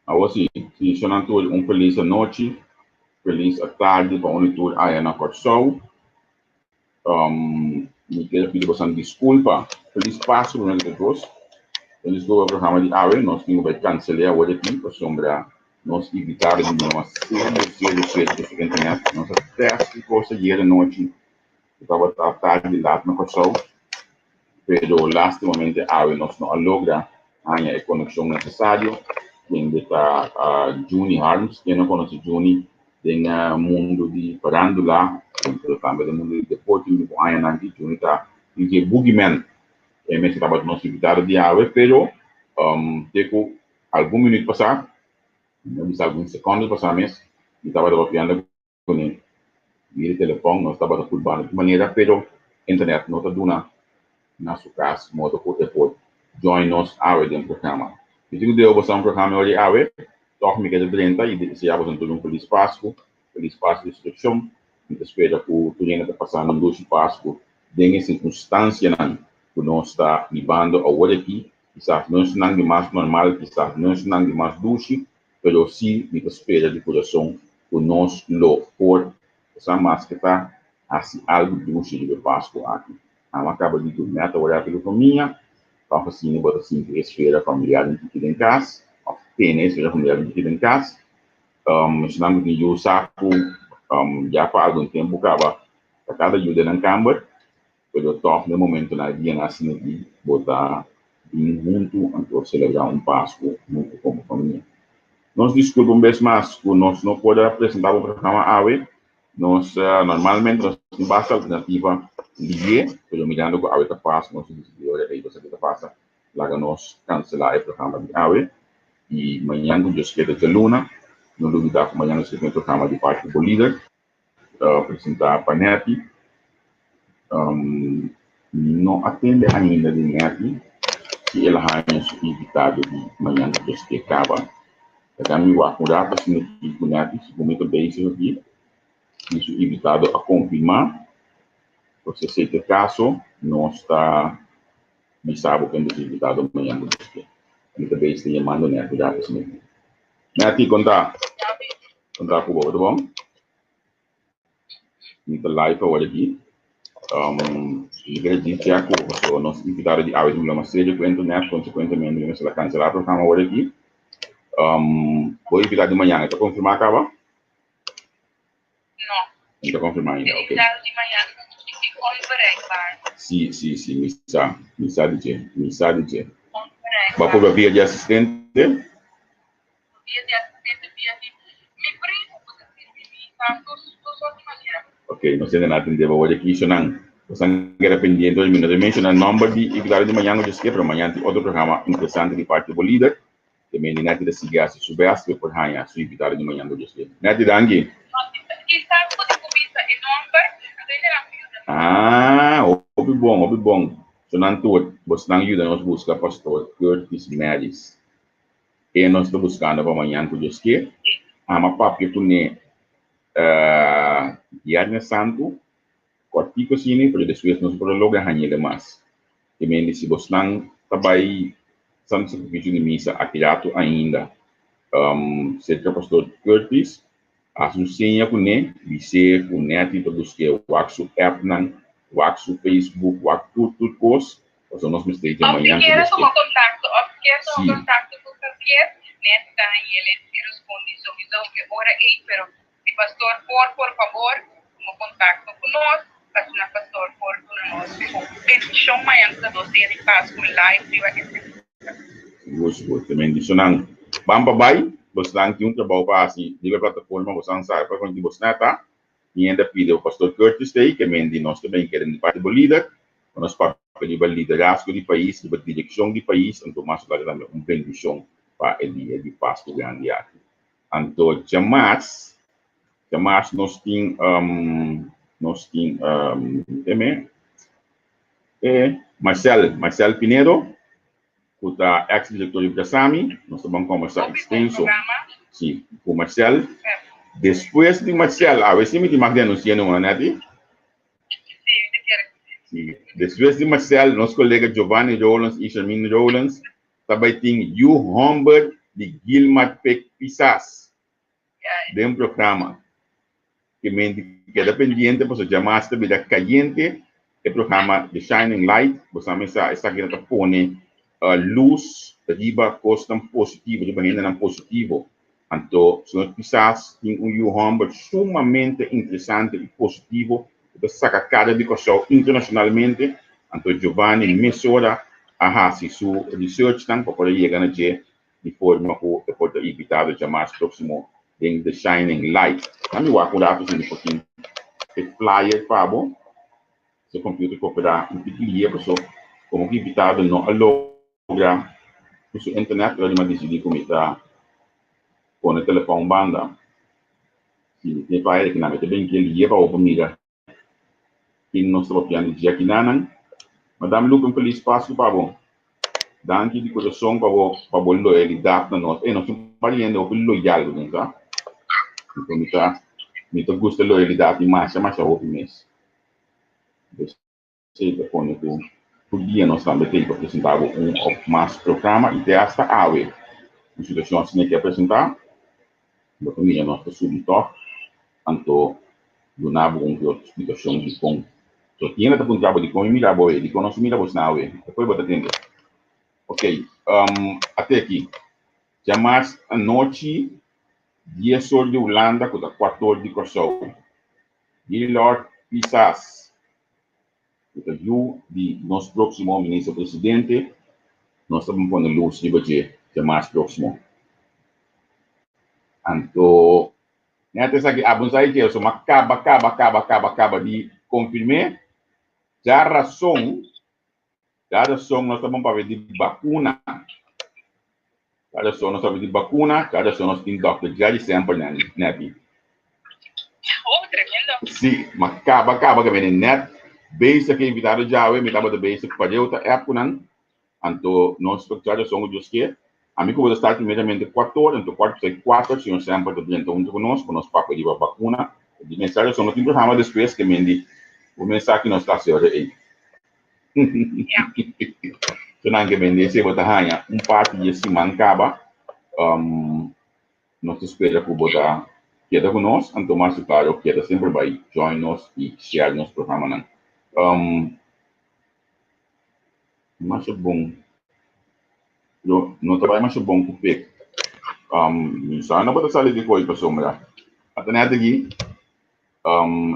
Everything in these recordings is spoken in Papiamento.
Awor si, si shonnan tur un felis anochi, felis atardi pa unu tur aya na Kòrsou. Mi kier pidi bosan diskulpa. Felis Pasku promé ku tur kos. Un diskulpa pa programa di awe, nos tin ku bai kansel'é awor aki pasobra nos invitado di nos serio, serio, serio ku su internet. Nos a tèst e kos ayer anochi ku tabata tardi lat na Kòrsou. Pero lastimamente awe nos no a logra haña e konekshon nesesario. Kende ta Juni Harms, ken no konosé Juni den mundu di farándula, pero tambe den mundu di deporte un ku añanan aki. Juni ta un di e boogeyman. E mester tabata nos invitado di awe, pero te ku algun minüt pasá, mi a bisa algun sekònde pasá mes, mi tabata papiando Kuné via di telefòn nos tabata purba di manera pero internet no ta duna na su kas modo ku e por join nos awe den programa. Mi tin ku deo boso un programa e ora di awe, tòg mi ke ta drenta i desea boso tur un felis Pasku, felis Pasku di Resurekshon. Mi ta spera ku tur hende ta pasando un dushi Pasku den e sirkunstansianan ku nos ta bibando awor aki, kisas no esnan di mas normal, kisas no esnan di mas dushi, Pero si mi ta spera di kurason ku nos lo por sa maske ta hasi algu dushi riba e Pasku aki. Amo a kaba di tur meta wòrdu ku famia, pa asina bo ta sinti e esfera familiar un tiki den kas, òf tene e esfera familiar un tiki den kas. Esnan ku tin yu sa ku ya pa algun tempu kaba ta kada yu den nan kamber. Pero tòg den momentonan e dianan asina aki bo ta bin huntu anto selebrá un Pasku huntu komo famia. Nos diskulpa un bes mas ku nos no por a presentá bo programa awe. Nos normalmente nos tin basta alternativa lié, pero mirando ku awe ta Pasku nos a disidí ora ei esaki ta pasa laga nos kanselá e programa di awe i mañan ku Dios kere djaluna. No lubidá ku mañan nos ke tin e programa di parti bo lider. Ta presentá pa Netty. Mi no a tende ainda di Netty si el a haña su invitado di mañan ku Dios ke kaba. Laga mi wak un rato asina aki ku Netty, segun mi ta bezig aki, si su invitado a konfirmá. Por si esei ta e kaso, nos ta bisa bo ken ta su invitado mañan ku Dios ke. Mi ta bezig ta yamando Netty un rato asina aki. Netty, konta. Konta ku bo, ta bon? Mi ta live awor aki. Mi kere di ya ku paso nos invitado di awe tin problema serio ku internet, konsekuentemente mi mester a kanselá programa awor aki. Bo invitado di mañana e ta konfirmá kaba? No. No ta konfirmá ainda, E ok. invitado di mañana e onbereikbaar. Si, si, si, mi sa, mi sa di dje, mi sa di dje. Bo a Onbereikbaar. purba via di asistente? Via di asistente, via di mi primo ku ta sirbi mi tantu tur sort di manera. Ok, nos hende nan atende bo wòrdu aki so nan nos nan keda pendiente mi no ta menshoná nòmber di invitado di mañan ku dje pero mañan tin otro programa interesante di parti di bo lider te mende Netty ta sigui hasi su bèst pa e por haña su invitado di mañan ku dje. Netty danki. Kisas bo tin ku bisa e nòmber anto hende nan por yuda nos. Ah, hopi bon, hopi bon. So nan tur, bosnan yuda nos buska Pastor Curtis Maris. E nos ta buskando pa mañan ku Dios ke. Ama papia kuné Biernes Santu, kòrtiku asina, pero despues nos por a logra hañ'el mas. Te mende si bosnan ta bai Santu Sakrifisio di Misa aki ratu ainda, serka Pastor Curtis, hasi un seña kuné, bis'é ku Netty ta busk'é wak su appnan, wak su Facebook, wak tur tur kos, Pasobra nos mester dje Of si mañan ku kier Dios tuma ke. kontakto of si kier tuma Sí. kontakto ku Javier, Nancy ta hañ'el e respondi sowieso e ora ei, pero si pastor por, por fabor tuma kontakto ku nos, pa asina pastor por duna nos un bendishon mañan ku ta dos dia di Pasku live riba entrevista. Sigur, sigur. Te bendishonnan. Ban pa bai, bosnan tin un trabou pa hasi riba e plataforma, bosnan sabi pa konti bosnan ta. Mi hende a pidi Pastor Curtis ta ei ke men di nos ta ben kere di parti bo lider, pa nos papia riba liderazgo di pais, riba direkshon di pais, anto mas klaro tambe un bendishon pa e dia di Pasku Grandi aki. Anto djamars, djamars nos tin, nos tin, teme, e Marcel, Marcel Pinedo, ku ta ex direktor di Brasami, nos ta ban kombersá ekstenso, si, ku Marcel. Despues di Marcel, awe si mi tin mag denunsiá numa, Netty? Si, despues di Marcel, nos kolega Giovanni Rowlands i Shermin Rowlands ta bai tin yu hòmber di Gilmar Pek Pisas den programa. Ke menti keda pendiente pasobra djamas ta bira kayente e programa The Shining Light. Bo sa mesa esaki nan ta pone lus riba kosnan positivo, riba hendenan positivo. Anto señor Pisas tin un yu hòmber sumamente interesante i positivo ku ta saka kara di Kòrsou internashonalmente. Anto Giovanni mesora a hasi su researchnan pa por a yega na dje di forma ku e por ta invitado djamas próksimo den The Shining Light. Na mi wak un ratu si mi por tin e flyer pa bo. Si e computer koperá un tiki lie paso komo ku invitado no a logra ku su internet pero mi a disidí ku mi ta pone telefòn un banda. Si mi tin e flyer aki na mi ta bin ke lie pa bo por mira Ken nos ta papiando di dje akinanan? Madame Lupe un felis Pasku pa bo. Danki di kurason pa bo pa bo loyalidat na nos. Ey nos tin un par di hende hopi loyal bo tin sa. Anto mi ta mi ta gusta loyalidat di masha masha hopi mes. Esei ta pone ku tur dia nos tambe ta pa presentá bo un òf mas programa i te asta awe un situashon asina ke a presentá, bo ta mira nos ta subi tòg, anto duna bo un ke otro splikashon dikon. So tin hende ta puntra bo dikon mi mira bo awe, dikon nos mira bo esnan awe, despues bo ta tende. Ok, ate aki, djamars anochi dies or di Hulanda ku ta kuater or di Kòrsou, Gaylord Pisas. Ku ta yu di nos próksimo minister presidente, nos ta bin pone lus riba dje djamas próksimo. Anto, nèt esaki abunsá i dje, so m'a kaba, kaba, kaba, kaba, kaba di konfirm'é. Djarason, djarason nos ta bin papia di bakuna. Djarason nos ta papia di bakuna, djarason nos tin dòkter Jerry Semper nèt. Oh, tremendo. Sí, ma kaba kaba ke bini net bezig ke invitado djawe, mi tabata bezig pareu ta app ku nan, anto nos ta djarason ku Dios ke. Ami ku bo ta start primeramente kuator, anto kuart pasai kuater señor Semper ta drenta huntu ku nos pa nos papia riba bakuna. Di mes djarason no tin programa despues ke mendi bo mes sa ki nos ta hasi ora ei. So nan ke mendi esei bo ta haña un parti di e siman kaba. Nos ta spera ku bo ta keda ku nos, anto mas ku klaro keda semper bai join nos i share nos programanan. Masha bon, pero no ta bai masha bon ku pek. Mi sa no bo ta sali di koi pasobra ata net aki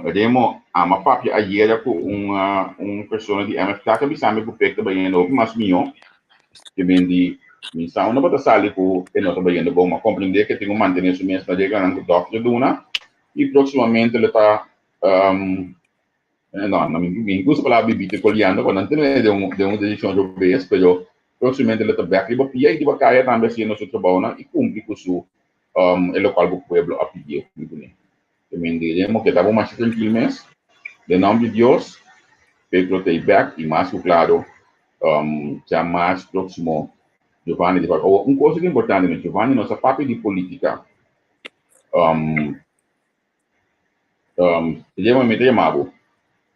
Remo ama papia ayera ku un un persona di MFK ta bisa mi ku pek ta bayendo hopi mas mihó ke men di mi sa unda bo ta sali ku e no ta bayendo bon. Ma komprendé ke tin ku mantené su mes na reglanan ku dòkter duna i próksimamente lo ta no no mi gusta palabra bibita koliando pa nan tene den un den un desishon robes pero próksimamente lo ta bèk riba pia i riba kaya tambe hasiendo su trabounan i kumpli ku su e lokual ku pueblo a pidié kuné. Te men diremos ke ta bo masha trankil mes. Den nomber di Dios, Pedro ta ei bek i mas ku klaro dja mas próksimo Giovanni di papia. Awor, un kos ku ta importante no, Giovanni no sa papia di polítika. Te mi ta yama bo.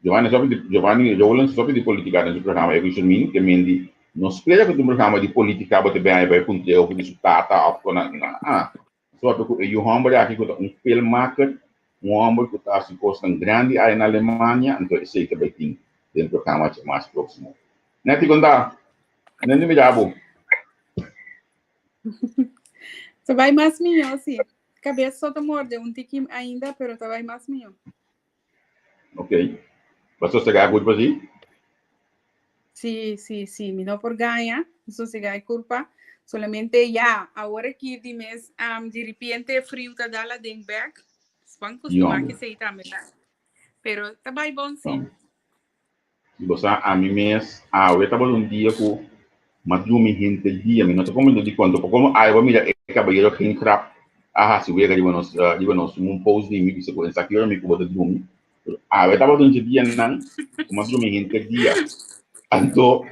Giovanni no sa papia di, Giovanni Rowlands no sa papia di polítika den su programa Ego Shermin, te men di no spera ku ta un programa di polítika bo ta bin bai puntr'é over di su tata òf kon nan. Ah. Sopi ku e yu hòmber aki ku ta un filmmaker, un hòmber ku ta hasi kosnan grandi aya na Alemania, anto esei ta bai tin den programa djamas próksimo. Netty, kon ta? Nende mira bo. Ta bai mas mihó, sí. Kabes so ta morde un tiki ainda, pero ta bai mas mihó. Ok. Bo a sosegá kurpa sí? Sí, sí, sí. Mi no por gaña. Mi sosegá e kurpa. Solamente ya, awor aki di mes, um, di repente friu ta dal aden bek. Span kustumá Yom. ke esei tambe ta. Pero ta bai bon sí. Yom. Bo sa, ami mes, awe tabata un dia ku m'a drumi henter dia. Mi no ta komprendé dikon. Tampoco komo awe bo a mira e kabayero geen grap a hasi wega riba nos, riba nos un post di mi bisa ku esaki ora mi ku bo ta drumi. Pero awe tabata un dje dianan ku m'a drumi henter dia. Anto,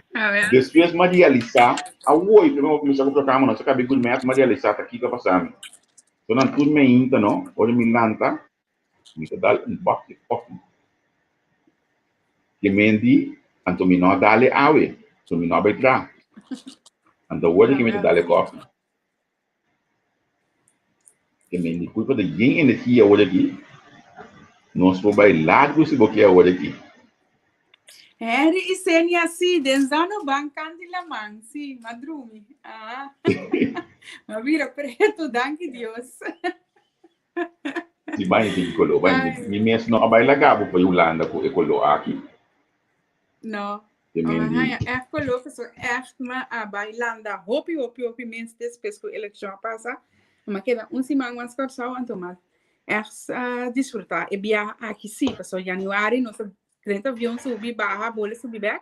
despues m'a realisá, awor promé bo kuminsá ku programa nos a kaba e gourmet, m'a realisá ta kiko a pasa mi. So nan tur meinta no, ora mi lanta, Mi ta dal un bak di koffie. Ke men di, anto mi no a dal e awe, so mi no a bai traha. Anto awor di ke mi ta dal e koffie. Ke men di kulpa ta yen energia awor aki. Nos por bai largu si bo ke awor aki. Henry i Senia sí, den zano ban kanti laman, sí, m'a drumi. Ah. M'a bira preto, danki Dios. Si bai tin koló, bai Ai. mi mes no a bai laga bo pa Hulanda ku e koló aki. No. Te M'a men di haña ègt koló, pasobra ègt m'a a bai landa hopi, hopi, hopi mes despues ku elekshon a pasa. M'a keda un siman mas Kòrsou, anto m'a ègt a disfrutá e biaha aki sí, pasobra yanüari nos a drenta avion subi baha bole subi bèk.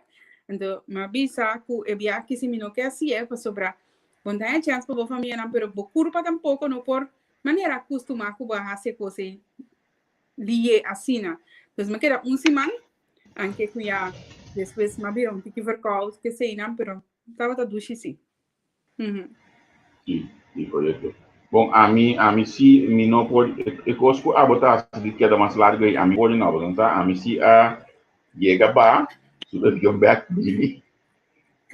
Anto m'a bisa ku e biaha aki si mi no ke hasié pasobra bo no ta haña chèns pa bo famianan, pero bo kurpa tampoko no por manera kustumá ku bo a hasi e kos ei lié asina. Entonces m'a keda un siman, anke ku ya despues m'a bira un tiki verkoud keseinan, pero tabata dushi sí. Sí, sí, korekto. Bon, ami, ami sí, mi no por, e kos ku abo ta hasi di keda mas largu ei, ami por no, pasobra sa, ami sí a yega ba, subi avion bèk bini,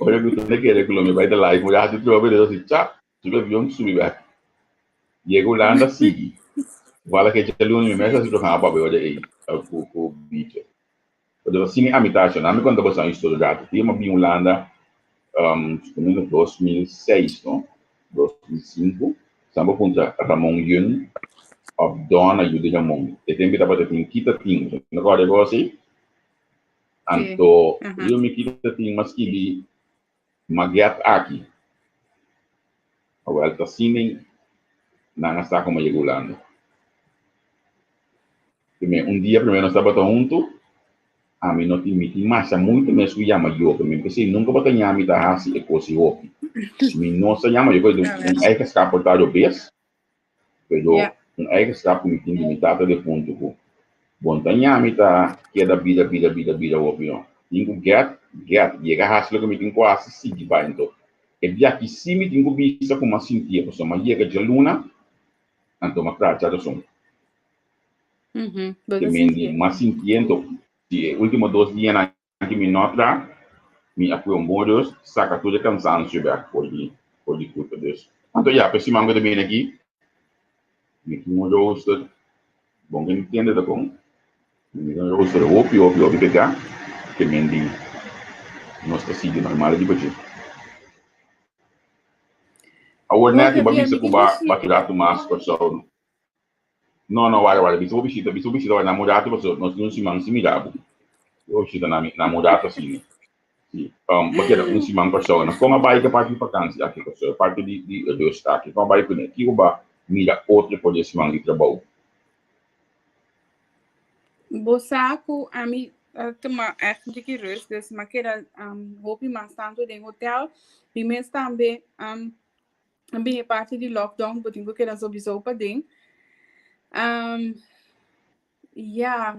ora ku ta kere ku lo mi bai ta live un ratu trobe, despues si chap, subi avion subi bèk. Yega Hulanda sigui. Toevallig e djaluna mi mes a hasi programa papia ora ei ku ku Bicho. Pero asina ami ta haci. Ami conta boso un historia rato. Tia mi a bin Hulanda suponé 2006 no, 2005. Sa bo puntra Ramon Yun of Donna yu di Ramon. E tempo tabata tin kita tin. No corda e cos ei? Anto riba mi kita tin m'a skibi Maguette aki. Awel ta asina nan a sa como a yega Hulanda. Primer, un dia primer nos tabata huntu, ami no tin, mi tin masha moeite mes ku yama Joke. Mi p'esei nunka bo ta ña mi ta hasi e kos i hopi. Mi no sa yama Joke, un eigenschap por ta robes, pero un eigenschap ku mi tin di mi tata defuntu ku bo no ta ña mi ta keda bira bira bira bira hopi no. Tin ku get, get, yega hasi loke mi tin ku hasi, sigui bai. Anto e biaha si mi tin ku bisa ku m'a sintié pasobra m'a yega djaluna, anto m'a traha djarason. Bo Te ta men di sintié. mas sintiendo si e último dos dianan ki mi no tra, mi a pui un bon rust, saca tur e cansancio bek for di for di curpa. Dus, anto ya, p'e siman cu ta bini aki, mi tin un rooster, bon ke mi tende ta con, mi tin un rooster hopi hopi hopi pega, te men di nos ta sigui normal riba dje. Awor Bo Netty, bo a Javier, bisa mi cu tin ba ku ba keda tu mas Kòrsou. No, no, wara, wara. Bisa bo bishita, bisa bo bishita wara na murato paso nos tin un siman sin mira bo. Bo bishita na mi, na murato asina. Si. Um, bo keda un siman Kòrsou. Na kon a bai ku e parti di vakansi aki Kòrsou, e parti di, di rust aki? Kon a bai kuné? Kiko ba mira otro for di e siman di trabou? Bo sa ku ami a tuma ègt un tiki rust, dus mi a keda um, hopi mas tantu den hotel. Mi mes tambe um, a bin e parti di lockdown, bo tin ku keda sowieso paden. Um, ya,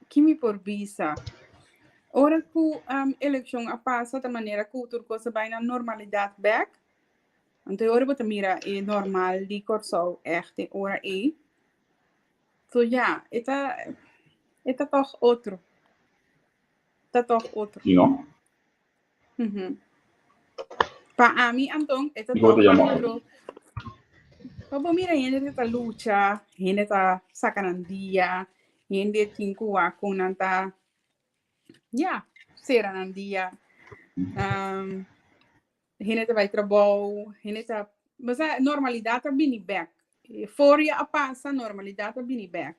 ki mi por bisa? Ora ku um, elekshon a pasa, ta manera ku tur kos a bai na normalidat bèk. Anto e ora bo ta mira e normal di Kòrsou ègt e ora ei. So ya, e ta, e ta tòg otro. Ta tòg otro. Si no? Pa ami, Anton, e ta Kiko tòg te yama otro. Pa bo mira hende ta lucha, hende ta saka nan dia, hende tin ku wak kon nan ta, ya, sera nan dia. Hende ta bai trabou, hende ta, bo sa, normalidat a bini bèk. Euforia a pasa, normalidat a bini bèk.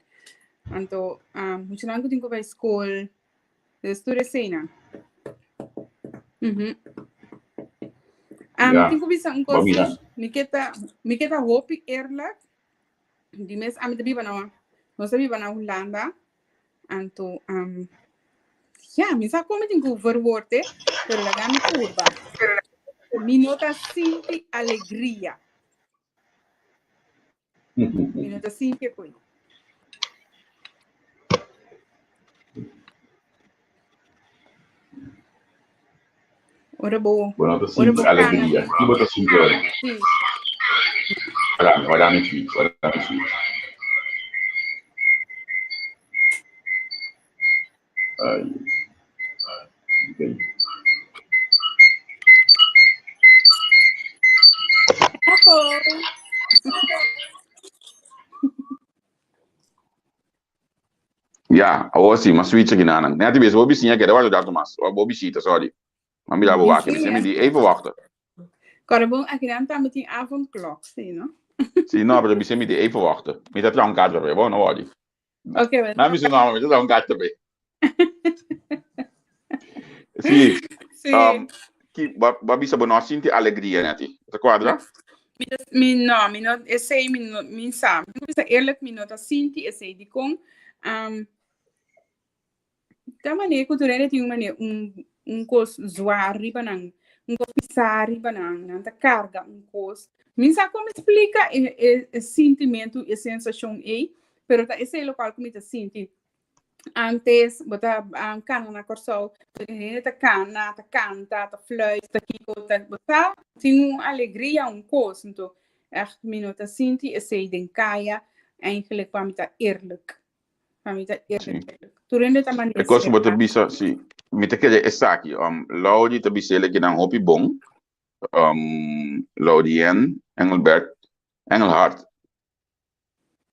Anto, muchanan ku tin ku bai skol, dus tur eseinan. Mi tin ku bisa un kos, mi ke ta, mi ke ta hopi eerlijk, di mes ami ta biba na, nos ta biba na Hulanda, Anto, um, ja, mi sa kon mi tin ku verwoord e, pero laga mi purba. Mi no ta sinti alegria. Mi no ta sinti e koi. Ora bo, Bo no ta ora sinti bo kana alegria. den Ki bo ta sinti ora? Sí. Ora mi, ora mi switch, ora mi switch. Ay. Okay. Apple. Ya, awor si, m'a switch aki nanan. Nèt bes bo bisiña keda warda un ratu mas. Of bo bishita, sorry. M'a mira bo wak, mi mi di even wachten. Kòrda bon, akinan tambe tin avondklok, si, no? Si, no, pero mi di even wachten. Mi ta traha un kaart pa bo, no worry. Ok, well. Na mi su nòmber, mi ta traha un kaart pa Si. Si. Ki, bo, bo a bisa bo no a sinti alegria, Nèti. Ta kuadra? Mi ta, mi no, mi no, esei mi no, mi sa. Mi bisa eerlijk, mi no ta sinti esei. Dikon? Um, ta manera ku tur hende tin un manera, un, un kos zwaar riba nan, un kos pisá riba nan, nan ta karga un kos. Mi sa kon mi splika e, e, e sintimentu, e sensashon ei, pero ta esei lokual ku mi ta sinti. Antes bo ta kana na Kòrsou, hende ta kana, ta kanta, ta fluit, ta kiko, ta bo sa tin un alegria, un kos. Anto ègt mi no ta sinti esei den kaya eigenlijk pa mi ta eerlijk. Pa mi ta eerlijk. Sí. Tur hende ta manera E kos ku bo ta será. bisa, sí, mi ta kere esaki. Lauri ta bisa el kinan hopi bon. Laurien Engelbert, Engelhard.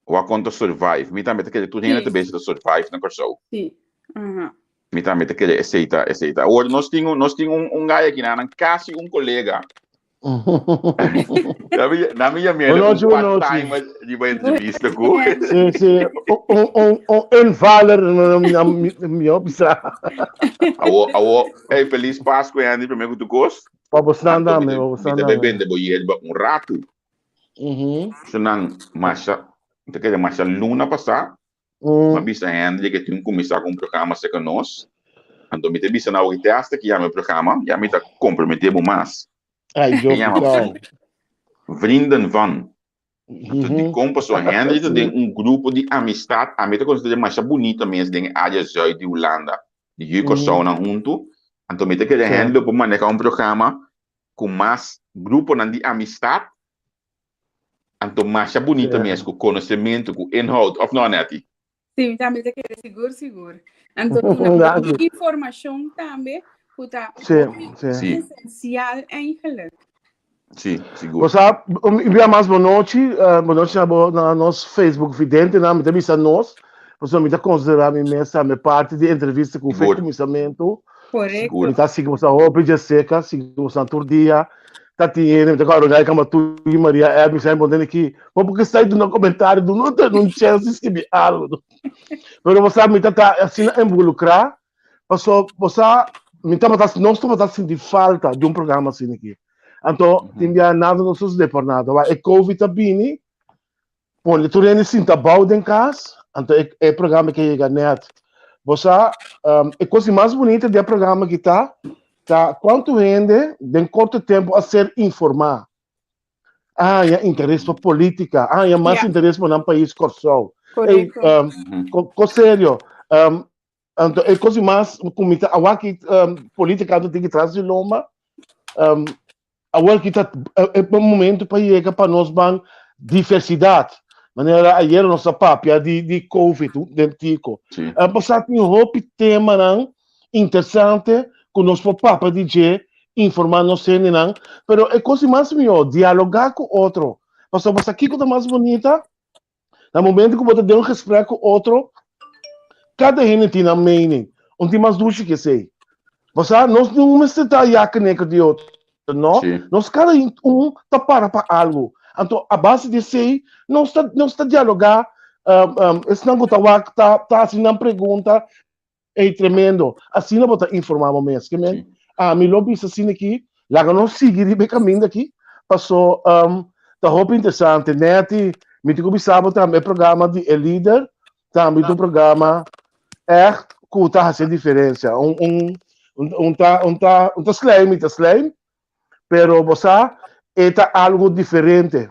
Wak kon ta survive. Mi tambe ta kere tur hende ta bezig ta survive na Kòrsou. Sí. Aha. Mi tambe ta kere esei ta esei ta. Awor nos tin un nos tin un un gai aki nan kasi un kolega. Nan mi yam'é Bon un nochi, bon nochi. part-timer riba entrevista ku. Sí, sí. Un, un, un invaller, mi a bisa. Awor awor, ey felis Pasku Andy promé ku tur kos. Pa bosnan Anto mi tambe, ta pa mi bosnan ta bai tambe. bende bo yerba un ratu. Esnan masha, mi ta kere masha luna pasá, mi a bisa Henry ke tin kuminsá ku un programa serka nos. Anto mi ta bisa nan awor te hasta ki yama e programa, ya mi ta komprometé bo mas. Ay, E yama Dios, Vrienden van. Anto dikon? Pasobra Henry ta den un grupo di amistat, ami ta konsider'é masha bunita mes den e área zùit di Hulanda, di yu Kòrsounan huntu. Anto mi ta kere Henry lo por manehá un programa ku mas gruponan di amistat, anto masha bunita mes ku konosementu, ku inhoud, òf no Netty? Sí, mi tambe ta kere sigur sigur. Anto duna hopi informashon tambe ku ta hopi esensial eigenlijk. Sí, sigur. Bo sa, un bia mas bonochi, bonochi na bo na nos Facebook videntenan, mi ta bisa nos, pasobra mi ta konsiderá mi mes tambe parti di entrevista ku fe kuminsamentu. Correcto. Mi ta sigui boso hopi dje seca, sigui boso tur dia. Ta tin hende, mi ta kòrda gai kamba tu i Maria Edwin sa importante ki, bo por ke sta duna komentario, duna un un chance di skibi algo. Pero bo sa mi ta ta asina involukrá, paso bo sa mi tabata nos tabata sinti falta di un programa asina aki. Anto tin bia nada no sosode por nada. Wak e covid a bini, Pone tur hende sinta bou den kas, anto e e programa ke yega nèt. Bo sa, e kos di mas bunita di e programa aki ta, ta kuantu hende den korto tempu a ser informá, a haña interes pa polítika, a haña mas interes pa nan pais Kòrsou. Ey, kos serio. Anto e kos di mas ku mi ta awor aki polítika anto tin ki tras di lomba, Awor ki ta e momento pa yega pa nos ban diversidad. Manera ayer nos a papia di di Covid den Tico. Sí. Pasá tin hopi temanan interesante ku nos por papia di dje, informá nos hendenan, pero e kos di mas mihó, dialogá ku otro. Pasobra sa kiko ta mas bunita? Na momento ku bo ta den un gesprek ku otro, kada hende tin nan mening. Un tin mas dushi ku esei. Bo sa, nos no mester ta yakeneker di otro, no. Sí. Nos kada un ta para pa algu. Anto, a base di esei, nos ta, nos ta dialogá. Esnan ku ta wak ta, ta hasi nan pregunta. Ey tremendo. Asina bo ta informa bo mes. Ke men, ami lo bisa asina aki, laga nos sigui riba e kaminda aki, paso ta hopi interesante. Netty, mi tin ku bisa bo tambe e programa di e lider tambe ta un programa ègt ku ta hasi e diferensia. Un un un ta un ta un ta slijm, mi ta slijm, pero bo sa e ta algu diferente.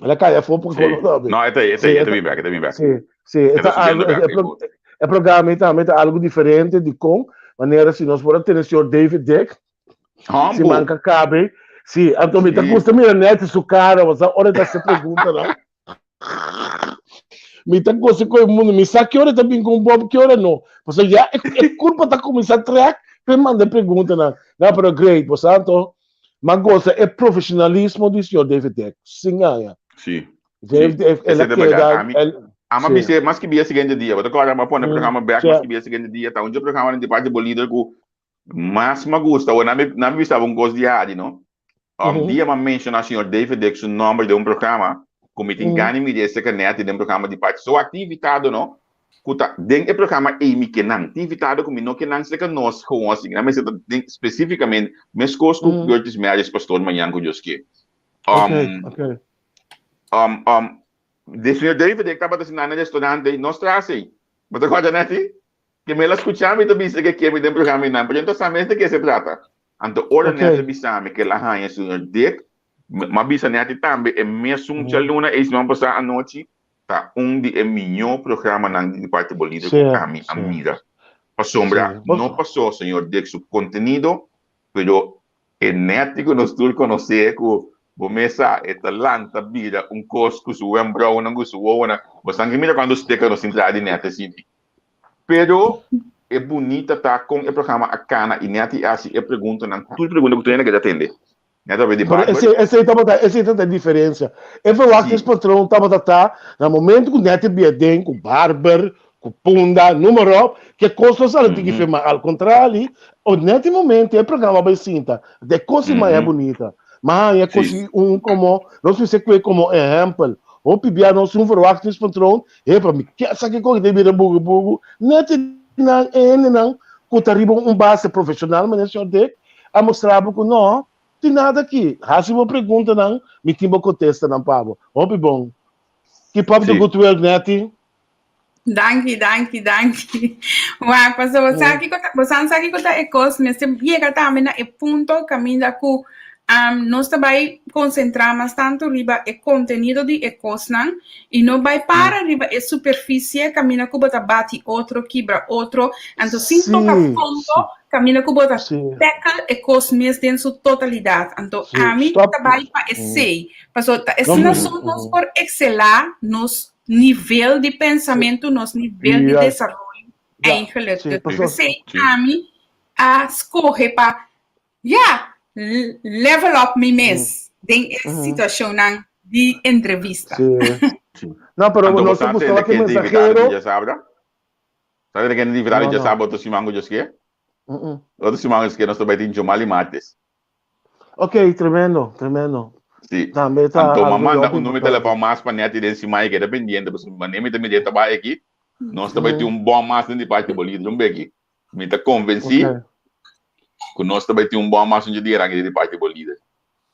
El a cai afó porque Sí. no sabe. No, e ta, e ta, Sí, e e ta ta, bin bek, e ta bin bek. sí, sí, e E ta ta algo, subiendo e, bek, e, e pro, boot. e programa ei tambe ta algo diferente di con manera si nos por a tene señor David Dick, si Humble. manca cabe, sí, anto mi ta Sí. gusta mira net su cara, o sea, ora e ta haci preguntanan. Mi ta goza cu e mundo, mi sa ki ora e ta bin cu un bom, ki ora no. Pasobra ya e, e curpa ta cuminsa trek pa e manda e preguntanan. No, pero great, bo sa anto, M'a goza e profesionalismo di señor David Deck, sin aña. Sí, David, sí. el Esei a ta berdad. keda, Ami, el. Ama bis'é, Mas ki bia siguiente dia. Bo ta kòrda mi a pone e programa bèk mas ki bia siguiente dia. Ta un dje programanan di parti bo lider ku mas mi a gusta. Awor nan mi bisa bo un kos di Adi, no? Dia mi a menshoná señor David Dick su nòmber den un programa ku mi tin gana di mira esei ka nèt den programa di parti. So aki invitado, no, ku ta den e programa ei mi ke nan. Tin invitado ku mi no ke nan serka nos gewoon asin. Nan mester ta den spesífikamente meskos ku Curtis Meris pastor mañan ku Dios ke. De señor David ek tabata sintá na restaurante ei, nos tras ei. Bo ta kòrda Nettie? Ke mi el a skuchá mi ta bisa ke ke mi den programa einan, pero yo no ta sa mes de ke se trata. Anto ora Nettie a bisa mi ke el a haña señor Dick, mi a bisa Nettie tambe e mesun djaluna ei siman pasá anochi ta un di e mihó programanan di parti Bolivia ku ami a mira. Pasobra no pasó señor Dick su kontenido, pero E Netty ku nos tur konosé ku bo mes sa e ta lanta bira un kos ku su wembrounan ku su wowonan. Bo san ke mira kuantu sticker nos tin traha di Netty asina. Pero e bunita ta kon e programa a kana i Netty a hasi e preguntanan, tur pregunta ku tur hende a keda tende. Netty a papia di Pero barber. esei esei tabata esei tabata e diferensia. E verwachtingspatroon tabata ta na momento ku Netty bia den ku barber, ku punda, noem maar op, ke kos lo sali tiki firma. Al kontrali, o net e momento e programa bai sinta, de kos i maya bunita. Ma haña kos i un komo, nos mester kue komo ehèmpel. Hopi bia nos tin un verwachtingspatroon, hepa mi ke sa kiko ki ta bira bugu bugu. Net e nan, e hendenan ku ta riba un base profeshonal, manera señor Dick a mustra bo ku no, tin nada aki. Hasi bo preguntanan, mi tin bo kontestanan pa bo. Hopi bon. Keep up the good work, Netty. Danki, danki, danki. Wak, paso bo sa kiko ta, bo san sa kiko ta e kos, mester yega tambe na e punto kaminda ku um, nos ta bai konsentrá mas tantu riba e kontenido di e kosnan i no bai para riba e superfisie kaminda ku bo ta bati otro, kibra otro, anto sin toka fondo kaminda ku bo ta tackle e kos mes den su totalidat. Anto ami ta bai pa esei, paso ta esina so nos por ekselá nos nivel di pensamentu, nos nivel di desaroyo eigenlijk. Dus p'esei ami a skohe pa, ya, level up mi mes den e situashonnan di entrevista. No, pero nos ta buska wak e mensahero. Sabe ken ta invitado djasabra otro siman ku Dios ke? Otro siman ku Dios ke nos ta bai tin Jomali Martes. Ok, tremendo, tremendo. Sí. Tambe ta Anto, algo ma manda hopi un número de importante. telefòn mas pa Nettie den siman e keda pendiente, pasobra manera mi ta mira e trabaho aki, nos ta bai tin un bon mas den di parti bo lider un beki. Mi ta konvensí Ok. ku nos ta bai tin un bon mas un dje dia den di parti bo lider.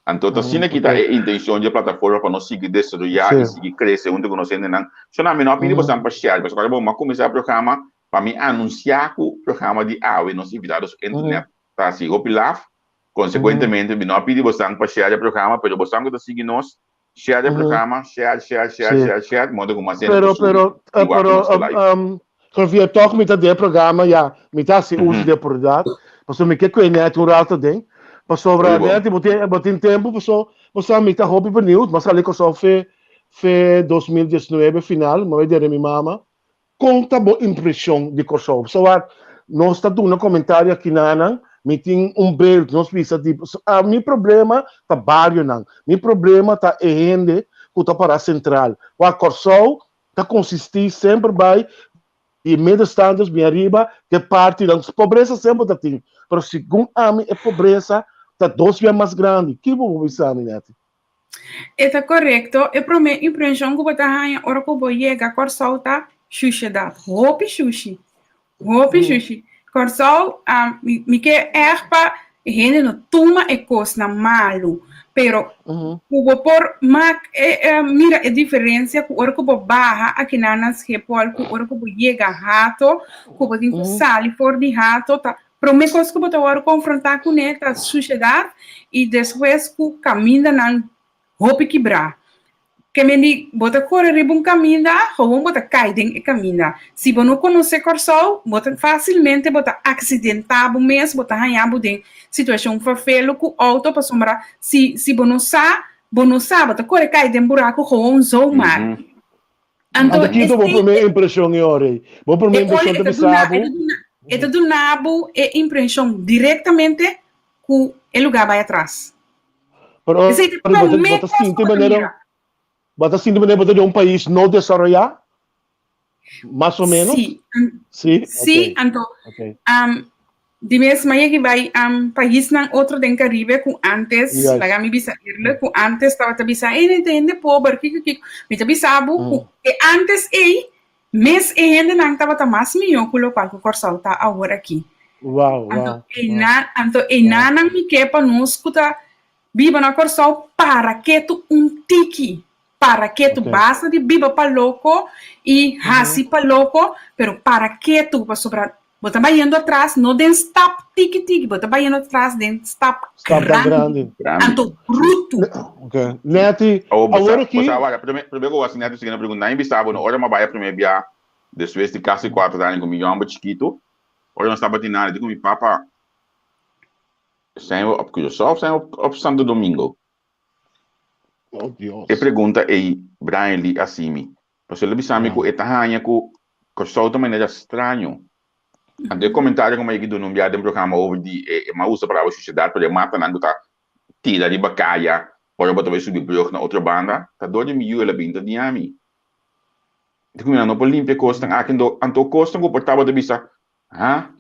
Anto ta asina ki ta Ok. e intenshon dje plataforma pa nos sigui desaroyá i Sí. sigui krese huntu ku nos hendenan. So na mi no a pidi bosan pa share, pasobra bo a kuminsá e programa pa mi anunsiá ku programa di awe nos invitado su internet ta hasi hopi laf. Konsekuentemente mi no a pidi bosan pa share e programa, pero bosan ku ta sigui nos, share e programa, share, share, share, share, share, modo ku mas hende Pero, por subi pero, i wak pero, nos ta live. Javier, tòg mi ta den e programa ya, mi ta hasi uso di e oportunidat, pasobra mi ke kue nèt un rato aden, pasobra Hopi bon. nèt bo tin, bo tin tempu, paso, pasobra mi ta hopi beniut, mi a sali Kòrsou fe, fe 2019 final, mi a bai dere mi mama, Kon ta bo impreshon di Kòrsou? Pasobra nos ta duna komentario akinanan, mi tin un beeld, nos bisa di, mi problema ta barionan, mi problema ta e hende ku ta pará sentral. Wak Kòrsou ta konsistí semper bai di middenstanders bin ariba ku e partinan, pobresa semper ta tin, pero segun ami e pobresa ta dos bia mas grandi. Ki bo por bisa mi, Netty? E ta korekto, e promé impreshon ku bo ta haña ora ku bo yega Kòrsou ta shushedat. Hopi shushi. Hopi shushi. Kòrsou, mi mi ke ègt pa e hende no tuma e kosnan malu, pero ku bo por mak e mira e diferensia ku ora ku bo baha akinan na Schiphol ku ora ku bo yega Hato, ku bo tin ku sali for di Hato ta Promé kos ku bo ta wòrdu konfrontá kuné ta sushedat i despues ku kamindanan hopi kibrá. Ke men di bo ta kore riba un kaminda, gewoon bo ta kai den e kaminda. Si bo no konosé Kòrsou, bo ta fásilmente bo ta aksidentá bo mes, bo ta haña bo den situashon ferfelu ku outo pasobra si si bo no sa, bo no sa, bo ta kore kai den buraku gewoon zomaar. Anto ki ta bo promé impreshon e ora ei? Bo promé impreshon ta bisa bo? E ta duna bo e impreshon direktamente ku e lugá bai atras. Pero bo ta sinti manera bo ta sinti manera bo ta den un pais no desaroyá? Mas o menos? Sí. Sí? Sí, Ok. anto Ok. di mes m'a yegi bai paisnan otro den Caribe ku antes, laga mi bisa eerlijk, ku antes tabata bisa e ta hende pober, kiko kiko. Mi ta bisa bo ku e antes ei mes e hendenan tabata mas mihó ku lokual ku Kòrsou ta awor aki. Wow, Anto wow, wow. einan, anto einanan mi ke pa nos ku ta biba na Kòrsou para ketu un tiki. Para ketu, Ok. basta di biba pa loko i hasi pa loko, pero para ketu, pasobra bo ta bayendo atras no den stap tiki tiki, bo ta bayendo atras den stap Stap tan grandi, grandi. Grandi. anto brutu. Ok. Netty, Awor bo awor sa, bo aki, sa wak, prome, prome ku wak Netty siguiente pregunta, nan bisa bo no, ora mi a bai e prome bia, despues di kasi kuater aña ku mi yòmber chikitu, ora nos tabatin nada, di ku mi papa, zijn we op Curaçao of zijn we op, op Santo Domingo? Oh Dios. E pregunta ei Brian Lee a hasi mi. Pasobra el a bisa mi ku e ta haña ku Kòrsou ta manera straño. Anto e komentario ku mi a yega duna un bia den programa over di e e m'a usa palabra shushedat pero e matanan ku ta tira riba kaya ora bo ta bai subi brùg na otro banda ta dor di mi yu el a bin ta diña mi. Di ku mi nan no por limpia e kosnan aki anto anto kosnan ku por tabata bisa ha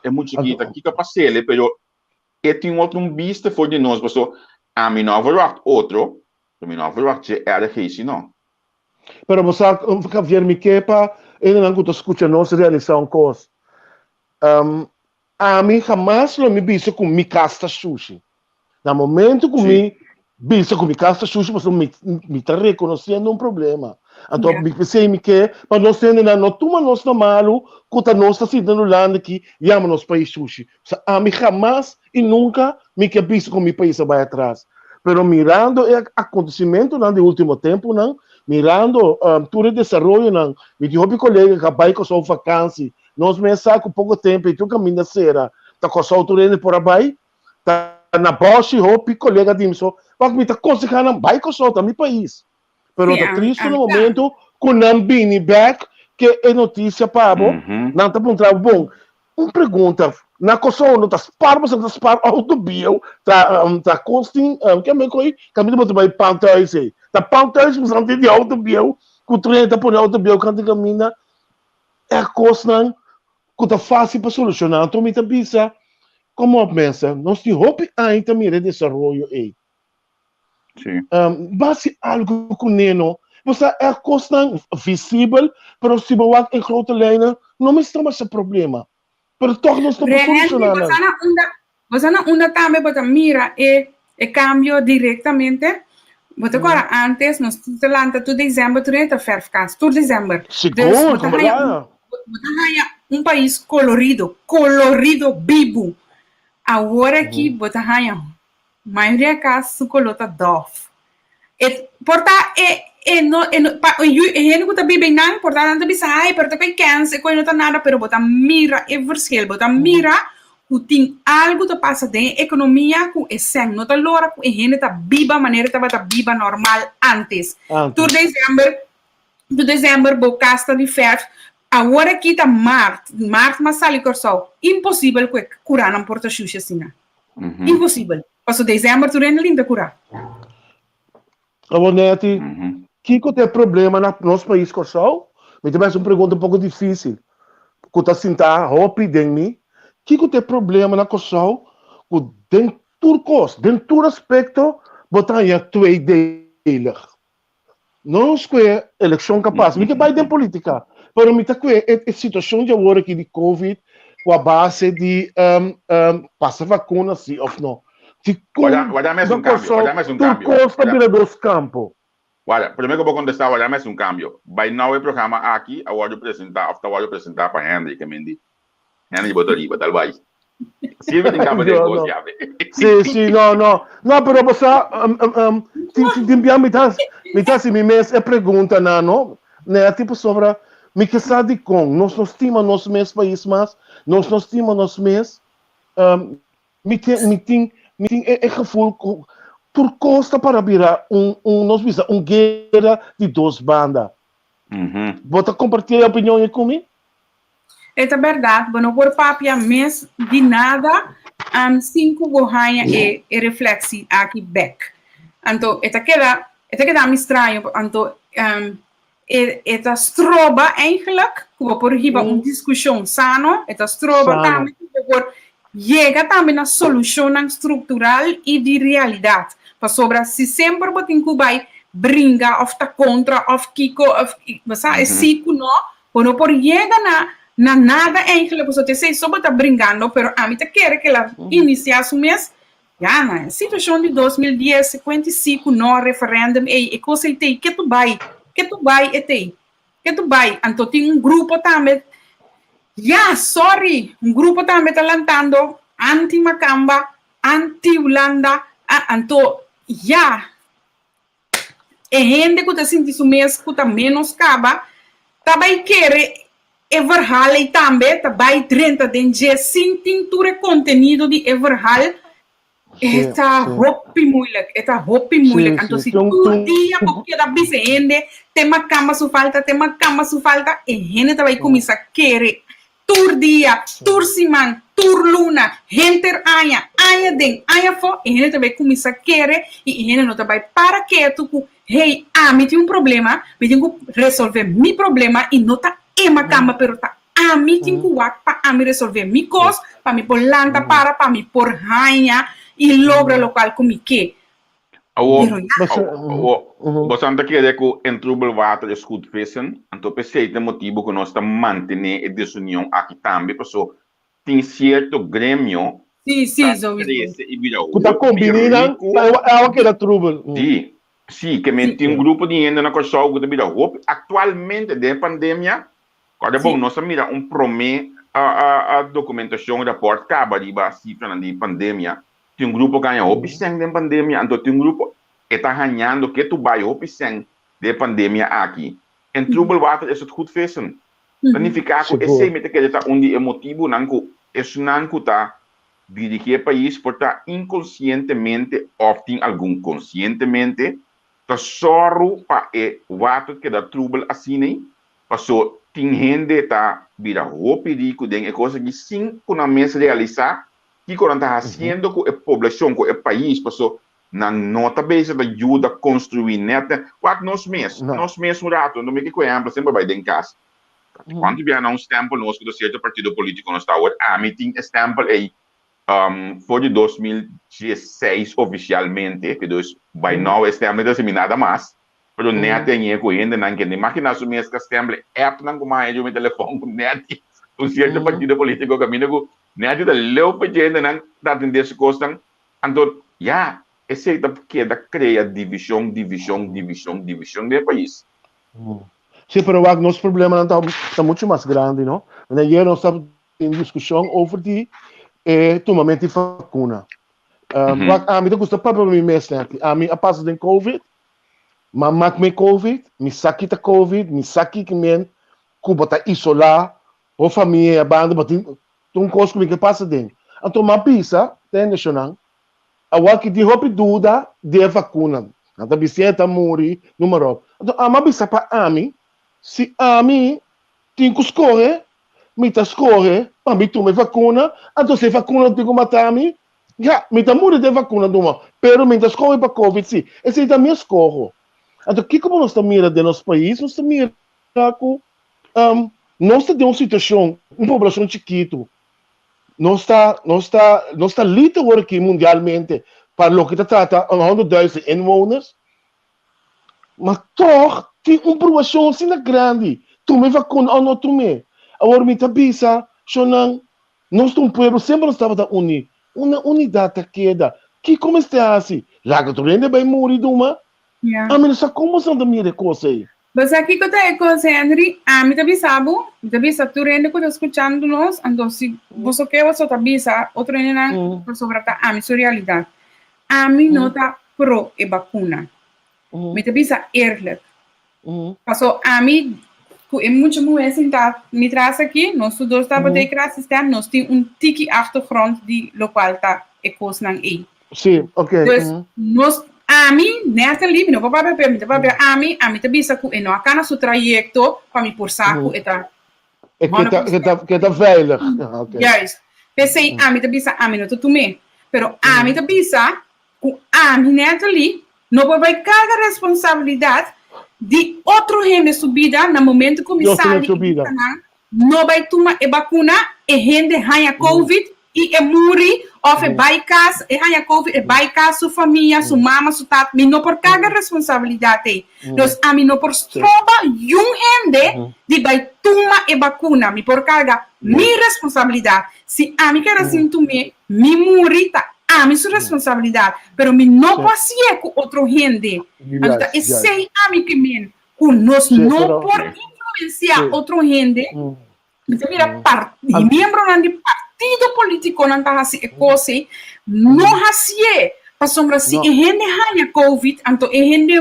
e mucha chikita kiko a pas'el pero E tin otro un bista for di nos paso ami no a verwacht otro, pero mi no a verwacht dje erg ei si no. Pero bo sa, Javier, mi ke pa hendenan ku ta skucha nos realisá un kos. Ami hamas lo mi bisa ku mi kas ta shushi. Na momento ku mi bisa ku mi kas ta shushi pasobra mi mi ta rekonosiendo un problema. Anto mi p'esei mi ke pa nos hendenan no tuma nos na malu ku ta nos ta sinta na Hulanda aki yama nos pais shushi. Pasobra ami hamas i nunka mi ke bisa ku mi pais a bai atras. Pero mirando e akontesimentonan di ultimo tempunan, mirando tur e desaroyonan, mi tin hopi kolega ku a bai Kòrsou fakansi, nos mes sa ku poko tempu ei tur kaminda sera, ta Kòrsou tur hende por a bai. Ta na bòshi hopi kolega di mi so, wak mi ta konsehá nan bai Kòrsou, ta mi pais. Pero ta tristu na momento ku nan bini bèk ke e notisia pa bo, nan ta puntra bo, bon, un pregunta, na Kòrsou no ta spar boso ta spar outo bieu, ta ta kos tin, ke men koi, kaminda bo ta bai Panthuis ei, ta Panthuis ku san tin di outo bieu, ku tren ta pone outo bieu kanta kaminda, e kosnan ku ta fásil pa solushoná. Anto mi ta bisa, Kom op mensen, nos tin hopi aña ta mira e desaroyo ei. Sí. Basi algu ku neno, bo sa e kosnan visibel, pero si bo wak en grote lijnen, no mester masha problema. Pero tòg nos no por Realmente, solushoná bo nan. sa na unda, bo sa na unda tambe bo ta mira e e kambio direktamente? Bo ta kòrda antes nos ta lanta tur desèmber tur hende ta fèrf kas, tur desèmber. Dus Sigur, bo ta haña un kompará. bo ta haña un pais kolorido, kolorido bibu. Awor aki bo ta haña mayoria kas su koló ta dòf. E por ta e e no e no pa e yu e hende ku ta biba einan por ta nan ta bisa ai pero ta koe kens e koe no ta nada pero bo ta mira e verschil bo ta mira ku tin algu ta pasa den e ekonomia ku e sèn no ta lora ku e hende ta biba manera e tabata biba normal antes. Tur Antes. desèmber tur desèmber bo kas ta di fèrf awor aki ta mart mart mas sali Kòrsou imposibel ku e kuranan por ta shushi asina imposibel. Paso december tur hende limpia cura. Awor Netty, kiko ta e problema na nos pais Kòrsou? Mi ta bes un pregunta un poko difísil ku ta sinta hopi den mi. Kiko ta e problema na Kòrsou ku den tur kos, den tur aspekto bo ta haña tweedelig? Nos ku e elekshon ka pasa, mi ta bai den politika, pero mi ta kue e situashon di awor aki di covid ku a base di pasa vakuna si òf no. Dikon Wada mes na un kambio, Kòrsou wada mes un tur kambio. kos ta Wada, bira dos kampo? wada, promé ku bo kontestá, wada mes un kambio. Bai nou e programa aki a wòrdu presentá òf ta wòrdu presentá pa Henry, ke men di Henry bo ta riba, tal bai. Silvia tin caba den No, cos no. ya be. Sí, sí, no, no. No, pero bo sa, um, um, um, tin, tin, tin bia mi ta, mi ta hasi mi mes e pregunta na, no? Ne tipo sobra, mi ke sa dikon, nos no stima nos mes pais mas, nos no stima nos mes, um, mi tin, mi tin, mi tin e, e gevoel ku tur kos ta para bira un, un, nos bisa, un guera di dos banda. Bo ta kompartí e opinion ei ku mi? E ta bèrdat, bo no por papia mes di nada sin ku bo haña e e refleksi aki bèk. Anto e ta keda e ta keda mi straño, anto E, e ta stroba eigenlijk ku bo por hiba un diskushon sano, e ta stroba Sano. tambe ku bo por yega tambe na solushonnan struktural i di realidat. Pasobra si semper bo tin ku bai bringa òf ta kontra òf kiko òf bo sa e sí ku no, bo no por yega na na nada eigenlijk, pasobra esei so bo ta bringando, pero ami ta kere ku el a inisiá su mes Ya, na e situashon di 2010, e kuenti sí ku no referèndum ei, e kos ei t'ei, ke tu bai? Ke tu bai e t'ei? Ke tu bai? Anto tin un grupo tambe, ya, sorry, un grupo tambe ta lantando anti-makamba, anti-Hulanda, anto, ya, e hende ku ta sinti su mes ku ta ménos kaba, ta bai kere e verhaal ei tambe, ta bai drenta den dje sin tin tur e kontenido di e verhaal. E ta hopi moeilijk, e ta hopi moeilijk. Anto si tur dia bo keda bisa e hende, te makamba su falta, te makamba su falta, e hende ta bai kuminsá kere Tur dia, tur siman, tur luna, henter aña, aña den, aña afó, e hende ta bai kuminsá kere i e hende no ta bai para ketu ku, Hey, ami tin un problema, mi tin ku resolvé mi problema i no ta e makamba, pero ta ami tin ku wak pa ami resolvé mi kos, pa mi por lanta para, pa mi por haña i logra lokual ku mi ke. Awor, awor, boso ta kere ku en trubel water is goed vissen? Anto p'esei ta e motibu ku nos ta mantené e desunion aki tambe, paso tin sierto gremio Sí, sí, ta sowieso. krese i bira Ku ta hopi kombiní nan riku. pa e awa keda trubel. Sí, sí, ke men tin un grupo di hende na Kòrsou ku ta bira hopi aktualmente den e pandemia. Kòrda bon, nos a mira un promé dokumentashon, rapòrt kaba riba sifranan di pandemia. Tin un grupo ku a haña hopi sèn den pandemia, anto tin un grupo e ta hañando ke tu bai hopi sèn den e pandemia aki. En troebel water is het goed vissen. Ta nifiká ku esei mi ta kere ta un di e motibunan ku esnan ku ta dirigí e pais por ta inkonsientemente òf tin algun konsientemente ta sòru pa e water keda troebel asin'ei, paso tin hende ta bira hopi riku den e kos aki sin ku nan mes realisá Kiko nan ta hasiendo ku e poblashon, ku e pais, paso nan no ta bezig ta yuda konstruí nèt nèt. Wak nos mes, nos mes un ratu, no mi ke ku ehèmpel semper bai den kas. Kuantu biaha na un stèmpel nos ku ta sierto partido polítiko nos ta awor, ami tin e stèmpel ei for di 2016 ofisialmente, ke dus by now e stèmpel ta hasi mi nada mas, pero nèt e ñe ku hendenan ke no imaginá su mes ka stèmpel e appnan ku mi haña riba mi telefòn ku nèt un sierto partido polítiko kaminda ku Nèt ta leu pa djentenan ta atendé su kosnan, anto ya, esei ta keda krea divishon, divishon, divishon, divishon den e pais. Sí, pero wak nos problemanan ta ta mucho mas grandi, no? Want ayer nos tabata tin diskushon over di e tumamento di vakuna. Wak ami ta gusta papia pa mi mes, Nèt. Ami a pasa den covid, m'a mak me covid, mi sa ki ta covid, mi sa kiko men ku bo ta isolá Bo famia e banda bo tin un kos ku mi ke pasa den. Anto m'a bisa te nashonnan, awor ki tin hopi duda di e vakuna. Nan ta bisa e ta muri, numa ròp. Anto ami a bisa pa ami, si ami tin ku skohe, mi ta skohe pa mi tuma e vakuna, anto si e vakuna tin ku mata mi, ya, mi ta muri den vakuna numa, pero mi ta skohe pa covid si. Esei ta mi eskoho. Anto kiko bo nos ta mira den nos pais? Nos ta mira ku nos ta den un situashon, un poblashon chikitu, nos ta, nos ta, nos ta lit awor aki mundialmente pa loke ta trata un honderdduizend inwoners, ma tòg tin un bruashon asina grandi, tuma e vakuna òf no tum'é. Awor mi ta bisa, shonnan, nos ta un pueblo, semper nos tabata uní, una unidat ta keda, kiko mester hasi? Laga tur hende bai muri duma? Ami no sa kon boso ta mira e kos ei. Bo sa kiko ta e kos, Henry? Ami ta bisa bo, mi ta bisa tur hende ku ta skuchando nos, anto si boso ke boso ta bisa otro hendenan pasobra ta ami su realidat. Ami no ta pro e bakuna. Mi ta bisa eerlijk. Paso ami ku e mucha muhé sintá mi tras aki, nos tur dos tabata e krasistem, nos tin un tiki achtergrond di lokual ta e kosnan ei. Sí, ok. Dus nos, ami, Natalie, mi no por papia p'e, mi ta papia ami, ami ta bisa ku e no a kana su trayekto pa mi por sa ku e ta E ke ta, ke ta, ke ta veilig. Ah, ok. Juist. P'esei ami ta bisa ami no ta tum'é. Pero ami ta bisa ku ami, Natalie, no por bai karga responsabilidat. di otro hende su bida na momento ku mi Di otro sali hende su i bida. bisa nan no bai tuma e bakuna, e hende haña covid i e muri òf e bai kas, e haña covid, e bai kas su famia, su mama, su tata, mi no por karga responsabilidat ei. Dus ami no por stroba yun hende di bai tuma e bakuna, mi por karga mi responsabilidat. Si ami keda sin tum'é, mi muri, ta ami su responsabilidat, pero mi no por hasié ku otro hende. Anto ta esei ami ke men, ku nos no por influensiá otro hende. Mi ta mira miembronan di partido politiconan ta hasi e kos ei, no hasié, pasobra si e hende haña covid, anto e hende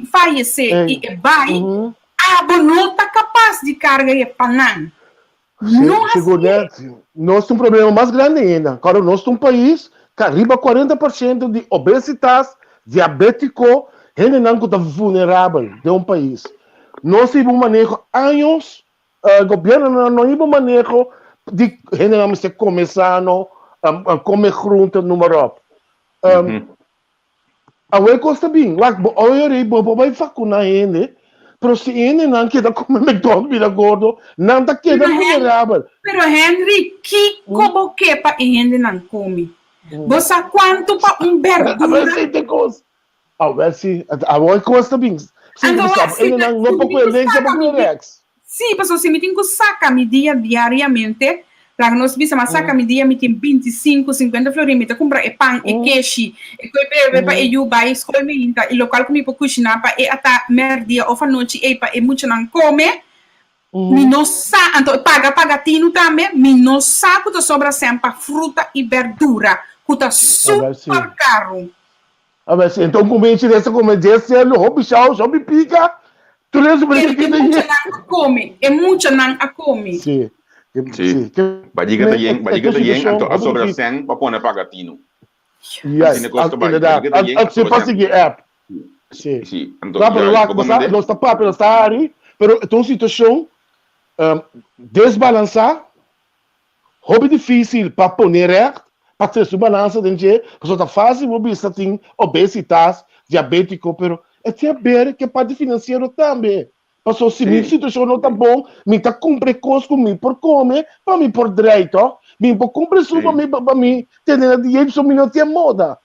fayesé i e bai, abo no ta kapas di karga e pa nan. No hasié. Nos tin un problema mas grandi ainda. Kòrda nos ta un pais ku riba 40% di obesitas, diabétiko, hendenan ku ta vulnerabel den un pais. Nos hiba un maneho años Gobiernonan no hiba maneho di hendenan mester come sano, come groente, noem maar op. Awe cos ta bin, wak bo oyo rei bo por bai vacuna hende, pero si hendenan keda come McDonald's bira gordo, nan ta keda vulnerabel. Pero Henry, kiko bo ke pa e hendenan come? Bo sa cuanto pa un berdura? Awe si te cos. Awe si, awe cos ta bin. Si, Anto mi wak, sa, si hendenan no mi por tin coge ku leche, saka por mi coge di rex. Sí, pasobra si mi tin ku saka mi dia diariamente, laga nos bisa, m'a saka mi dia, mi tin 25, 50 florin, mi ta kumpra e pan, e keshi, e koe bebe pa e yu bai skol meinta, i lokal ku mi por kushiná pa e ata mèrdia òf anochi ei pa e muchanan kome, mi no sa, anto e paga paga tinu tambe, mi no sa ku ta sobra sèn pa fruta i bèrdura, ku ta super karu. A ver, si enton come enchi resta come dies celo, hopi saus, hopi pica, tur eso Pero e muchanan a come, e muchanan a come. Sí, Sí. sí. Bajiga ta yen, bajiga ta yen, anto a sobra sen pa pone paga tinu. Yes, Asina cos ta bai. inderdaad. Bajiga ta yen, a Si sobra pa sen. sigui app. Sí. Sí, anto, No, pero ya, wak, bo bo sa, komende? nos ta papia, nos ta hari, pero ta un situacion desbalansa. Hopi difísil pa pone règt, pa trese un balansa den dje, pasobra ta fásil bo bisa tin obesitas, diabétiko, pero e tin aber ku e parti finansiero tambe. Pasobra si mi situashon no ta bon, mi ta kumpra e kos ku mi por kome pa mi por drei, tòg? Mi por kumpra esun pa mi pa mi tene na diet, pasobra mi no tin e moda,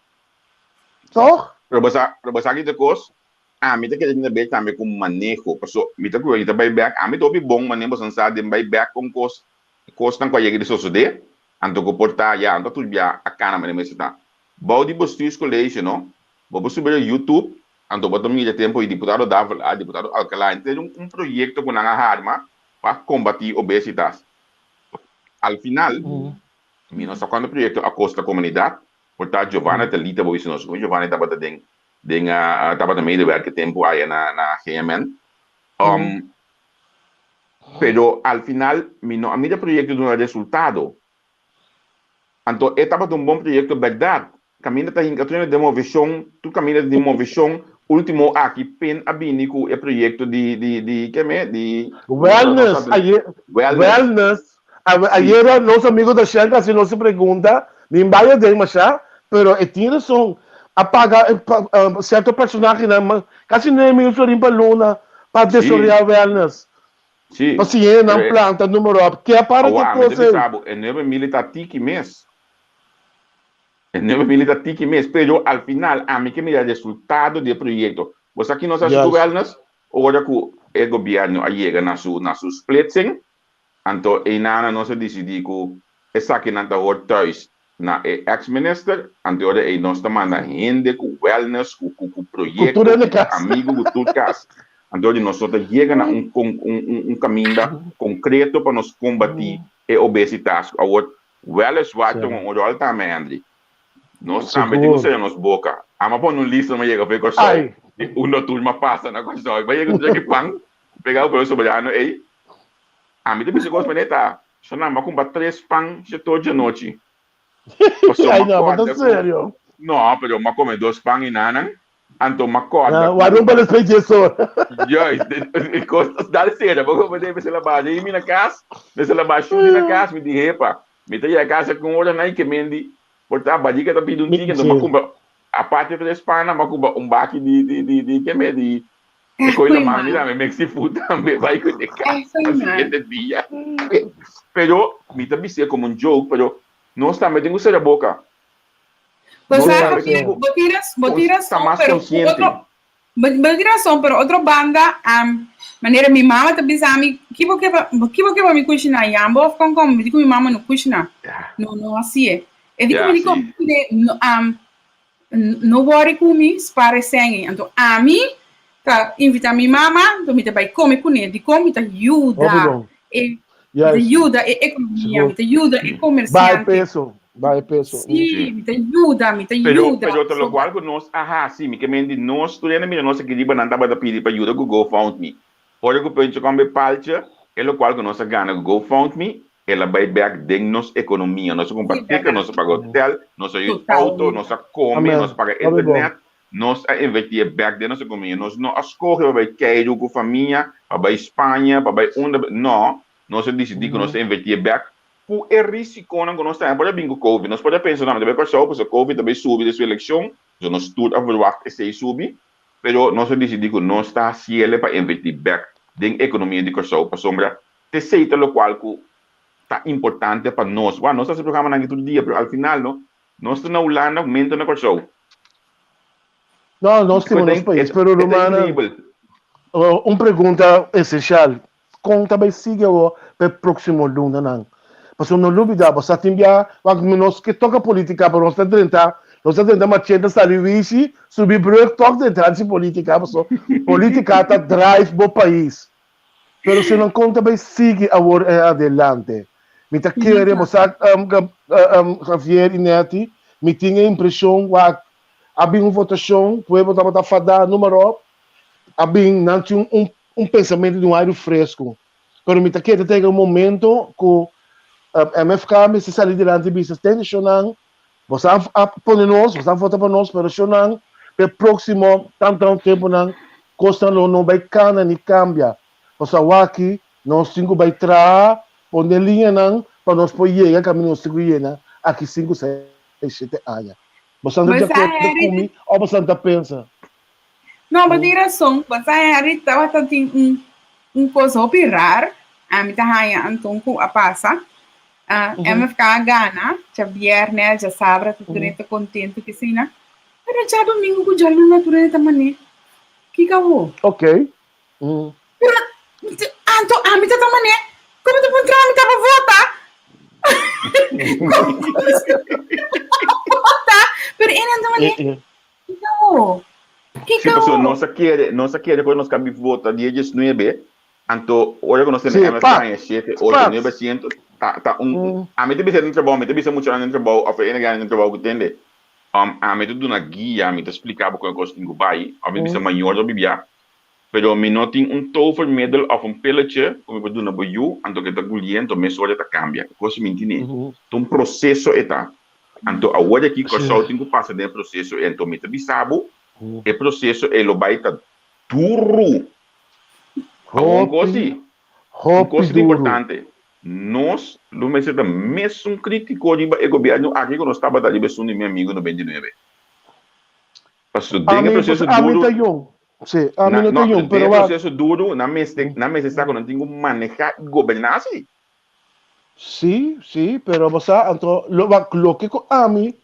tòg? Pero bo sa, pero bo sa ki ta kos? Ami ta kere tin aber tambe ku maneho, pasobra mi ta kue mi ta bai bèk, ami ta hopi bon manera boso sa den bai bèk kon kos Kosnan ku a yega di sosodé, anto ku por ta ya anto tur bia a kana manera mester ta. Bou di Bestuurscollege no, bo por subi riba YouTube, anto bo ta mira tempu di diputado Davelaar, diputado Alcalá, henter un un proyekto ku nan a harma pa kombatí obesitas. Al final, mi no sa kuantu proyekto a kosta komunidat, por ta Giovanna Talita bo bisa nos ku Giovanna tabata den den tabata medewerker tempu aya na na GMN. Pero al final mi no a mira proyecto duna resultado. Anto e tabata un bon proyecto berdad. Caminda ta hinca tur den movecion, tur caminda ta den movecion. Ultimo aki pen a bini cu e proyecto di di di keme di Wellness, ayer, Wellness. wellness. Ayer nos amigo da Shanka haci nos e pregunta, mi bay aden masha, pero e tin razon. A paga cierto personahenan casi 9000 florin pa luna pa desaroyá wellness. Sí. Pa siña nan planta, número op. Ke para Awa, ke mi ta kos ei? bisa bo, e 9000 ta tiki mes. E 9000 ta tiki mes, pero al final ami ke mira resultado di e proyekto. Bo sa ki nos a hasi ku wellness? Ora ku e gobièrnu a yega na su na su splitsing, anto einana nos a disidí ku esakinan ta hoor thuis na e ex minister, anto ora ei nos ta manda hende ku wellness, ku ku ku proyekto, ku amigo, ku tur kas. Anto ora nos no ta yega na un un un kaminda konkreto pa nos kombatí e obesitas. Awor weliswaar tuma un ròl tambe Henry. Nos tambe tin ku sera nos boka. Ama pone un lista ma yega for e Kòrsou di unda tur ma pasa na Kòrsou. Bai yega tur aki pan pega ku e soberano ei. Ami ta bisa kos manera ta. So nan, m'a kumpra tres pan dje tur djanochi. Pasobra Ay, m'a no, bo ta kòrda ku. serio. No, pero m'a kome dos pan i nanan. Anto m'a kòrda Ah, ku. waarom pa despues dje sor? Juist, e kos ta dal sera. Bo komprendé? Mi a laba rimi na kas, mi a laba shushi na kas, mi di, Hepa, mi ta yega kas ku un ora nai ke mendi por ta barika ta pidi un tiki, anto m'a kumpra, aparte tres pannan, m'a kumpra un baki di, di, di, di, keme, di. E koi la mami tambe mix seafood tambe bai ku de kas pa siguiente dia. Pero mi ta bis'é komo un joke, pero nos tambe tin ku sera boka. Bo Nos sa, tambe tin Javier, ku bo tin ras- bo tin ta rason, mas pero ku konsiente. otro, bo, bo tin rason, pero otro banda, am, manera mi mama ta bisa mi, ki bo ke pa, ki bo ke pa mi kushiná, yambo of konkom? Mi di ku mi mama no kushiná. No, no hasié. E di ku Ya, mi di sí. ku, no, am, No worry ku mi, spar e sèn. Anto ami ta invitá mi mama, anto mi ta bai kome kuné. Dikon? Mi ta yuda e, mi ta yuda e ekonomia, mi ta yuda e Bai komersiante. peso, bai peso. Sí, mi ta yuda, mi ta Pero, yuda. pero ta lokual ku nos a hasi, mi ke men di nos tur hende mira nos aki riba nan tabata pidi pa yuda ku GoFundMe. Ora ku Pencho kombe palcha, e lokual ku nos a gana ku GoFundMe, El a bai bek den nos ekonomia. Nos a kumpra ticket, nos a paga hotel, nos a huur auto, nos a kome, nos a paga internet. Nos a inverti e bek den nos ekonomia. Nos no a skohe pa bai keiru ku famia, pa bai Spaña, pa bai unda. No, nos a disidí ku nos ta inverti e bek ku e risikonan ku nos ta. Por a bin ku Covid. Nos por a pensa, no, mi ta bai Kòrsou pasobra Covid ta bai subi den su elekshon. So nos tur a verwagt esei subi. Pero nos a disidí ku nos ta hasiel pa inverti bek den ekonomia di Kòrsou pasobra Esei ta lokual ku ta importante pa nos. Wak, nos ta hasi programanan aki tur dia, pero al final no, nos ta na Hulanda, mento na Kòrsou. No, nos stima nos pais, pero rumannan, un pregunta esensial, kon ta bai sigui awor pa e próksimo lunanan? Pasobra no lubidá, bo sa tin bia, wak, nos ke toka polítika, pero nos ta drenta, nos ta drenta machete, sali wishi, subi brug, tòg drenta hasi polítika, pasobra polítika ta drive bo pais. Pero si nan konta bai sigui awor en adelante, mi ta kere, bo sa, Javier i Netty, mi tin e impreshon wak a bin un votashon, pueblo tabata fadá, no maròp, a bin nan tin un un pensamentu di un airu fresku. Pero mi ta kere ta yega un momento ku MFK mester sali dilanti i bisa, tende shonnan, bo sa a pone nos, bo sa a vota pa nos, pero shonnan, pa e próksimo tantu tempunan Kosnan lo no bai kana ni kambia. Pasobra awaki nos tin ku bai traha, pone liñanan pa nos por yega kaminda nos tin ku yena aki sinku, seis, shete aña. Boso ta di akuerdo ku mi òf boso ta pensa? No, bo tin rason. Bo sa Henry tabata tin un un kos hopi rar. Ami ta haña anton ku a pasa. MFK a gana djabièrnè, djasabra ta tur hende ta kontentu k'esina. Pero djadomingo ku djaluna tur hende ta mané. Kiko awo? Ok. Pero anto ami ta ta mané. Komo ta puntra ami taba vota? Vota? Pero e nan ta mané. Kiko awo? Sí, Kiko pasobra awo? nos a kere, nos a kere ku nos kabi vota dia diesnuebe, anto ora ku nos tene Sí, MFK pat, haña shete, ocho, pat. nuebe asiento, ta ta un, ami ta bisa den trabou, mi ta bisa muchanan den trabou òf e hende grandi den trabou ku tende, Ami ta duna guia, mi ta spliká bo kon e kos tin ku bai, òf mi bisa mayor ta bibia, pero mi no tin un tovermiddel òf un pilletje ku mi por duna bo yu, anto ku e ta gulié, anto mesora e ta kambia. E kos mi tine. Ta un proseso e ta. Anto awor aki Kòrsou tin ku pasa den e proseso ei, anto mi ta bisa bo, e proseso ei lo bai ta duru. Awor un kos si, un Hopi, kos hopi si ta duru. importante, Nos lo mester ta mesun critico riba e gobierno aki cu nos tabata riba esun di mi amigo 99. Pasobra den e Ami, proceso ami duro, ta jong. Sí, ami na, no ta no, jong, den pero e wak. proceso duro nan mester, nan mester sa cu nan tin cu maneha y goberna si. Sí, sí, pero bo sa, anto, lo, wak, loke cu ami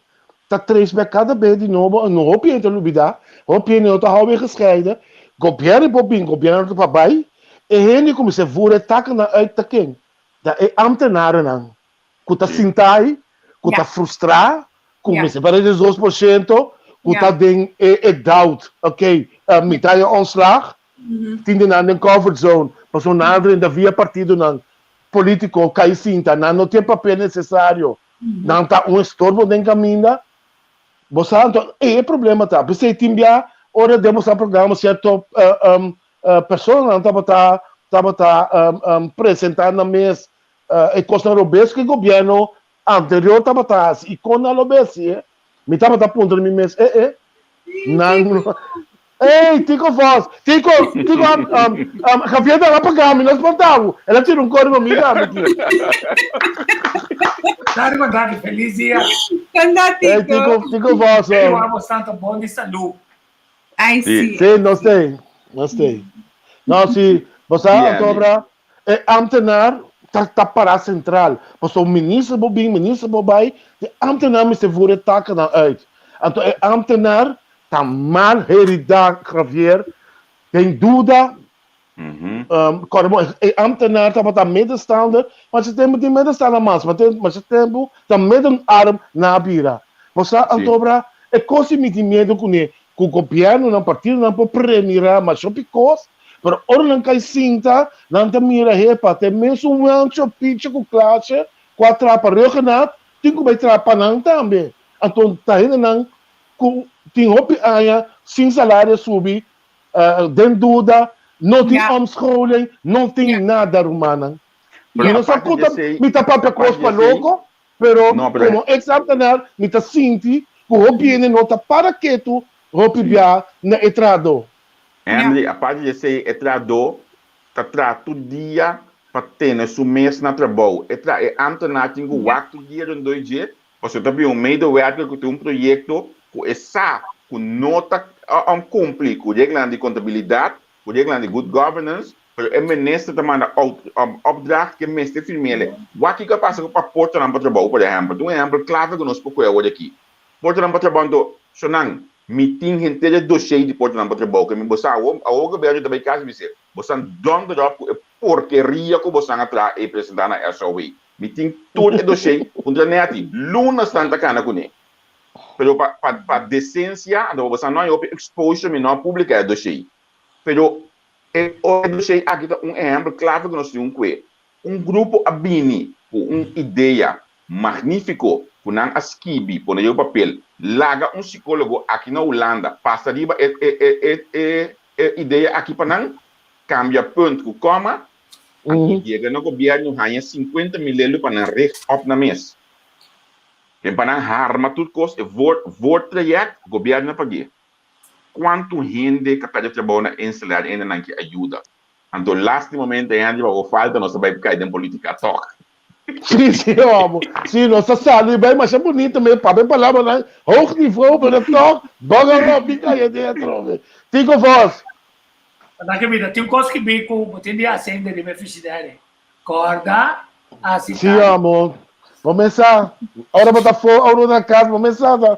ta trace back cada bes di nobo, no hopi hende ta lubida, hopi hende no ta hou weer gescheiden, gobierno por bin, gobierno ta pa bay, e hende cu mester voer e takennan uit ta ken? Ta e ambtenarennan cu ta sinta ay, cu ta frustra, cu mester para e 2%, cu ta den e doubt, ok, mi ta haya ontslag, tin di nan den comfort zone, pasobra nan a drenta via partidonan politico cay sinta, nan no tin e papel necesario. Nan ta un estorbo den caminda. Bo sa anto, ey e problema ta. P'esey tin bia ora den bo sa programa cierto personanan tabata tabata presenta nan mes e cosnan robes cu e gobierno anterior tabata haci y con nan lo besi e. Mi tabata puntra mi mes, e e, nan Ey, Tico Vos, Tico, Tico, um, um, um, Javier ta paga mi, no spanta bo. El a tira un código mi tambe, tío. Dale, mandate, feliz dia. Anda, Ey, Tico. Tico, Tico Vos. Ey, wabo santo bon di salud. Ay, Sí. sí. Sí, no sé. Nos tei. No, si, bo sa, Yeah, anto obra, e ambtenaar ta, ta para central. Paso minister bo bin, minister bo bai, de ambtenaar mester voer e takennan uit. Anto e ambtenaar ta mal herida, Javier, den duda, um, kòrda bo, e ambtenaar tabata middenstander, maar se tempu tin middenstander mas, maar te, maar se tempu ta middenarm na bira. Bo sa, anto obra, e kos di mi tin miedu kuné, ku gobièrnunan, partidonan por premirá masha hopi kos, pero ora nan kai sinta, nan ta mira, hepa, ta e mesun Welcho, Picho ku Klaasje ku a traha pa Ruggenaath, tin ku bai traha pa nan tambe. Anto ta hendenan ku tin hopi aña sin salario subi, den duda, no tin omscholing, no tin nada rumannan. Mi no sa ku ta mi ta papia kos pa loko, Pero komo ex ambtenaar mi ta sinti ku hopi hende no ta para ketu hopi bia na e trahadó. Henry, aparte di esei e trahadó ta traha tur dia pa tene su mes na trabou. E tra e ambtenaar tin ku wak tur dia rondó i dje pasobra ta bin un medewerker ku tin un proyekto ku e sa ku no ta kumpli ku reglanan di kontabilidat, ku reglanan di good governance, Pero e minister ta manda opdracht ke mester firmele. Wak kiko a pasa ku pa portanan pa trabou, por ehèmpel. Ta un ehèmpel klave ku nos por kohe awor aki. Portanan pa trabou anto, sonan, mi tin henter e dossier di portanan pa trabou ke mi bo sa awor, awor gobièrnu ta bai kas bis'é, bosan dònder òf ku e porkeria ku bosan a traha ei presentá na SOW. Mi tin tur e dossier, puntra Netty, lunas nan ta kana kuné. Pero pa pa pa desensia, anto bosan no a hopi exposure mi no a publiká e dossier. Pero E dossier aki ta un ehempel clave cu nos tin un cue. Un grupo a bini cu un idea magnifico cu nan a skibi, pone riba papel, laga un psicologo aki na Hulanda pasa riba e e e e idea aki pa nan, cambia punt cu coma, anto yega na gobierno haya 50 mil lelo pa nan richt op nan mes. Den pa nan harma tur cos e voor voortraject gobierno a pague. Kuantu hende ka pèrdè trabou na Inselair ende nan ke ayuda? Anto lastimamente hende pa bo falta nos ta bai kai den politica tòg. Sí, sí, homo. Sí, nos ta sali bai masha bunito mes, papia palabranan hoog niveau, pero tòg bòga ròp bin kai aden atrobe. Tico Vos. Anda ke bida, tin kos ki bin ku bo tin di hasi ainda riba e frigidaire. Kòrda hasi Sí, homo. Bo mes sa, ora bo ta for, ora bo ta na kas, bo mes sa ta,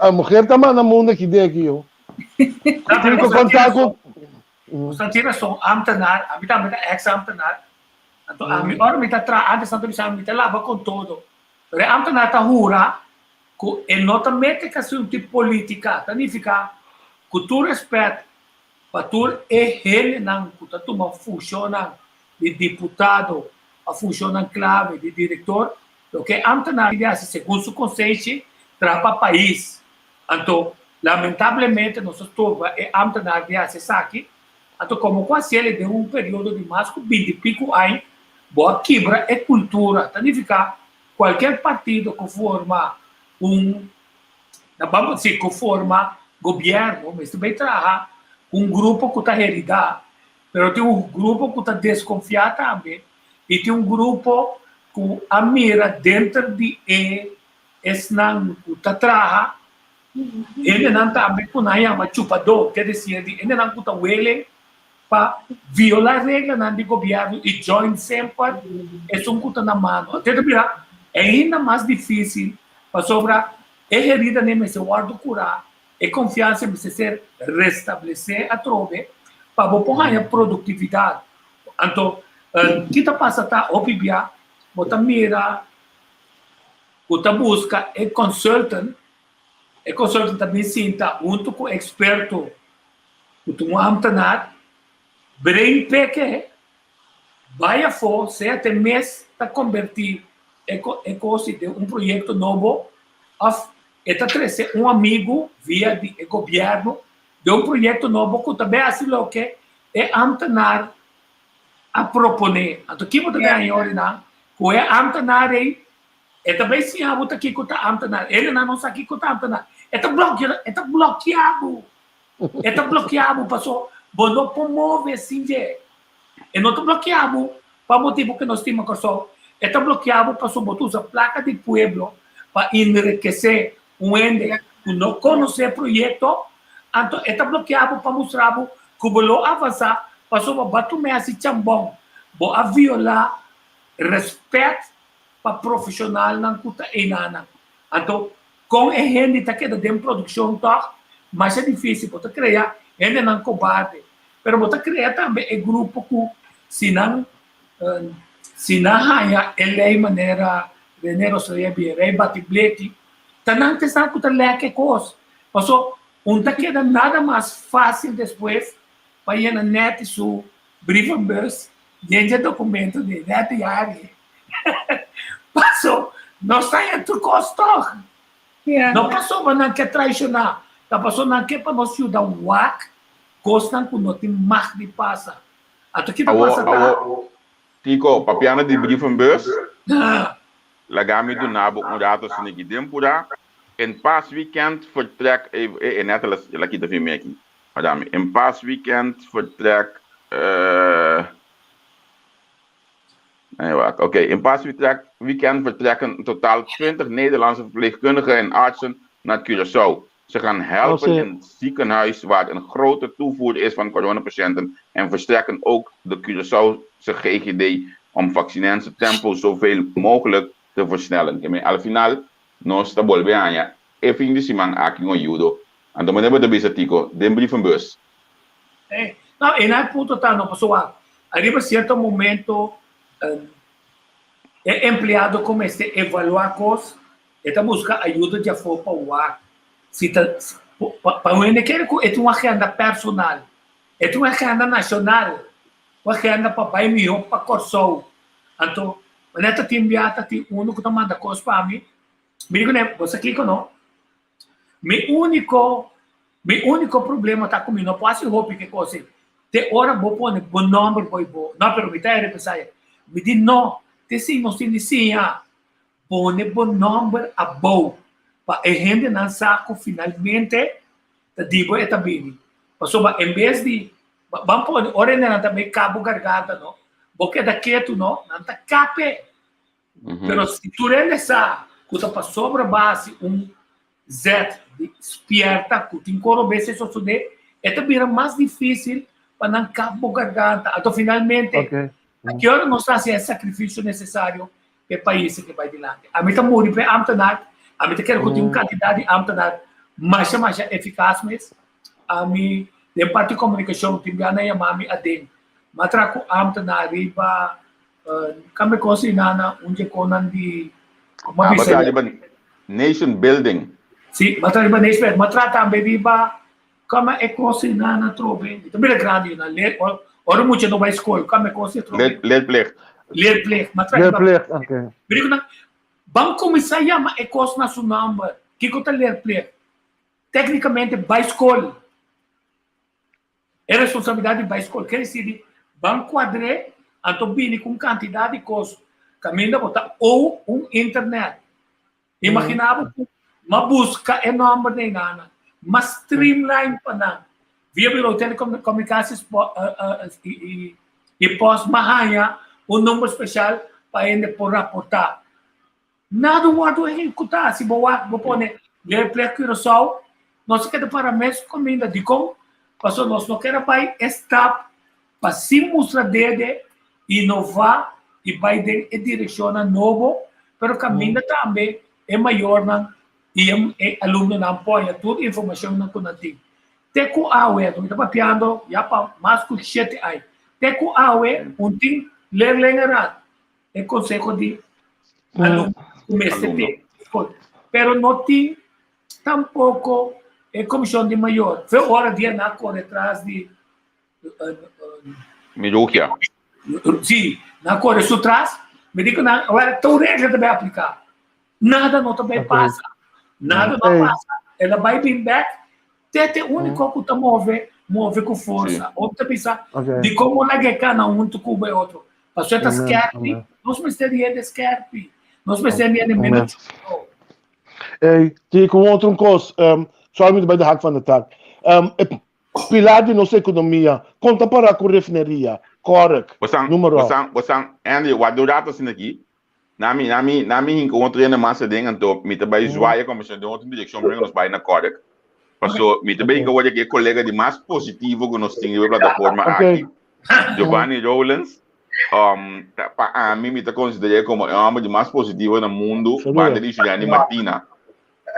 a muher ta manda mundo aki den aki, yo. Tin ku konta ku. Bo tin rason, ambtenaar, ami tambe ta ex-ambtenaar. Anto ami, ora mi ta traha, antes nan ta bisa mi ta laba kon todo. Pero e ambtenaar ta hura ku e no ta mete ku asuntu di politica. Ta nifica ku tur respet pa tur e hendenan ku ta tuma funshonnan di diputado òf funshonnan klave di direktor, loke e ámtenar tin di hasi segun su konsenshi, traha pa pais. Anto, lamentablemente nos a stoba e ámtenar di hasi esaki. Anto, komo ku hasiel e den un periodo di mas ku binti piku aña, bo a kibra e kultura. Ta nifiká kualkier partido ku forma un Na bambo si ku forma gobièrnu mester bai traha ku un grupo ku ta heridá, pero tin un grupo ku ta deskonfiá tambe i tin un grupo ku a mira denter di e esnan ku ta traha hendenan tambe ku nan yama chupadó, ke desir di hendenan ku ta welen pa violá reglanan di gobièrnu i join semper esun ku ta na mano. Anto e ta bira ainda mas difísil pasobra e heridanan mester wòrdu kurá, e konfiansa mester ser restablesé atrobe pa bo por haña produktividat. Anto ki ta pasa ta hopi bia bo ta mira ku ta buska e consultant, e consultant ta bin sinta huntu ku eksperto Ku ta un ambtenaar, brain peke, bai afó, sea te mes ta kombertí e e kosi den un proyekto nobo òf e ta trese un amigu via di e gobièrnu den un proyekto nobo ku ta bai hasi loke e ambtenaar a proponé. Anto ki bo ta den haña ora ku e ambtenaar ei E ta bai siña bo ta kiko ta ambtenaar. Hendenan no sa kiko ta ambtenaar. E ta blòkia, e ta blòkia bo. E ta blòkia bo paso bo no por move sin dje. E no ta blòkia bo pa motibu ku no stima Kòrsou. E ta blòkia bo paso bo ta usa plaka di pueblo pa enrikesé un hende ku no konosé e proyekto. Anto e ta blòkia bo pa mustra bo. ku bo lo avansá pasobra bo a tuma e hasi chambon, bo a violá rèspèt pa profeshonalnan ku ta einanan. Anto kon e hende ta keda den produkshon tòg? Masha difísil. Bo ta krea hendenan kobarde, pero bo ta krea tambe e grupo ku si nan si nan haña e lei manera Rene Rosalia bia rei bati bleki, ta nan ta esnan ku ta lèk e kos. Paso un ta keda nada mas fásil despues pa yena nèt su brievenbus yen dje dokumento di nèt diario. Paso nos ta haña tur kos tòg. No pasobra nan ke traishoná, ta pasobra nan ke pa nos yuda wak kosnan ku no tin mag di pasa. Anto ki ta pasa ta. Awo, Tico, papiando di brievenbus, laga mi duna bo un rato asina aki den pura. En paasweekend vertrek, e e net el a kita fin mi aki, madame. En paasweekend vertrek, Nee, wacht. Oké, in paasweekend vertrekken in totaal 20 Nederlandse verpleegkundigen en artsen naar Curaçao. Ze gaan helpen in het ziekenhuis waar een grote toevoer is van coronapatiënten en versterken ook de Curaçaose GGD om vaccinense tempo zoveel mogelijk te versnellen. Ke men al final nos ta bolbe haña e fin di siman aki un ayudo. Anto manera bo ta bisa Tico, den brievenbus. Eh, no, en e punto ta no, pasobra ariba cierto momento e empleado cu mester evalua cos, e ta busca ayudo di afo pa wak si ta, pa un hende kere cu e tin un agenda personal, e tin un agenda nacional, un agenda pa bay miho pa Corsou. Anto, wanneer ta tin bia ta tin uno cu ta manda cos pa mi, mi di cune, bo sa kico no? Mi úniko, mi úniko problema ta ku mi no por hasi hopi ke kos ei. Te ora bo pone bo nòmber bo i bo, no, pero mi ta e represaya. Mi di no, te si nos tin di siña pone bo nòmber abou pa e hendenan sa ku finalmente ta di bo e ta bini. Pasobra en bes di, ban pone ora hendenan ta bay kap bo garganta no, bo keda ketu no, nan ta kap'e. Pero si tur hende sa ku ta pasobra bo hasi un zet di spierta ku tin koro bes e sosodé, e ta bira mas difísil pa nan kap bo garganta. Anto finalmente, a ki ora nos ta hasi e sakrifisio nesesario pa e pais aki bai dilanti? Ami ta muri pa e ámtenar, ami ta kere ku tin un kantidat di ámtenar masha masha efikas mes. Ami den parti komunikashon tin bia nan yama mi aden. Mi a traha ku ámtenar riba Kambia kos i nana un dje konan di como a bisa riba nation building. Si, ma tra riba nation building, ma tra tambe riba kama e kos i nana trobe. Mi ta bira grandi na leer ora mucha no bai skol, kama e kos i trobe. Leerplicht. Leerplicht, ma tra riba. Leerplicht, okay. Mi diku nan, ban kuminsá yama e kos na su nomber. Kiko ta leerplicht? Teknikamente bai skol. E responsabilidat di bai skol ker disidi ban kuadr'é anto bini ku un kantidat di kos kaminda bo ta ou un internet. Imaginá bo ku m'a buska e nòmber di einan, m'a streamline pa nan via Bureau Telecommunicaties i Post m'a haña un number speshal pa hende por raportá. Nada wòrdu ehekutá. Si bo wak, bo pone Leerplicht Curaçao, nos a keda para mes kaminda. Dikon? Pasobra nos no kere bai e stap pa sin mustra dede, inová i bai den e direkshonnan nobo, pero kaminda tambe e mayornan i e alumnonan por haña tur informashonnan ku nan tin. Te ku awe, mi ta papiando ya pa mas ku shete ai, te ku awe un tin leerlingenraad. E konseho di alumno ku mester tin skol. Pero no tin tampoko e komishon di mayor. Fe ora dia nan a kore tras di Mirugia. Si, nan a kore su tras. Mi di ku nan, awor tur regla ta bai apliká. Nada no ta bai pasa. Nada no a pasa. El a bai bin bek. Te te úniko ku ta move, move ku forsa. Hopi ta bisa, dikon bo laga e kana huntu ku bo e otro? Pasobra e ta skerpi. Nos mester di hende skerpi. Nos mester di hende menos chulo. Ey, tin ku otro un kos, sorry mi ta bai de hak van de tak. E pilar di nos ekonomia, kon ta para ku refineria, Kork, numero. Bosan, bosan, Andy, wak un rato asina aki, Na mi, na mi, na mi hinka un otro hende mas aden, anto mi ta bai zwaai e kombershon den otro direkshon, primero nos bai na Kork. Paso mi ta bin awor aki e kolega di mas positivo ku nos tin riba e plataforma aki, Giovanni Rowlands. Ta pa ami mi ta konsider'é komo e hòmber di mas positivo na mundu banda di Juliani Martina.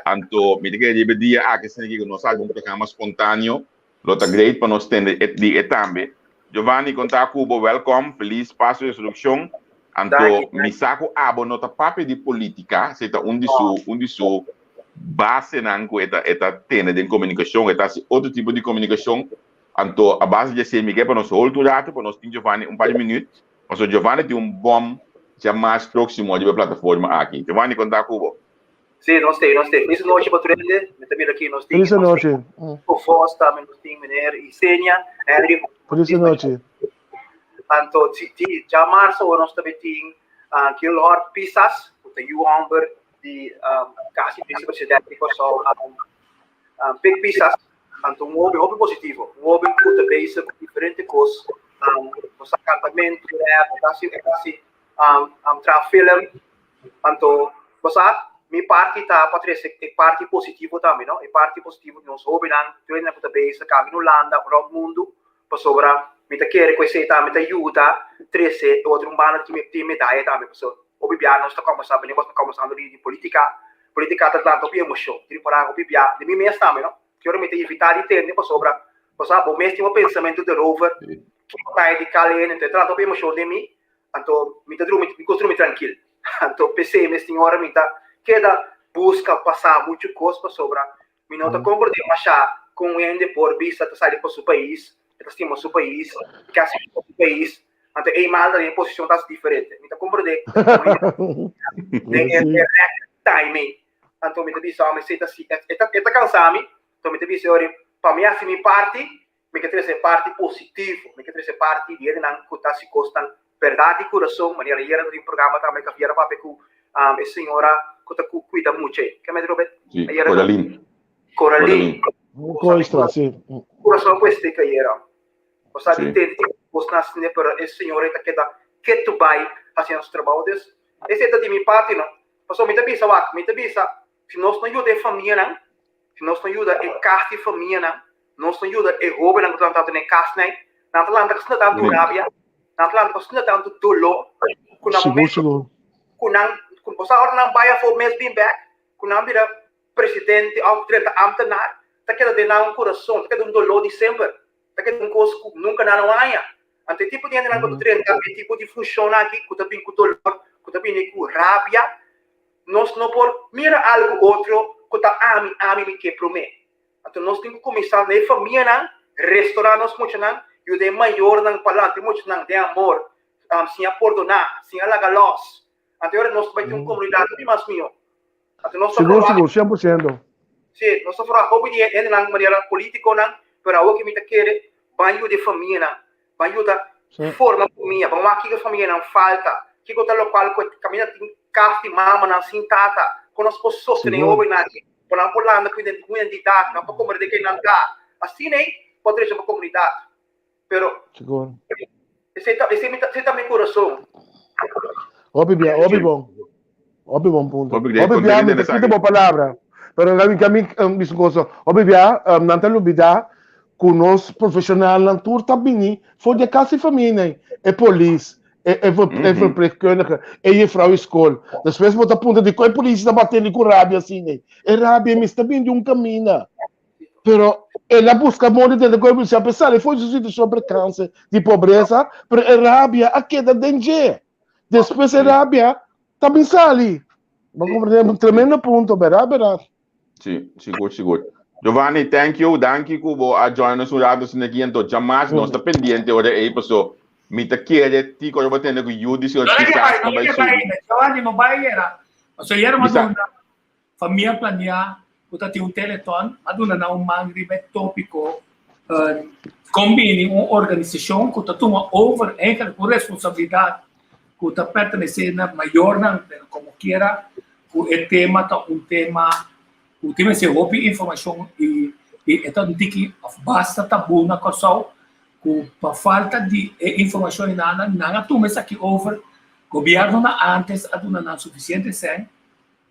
Anto mi ta kere riba e dia aki asina ku nos haci un programa spontaneo lo ta great pa nos tende di e tambe. Giovanni kon ta ku bo? Welkom, felis Paso Resurreccion. Anto mi sa ku abo no ta papia di politica, esei ta un di su un di su basenan ku e ta e ta tene den komunikashon, e ta hasi otro tipo di komunikashon. Anto a base di esei mi ke pa nos hold un rato pa nos tin Giovanni un par di minüt, pasobra Giovanni tin un bòm djamas próksimo riba e plataforma aki. Giovanni kon ta ku bo? Sí, nos tin, nos tin. Felis nochi pa tur hende. Mi ta mira aki nos tin. Felis nochi. Fofos tambe nos tin, meneer Isenia, Henry. Felis nochi. Anto, si, si, djamarsa ora nos tambe tin uh, Gilhard Pisas, ku ta yu hòmber di um, kasi vicepresidente di Kòrsou, um, um, Pik Pisas. Anto un hoben hopi positivo, un hoben ku ta bezig ku diferente kos, um, nos ta kantamentu, rap, kasi, kasi um, um, traha film. Anto, bo sa, mi parti ta pa trese e parti positivo tambe, no? E parti positivo di nos hobennan, tur hende ku ta bezig kami na Hulanda, rònt mundu, pasobra mi ta kere ku esei tambe ta yuda trese e otro un banda di medaya tambe, pasobra hopi bia nos ta kòmbersá, bini nos ta kòmbersando di polítika, polítika ta lanta hopi emoshon, tin por hopi bia, di mi mes tambe, no? Ki ora mi ta evitá di tende pasobra bo sa bo mes tin bo pensamentu derover, kiko ta di kal hende, enton e ta lanta hopi emoshon den mi, Anto mi ta drumi, mi kos drumi trankil. Anto p'esei mes tin ora mi ta keda buska pasa muchu kos pasobra mi no ta komprendé mashá kon un hende por bisa ta sali pa su pais, e ta stima su pais, e ke hasi pa su pais, anto ei mal ta den e posishon ta hasi diferente. Mi ta komprendé den e rèk timing. Anto mi ta bisa, esei ta si, e ta kansa mi, anto mi ta bisa ora pa mi hasi mi parti Mi ke trese e parti positivo, mi ke trese e parti di hendenan ku ta hasi kosnan bèrdat di kurason, manera ayera ta tin un programa tambe ku a fiera papia ku e señora ku ta kuida mucha ei. Ke mester Robert? Si, Coralin. Coralin. Kooistra, si. Kurason ku estik ayera. Bo sa di tende tin kosnan asina pero e señora ei ta keda ketu bai hasiendo su trabou. Dus, esei ta di mi parti no. Pasobra mi ta bisa wak, mi ta bisa si nos no yuda e famianan, Si nos no yuda e kas di famianan, nos no yuda e hóbennan ku ta lanta den e kasnan ei, nan ta lanta ku asina tantu rabia, nan ta lanta ku asina tantu doló, ku na momento ku nan, ku bo sa ora nan bai afó mes bin bèk, ku nan bira presidente òf drenta ámtenar, ta keda den nan kurason, ta keda un doló di semper, ta keda un kos ku nunka nan no haña. Anto e tipo di hendenan ku ta drenta e tipo di funshonnan aki, ku ta bin ku dolor, ku ta bini ku rabia, Nos no por mira algu otro ku ta ami, ami mi ke promé. Anto nos tin ku kuminsá na e famianan, restorá nos muchanan, yuda e mayornan pa lanta e muchanan den amor, siña pordoná, siña laga lòs. Anto e ora nos ta bai tin un komunidat hopi mas mihó. Anto nos ta Sigur, sigur, sien por siento. Sí, nos ta forma hopi di hendenan manera polítikonan, pero awor ke mi ta kere ban yuda e famianan, Ban yuda forma famia, ban wak kiko famianan falta, kiko ta lokual ku kaminda tin kas di mamanan sin tata, kon nos por sostené hóbennan aki pa nan por landa ku identidat, nan por komprendé ken nan ta. Asina ei por drecha pa komunidat. Pero esei ta esei ta mi kurason. Hopi bien, hopi bon. Hopi bon punto. Hopi bia mi ta kita bo palabra. Pero mi ka mi bisa un cosa. Hopi bia nan ta lubida ku nos profesionalnan tur ta bini for di e kas di famia nei. E polis, e e e verpleegkundige, e juffrouw di skol. Despues bo ta puntra dikon e polis ta batende ku rabia asina ei. E rabia mes ta bini di un kaminda. Pero el a buska moda di tende ku e polis a pesar for di su situashon prekanse di pobresa, pero e rabia a keda den dje. Despues e rabia ta bin sali. Bo comprende? Un tremendo punto, berdad, berdad. Sí, sigur, sigur. Giovanni, thank you. Danki ku bo a join nos un rato asina aki. Anto djamas nos ta pendiente ora ei paso mi ta kere ti ku ora bo tende ku yu di señor kisas no bai subi. Giovanni no bai yera. Paso yera m'a duna Famia Planea ku ta tin un teleton a duna nan un man riba e topiko kon bini un organisashon ku ta tuma over eigenlijk un responsabilidat ku ta pertenesé na mayornan pero komo kiera ku e tema ta un tema ku tin mester hopi informashon i e ta un tiki òf basta tabú na Kòrsou ku pa falta di e informashon einan nan a tuma esaki over gobièrnunan antes a duna nan sufisiente sèn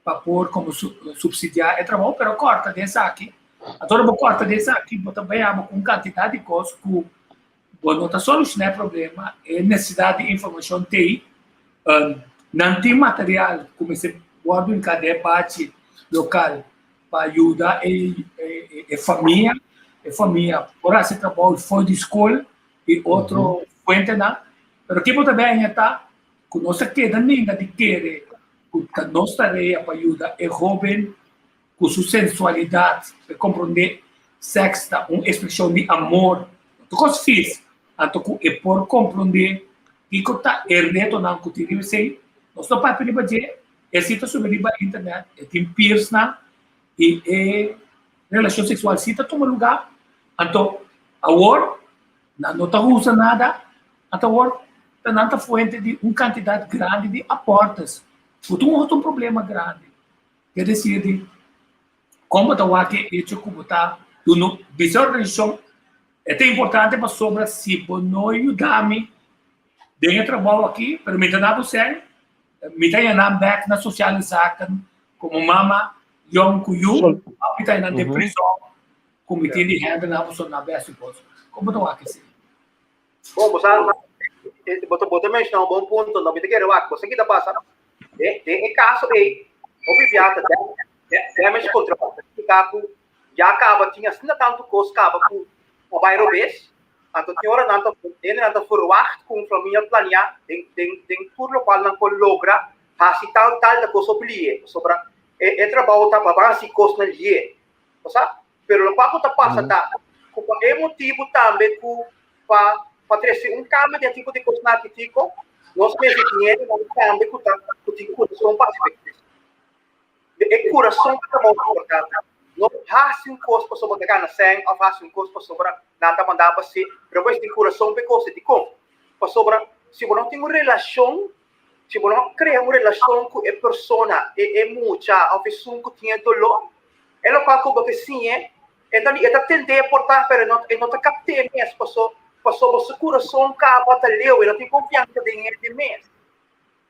pa por como subsidia e trabou, pero corta den esaki. Anto ora bo kòrta di esaki, bo ta bai abo ku un kantidat di kos ku bo no ta solushoná e problema, e nesesidat di informashon t'ei. Nan tin material ku mester wòrdu hinká den e bachi lokal pa yuda e famia, e famia por hasi trabou for di skol i otro fuentenan. Pero ke bo ta bai haña ta ku nos ta keda ninga di kere ku ta nos tarea pa yuda e hóben ku su sensualidat pa e komprondé sèks ta un ekspreshon di amor, no ta kos fis, anto ku e por komprondé kiko ta e retonan ku tin riba esei. Nos no papia riba dje, e si ta subi riba internet, e tin peersnan i e relashon seksual si ta tuma lugá. Anto awor nan no ta usa nada, anto awor ta nan ta fuente di un kantidat grandi di abortus, ku ta un otro problema grandi. Ke desir di kon bo ta wak e echo ku bo ta duna bisa organisashon e ta importante pasobra si bo no yuda mi den e trabou aki pero mi ta na bo sèn mi ta yana bèk na sosiale zaken komo mama yòn ku yu òf mi ta yana den prizòn ku mi tin di hèndel nan pasobra nan bèsti boso. Kon bo ta wak esei? Bon, bo sa, bo ta, bo ta menciona un bon punto, no mi ta kere wak, bo sa ki ta pasa? Den, den e caso ei, hopi bia ta damage control, ta significa cu ya caba tin asina tanto cos caba cu a bai robes, anto tin ora nan ta, hendenan ta verwacht cu un familia planea den, den, den tur locual nan por logra haci tal, tal ta cos hopi lihe, pasobra e, e trabou ta pa ban haci cosnan lihe, bo sa? Pero lokual ku ta pasa ta ku pa e motibu tambe ku pa pa trese un kambio den e tipo di kosnan aki tiko, nos mester tin hendenan tambe ku ta ku tin kurason pa hasi e kos. E kurason ta trabou importante. No hasi un kos pasobra bo ta gana sèn òf hasi un kos pasobra nan ta manda bo hasi, pero bo mester tin kurason pa e kos. Dikon? Pasobra si bo no tin un relashon, si bo no krea un relashon ku e persona, e e mucha òf esun ku tin e doló, E lokual ku bo ke siñ'e, e ta e ta tend'é por ta, pero e no e no ta kapt'é mes, paso pasobra su kurason kaba ta leu, e no tin konfiansa den hende mes.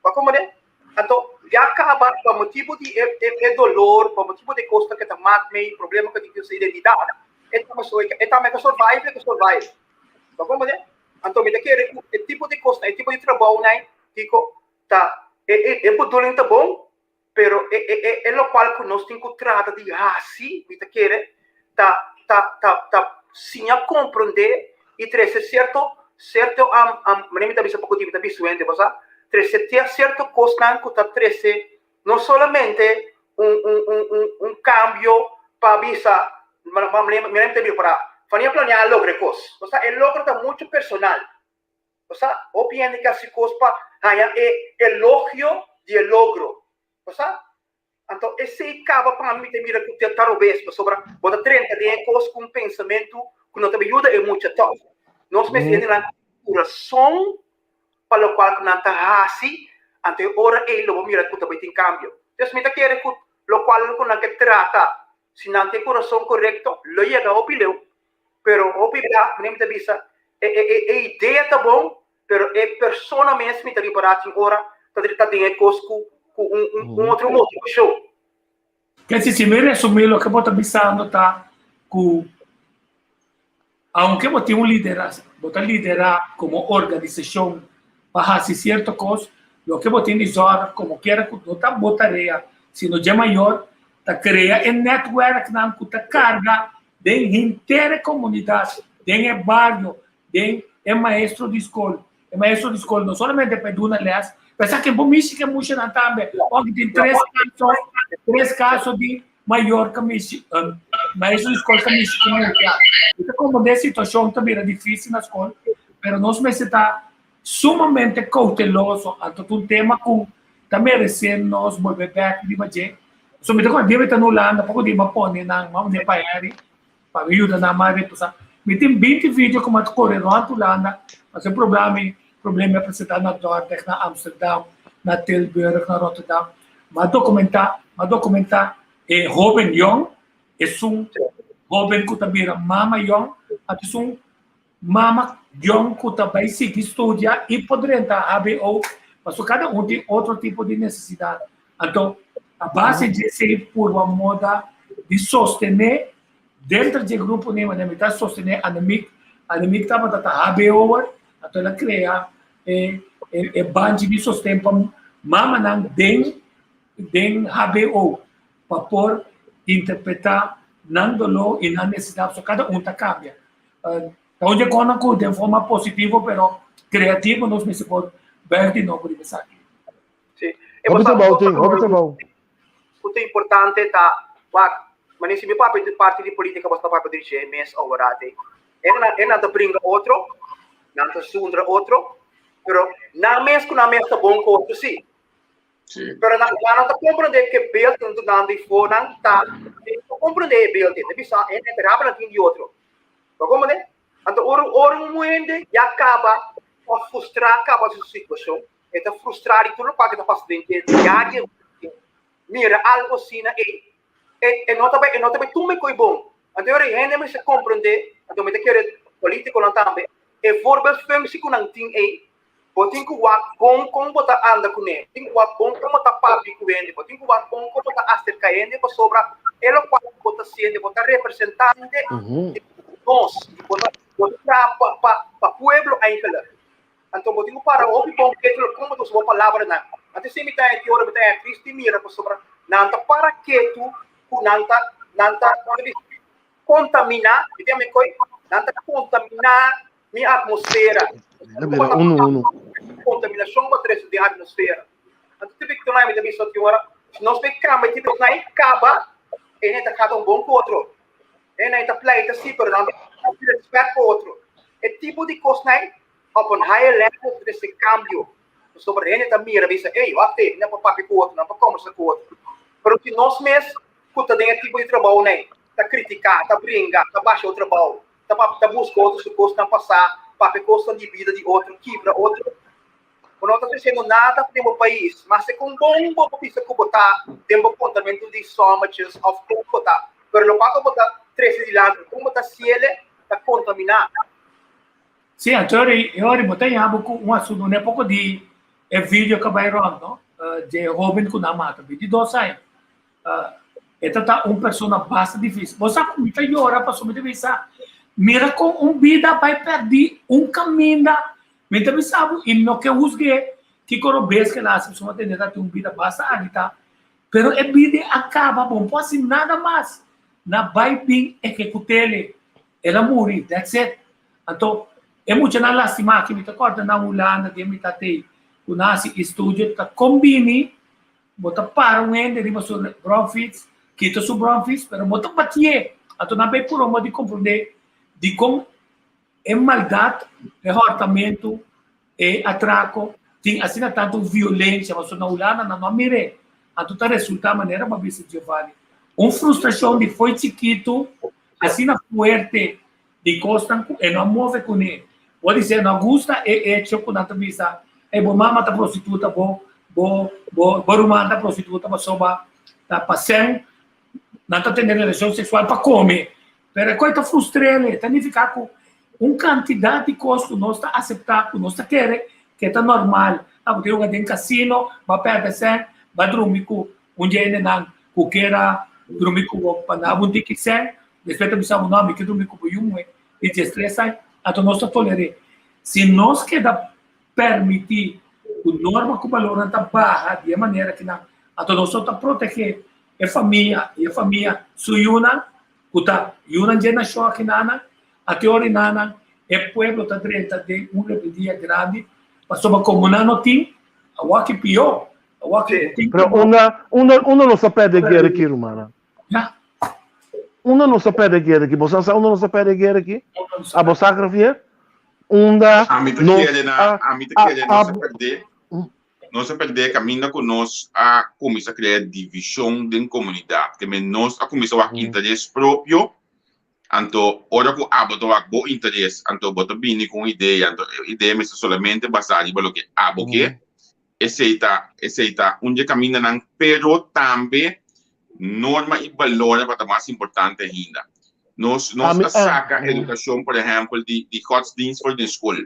Bo a komprendé? Anto, ya kaba pa motibu di e e e dolor, pa motibu di e kosnan ke ta mak mei, problema ku tin ku su identidat, e ta paso e tambe ke survive, e ke survive. Bo a komprendé? Anto mi ta kere ku e tipo di kosnan, e tipo di trabounan, kiko ta e e e bedoeling ta bon, Pero e e e e lokual ku nos tin ku trata di hasi, mi ta kere, ta ta ta ta siña komprondé i trese sierto sierto manera mi ta bisa poko di mi ta bisa hende bo sa, trese sierto kosnan ku ta trese no solamente un un un un un kambio pa bisa manera mi ta bisa para Fania Planea a logra e kos, bo sa e logro ta muchu personal. Bo sa, hopi hende ke hasi kos pa haña e elogio di e logro. Bo sa? Anto esei kaba pa mi ta mira ku ta robes, pasobra bo ta drenta den e kos ku un pensamentu ku no ta yuda e mucha tòg. Nos mester hende nan ku kurason pa lokual ku nan ta hasi, anto e ora ei lo bo mira ku ta bai tin kambio. Entonces mi ta kere ku lokual ku nan ke trata, si nan tin e kurason korekto, lo yega hopi leu. Pero hopi bia mi ta bisa e e e idea ta bon, pero e persona mes mi ta ripará tin ora ta ta den e kos ku ku un un un otro motivashon. Kesi, si mi resumí loke bo ta bisando ta ku aunke bo tin un liderazgo, bo ta liderá komo organisashon pa hasi sierto kos, loke bo tin di zòrg komokiera ku no ta bo tarea, sino dje mayor ta krea e nètwèrknan ku ta karga den henter e komunidat, den e bario, den e maestro di skol. E maestro di skol no solamente pa e duna lès, pero esaki bo mishi ku e mushanan tambe. Oki tin tres kaso, tres kaso di mayor ku mishi, maestro di skol ku mishi ku musha. Mi ta komprendé e situashon ta bira difísil na skol, pero nos mester ta sumamente kouteloso. Anto ta un tema ku ta meresé nos bolbe bèk riba dje. So mi ta kòrda dia mi ta na Hulanda poko dia mi a pone nan, mi a pone pa Harry pa mi yuda nan mas reposá. Mi tin binti video ku mi a kore rònt Hulanda pasobra e problema mi problema mi a presentá na Dordrecht, na Amsterdam, na Tilburg, na Rotterdam. Mi a dokumentá, mi a dokumentá e hóben yòn, esun hóben ku ta bira mama yòn, anto esun Mama yòn ku ta bai sigui studia i por drenta hbo, pasobra kada un tin otro tipo di nesesidat. Anto, a base di esei purba moda di sostené Denter di e grupo ni manera mi ta sostené Annemiek. Annemiek tabata ta HBO'er, anto el a krea e e banchi di sosten pa mamanan den den HBO pa por interpretá nan doló i nan nesesidat, pasobra kada un ta kambia. Ta un dje kosnan ku den forma positivo pero kreativo nos mester por bèk di nobo riba esaki. Sí. Hopi trabou tin, hopi trabou. Ku ta importante ta wak, manera si mi papia di parti di politica bos ta papia di dje mes aworate. E nan e nan ta bringa otro, nan ta zundra otro, pero nan mes ku nan mes ta bon ku otro sí. Sí. Pero nan nan no ta komprende ke beeld nan ta dando ifo nan ta no komprende e beeld ei. Ta bisa e nan ta rabia nan tin di otro. Bo komprende? Anto ora ora un hende ya kaba pa frustra kaba su situashon, E ta frustrá di tur lokual ku ta pasa den dje diario. Mira algu asina ei, e e no ta bai e no ta bai tuma e koi bon. Anto ora e hende mester komprendé, anto mi ta kere polítikonan tambe, e voorbeeldfunctie ku nan tin ei, bo tin ku wak bon kon bo ta anda kuné, bo tin ku wak bon kon bo ta papia ku hende, bo tin ku wak bon kon bo ta aserká hende pasobra e lokual ku bo ta hasiendo, bo ta representante di nos, bo ta bo ta traha pa pa pa pueblo eigenlijk. Anto bo tin ku para hopi bon ketu kon bo ta usa bo palabranan. Anto si mi ta haña ki ora mi ta haña tristi mira pasobra nan ta para ketu ku nan ta nan ta kon ta bisa kontaminá, mi tin ami koi, nan ta kontaminá mi atmosfera. Ta bira unu unu. Kontaminashon bo trese den atmosfera. Anto ti Victor mi ta bisa ki ora si nos bai kambia tipo nan kaba e nan ta kaba un bon ku otro. E nan ta pleita si pero nan ta respèt pa otro. E tipo di kosnan Op un higher level trese cambio. Pasobra hende ta mira bisa, ey, wak e, nan por papia cu otro, nan por combersa cu otro. Pero si nos mes cu ta den e tipo di trabounan ta critica, ta bringa, ta basha otro trabou, ta ta busca otro su cosnan pasa, papia cosnan di bida di otro, kibra otro, bo no ta treciendo nada den bo pais. Mas e con bon bo por bisa cu bo ta den bo contamento di sommetjes of con bo ta. Pero locual cu bo ta trece dilanti, con bo ta ciele, ta contamina. Sí, anto e ora bo ta yama ku un asuntu, un poko di e video ku bai rònt, no? Dje hóben ku nan mata, 22 aña. E ta ta un persona basta difísil. Bo sa ku mi ta yora pasobra mi ta bisa, mira kon un bida bai pèrdí un kaminda. Mi ta bisa bo, i no ke husg'é kiko robes ku el a hasi, pasobra mi ta tende ta tin un bida basta agitá. Pero e bida a kaba, bo no por hasi nada mas. Na bai bin ehekut'é. El a muri, that's it. Anto, e muchanan lastimá aki, mi ta kòrda na Hulanda den mi tatei ku nan hasi estudio ta kon bini bo ta para un hende riba su bromfiets, kita su bromfiets, pero bo ta batié. Anto nan bai purba modo di komprondé dikon e maldat, e hòrtamentu, e atrako tin asina tantu violensia, pasobra na Hulanda nan no a mir'é. Anto ta resultá manera bo a bisa Giovanni, un frustrashon di fo'i chikitu asina fuerte di kosnan ku e no a move kuné. Bo a disi e no a gusta e echo ku nan ta bisa, Ey, bo mama ta prostituta, bo bo bo bo ruman ta prostituta pasobra ta pa sèn nan ta tene relashon seksual pa kome. Pero e kos ta frustr'el, e ta nifiká ku un kantidat di kos ku nos ta aseptá, ku nos ta kere ke ta normal. Ah, bo ta yoga den kasino, bo a pèrdè sèn, bo a drumi ku un dje hendenan ku kier a drumi ku bo pa nan un tiki sèn, despues ta bisa bo no, mi ke drumi ku bo yu muhé di diestres aña, anto nos ta toler'é. Si nos keda permití ku norma ku balornan ta baha di e manera kinan, anto nos no ta protegé e famia i e famia su yunan, ku ta yunan dje nashon akinanan, a te ora inanan e pueblo ta drenta den un rebeldia grandi, pasobra komo nan no tin, awor ki pió. Pero unda, unda, unda nos a perde guera aki, rumannan? Ja. Unda nos a perde guera aki? Boso sa unda nos a perde guera aki? A bo sa, Javier? Unda Ami ta nos kere na, a, ami ta a, kere a, nos a perde, nos a perde kaminda ku nos a kuminsá krea divishon den komunidat. Ke men nos a kuminsá wak interes propio Anto, ora ku abo ta wak bo interes, anto bo ta bini ku un idea, anto e idea mester solamente basá riba loke abo ke. Esei ta, esei ta un di e kamindanan, pero tambe norma i balornan ku ta mas importante ainda. Nos, nos Ami a a, saka edukashon, por ehèmpel, di, di godsdienst for den skol.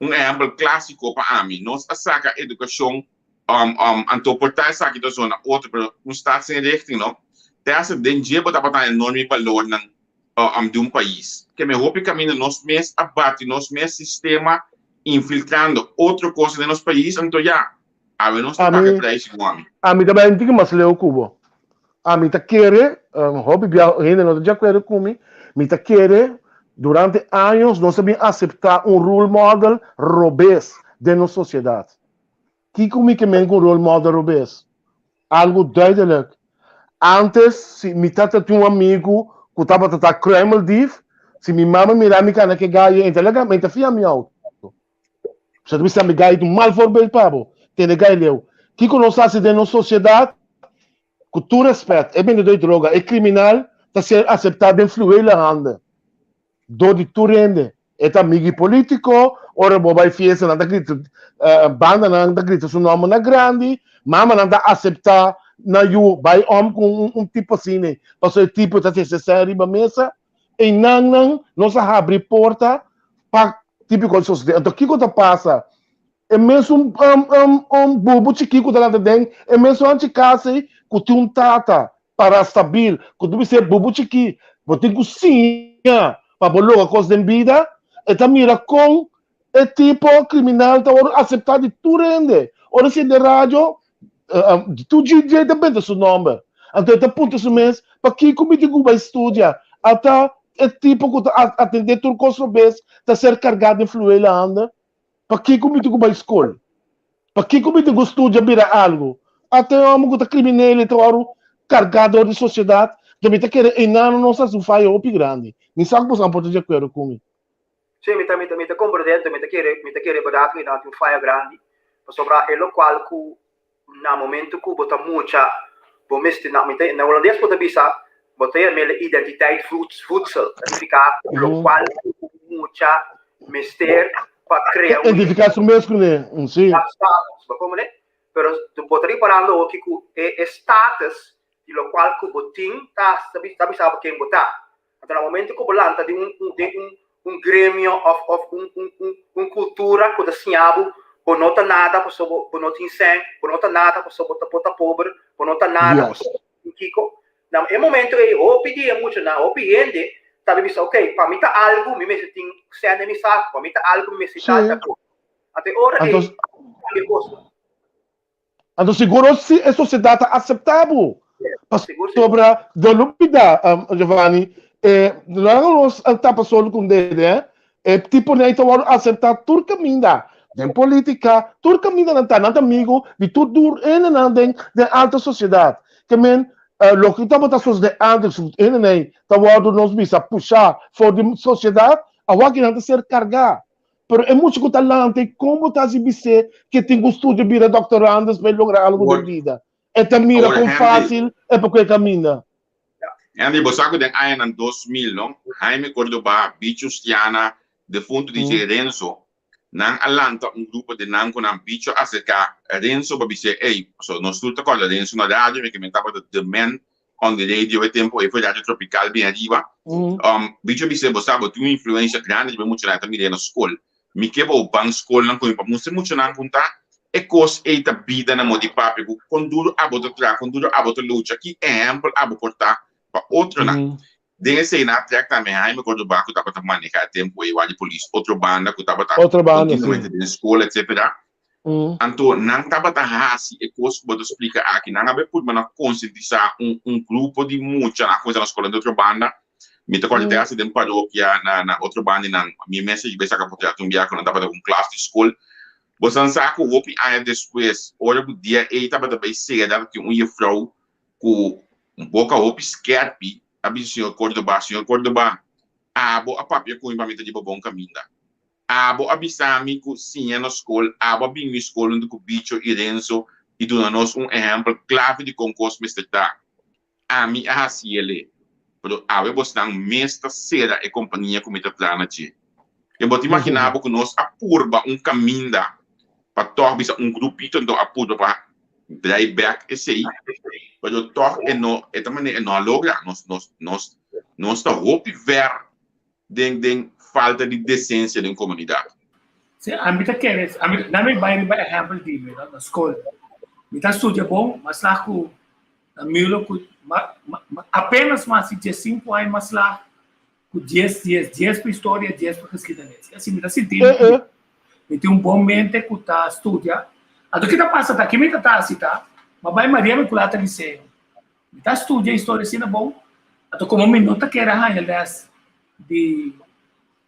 Un ehèmpel klásiko pa ami, nos a saka edukashon, anto por ta esaki ta zona otro, pero un staatsinrichting, no? Te hasta den dje bo tabata haña norma i balornan di un pais. Ke me hopi kaminda nos mes a bati nos mes sistema infiltrando otro kos den nos pais, anto ya, awe nos ta paga e prijs segun ami. Ami ta bai un tiki mas leu ku bo. Ami ta kere, hopi bia hende no ta di akuerdo ku mi, mi ta kere durante años nos a bin aseptá un role model robes den nos sosiedat. Kiko mi ke men ku un role model robes? Algu duidelijk. Antes, si mi tata tin un amigu ku tabata ta kruimeldief, si mi mama mira mi kana ke gai, e ta laga mi, e ta fia mi auto. Bo ta bisa mi gai ta un mal voorbeeld pa bo. Tene gai leu. Kiko nos hasi den nos sosiedat? Ku tur respet, e bendedor di droga, e kriminal ta ser aseptá den fluwele hande dor di tur hende. E ta amigi polítiko, ora bo bai fiesta nan ta grita, bandanan ta grita su nòmber na grandi, mamanan ta aseptá nan yu bai òm ku un tipo asina, pasobra e tipo ta trese sèn riba mesa. Einan nan nos a habri porta pa típiko di sosodé. Anto kiko ta pasa? E mesun un bubu chikí ku ta lanta den e mesun hanchi kas ei ku tin un tata pará stabil ku ta bis'é, Bubu chikí, bo tin ku siña pa bo logra kos den bida. E ta mira kon e tipo kriminal ta wòrdu aseptá di tur hende. Ora si den radio, tur DJ ta benta su nòmber. Anto e ta puntra su mes, Pakiko mi tin ku bai studia? Ata e tipo ku ta atendé tur kos robes ta ser kargá den fluwela handa. Pakiko mi tin ku bai skol? Pakiko mi tin ku studia bira algu? Ata e hòmber ku ta kriminel e ta wòrdu kargá dor di sosiedat. Anto mi ta kere einano nos hasi un faya hopi grandi. Mi sa ku boso por ta di akuerdo ku mi. Sí, mi ta, mi ta, mi ta komprendé, mi ta kere, mi ta kere bèrdat ku einan tin un faya grandi, pasobra e lokual ku na momento ku bo ta mucha, bo mester na, mi ta, na hulandes bo ta bisa, bo ta yam'é identiteit voedsel, ta nifiká lokual ku mucha mester pa krea un. Identifiká su mes kuné, sí. Status, bo komprendé? Pero bo ta riparando awoki ku e status di lokual ku bo tin ta, ta bisa bo ken bo ta. Anto na momento ku bo lanta den un den un un gremio òf òf un un un un kultura ku ta siña bo, bo no ta nada pasobra bo bo no tin sèn, bo no ta nada pasobra bo ta bo ta pober, bo no ta nada Yes. pasobra bo tin kiko. Na e momento ei hopi di e muchanan, hopi hende ta bin bisa ok, pa mi ta algu mi mester tin sèn den mi saku, pa mi ta algu mi mester tal Sí. tal kos. Anto e ora Anto ei kambia kosnan. Anto siguro si e sociedad ta acepta bo. Pasobra, no lubida, Giovanni, e no nos tapa solo cu un dede, eh. E tipo nei ta worde acepta tur caminda, den politica, tur caminda nan ta, nan ta amigo di tur dur hendenan den den alta sociedad. Ke men, loke tabata sosode antes, hende nei ta worde nos bisa pusha for di sociedad, awor nan ta ser carga. Pero e mucha ku ta lanta i kon bo ta hasi bis'é ke tin ku studia bira doktorandes pa e logra algu den bida? E ta mira kon fásil e por kue kaminda. Henry, bo sa ku den añanan 2000, no, Jaime Cordoba, Bicho Stiana, defuntu DJ Renzo, nan a lanta un grupo den nan ku nan Bicho a aserká Renzo pa bis'é, Ey, pasobra nos tur ta kòrda Renzo na radio, mi ke men tabata the man on the radio e tempo ei foi Radio Tropical bien ariba. Bicho bis'é, bo sa, bo tin un influencia grandi riba e muchanan ta mir'é na skol. Mi ke bo ban skolnan ku mi pa mustra e muchanan ku ta e kos ei ta bida na mo di papia ku kon duro abo ta traha, kon duro abo ta lucha, ki ehèmpel abo por ta pa otronan. Den esei nan a trèk tambe Jaime Cordoba ku tabata maneha e tempu ei wak di polis otro banda ku tabata kontinuamente den skol etcetera. Anto nan tabata hasi e kos ku bo ta splika aki. Nan a bai purba na konsientisá un un grupo di mucha. Nan a kuminsá na skola den otro banda. Mi ta kòrda te hasta den parokia na na otro banda i nan mi mes a bai saka potrèt un bia ku nan tabata ku un klas di skol. Bo san sa ku hopi aña despues ora ku dia ei tabata bai sera tabatin un jefrou ku un boka hopi skèrpi a bisa señor Cordoba, Señor Cordoba, abo a papia ku mi pa mi ta riba bon kaminda. Abo a bisa mi ku siña na skol, abo a bin mi skol huntu ku Bicho i Renzo i duna nos un ehèmpel klave di kon kos mester ta. Ami a hasi el'e, pero awe bosnan mes ta sera e kompania ku mi ta traha na dje. I bo ta imaginá bo ku nos a purba un kaminda pa tòg bisa un grupito anto a purba pa drai bèk esei, pero tòg e no, e ta manera e no a logra. Nos, nos, nos, nos ta hopi vèr den den falta di desensia den komunidat. Sí, ami ta kere, ami, na mi bai riba ehèmpel di mi, no, na skol. Mi ta studia bon, ma sa ku na miro ku ma, ma, ma, Apenas mas di 15 aña mas lag ku 10, 10, 10 pa historia, 10 pa geschiedenis. Asina mi ta sinti mi. Mi tin un bon mente ku ta studia. Anto ki ta pasa ta, ki mi ta ta hasi ta, mi a bai Maria Inmaculata Liceo. Mi ta studia historia asina bon, anto komo mi no ta kere haña lès di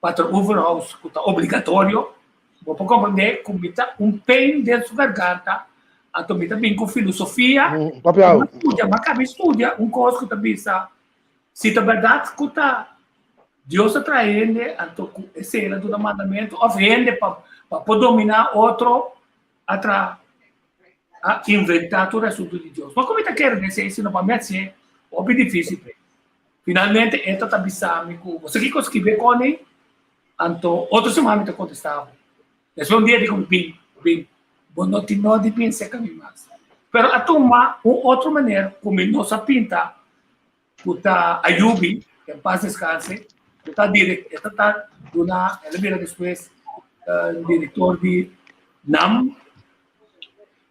Pater Oeverhaus ku ta obligatorio, bo por komprendé ku mi ta un pain den su garganta, anto mi ta bin ku filosofia, Papiao. Mi a studia, mi a kaba di studia un kos ku ta bisa, si ta bèrdat ku ta Dios a traha hende, anto ku esei el a duna mandamentu, òf hende pa pa por dominá otro a traha, a inventá tur asuntu di Dios. No ku mi ta kere den esei, sino pa mi hasié hopi difísil p'e. Finalmente e ta ta bisa mi ku bo sa kiko skibi e kòne? Anto otro siman mi ta kontestá bo. Despues un dia di ku mi bin, bin, bo no tin nodi bin serka mi mas. Pero a tuma un otro manera ku mi no sa pinta ku ta Ayubi, en paz descanse, ku ta direk, e ta ta duna, el a bira despues direktor di nam,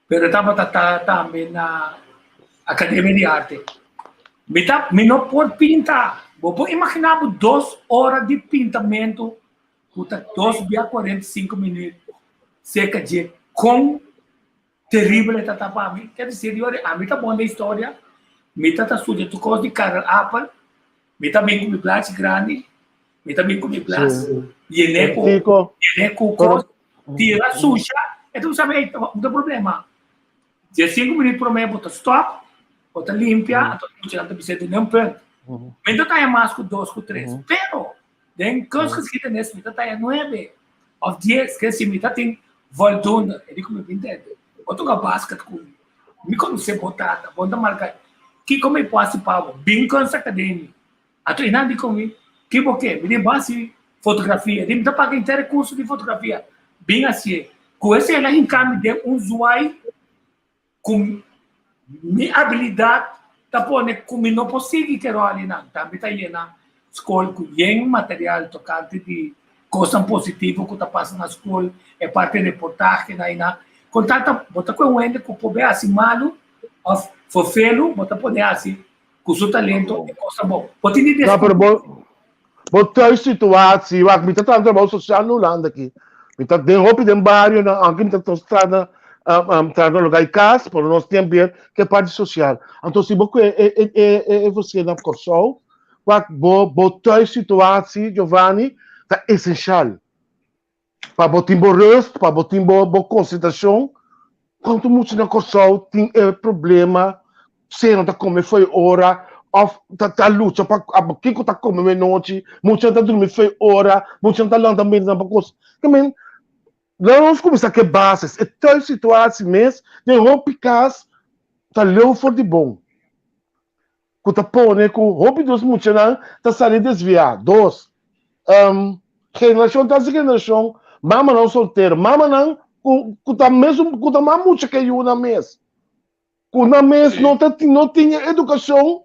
pero e tabata ta tambe na Academia di Arte. Mi ta, mi no por pinta. Bo por imaginá bo dos ora di pintamentu ku ta dos bia 45 minüt serka dje kon teribel e ta ta pa mi. Ker disir di ora ami ta bon den historia, mi ta ta studia tur kos di Karel Appel, mi ta bin ku mi blachi grandi, mi ta bin ku mi glas yené ku yené ku kos, tira susha, e ta bisa mi, ey, no ta problema. Diesinku minüt promé bo ta stòp, bo ta limpia, anto e muchanan ta bisa duna un punt. Mi no ta haña mas ku dos ku tres, pero den kunstgeschiedenis mi ta haña nuebe òf dies, ke si mi ta tin voldoende, e di ku mi bin tende, bo toka basket ku mi, mi konosé bo tata, bo no ta marka, kiko mi por hasi pa bo? Bin kunstacademie. Anto e nan di ku mi, Ki bo ke? Mi di, Bo hasi fotografia. E di, Mi ta paga henter e kurso di fotografia. Bin hasié. Ku esei el a hinká mi den un zwai ku mi abilidat ta pone ku mi no por sigui ke ròl einan. Tambe ta yena skol ku yen material tokante di kosnan positivo ku ta pasa na skol, e parti reportahenan einan. Kon tal ta bo ta ku un hende ku por be hasi malu òf fofelu, bo ta pone hasi Ku su talento e kos ta bon. Bo tin di No, pero bo, bo thuissituatie, wak, mi ta traha trabou sosial na Hulanda aki. Mi ta den hopi den barionan, aunke mi ta tos traha na, um, um, traha na lugar di kas, pero nos tin bien ke parti sosial. Anto si bo kue e, e, e, e, e verschil na Kòrsou, wak, bo, bo thuissituatie, Giovanni, ta esenshal. Pa bo tin bo rust, pa bo tin bo bo konsentrashon. Kuantu mucha na Kòrsou tin e problema sea nan ta kome fo'i ora òf ta ta lucha pa kiko ta kome menochi, mucha ta drumi fo'i ora, mucha ta lanta mira nan pa kos. Ke men laga nos kuminsá ku e bases, e thuissituatie mes den hopi kas ta leu for di bon. Ku ta pone ku hopi dos muchanan ta sali desviá. Dos, generashon tras di generashon, mamanan soltero, mamanan ku ku ta mesun ku ta mas mucha ku e yunan mes, ku nan mes no ta no tin e edukashon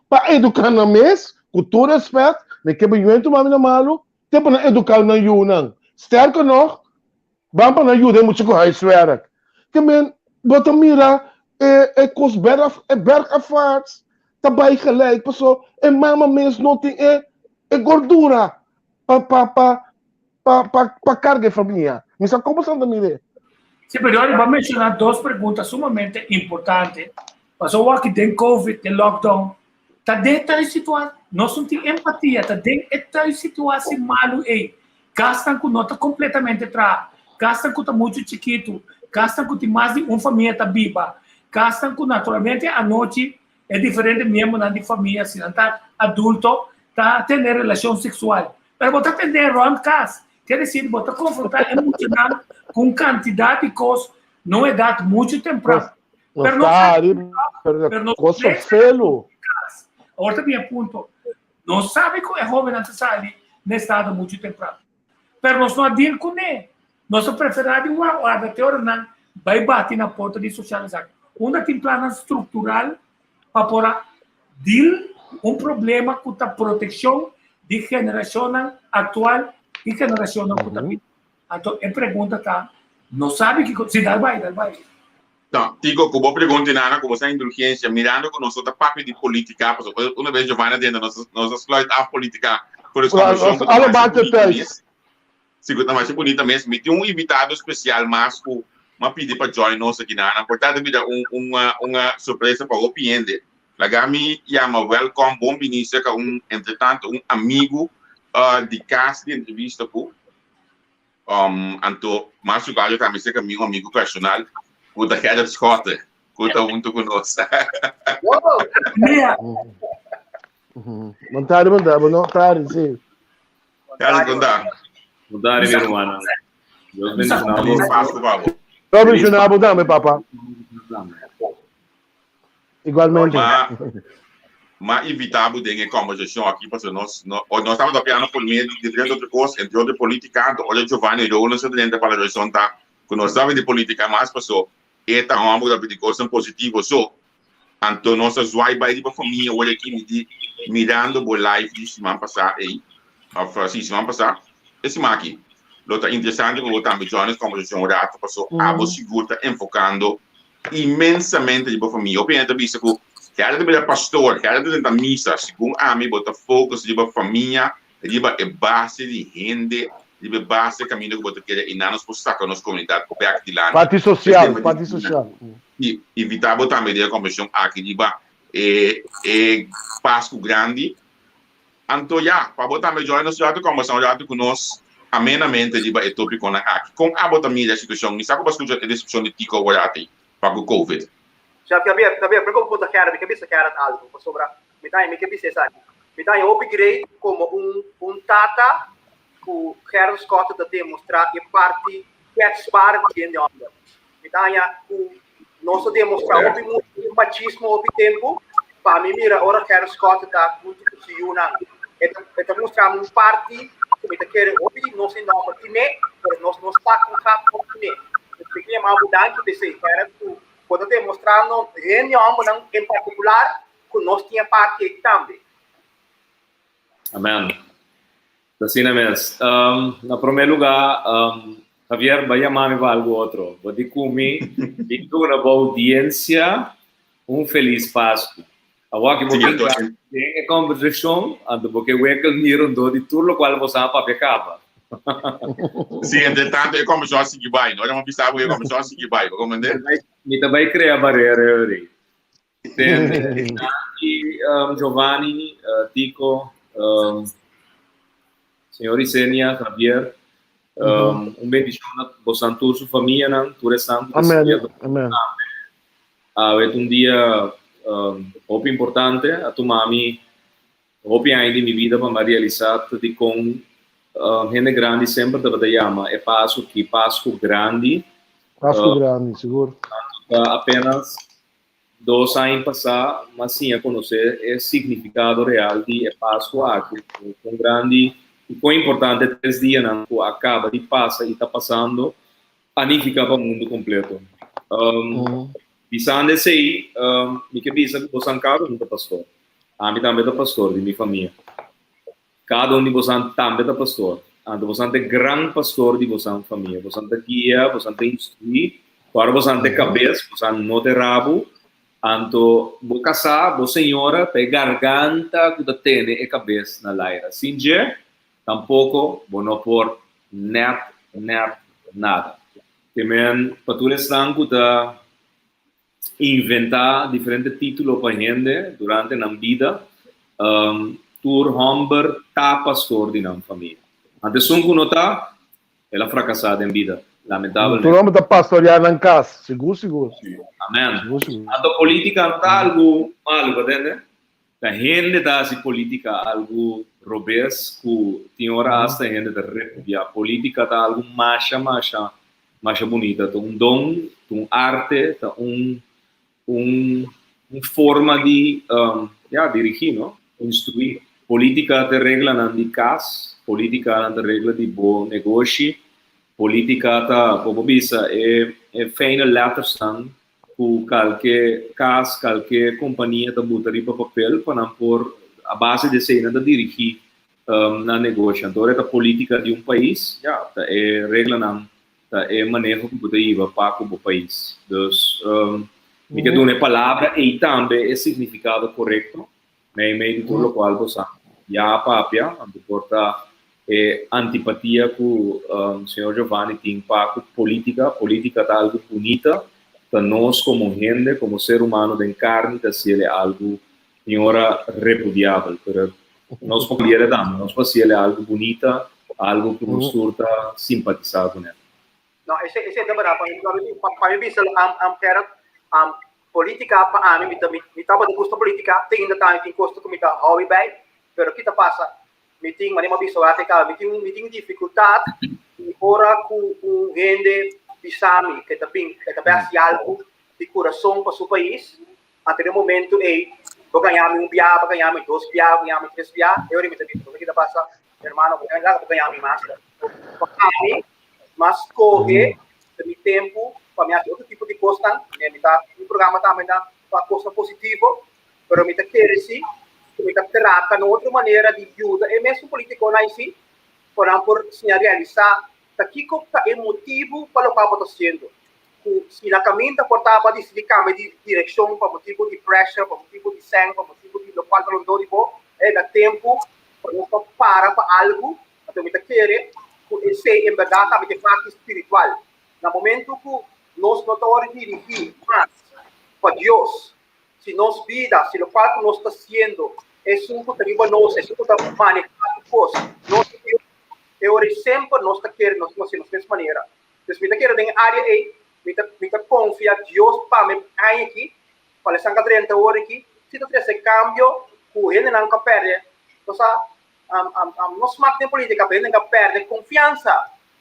pa eduká nan mes, ku tur rèspèt, mi ke biniendo mami na malu, te pa nan eduká nan yunan. Sterker nog, ban pa nan yuda e mucha ku huiswerk. Ke men, bo ta mira e e kos berg e bergafwaarts ta bai gelijk paso e mama mes no tin e e gordura pa pa pa pa pa pa karga e famia. Mi sa kon boso ta mir'é. Sí, pero Jordi, bo a menshoná dos pregunta sumamente importante. Pasobra wak den covid, den lockdown, Ta den thuissituatie, nos no tin empatia, ta den e thuissituatie malu ei. Kasnan ku no ta kompletamente traha, kasnan ku ta muchu chikitu, kasnan ku tin mas di un famia ta biba, kasnan ku naturalmente anochi e diferente miembronan di famia, si nan ta adulto, ta tene relashon seksual. Pero bo ta tende rònt kas, ker desir bo ta konfrontá e muchanan ku un kantidat di kos na un edat muchu tempran. Nos pero ta ari, pero no kos felo. Awor ta bin e punto. Nos sabe ku e hóbennan ta sali na estado muchu temprano. Pero nos no a deal kuné. Nos a preferá di warda te ora nan bai bati na porta di sociale zaken. Unda tin plannan struktural pa por a deal ku un problema ku ta protekshon di generashonnan aktual i generashonnan ku ta bini. Anto e pregunta ta, nos sabe kiko, si dal bai, dal bai. No, Tico, ku bo pregunta nana, ku bo sa indulgensia, mirando ku nos no ta papia di politika, pasobra una bes Giovanni a denda nos nos a sluit af politika por es kombershon ku ta Alle masha bante bunita thuis. mes. Si ku ta masha bunita mes. Mi tin un invitado spesial mas ku m'a pidi pa join nos aki nana. Por ta ta bira un un un sorpresa pa hopi hende. Laga mi yama welkom, bon bini serka un entretanto un amigu di kas di entrevista ku. Um, anto mas lugar tambe serka mi un amigo personal ku ta Gerrit Schotte, ku ta hunto ku nos. Mia. Bon tarde, bon tarde, bon tarde, sí. Gerrit, kon ta? Bon tarde, mi hermano. Dios bendiciona Feliz bo. Pascu pa bo. Dios bendiciona bo tambe, papa. Igualmente. Ma, ma invitá bo den e conversacion aki pasobra nos no nos tabata papiando por medio di diferente otro cos, entre otro politica, anto ora Giovanni Roland a drenta palabracion ta cu nos sabi di politica mas paso e ta homber cu ta pidi cosnan positivo so, anto nos a zwaai bay riba famia ora aki mi di mirando bo live di siman pasa ey of si siman pasa e siman aki lo ta interesante pa bo tambe join nos conversacion un rato paso abo sigur ta enfocando inmensamente di bo famia. Hopi hende ta bisa ku kada ta bira pastor, kada ta drenta misa, segun ami bo ta focus riba famia, riba e base di hende, riba e base kaminda ku bo ta kere i nan nos por saka nos komunidat bek dilanti. Parti sosial, parti sosial. I invita bo tambe den e kombershon aki riba e e Pasku Grandi. Anto ya, pa bo tambe join nos rato kombersa un rato ku nos amenamente riba e topikonan aki. Kon abo ta mira e situashon? Mi sa ku bo a skucha e deskripshon di Tico Warati pa ku Covid. Chef Javier, Javier, prome ku bo punta Gerrit, mi ke bisa Gerrit algu, pasobra mi ta haña, mi ke bisa esaki. Mi ta haña hopi great komo un un tata ku Gerrit Schotte ta demostrá e parti kwetsbaar di hende hòmber. Mi ta haña ku nos a demostrá hopi muchu machismo hopi tempu. Pa mi mira ora Gerrit Schotte ta huntu ku su yunan, e ta e ta mustra mi un parti ku mi ta kere hopi di nos hende hòmber tine, pero nos no sa kon gaat kon tine. Mi ke yama bo danki p'esei, Gerrit, ku bo ta demostrando hende hòmbernan en partikular ku nos tin e parti ei tambe. Amen. Ta asina mes. Um, na promé lugá, um, Javier, bai yama mi pa algu otro. Bo di ku mi i duna bo oudiensia un felis Pasku. Awor ki bo Sí, bin anto, den e konversashon, anto bo ke wekel mi rondó di tur lokual bo sa papia kaba. Sí, entre tanto e konversashon a sigui bai. No? Ora mi bisa bo e konversashon a sigui bai. Bo komprendé? Mi ta bai krea barera ei. Danki um, Giovanni, Tico, um, señor Isenia, Javier. Um, Un bendicion na bosan tur su famianan, tur esnan ku ta Amen. siguiendo. Amen. Awe ta un dia um, hopi importante. A tuma mi hopi aña di mi vida pa mi a realisa ta dikon um, hende grandi semper tabata yama e Pasku ki Pasku Grandi. Pasku grandi, sigur. Ta apenas Dos aña pasá m'a siña konosé e signifikado real di e Pasku aki, kon grandi i kon importante e tres dianan ku a kaba di pasa i ta pasando a nifiká pa mundu kompleto. Bisando esei, mi ke bisa ku bosan kada un ta pastor. Ami tambe ta pastor di mi famia. Kada un di bosan tambe ta pastor. Anto bosan ta e gran pastor di bosan famia. Bosan ta guia, bosan ta instruí. Ora bosan ta e kabes, bosan no ta e rabu. Anto bo kasá, bo señora, ta e garganta ku ta tene e kabes na laira. Sin dje, tampoko bo no por nèt nèt nada. Te men pa tur esnan ku ta inventá diferente título pa hende durante nan bida. Tur hòmber ta pastor di nan famia. Anto esun ku no ta, el a frakasá den bida, lamentabelmente. Tur hòmber ta pastoriá nan kas, sigur sigur. Amèn. Sigur sigur. Anto polítika no ta algu malu, bo tende? Ta hende ta hasi polítika algu robes ku tin ora asta hende ta repudiá. Polítika ta algu masha masha masha bunita. Ta un don, ta un arte, ta un un un forma di ya dirigí no, instruí. Polítika ta e reglanan di kas, polítika ta regla di bo negoshi, polítika ta bo por bisa e e fijne lettersnan ku kalke kas, kalke kompania ta buta riba papel pa nan por a base di esei nan ta dirigí nan negoshi. Anto ora e ta polítika di un pais, ya, ta e reglanan. Ta e maneho ku bo ta hiba pa ku bo pais. Dus mi ke duna e palabra ei tambe e signifikado korekto mei mei di tur lokual bo sa ya a papia, anto por ta e antipatia ku señor Giovanni tin pa ku politika. Politika ta algu bunita, ta nos komo hende, komo ser humano den karni ta hasiel e algu tin ora repudiabel, pero nos por cambi'e tambe, nos por hasiel e algu bunita, algu ku nos tur ta simpatisá kuné. No, ese ese ta verdad. Pa mi pa mi bisa am am Gerrit, am politica pa ami mi ta mi mi tabata gusta politica, te inda tambe tin cos ku mi ta hou bij, pero ki ta pasa? Mi tin, manera mi a bisa wak kaba, mi tin mi tin dificultad di ora ku un hende bisa mi ke ta bin ke ta bin hasi algu di curason pa su pais, Anto den momento ei, bo gaña mi un bia, bo gaña mi dos bia, bo gaña mi tres bia, e ora mi ta bisa, bo sa ki ta pasa, hermano, bo gaña, bo gaña mi mas. Pa ami, mas skohe den mi tempu pa mi hasi otro tipo di kosnan, mi ta mi programa tambe ta pa kosnan positivo, pero mi ta kere si ku mi ta trata na otro manera di yuda e mesun politikonan aisi pa nan por siña realisá ta kiko ta e motibu pa lokual bo ta hasiendo. Ku si na kaminda por ta bo a disidí kambia di direkshon pa motibu di pressure, pa motibu di sèn, pa motibu di lokual ta rondó di bo, e na tempu pa nos ta para pa algu, anto mi ta kere ku esei en bèrdat tambe ta e parti spiritual. Na momentu ku nos no ta wòrdu dirigí mas pa Dios, si nos bida, si lokual ku nos ta hasiendo, esun ku ta riba nos, esun ku ta manehá tur kos, nos Dios, e ora ei semper nos ta kere nos tin hasi nos mes manera. Dus mi ta kere den e área ei, mi ta mi ta konfia Dios pa mi aña aki, pa lesan ka drenta awor aki, si ta trese kambio ku hendenan ka pèrdè, bo sa, no smak den politika, pero hendenan ka pèrdè konfiansa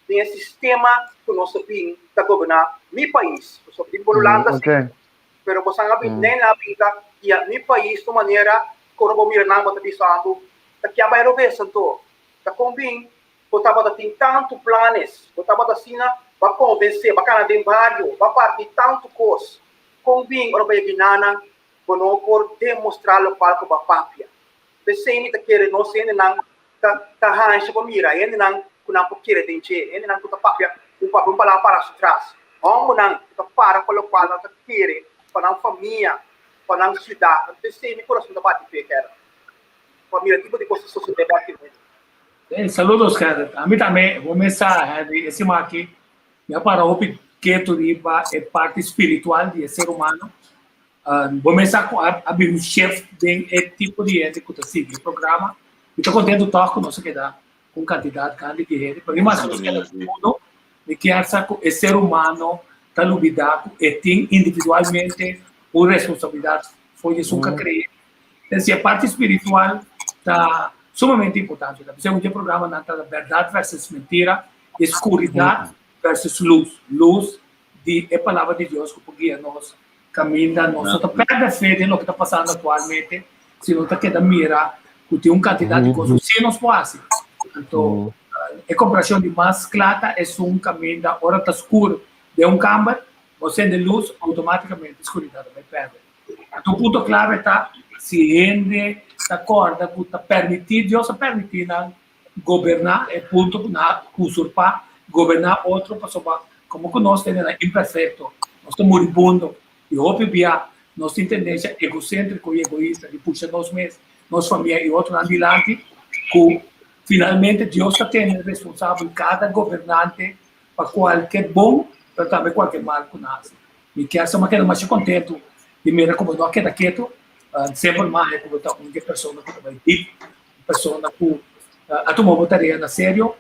den e sistema ku nos ta bin ta goberná mi pais. Pasobra tin por Hulanda si, pero bosan a bin, nen a bin ta guia mi pais un manera ku ora bo mira nan bo ta bisa anto ta kia bai robes anto, ta kon bin Bo tabata tin tantu planes, bo tabata asina, bo a konvensé, bo a kana den bario, bo a parti tantu kos. Kon bin ora bo yega nan, bo no por demostrá lokual ku bo a papia. P'esei mi ta kere nos hendenan ta ta hansha pa mira, hendenan ku nan por kere den dje, hendenan ku ta papia un papia un palabra para su tras, hòmbernan ku ta para pa lokual nan ta kere pa nan famia, pa nan siudat. P'esei mi kurason ta bati p'e, Gerrit, pa mira tipo di kos ta sosodé bèk den mundo. Hey, saludos Gerrit. A mi tambe, bo mes sa, Henry, e siman aki mi a para hopi ketu riba e parti spiritual di e ser humano. Uh, bo mes sa ku a, a bin un shift den e tipo di hende ku ta sigui e programa. Mi ta kontentu tòg ku nos a keda ku un kantidat grandi di hende, pero mi mas nos keda ku uno, mi kier sa ku e ser humano ta lubidá ku e tin individualmente un responsabilidat for di esun ku a krea. Entonces, e parti spiritual ta sumamente importante. Ta bisa un programa nan ta verdad versus mentira, oscuridad versus luz. Luz di e palabra di Dios ku por guia nos caminda nos no ta perde fe den loke ta pasando actualmente, sino ta keda mira ku tin un cantidad di cos ku sí nos por haci. Anto, e comparacion di mas cla ta esun caminda ora ta scur den un camber, bo sende luz, automaticamente oscuridad ta bay perde. Anto punto clave ta si hende ta corda cu ta permiti, Dios a permiti nan goberna, e punto cu nan a usurpa, goberna otro pasobra como cu nos ta hendenan imperfecto, nos ta moribundo y hopi bia nos tin tendencia egocentrico y egoista di pusha nos mes, nos famia y otronan dilanti cu finalmente Dios ta tene responsabel cada gobernante pa cualke bon pero tambe cualke mal cu nan haci. Mi kier sa, mi a keda masha kontentu di mira ku bo no a keda ketu. Semper mi a haña ku bo ta un di e persona ku ta bai dip, un persona ku a tuma bo tarea na serio.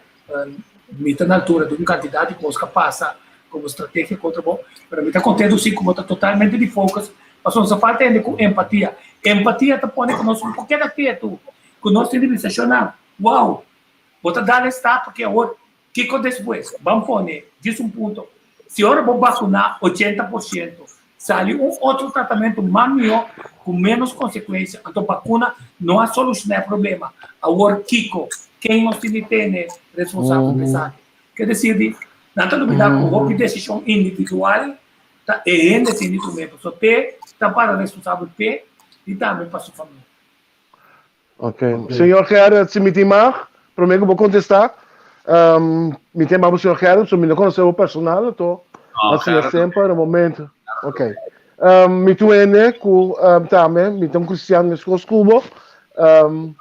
Mi ta na altura di un kantidat di kos ku a pasa komo strategia kontra bo, pero mi ta kontentu si ku bo ta totalmente di focus, pasobra nos a falta hende ku empatia. Empatia ta pone ku nos no por keda ketu, ku nos tin di bisa, Shona, wow, bo ta dal e stap aki awor, Kiko despues? Ban pone djis un punto. Si ora bo bakuná 80%, sali un otro tratamentu mas mihó ku ménos konsekuensia, anto bakuna no a solushoná e problema. Awor kiko? Ken nos tin di tene responsabel pa esaki? Ke desir di, nan ta lubidá ku hopi desishon individual ta e hende tin di tum'é, pasobra p'e ta para responsabel p'e i tambe pa su famia. Ok. Señor Gerrit, si mi tin mag, promé ku bo kontestá. Um, mi tin babo señor Gerrit, so mi no conoce bo personal, anto No, a siña Gerrit. semper na momento. Ok. Um, mi tu ene ku um, tambe, mi ta un cristiano meskos ku bo. Um,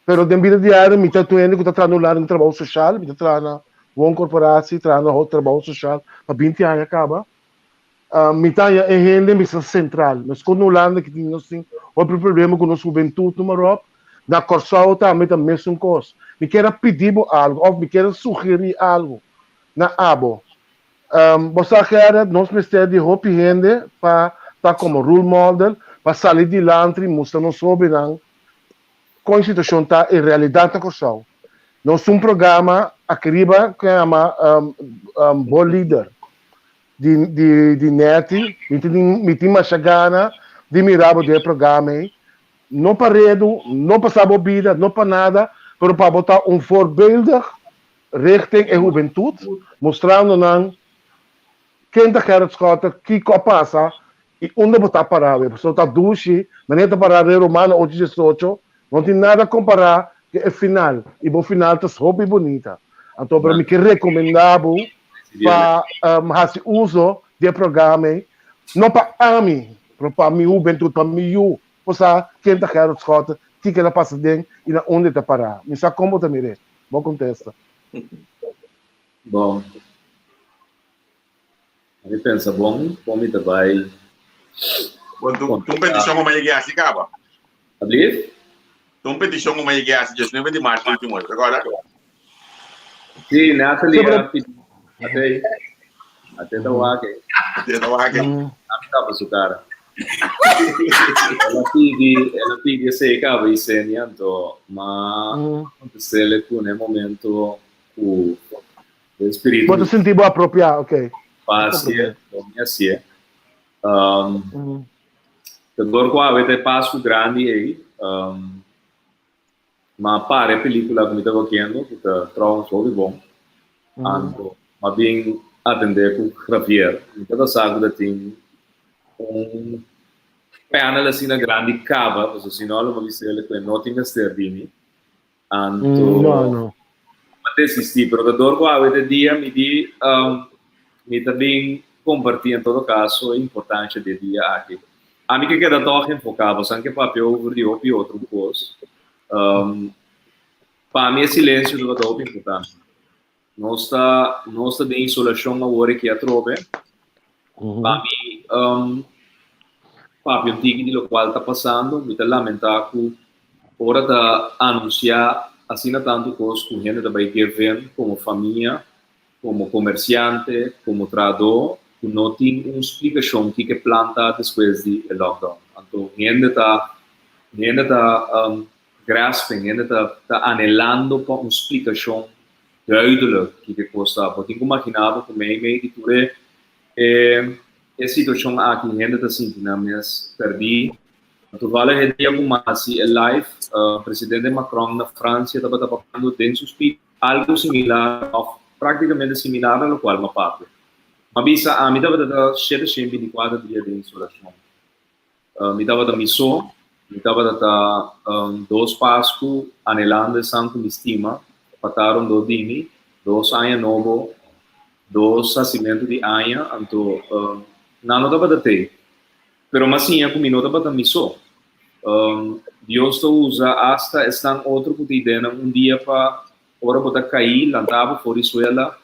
pero den bida diario mi ta tu ene ku ta traha na un trabou social, mi ta traha na wooncorporatie, traha na trabou social pa 20 aña kaba. Um, mi ta haña e hende mi sa central. Meskos na Hulanda ki tin nos tin hopi problema ku nos hubentud noem maar op. Na Kòrsou tambe ta mesun kos. Mi kier a pidi bo algu òf mi kier a sugerí algu na abo. Um, bo sa Gerrit, nos mester di hopi hende pa ta komo role model, pa sali dilanti i mustra nos hóbennan kon e situashon ta en realidat na Kòrsou. Nos tin un programa aki riba ku yama um, um, Bo Lider di, di, di Netty. Mi tin, mi tin masha gana di mira bo den e programa ei. No pa redu, no pa sa bo bida, no pa nada, pero pa bo ta un voorbeeldig richting e hubentud, mustrando nan ken ta Gerrit Schotte, kiko a pasa i unda bo ta pará awe. Pasobra ta dushi, manera ta pará den Romano ocho diesocho, no tin nada kompará ku e final, i bo final ta hopi bunita. Anto pero mi ke rekomendá bo pa hasi uso di e programa ei, no pa ami, pero pa mi hubentud, pa mi yu, Bo sa ken ta Gerrit Schotte, kiko el a pasa den i na unda e ta pará. Mi sa kon bo ta mir'é. Bo kontesta. Bon. Mi pensa bon, kon mi ta bai. Bon, tu un petishon ku mi a yega hasi kaba. Ablief? Tu un petishon ku mi a yega hasi diesnuebe di mart ultimo, ta recorda? Sí, Natalie a pidi. Ate, ate ta wak eh. Ate ta wak eh. Ami tapa su cara. El a pidi, el a pidi esei caba Isenia, anto ma contestele cu na e momento cu e spiritu. Bo ta sinti bo apropia, ok. Pa hacié, pa mi hacié. Um, Ta dor cu awe ta e Pascu grandi ei. Um, Ma para e pelicula cu mi ta wakiendo, cu ta trouwens hopi bon, anto m'a bin atende cu Javier. Mi tabata sa cu ta tin un panel asina grandi caba, pasobra si no lo m'a bisa el cu e no tin mester di mi. Anto m'a desisti, pero ta dor cu awe te dia mi di mi ta bin comparti en todo caso e importancia di e dia aki. Ami ke keda tòg enfoká, bosan ke papia over di hopi otro kos. Um, pa mi e silensio tabata hopi importante. Nos ta, nos ta den isolashon awor aki atrobe. Pa mi, um, papia un tiki di lokual ta pasando, mi ta lamentá ku ora ta anunsiá asina tantu kos ku hende ta bai give in komo famia, komo komersiante, komo trahadó ku no tin un splikashon kiko e plan ta despues di e lockdown. Anto hende ta hende ta grasping, hende ta ta anhelando pa un splikashon duidelijk kiko e kos ta. Bo tin ku magina bo ku mei mei di tur e e e situashon aki hende ta sinti nan mes pèrdí. Toevallig e dia ku mi a hasi e live, presidente Macron na Fransia tabata papiando den su speech. Algu similar òf práktikamente similar na lokual m'a papia. M'a bisa ami tabata ta shete shen bintikuater dia den isolashon. Mi tabata mi so, mi tabata ta dos Pasku anhelando esan ku mi stima pa ta rondó di mi, dos aña nobo, dos hasimentu di aña, anto nan no tabata t'ei. Pero m'a siña ku mi no tabata mi so. Dios ta usa asta esnan otro ku ta ideanan un dia pa ora bo ta kai, lanta bo for di suela,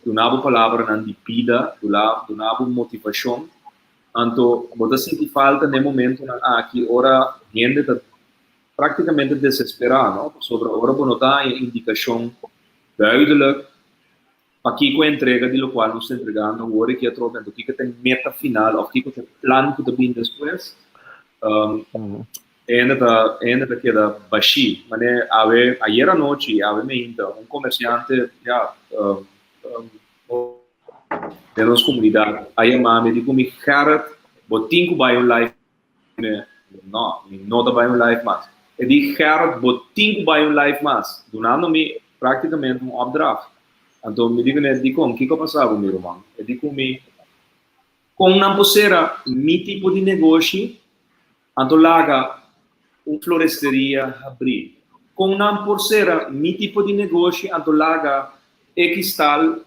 duna bo palabranan di bida, duna bo motivashon. Anto bo ta sinti falta n'e momentonan aki ora hende ta praktikamente desesperá, no? Pasobra ora bo no ta haña indikashon duidelijk Pakiko e entrega di lokual nos ta entregando awor aki atrobe? Anto kiko ta e meta final òf kiko ta e plan ku ta bini despues? E hende ta e hende ta keda bashí. Manera awe ayer anochi, awe meinta, un komersiante ya den nos komunidat a yama mi, a di ku mi, Gerrit, bo tin ku bai un live No, mi no ta bai un live mas. E di, Gerrit, bo tin ku bai un live mas, dunando mi práktikamente un opdracht. Anto mi di kuné, Dikon? Kiko a pasa ku mi ruman? E di ku mi, Kon nan por sera mi tipo di negoshi anto laga un floresteria habrí? Kon nan por sera mi tipo di negoshi anto laga X tal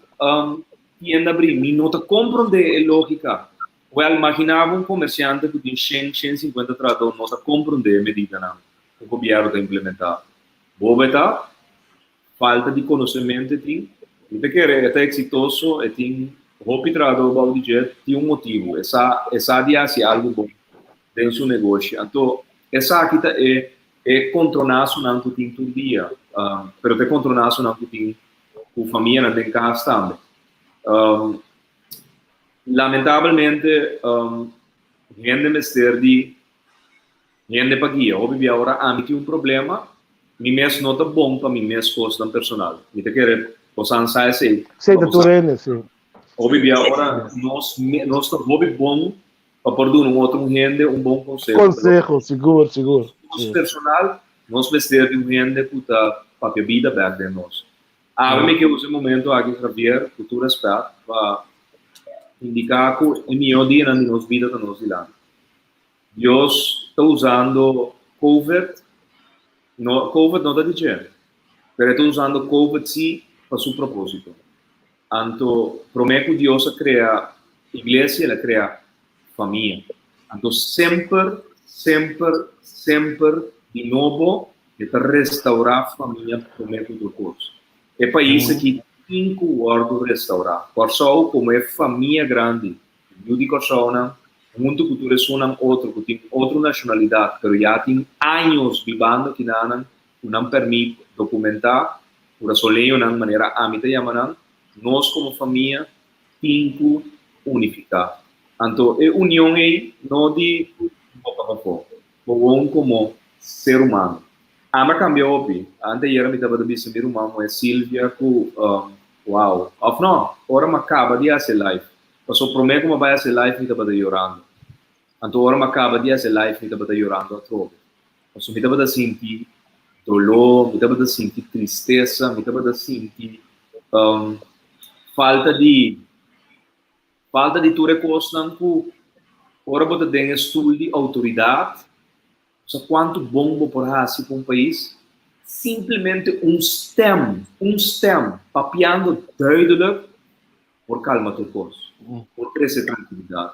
tienda abrí? Mi no ta komprondé e lógika. Wèl, maginá bo un komersiante ku tin shen, shen sinkuenta trahadó no ta komprondé e medidanan ku gobièrnu ta implementá. Bo beta? Falta di konosementu e tin. Mi ta kere e ta eksitoso, e tin hopi trahadó bou di dje, tin un motibu. E sa, e sa di hasi algu bon den su negoshi. Anto esaki ta e e kontronasonan ku tin tur dia, pero ta e kontronasonan ku tin ku famianan den kas tambe. Lamentabelmente hende mester di hende pa guia. Hopi bia ora ami tin un problema, mi mes no ta bon pa mi mes kosnan personal. Mi ta kere bosan sa esei. Sí, ta tur hende, sí. Hopi bia ora nos nos ta hopi bon pa por duna un otro hende un bon konseho. Konseho, sigur, sigur. Nos personal, nos mester di un hende ku ta papia bida bèk den nos. Awe mi ke usa e momento aki, Javier, ku tur rèspèt, pa indiká ku e mihó dianan di nos bida ta nos dilanti. Dios ta usando Covid, no, Covid no ta di dje, pero e ta usando Covid sí pa su propósito. Anto, promé ku Dios a krea iglesia, el a krea famia. Anto semper, semper, semper di nobo E ta restaurá famia promé ku tur kos. E pais aki tin ku wòrdu restaurá. Kòrsou komo e famia grandi, yu di Kòrsounan huntu ku tur esunnan otro ku tin otro nashonalidat pero ya tin años bibando kinanan ku nan pèrmit dokumentá, kurasoleñonan manera ami ta yama nan, nos komo famia tin ku unifiká. Anto e union ei no di boka pafó. Bowon komo ser humano. Ami a kambia hopi. Anteayera mi tabata bisa mi ruman muhé Silvia ku wow. Òf no, ora mi a kaba di hasi e live. Pasobra promé ku mi a bai hasi e live mi tabata yorando. Anto ora mi a kaba di hasi e live mi tabata yorando atrobe. Pasobra mi tabata sinti doló, mi tabata sinti tristesa, mi tabata sinti falta di. Falta di tur e kosnan ku ora bo ta den e stul di outoridat, bo sa kuantu bon bo por hasi pa un pais? Simplemente un stèm, un stèm papiando duidelijk por kalma tur kos, por trese trankilidat.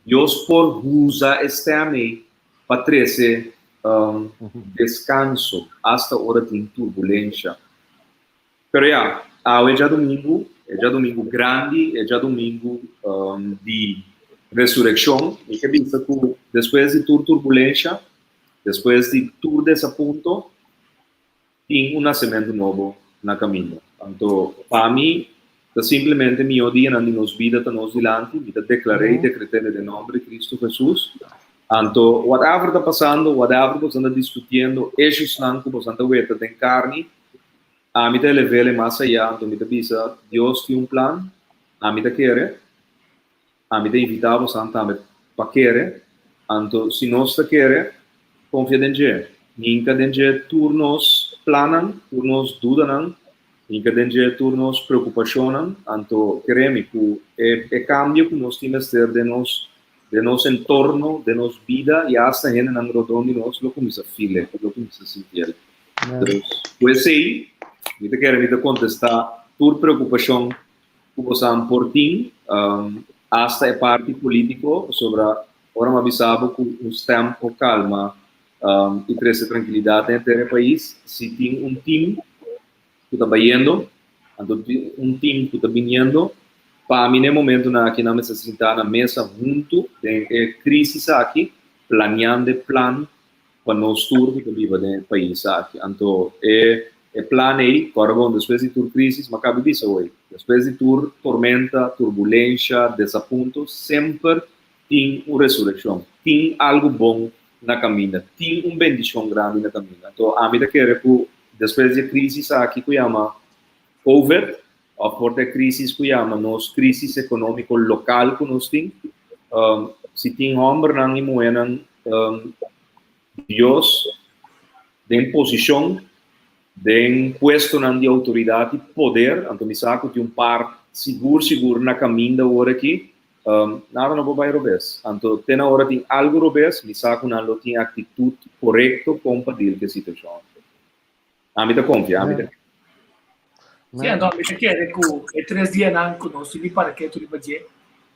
Dios por usa e stèm ei pa trese deskanso asta ora tin turbulensha. Pero ya, awe djadumingu, e djadumingu grandi, e djadumingu di resurekshon, mi ke bisa ku despues di tur turbulensha, despues di tur desapunto, tin un nasementu nobo na kaminda. Anto, pa mi, ta simplemente mihó dianan di nos bida ta nos dilanti, mi ta deklar'é i dekret'é den nòmber di Kristu Hesus. Anto, whatever ta pasando, whatever boso ta diskutiendo, issuesnan ku boso ta weta den karni, Ami ta elev'el e mas ayá, anto mi ta bisa, Dios tin un plan, ami ta kere, ami ta invitá bosan tambe pa kere, anto si nos ta kere, konfia den dje, hinka den dje tur nos plannan, tur nos dudanan, hinka den dje tur nos preokupashonnan, anto kere mi ku e e kambio ku nos tin mester den nos den nos entorno, den nos bida i asta hendenan rondon di nos lo kuminsá fil'e, lo kuminsá sintiel. Ku esei, mi ta kere mi ta kontestá tur preokupashon ku bosan por tin, asta e parti polítiko, pasobra ora mi a bisa bo ku un stèm por kalma i trese trankilidat den henter e pais, si tin un tim ku ta bayendo, anto tin un tim ku ta biniendo, pa mi na e momentunan aki nan mester sintá na mesa huntu den e krísis aki, planiando e plan pa nos tur ku ta biba den e pais aki. Anto e e plan ei, kòrda bon, despues di tur krisis, mi a kaba di bisa hoy, despues di tur tormenta, turbulensha, desapunto, semper tin un resurekshon, tin algu bon na kaminda, tin un bendishon grandi na kaminda. Anto ami ta kere ku despues di e krisis aki ku yama Covid, òf por ta e krisis ku yama nos krisis ekonómiko lokal ku nos tin, si tin hòmbernan i muhénan Dios den posishon, den puestonan di outoridat i poder, anto mi sa ku tin un par sigur sigur na kaminda awor aki, nada no por bai robes. Anto te na ora tin algu robes, mi sa ku nan lo tin aktitut korekto kon pa dil ku e situashon. Ami ta konfia, ami ta. Sí, anto mi ta kere ku e tres dianan ku nos subi paraketu riba dje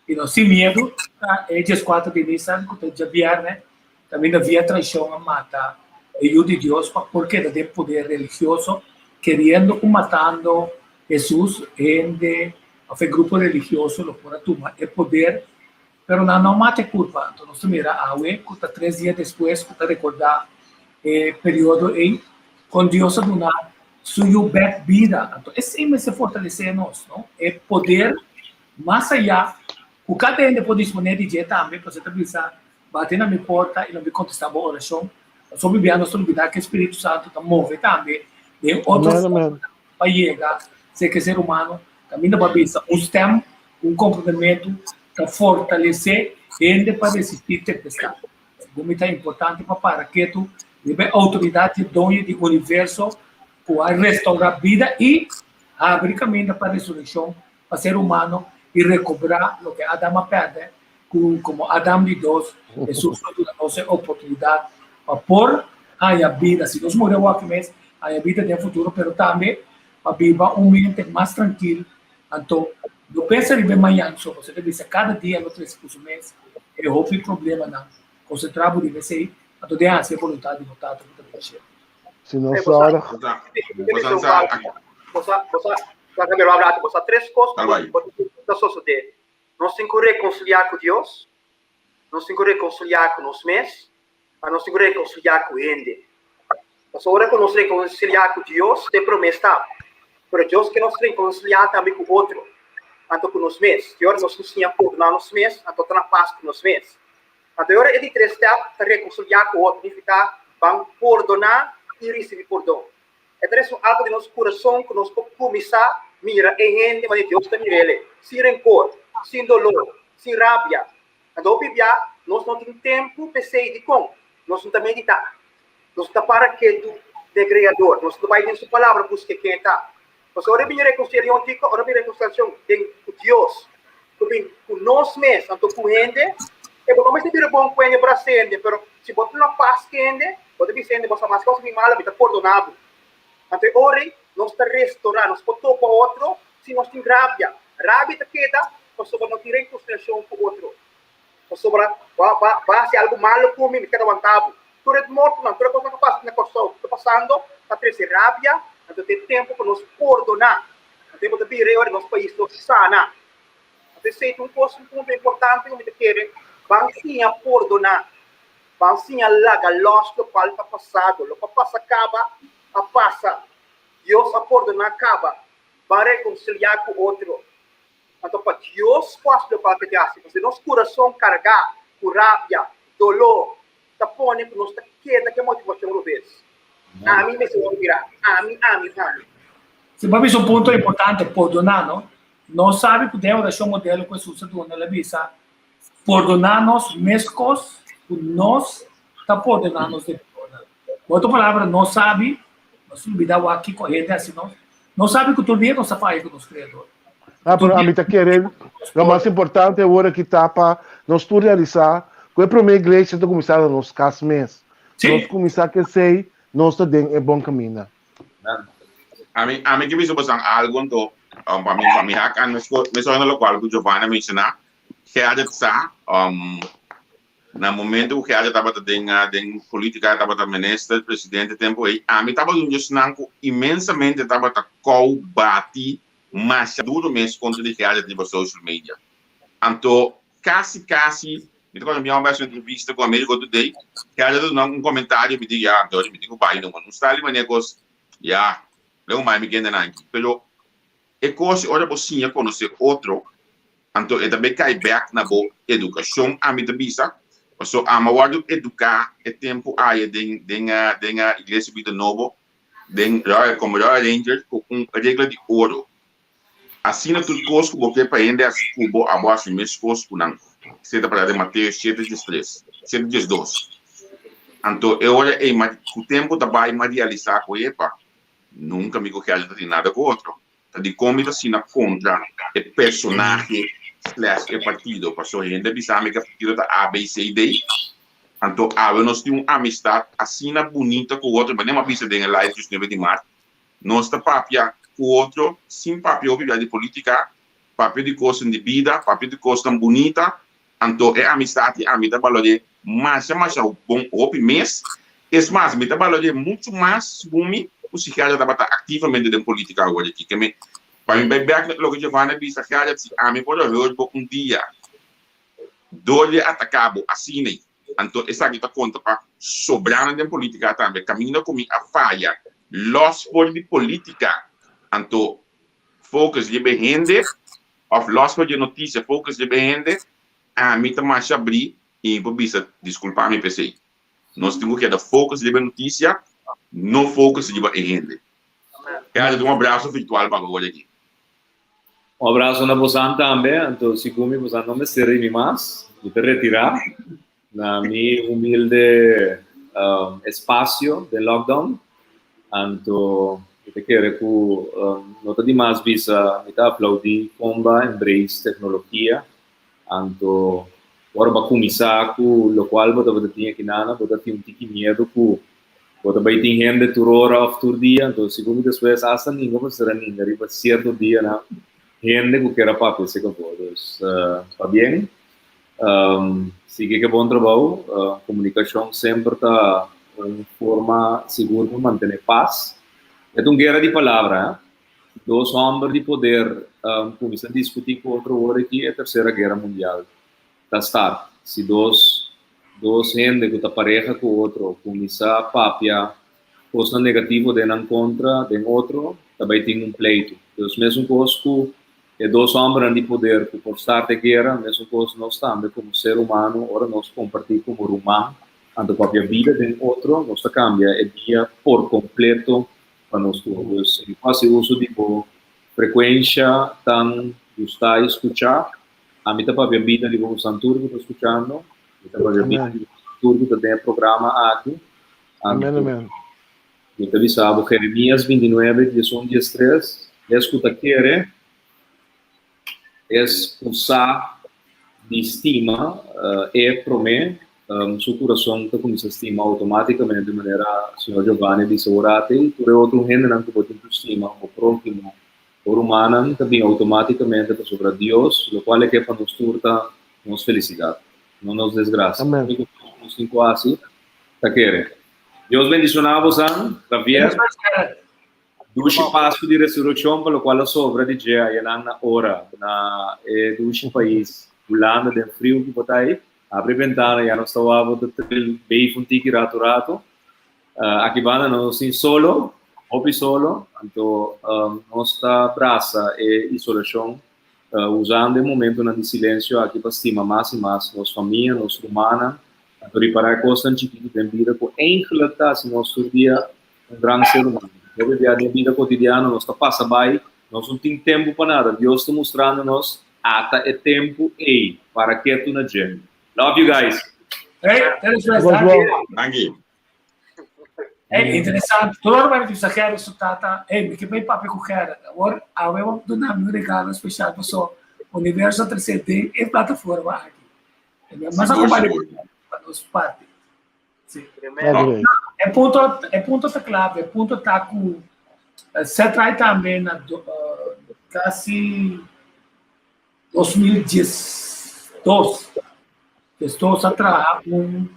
i nos sin miedu ta e dieskuater di Nisan ku ta djabièrnè kaminda via traishon a mata e Yu di Dios pa por keda den poder religioso keriendo ku matando Hesus hende òf e grupo religioso lo por a tuma e poder pero nan no mata e kurpa. Anto nos ta mira awe ku ta tres dia despues ku ta rekordá e periodo ei kon Dios a duna su yu bèk bida. Anto esei mester fortalesé nos, no? E poder mas ayá ku kada hende por disponé di dje tambe, pasobra e ta bisa, Bati na mi porta i lo mi kontestá bo orashon. Pasobra hopi bia nos ta lubidá ku e Spiritu Santu ta move tambe den otro forma pa yega serka e ser humano. Kaminda bo a bisa un stèm, un komprondementu ta fortalesé hende pa resistí tempestat. Segun mi ta importante pa para ketu riba e outoridat di e Doño di universo ku a restourá bida i habri kaminda pa resurekshon pa ser humano i rekobrá loke Adam a pèrdè ku komo Adam di dos, Hesus lo duna nos e oportunidat pa por haña bida, si nos muri awor aki mes, haña bida den futuro, pero tambe pa biba un mente mas trankil. Anto, no pensa riba e mañan so, pasobra ta bisa kada dia lo trese ku su mes e hopi problemanan. Konsentrá bo riba esei, anto den hasi e boluntat di bo Tata ku ta den shelu. Si no zorg. Bosa tres kos ku ta sosodé. Nos tin ku rekonsiliá ku Dios, nos tin ku rekonsiliá ku nos mes, i nos tin ku rekonsiliá ku hende. Pasobra ora ku nos rekonsiliá ku Dios, ta e promé stap. Pero Dios ke nos rekonsiliá tambe ku otro, anto ku nos mes. Te ora nos no siña pordoná nos mes, anto ta na pas ku nos mes. Anto e ora e di tres stap ta rekonsiliá ku otro, nifiká ban pordoná i risibí pordon. E ta un algu den nos kurason ku nos por kuminsá mira e hende manera Dios ta mir'el, sin renkor, sin dolor, sin rabia. Anto hopi bia nos no tin tempu p'esei. Dikon? Nos no ta meditá. Nos no ta para ketu den e Kreador. Nos no ta bai den su Palabra buska ken e ta. Pasobra ora e bini rekonsiliashon kiko? Ora bini rekonsiliashon den ku Dios, ku bin ku nos mes, anto ku hende, e bo no mester bira bon ku hende por hasi hende, pero si bo ta na pas ku hende, Bo ta bisa hende, Bo sa mas kos mi malo, mi ta pordoná bo. Anto e ora ei nos ta restorá, nos por topa otro si nos tin rabia. Rabia ta keda pasobra no tin rekonsiliashon ku otro. Pasobra bo a bo a hasi algu malo ku mi, mi keda wantá bo. Tur e mortonan, tur e kosnan ku a pasa na Kòrsou, ku ta pasando, ta trese rabia. Anto ta e tempu pa nos pordoná. Anto e bo ta bira e ora nos pais lo sana. Anto esei ta un kos, un punto importante ku mi ta kere, ban siña pordoná. Ban siña laga lòs lokual ta pasado. Loke a pasa kaba, a pasa. Dios a pordoná kaba. Ban rekonsiliá ku otro. Anto pa Dios por hasi lokual ke ta hasi. Pasobra nos kurason kargá ku rabia, doló, ta pone ku nos ta keda ku e motivashon robes. Ami mester wòrdu mirá. Ami, ami, ami. Si bo a bisa un punto importante, pordoná, no? Nos sabi ku den e orashon modelo ku Hesus a duna, el a bisa, Pordoná nos meskos ku nos ta pordoná nos debidornan. Ku otro palabra, nos sabi, nos ta lubidá wak kiko hende hasi nos. Nos sabi ku tur dia nos ta faya ku nos Kreador. Ah, pero ami ta kere lo mas importante awor aki ta pa nos tur realisá ku e promé iglesia ta kuminsá na nos kas mes. Nos kuminsá ku esei, nos ta den e bon kaminda. Ami, ami ke bisa bosan algu anto, pa mi, pa mi hak an mesun na lokual ku Giovanni a menshoná, Gerrit sa, na momento ku Gerrit tabata den den politica, tabata minister, presidente tempo ei, ami tabata un di esnan ku inmensamente tabata kou bati masha duro mes kontra di Gerrit riba social media. Anto kasi kasi, mi ta kòrda mi a un entrevista ku Americo Today, Gerrit a duna un komentario, mi di ya, anto mi tin ku bai numa, no sta riba nekos, ya, leu mai mi kende nan aki. Pero E kos ora bo siña konosé otro, anto e ta bay kai bek na bo edukashon, ami ta bisa, paso ami a wòrdu eduká e tempu aya den den den Iglesia Bida Nobo, den Royal komo Royal Ranger ku un regla di oro. Asina tur kos ku bo ke pa hende hasi ku bo, abo hasi meskos ku nan. Esei ta pará den Mateo shete diestres, shete diesdos. Anto e ora ei ma ku tempu ta bai mi a realisá ku epa, Nunka mi ku Kelly ta tin nada ku otro. Ta dikon mi ta asina kontra e personahe slash e partido? Pasobra hende a bisa mi ku e partido ta A, B, C, D. Anto awe nos tin un amistad asina bunita cu otro, manera mi a bisa den e live diesnuebe di maart. Nos ta papia cu otro sin papia hopi bia di politica, papia di cosnan di bida, papia di cosnan bunita. Anto e amistad di ami ta balor'é masha masha bon hopi mes. Es mas, mi ta balor'é mucho mas segun mi cu si Gerda tabata activamente den politica awor aki. Ke mi, pa mi bai bek na loke Giovanni a bisa, Gerda, si ami por a hoor bo un dia dor di ataká bo asina ei, anto esaki ta konta pa sobranan den polítika tambe. Kaminda ku mi a faya lòs for di polítika, anto focus riba e hende òf lòs for di e notisia focus riba e hende, ami ta masha abrí i mi por bisa diskulpa mi p'esei. Nos tin ku keda focus riba e notisia, no focus riba e hende. Gerrit, un abraso virtual pa bo awor aki. Un abraso na bosan tambe, anto sigun mi bosan no mester di mi mas, mi ta retirá na mi humilde espacio den lockdown, anto mi ta kere ku no ta dimas bisa mi ta aplaudí kon ba embrace teknologia, anto ora bo a kuminsá ku lokual bo tabata tin akinana bo ta tin un tiki miedu ku Bo ta bai tin hende tur ora of tur dia, anto segun mi despues hasta ninga mester a ninga riba cierto dianan hende cu kier a papia acerca bo. Dus pabien, sigui cu e bon trabou, comunicacion semper ta un forma sigur pa mantene paz. E ta un guera di palabra, eh. Dos homber di poder cuminsa discuti cu otro ora aki e tercera guera mundial ta start. Si dos dos hende ku ta pareha ku otro kuminsá papia kosnan negativo den nan kontra den otro, ta bai tin un pleitu. Dus mesun kos ku e dos hòmbernan di poder ku por start e guera, mesun kos nos tambe komo ser humano ora nos kompartí komo ruman anto papia bida den otro, nos ta kambia e dia por kompleto pa nos tur. Dus mi por hasi uso di bo frekuensha tan gustá i skuchá. Ami ta papia bida di bo santur ku ta skuchando. Mi ta papia bida di bo santur ku ta den e programa aki. Amen, amen. Mi ta bisa bo Jeremias 29, 11, 13, es ku ta kere, es ku sa di stima e promé, su kurason ta kuminsá stima outomátikamente, manera señor Giovanni a bisa ora te, i tur e otro hendenan ku bo tin ku stima, bo próhimo. Bo rumannan ta bin automáticamente pasobra Dios, locual e ke pa nos tur ta nos felicidad, no nos desgracia. Amen. Único cos cu nos tin cu haci ta kere. Dios bendiciona bosan, Javier. Dushi Pascu di Resurreccion pa locual a sobra di dje ayanan na ora na e dushi pais Hulanda den friu cu bo ta ay. Abri bentana ya nos ta wak bo ta tril beef un tiki ratu ratu. Aki banda nos tin solo, hopi solo, anto nos ta brasa e isolashon usando e momentonan di silensio aki pa stima mas i mas nos famia, nos rumannan, anto ripará e kosnan chikitu den bida ku eigenlijk ta hasi nos tur dia un gran ser humano. Hopi bia den bida kotidiano nos ta pasa bai, nos no tin tempu pa nada. Dios ta mustrando nos ata e tempu ei, para ketu na dje. Love you guys. Hey, te despues. Danki. Hey, interesante. Tur ora mi bisa Gerrit su tata, hey, mi ke bai papia ku Gerrit. Awor, awe bo duna mi un regalo spesial paso Universo a trese den e plataforma aki. Mas a kompartí pa nos parti. Sí. Tremendo. E punto, e punto ta clave, e punto ta ku se trae tambe na kasi 2012. Desdos a traha un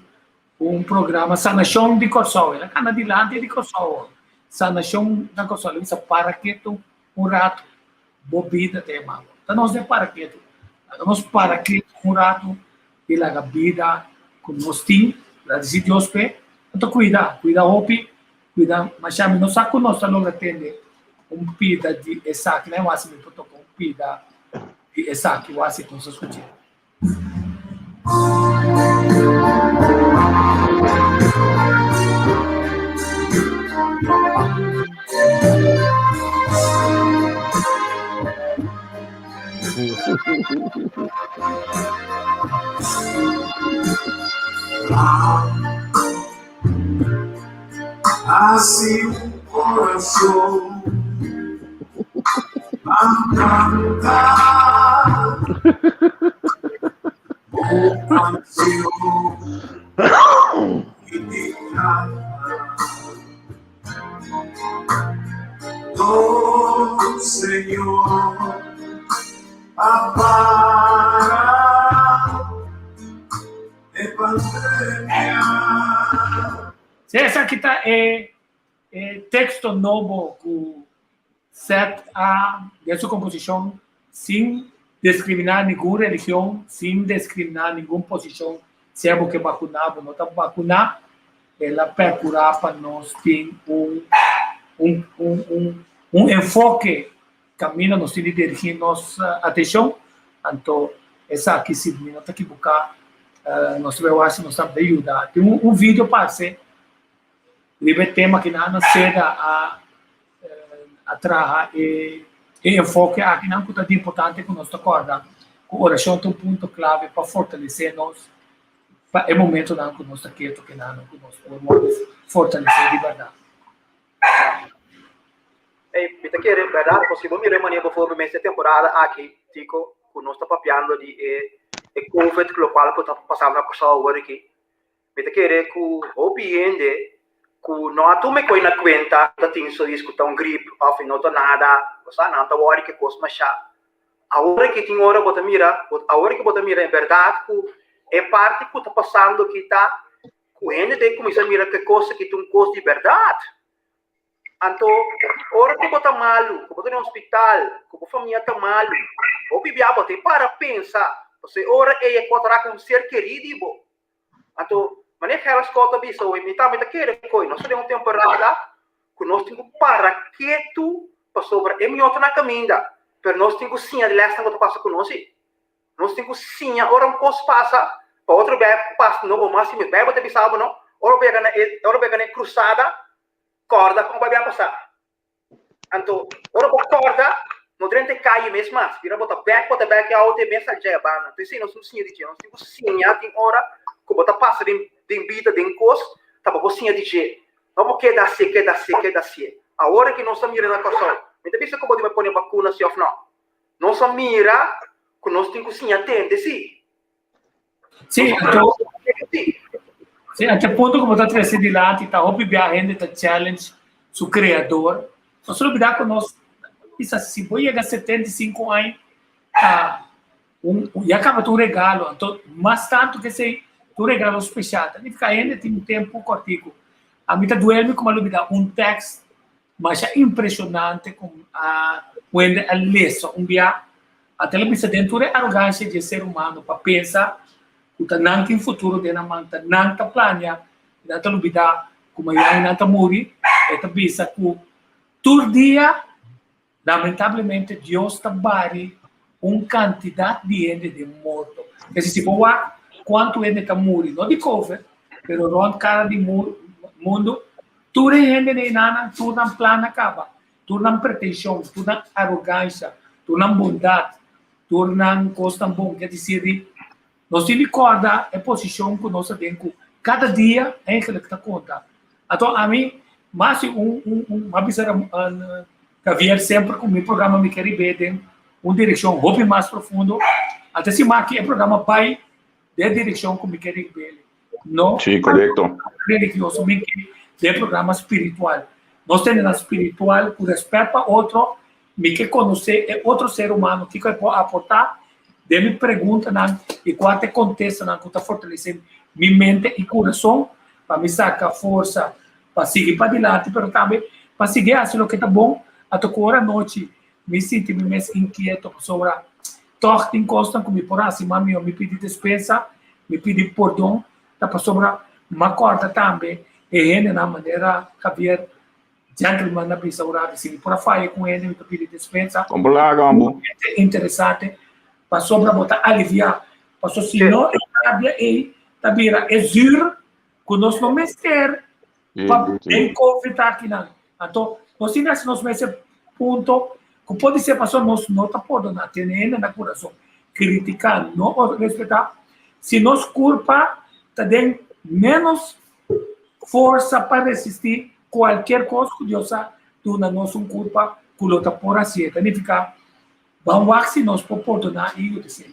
un programa Sanashon di Kòrsou. El a kana dilanti di Kòrsou. Sanashon na Kòrsou. El a bisa para ketu un ratu. Bo bida ta yama bo. Ta nos den para ketu. Laga nos para ketu un ratu i laga bida ku nos tin. Gradisí Dios p'e. Anto kuida, kuida hopi, kuida masha. Mi no sa ku nos ta logra tende un pida di esaki. Nan e wasi mi por toka un pida di esaki wasi ku nos a skuch'é. Así un corazón va a cantar canción. Oh Señor, ampara e pandemia. Sí, esaki ta e e teksto nobo ku Seth a den su komposishon sin diskriminá ningun religion, sin diskriminá ningun posishon, sea bo ke bakuná bo no ta bakuná, el a perkurá pa nos tin un un un un un enfoke kaminda nos tin di dirigí nos atenshon. Anto esaki si mi no ta kibuká nos ta bai wak si nos ta yuda. Tin un un video parse Riba e tema kinan nan seda a a traha e e enfoke akinan ku ta di importante ku nos ta kòrda ku orashon ta un punto klave pa fortalesé nos pa e momentonan ku nos ta ketu kinan ku nos por wòrdu fortalesé di bèrdat. Ey, mi ta kere, bèrdat, pasobra si bo mira e manera boforbel mes e temporada aki, Tico, ku nos ta papiando di e e covid lokual ku ta pasando na Kòrsou awor aki, Mi ta kere ku hopi hende ku no a tuma e koi na kuenta ta tin sois ku ta un grip òf e no ta nada, bo sa, nan ta wòri ku e kos mashá. Awor ki tin ora bo ta mira, awor ki bo ta mira en bèrdat ku e parti ku ta pasando aki ta ku hende ta kuminsá mira ku e kos aki ta un kos di bèrdat. Anto, ora ku bo ta malu, ku bo ta den hospital, ku bo famia ta malu, hopi bia bo ta e para pensa, pasobra e ora ei e por ta ku un ser kerí di bo. Anto, manera Gerald Scott ta bisa hoy, mi tambe ta kere koe nos ta den un temporada ku nos tin ku para ketu pasobra e mihó ta na kaminda, pero nos tin ku siña di lèsnan ku ta pasa ku nos ei. Nos tin ku siña ora un kos pasa, pa otro bia pasa nobo mas i mes. Beibel ta bisa bo no, ora bo yega na e, ora bo yega na e krusada, Kòrda kon bo a pasá. Anto, ora bo kòrda, no drenta e kaye mes mas. Bira bo ta bèk, bo ta bèk e outo e mes sali djei a banda. Anto esei nos tin ku siña di dje. Nos tin ku siña tin ora ku bo ta pasa den den bida, den kos, ta pa bo siña di dje. No bo keda hasié, keda hasié, keda hasié. Awor ki nos a mira na Kòrsou, mi ta bisa ku bo debe pone bakuna si òf nò. Nos a mira ku nos tin ku siña tende si. Sí, anto, sí, ante punto ku bo ta trese dilanti ta hopi bia hende ta challenge su creador. Nos olbida ku nos bisa si bo yega 75 aña ta un, ya kaba ta un regalo. Anto mas tantu ke esei ta un regalo spesial. Ta nifiká hende tin un tempu kòrtiku. Ami ta duel mi ku mi a lubida un tèks Masha impresionante con a wende a lesa un bia a ta bisa den tur e arogancia di e ser humano pa pensa cu ta nan tin futuro den nan man, ta nan ta planea y nan ta lubida cu mañana nan ta muri. E ta bisa cu tur dia lamentablemente Dios ta bari un cantidad di hende den morto. Esei si bo wak cuanto hende ta muri, no di covid, pero rond cara di mundo, Tur e hende den nan, tur nan plan a kaba, tur nan pretenshon, tur nan arogansha, tur nan bondat, tur nan kosnan bon. Ke disir di, nos tin di kòrda e posishon ku nos ta den ku kada dia eigenlijk ta konta. Anto ami mas di un un un m'a bisa Javier semper ku mi programa mi ke rib'é den un direkshon hopi mas profundo. Anto si maki e programa bai den e direkshon ku mi ke rib'é. No Sí, korekto. religioso, mi ke den programa spiritual. Nos tene nan spiritual ku respet pa otro, mi ke konosé e otro ser humano, kiko e por aportá den mi preguntanan i kua ta e kontestanan ku ta fortalesé mi mente i kurason pa mi saka forsa pa sigui padilanti, pero tambe pa sigui hasi loke ta bon. Anto ku ora anochi mi sinti mi mes inkieto pasobra Tòg tin kosnan ku mi por hasi mas mihó. Mi pidi despensa, mi pidi pordon, ta pasobra m'a kòrda tambe e hendenan manera Javier Gentleman a bisa un rato, si mi por a faya ku un hende mi ta pidi despensa. Kon por laga ambo? Interesante, pasobra bo ta aliviá. Pasobra si no e rabia ei ta bira e zuur ku nos no mester pa den covid akinan. Anto nos tin hasi nos mes e punto ku podisé pasobra nos no ta pordoná, tene hende na kurason, kritiká, no respetá. Si nos kurpa ta den ménos forsa pa resistí kualkier kos ku Dios a duna nos un kurpa ku lo ta por hasié, ta nifiká ban wak si nos por pordoná i yuda esei.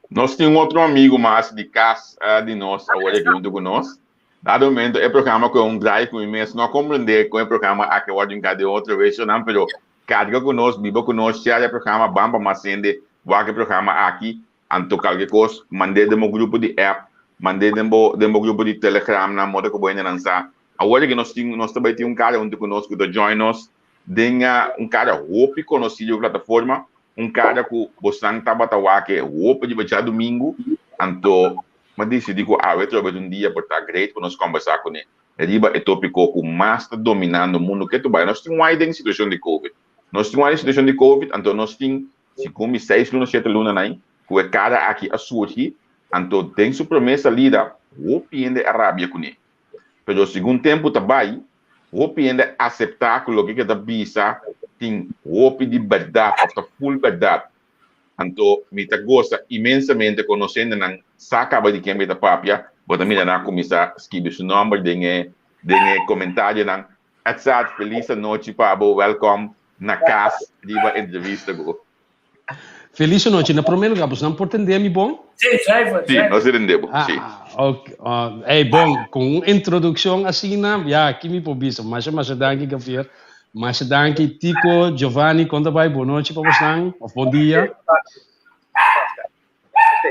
Nos tin un otro amigo mas di cas di nos awor aki hunto cu nos. Dado momento e programa cu un drive cu mi mes no a comprende con e programa aki a wordo hinca den otro wesonan, pero carga cu nos, biba cu nos, share e programa, ban pa mas hende wak e programa aki, anto calke cos mand'e den bo grupo di app, mand'e den bo den bo grupo di telegram nan, moda cu bo hendenan sa. Awor aki nos tin nos ta bay tin un cara hunto cu nos cu ta join nos den un cara hopi conoci riba plataforma, un cara cu bosan tabata wak e hopi riba djadumingu, anto m'a dicidi cu awe trobe ta un dia por ta great pa nos combersa cune riba e topico cu mas ta dominando mundo ke ta bay. Nos tin wai den situacion di covid, nos tin wai den situacion di covid, anto nos tin segun mi seis luna, shete luna nai cu e cara aki a surgi, anto den su prome salida hopi hende a rabia cune, pero segun tempo ta bay Hopi hende aseptá ku loke ke ta bisa tin hopi di bèrdat òf ta ful bèrdat. Anto mi ta gosa inmensamente konosé hendenan sa kaba di ken mi ta papia. Bo ta mira nan a kuminsá skibi su nòmber den e den e komentarionan. Edzard, felis anochi pa bo. Wèlkòm na kas riba entrevista ku. Felis anochi. Na prome lugar, bosnan por tende mi bon? Sí, zuiver, Sí, zuiver. nos ta tende bo, sí. Ah, ok. Ah, ey, bon, con un introduccion asina, ya, ki mi por bisa? Masha, masha danki, Gavier. Masha danki, Tico, Giovanni, kon ta bai? Bon nochi pa bosnan, of bon dia.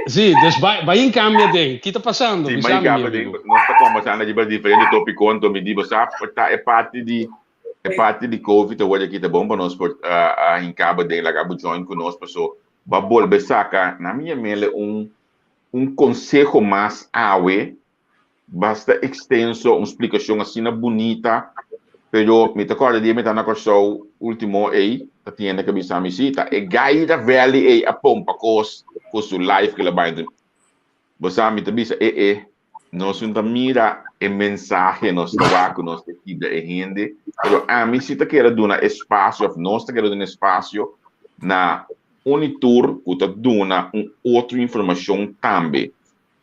Sí, dus bai, bai in cambia den. Ki ta pasando? Sí, Bisa bai mi, mi cambia den. amigo. Nos ta conversando riba diferente tópico, anto mi di bo sa, ta e parti di E parti di Covid awor aki ta bon pa nos por a hinca bo den laga bo join cu nos paso bo a bolbe saca na mi yamele un un conseho mas awe basta extenso un splicacion asina bunita pero mi ta corda dia mi ta na Corsou ultimo ey ta tin hende ke bisa mi si ta e guy ta valley ey a pompa cos cu su life ke la bai bo sa mi ta bisa e e Nos no ta mira e mensahe, nos ta wak ku nos ta kibra e hende, pero ami si ta kere duna espasio, of nos ta kere duna espasio na un i tur ku ta duna un otro informashon tambe.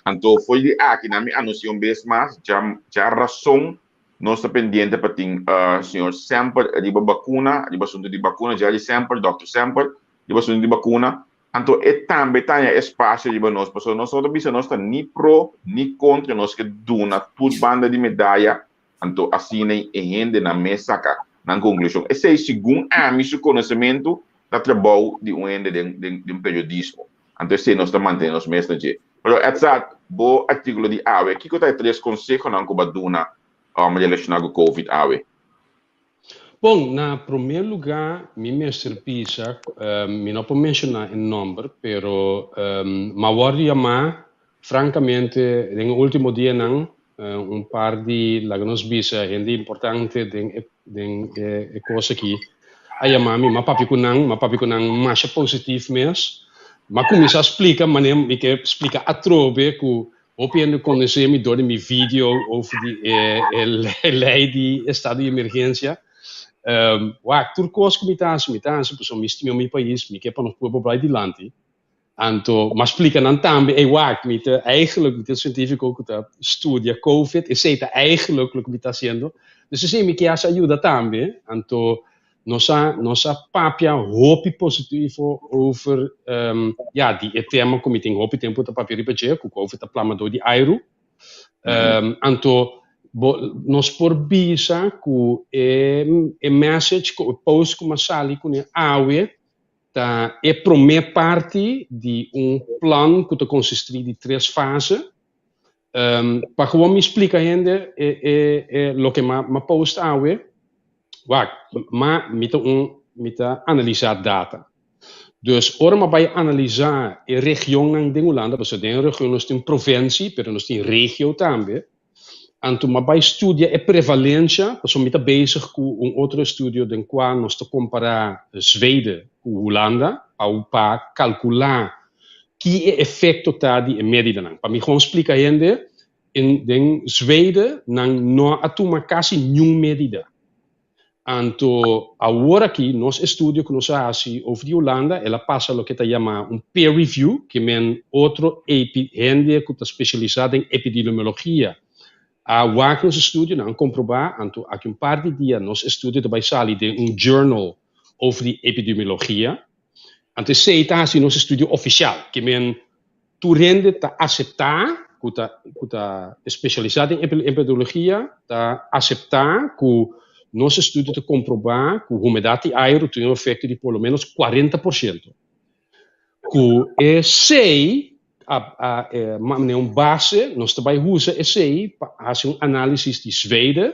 Anto for di aki nan mi anunsia un bes mas, dja dja rason nos ta pendiente pa tin señor Semper riba bakuna, riba asuntu di bakuna, Jerry Semper, Dòkter Semper, riba asuntu di bakuna. Anto e tambe ta haña espasio riba nos, pasobra nos no ta bisa nos ta ni pro ni kontra, nos ke duna tur banda di medaya, anto asina e hendenan mes saka nan konklushon. Esei segun ami su konosementu ta trabou di un hende den den periodismo, anto esei nos ta mantene nos mes na dje. Pero Edzard, bo artíkulo di awe, kiko ta e tres konsehonan ku bo a duna relashoná ku covid awe? Bon, na promé lugá mi mester bisa, mi no por menshoná e nòmber, pero m'a wòrdu yamá frankamente den e último dianan un par di, laga nos bisa, hende importante den e den e kos aki a yama mi, m'a papia ku nan, m'a papia ku nan masha positif mes, m'a kuminsá splika manera mi ke splika atrobe ku Hopi hende konosé mi dor di mi video over di e, e lei di estado di emergensia. Wak, tur kos ku mi ta hasi, mi ta hasi pasobra mi stima mi pais, mi ke pa nos pueblo bai dilanti. Anto, m'a splika nan tambe, ey wak, mi ta eigenlijk, mi ta sientífiko ku ta studia covid, esei ta eigenlijk loke mi ta hasiendo. Dus esei mi ke hasi a yuda tambe. Anto, Nos a nos a papia hopi positivo over um, ja, di e tema ku mi tin hopi tempu ta papia riba dje, ku COVID ta plama dor di airu. Um, anto bo, nos por bisa ku e, e message, ku e post ku m'a sali kuné awe ta e promé parti di un plan ku ta konsistí di tres fase. Um, pa gewoon mi splika hende e, e, e loke m'a, m'a post awe, wak, ma mi ta un, mi ta analisá data. Dus ora m'a bai analisá e regionnan den Hulanda, pasobra den e region nos tin provincie, pero nos tin regio tambe, anto m'a bai studia e prevalensha, pasobra mi ta bezig ku un otro estudio den kua nos ta kompará Zweden ku Hulanda, pa, pa kalkulá Ki e efekto ta di e medidanan? Pa mi gewoon splika hende, en den Zweden nan no a tuma kasi niun medida. Anto awor aki nos estudio ku nos a hasi over di Hulanda el a pasa loke ta yama un peer review, ke men otro epi hende ku ta spesialisá den epidemiologia a wak nos estudio, nan a komprobá, anto aki un par di dia nos estudio ta bai sali den un journal over di epidemiologia. Anto esei ta hasi nos estudio ofisial, ke men. Tur hende ta aseptá ku ta ku ta espesialisá den epidemiologia ta aseptá ku nos estudio ta komprobá ku humedat di airu tin un efekto di por lo menos 40%. Ku esei a a manera un base nos ta bai usa esei pa hasi un análisis di Zweden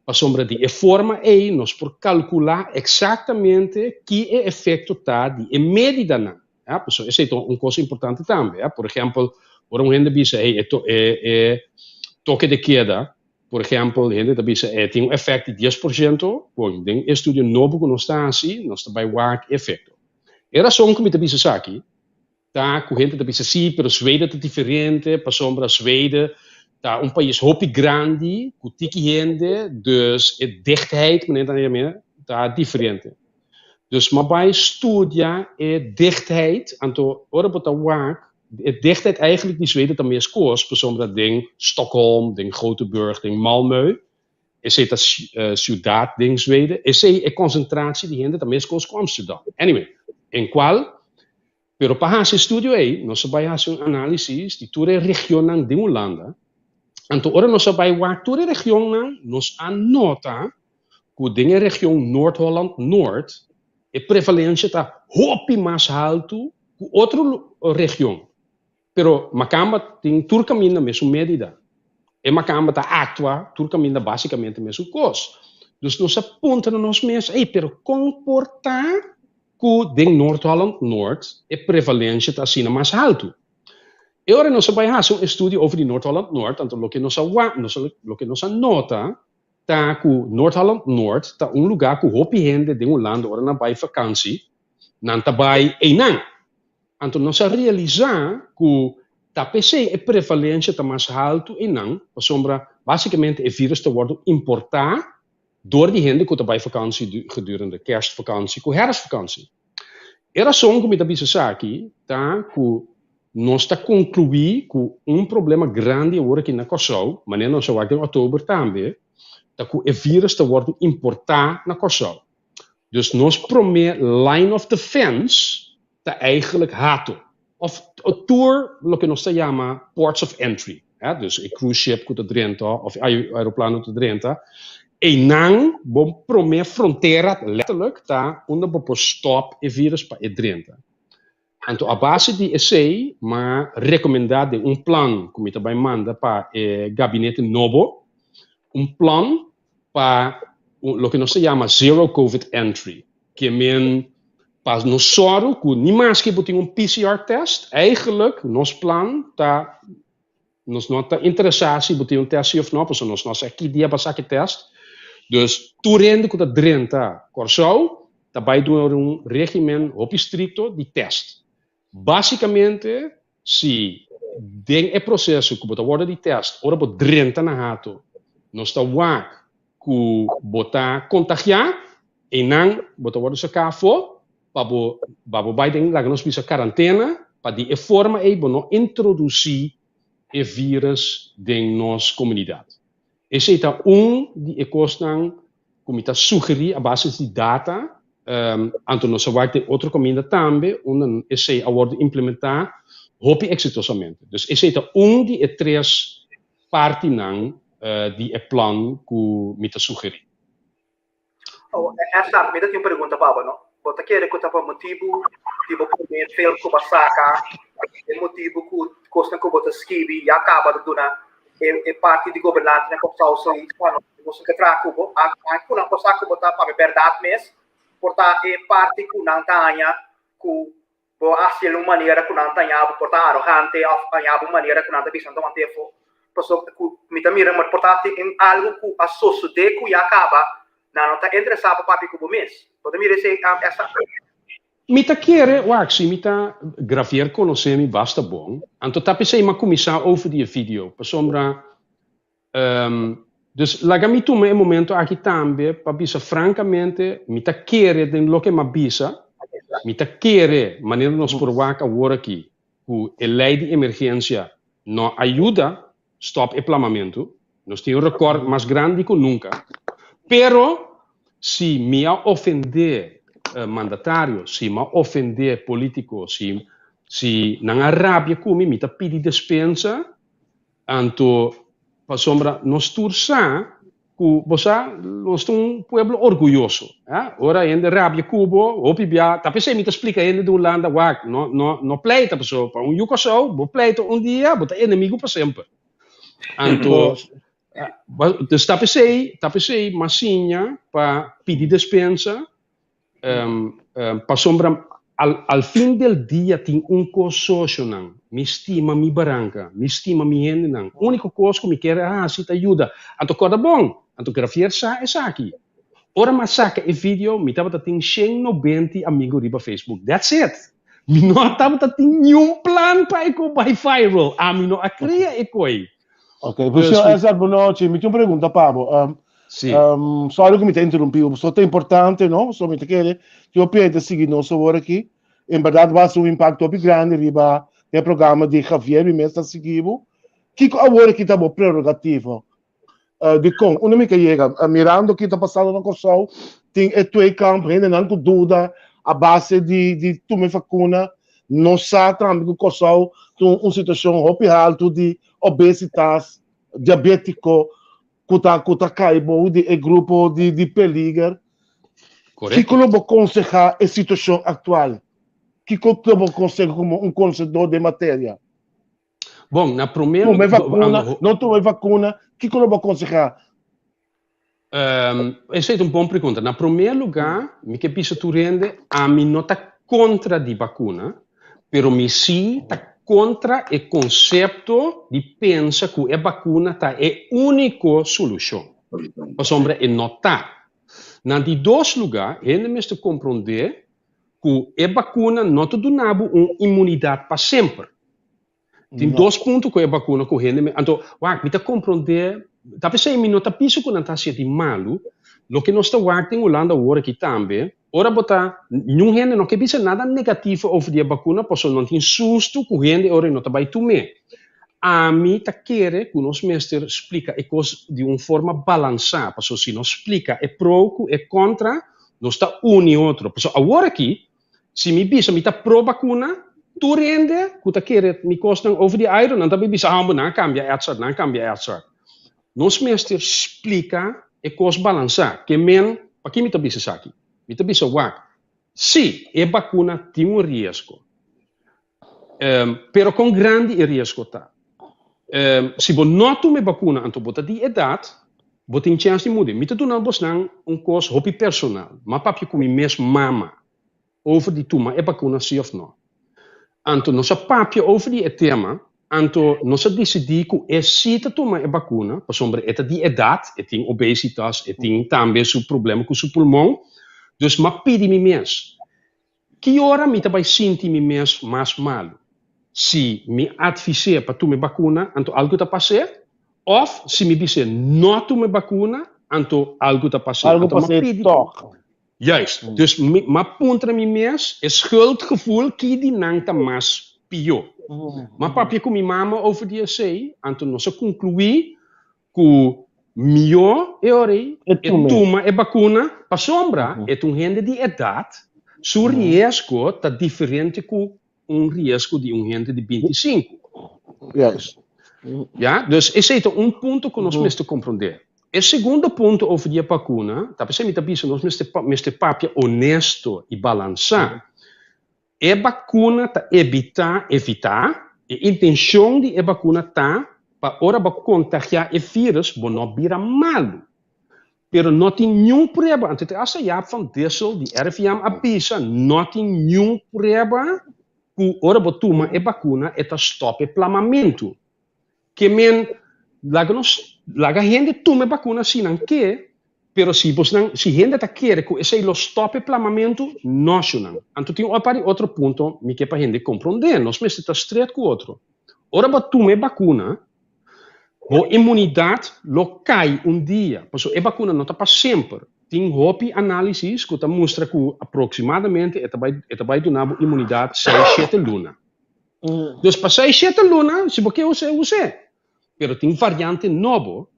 pasobra di e forma ei nos por kalkulá eksaktamente ki e efekto ta di e medidanan. Ja, pasobra esei ta un kos importante tambe. Ja. Por ehèmpel, ora un hende bisa hey, e, to, e, e toke de keda, por ehèmpel, hende ta bisa e tin un efèkt di 10%, bon, den e estudio nobo ku nos ta hasi, nos ta bai wak e efekto. E rason ku mi ta bisa esaki ta ku hende ta bisa si, pero Zweden ta diferente, pasobra Zweden ta un pais hopi grandi ku tiki hende, dus e dichtheid, manera nan ta yam'é, ta diferente. Dus m'a bai studia e dichtheid, anto ora bo ta wak, e dichtheid eigenlijk di Zweden ta meskos, pasobra den Stockholm, den Göteborg, den Malmö, esei ta siudat den Zweden, esei e konsentratie di hende ta meskos ku Amsterdam. Anyway, en kual, pero pa hasi e studio ei, nos a bai hasi un análisis di tur e regionnan den Hulanda, anto ora nos a bai wak tur e regionnan, nos a nota ku den e region Noord-Holland Noord e prevalensia ta hopi mas haltu ku otro region. Pero makamba tin tur kaminda mesun medida. E makamba ta aktua tur kaminda basikamente mesun kos. Dus nos a puntra na nos mes, ey, pero kon por ta ku den Noord-Holland Noord e prevalensia ta asina mas haltu? E ora nos a bai hasi un estudio over di Noord-Holland Noord, anto loke nos a wak, loke nos a nota ta ku Noord-Holland Noord ta un lugá ku hopi hende den Hulanda ora nan bai vakansi, nan ta bai einan. Anto nos a realisá ku ta p'esei e prevalensia ta mas haltu einan, pasobra basikamente e vírus ta wòrdu importá dor di hende ku ta bai vakansi gedurende kerstvakansi ku herfstvakansi. E rason ku mi ta bisa esaki ta ku nos ta konkluí ku un problema grandi awor aki na Kòrsou, manera nos a wak den òktober tambe, ta ku e vírus ta wòrdu importá na Kòrsou. Dus nos promé line of defense ta eigenlijk Hato òf tur loke nos ta yama ports of entry, dus e cruise ship ku ta drenta òf e aeroplano ku ta drenta, einan bo promé frontera letterlijk ta unda bo por stòp e vírus pa e drenta. Anto a base di esei m'a rekomendá den un plan ku mi ta bai manda pa e gabinete nobo, un plan pa loke nos ta yama zero covid entry, ke men pa nos sòru ku ni maske bo tin un PCR test, eigenlijk nos plan ta Nos no ta interesá si bo tin un tèst si òf nò, pasobra nos no sa ki dia bo a saka e tèst. Dus tur hende ku ta drenta Kòrsou ta bai duna un régimen hopi strikto di tèst. Básikamente si den e proseso ku bo ta wòrdu di tèst ora bo drenta na Hato nos ta wak ku bo ta kontagiá, einan bo ta wòrdu saká afó pa bo pa bo bai den laga nos bisa karantena pa di e forma ei bo no introdusí e vírus den nos komunidat. Esei ta un di e kosnan ku mi ta sugerí a basis di data, anto nos a wak den otro kaminda tambe unda esei a wòrdu implementá hopi eksitosamente. Dus esei ta un di e tres partinan di e plan ku mi ta sugerí. Oh, esta, mi ta tin un pregunta pa bo, no? Bo ta kere ku ta pa motibu di bo promé film ku bo a saka, e motibu ku kosnan ku bo ta skibi ya kaba ta duna e, e parti di gobernante na Kòrsou zoiets pa no, boso ke traha ku bo, a, a ku nan por sa ku bo ta papia bèrdat mes, por ta e parti ku nan ta haña ku Bo a hasiel un manera ku nan ta haña bo por ta arogante òf haña bo un manera ku nan ta bisa nan ta want'é afó. Pasobra ku mi ta mira por ta tin algu ku a sosodé ku ya kaba, nan no ta interesá pa papia ku bo mes. Bo ta mira esei esa? Mi ta kere, wak, si mi ta Gravier konosé mi basta bon, anto ta p'esei mi a kuminsá over di e video, pasobra Dus laga mi tuma e momento aki tambe pa bisa francamente mi ta kere den loke m'a bisa, mi ta kere manera nos por wak awor aki cu e ley di emergencia no a yuda stop e plamamento, nos tin un record mas grandi cu nunca, pero si mi a ofende mandatario, si m'a ofende politico, si. Si nan a rabia ku mi, mi ta pidi despensa, anto pasobra nos tur sa ku bo sa nos ta un pueblo orguyoso. Ya, ora hende rabia ku bo, hopi bia, ta p'esei mi ta splika hende di Hulanda, wak, no no no pleita pasobra pa un yu Kòrsou bo pleita un dia, bo ta enemigu pa semper. Anto dus ta p'esei, ta p'esei m'a siña pa pidi despensa Pasobra al al fin del dia tin un kos sosionan, mi stima mi baranka, mi stima mi hendenan. Úniko kos ku mi kier a hasi ta yuda. Anto kòrda bon, anto Gravier sa esaki. Ora mi a saka e video mi tabata tin shen nobenti amigu riba Facebook. That's it! Mi no tabata tin niun plan pa e ko bai viral. Ami no a krea e koi. Ok, pues Dus señor mi Ezra, bonochi. Mi tin un pregunta pa bo. Um, Sí. um, sorry ku mi ta interrumpí bo, pasobra ta importante, no? So mi ta kere tin hopi hende ta sigui nos awor aki. En berdad bo a hasi un impacto hopi grandi riba e programa di Javier, mi mes ta sigui bo. Kiko awor aki ta bo prerogativo? Uh, dikon? Unda mi ke yega? Uh, mirando ki ta pasando na Kòrsou, tin e tweekamp, hendenan ku duda a base di, di tuma e vakuna. Nos sa tambe ku Kòrsou tin un situashon hopi haltu di obesitas, diabétiko, ku ta ku ta kai bou di e grupo di di peliger. Kiko Korekto. lo bo konsehá e situashon aktual? Kiko lo bo konseha komo un konsedor den materia? Bon, na promé Tuma e vakuna, no tuma e vakuna, kiko lo bo konsehá? Um, esei ta un bon pregunta. Na promé lugá, mi ke bisa tur hende, ami no ta kontra di bakuna, pero mi sí ta kontra e konsepto di pensa ku e bakuna ta e úniko solushon. Pasobra e no ta. Na di dos lugá, hende mester komprondé ku e bakuna no ta duna bo un inmunidat pa semper. Tin No. dos punto ku e bakuna ku hende me, anto wak mi ta komprondé, ta p'esei mi no ta bisa ku nan ta hasié di malu, loke nos ta wak den Hulanda awor aki tambe, ora bo ta, niun hende no ke bisa nada negativo over di e bakuna pasobra nan tin sustu ku hende ora e no ta bai tum'é. Ami ta kere ku nos mester splika e kos di un forma balansá, pasobra si nos splika e pro ku e kontra, nos ta uni otro. Pasobra awor aki, Si mi bisa mi ta pro bakuna, tur hende ku ta kere mi kosnan over di airo, nan ta bai bisa, ah, bo nan a kambia Edzard, nan a kambia Edzard. Nos mester splika e kos balansá. Ke men, paki mi ta bisa esaki? Mi ta bisa wak, si, e bakuna tin un riesgo. Pero kon grandi e riesgo ta? Si bo no tuma e bakuna anto bo ta di edat, bo tin chèns di muri. Mi ta duna bosnan un kos hopi personal. M'a papia ku mi mes mama over di tuma e bakuna si òf no. Anto nos a papia over di e tema, anto nos a disidí ku e si ta tuma e bakuna, pasobra e ta di edat, e tin obesitas, e tin tambe su problema ku su pulmon. Dus m'a pidi mi mes, Ki ora mi ta bai sinti mi mes mas malu? Si mi advis'é pa tuma e bakuna, anto algu ta pas'é? Òf si mi bis'é no tuma e bakuna, anto algu ta pas'é? Algu Anto m'a pas'é pidi. tòg. Juist. Dus mi m'a puntra mi mes, e schuldgevoel, ki di nan ta mas pió? M'a papia ku mi mama over di esei, anto nos a konkluí ku mihó e ora ei E e tume. tuma e bakuna pasobra e ta un hende di edat, su riesgo ta diferente ku un riesgo di un hende di 25. Juist. Ya, dus esei ta un punto ku nos mester komprondé. E segundo punto over di e bakuna, ta p'esei mi ta bisa nos mester mester papia honesto i balansá. E bakuna ta ebitá, evitá, e intenshon di e bakuna ta pa ora bo kontagiá e vírus bo no bira malu. Pero no tin niun prueba, anto te asta Jaap van Dissel di RIVM a bisa no tin niun prueba ku ora bo tuma e bakuna e ta stòp e plamamentu. Ke men laga nos laga hende tuma e bakuna si nan ke, pero si bosnan si hende ta kere ku esei lo stòp e plamamentu, no shunan. Anto tin un par di otro punto mi ke pa hende komprondé. Nos mester ta stret ku otro. Ora bo tuma e bakuna, bo inmunidat lo kai un dia, pasobra e bakuna no ta pa semper. Tin hopi análisis ku ta mustra ku aproksimadamente e ta bai e ta bai duna bo inmunidat seis shete luna. Dus pa seis shete luna, si bo ke us'é, us'é. Pero tin variante nobo.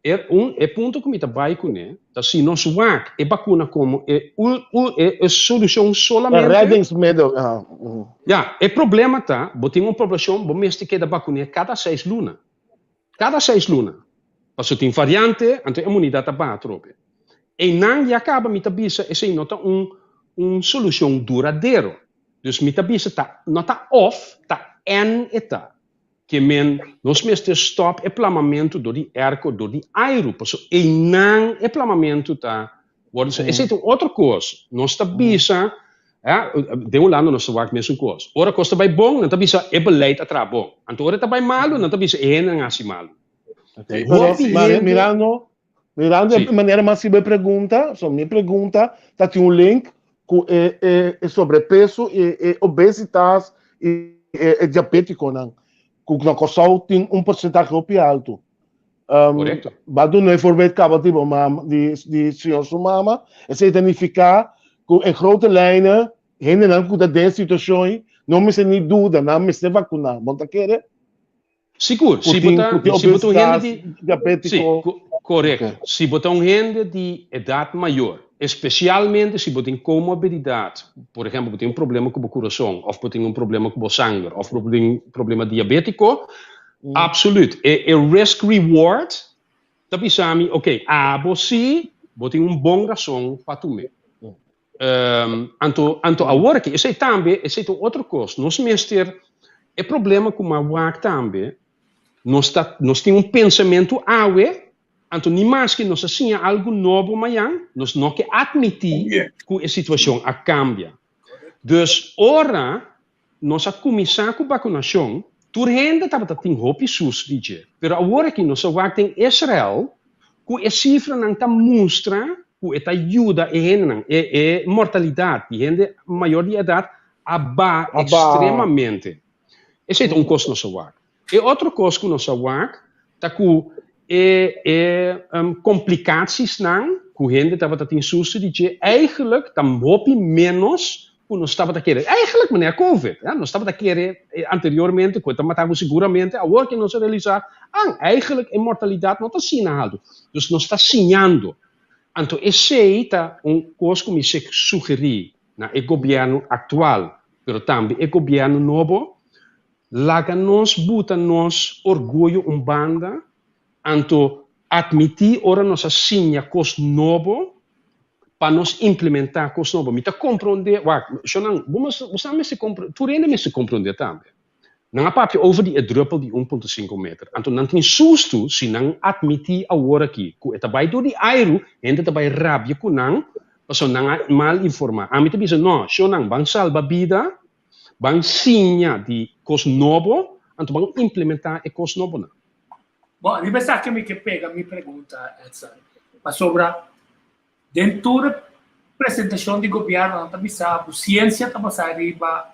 E un e punto ku mi ta bai kuné ta si nos wak e bakuna komo e ul ul e e solushon E solamente. reddingsmiddel, ah. Ya, e problema ta bo tin un poblashon bo mester keda bakuné kada seis luna. Kada seis luna. Pasobra tin variante, anto e inmunidat ta baha atrobe. Einan ya kaba mi ta bisa esei no ta un un solushon duradero. Dus mi ta bisa ta no ta of, ta en e ta. Ke men nos mester stòp e plamamentu dor di èrko, dor di airu, pasobra einan e plamamentu ta wòrdu sa. Esei ta un otro kos. Nos ta bisa, ya, den Hulanda nos ta wak mesun kos. Ora kos ta bai bon, nan ta bisa e beleid a traha bon. Anto ora e ta bai malu, nan ta bisa e hendenan a hasi malu. Okay, pero Hopi hende. mirando, mirando Sí. e manera mas si bo pregunta, so mi pregunta ta tin un link ku e e e sobrepeso i e obesitas i e e diabeticonan ku na Kòrsou tin un porcentahe hopi alto. Um, Korekto. Ba duna e voorbeeld kaba di bo mama, di di señor su mama, esei ta nifiká ku en grote lijnen hendenan ku ta den e situashon no mester ni duda, nan mester vakuná. Bo ta kere? Sigur, Ku si bo tin ta, ku tin si bo ta un hende obesitas, di, sí, diabétiko. korekto. Okay. Si bo ta un hende di edat mayor, espesialmente si bo tin komorbididat, por ehèmpel bo tin un problema ku bo kurason òf bo tin un problema ku bo sanger òf bo tin problema diabétiko, absoluut. E e risk reward ta bisa mi, oké, abo sí bo tin un bon rason pa tum'é. Anto, anto awor aki, esei tambe, esei ta un otro kos. Nos mester, e problema ku m'a wak tambe, nos ta, nos tin un pensamentu awe, anto ni maske nos a siña algu nobo mañan, nos no ke atmití ku e situashon a kambia. Dus ora nos a kuminsá ku bakunashon, tur hende tabata tin hopi sus di dje. Pero awor aki nos a wak den Israel ku e sifranan ta mustra ku e ta yuda e hendenan. E e mortalidat di hende mayor di edat a baha A baha. ekstremamente. Esei ta un kos nos a wak. E otro kos ku nos a wak ta ku e e komplikatsiesnan ku hende tabata tin susto di dje eigenlijk ta hopi ménos ku nos tabata kere. Eigenlijk manera covid, ya, nos tabata kere anteriormente ku e ta mata bo seguramente, awor ke nos a realisá, an, eigenlijk e mortalidat no ta asina haltu. Dus nos ta siñando. Anto esei ta un kos ku mi sugerí na e gobièrnu aktual, pero tambe e gobièrnu nobo, Laga nos buta nos orguyo un banda, anto atmití ora nos a siña kos nobo pa nos implementá kos nobo. Mi ta komprondé, wak, shonnan, bo mester, bo sa mester kompro, tur hende mester komprondé tambe. Nan a papia over di e drùppel di un punto sinku meter, anto nan tin sustu si nan atmití awor aki ku e ta bai dor di airu, hende ta bai rabia ku nan pasobra nan a mal informá. Ami ta bisa, no, shonnan, ban salba bida, Ban siña di kos nobo, anto ban implementá e kos nobonan. Bon, riba esaki mi ke pega mi pregunta, Edson. Pasobra den tur e presentashon di gobièrnu nan ta bisa ku siensia ta basá riba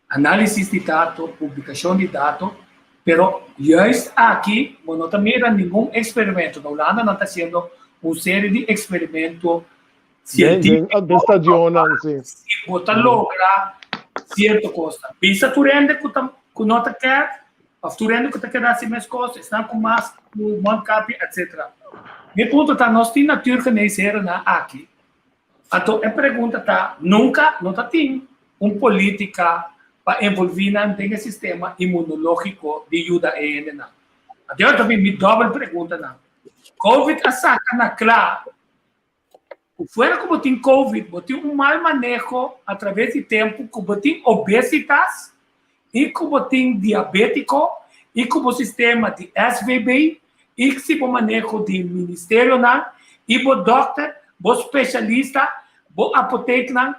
análisis di dato, publikashon di dato, pero juist aki bo no ta mira ningun eksperimento. Na Hulanda nan ta hasiendo un serie di eksperimento científico. Den stadionnan, sí. Si bo ta logra cierto cosnan. Bisa tur hende cu ta cu no ta ker, of tur hende cu ta keda haci mes cos, esnan cu mas, cu mondkapje, etcetera. Mi punto ta, nos tin natuurgeneesherennan aki, anto e pregunta ta, nunca no ta tin un politica pa envolvi nan den e sistema inmunologico di yuda e hendenan. Anto yo ta bin mi dobel preguntanan. Covid a saca na cla Ku fuera ku bo tin covid, bo tin un mal maneho a traves di tempu, ku bo tin obesitas i ku bo tin diabetiko i ku bo sistema di SVB i si bo maneho di ministerionan i bo dòkter, bo spesialista, bo apoteknan,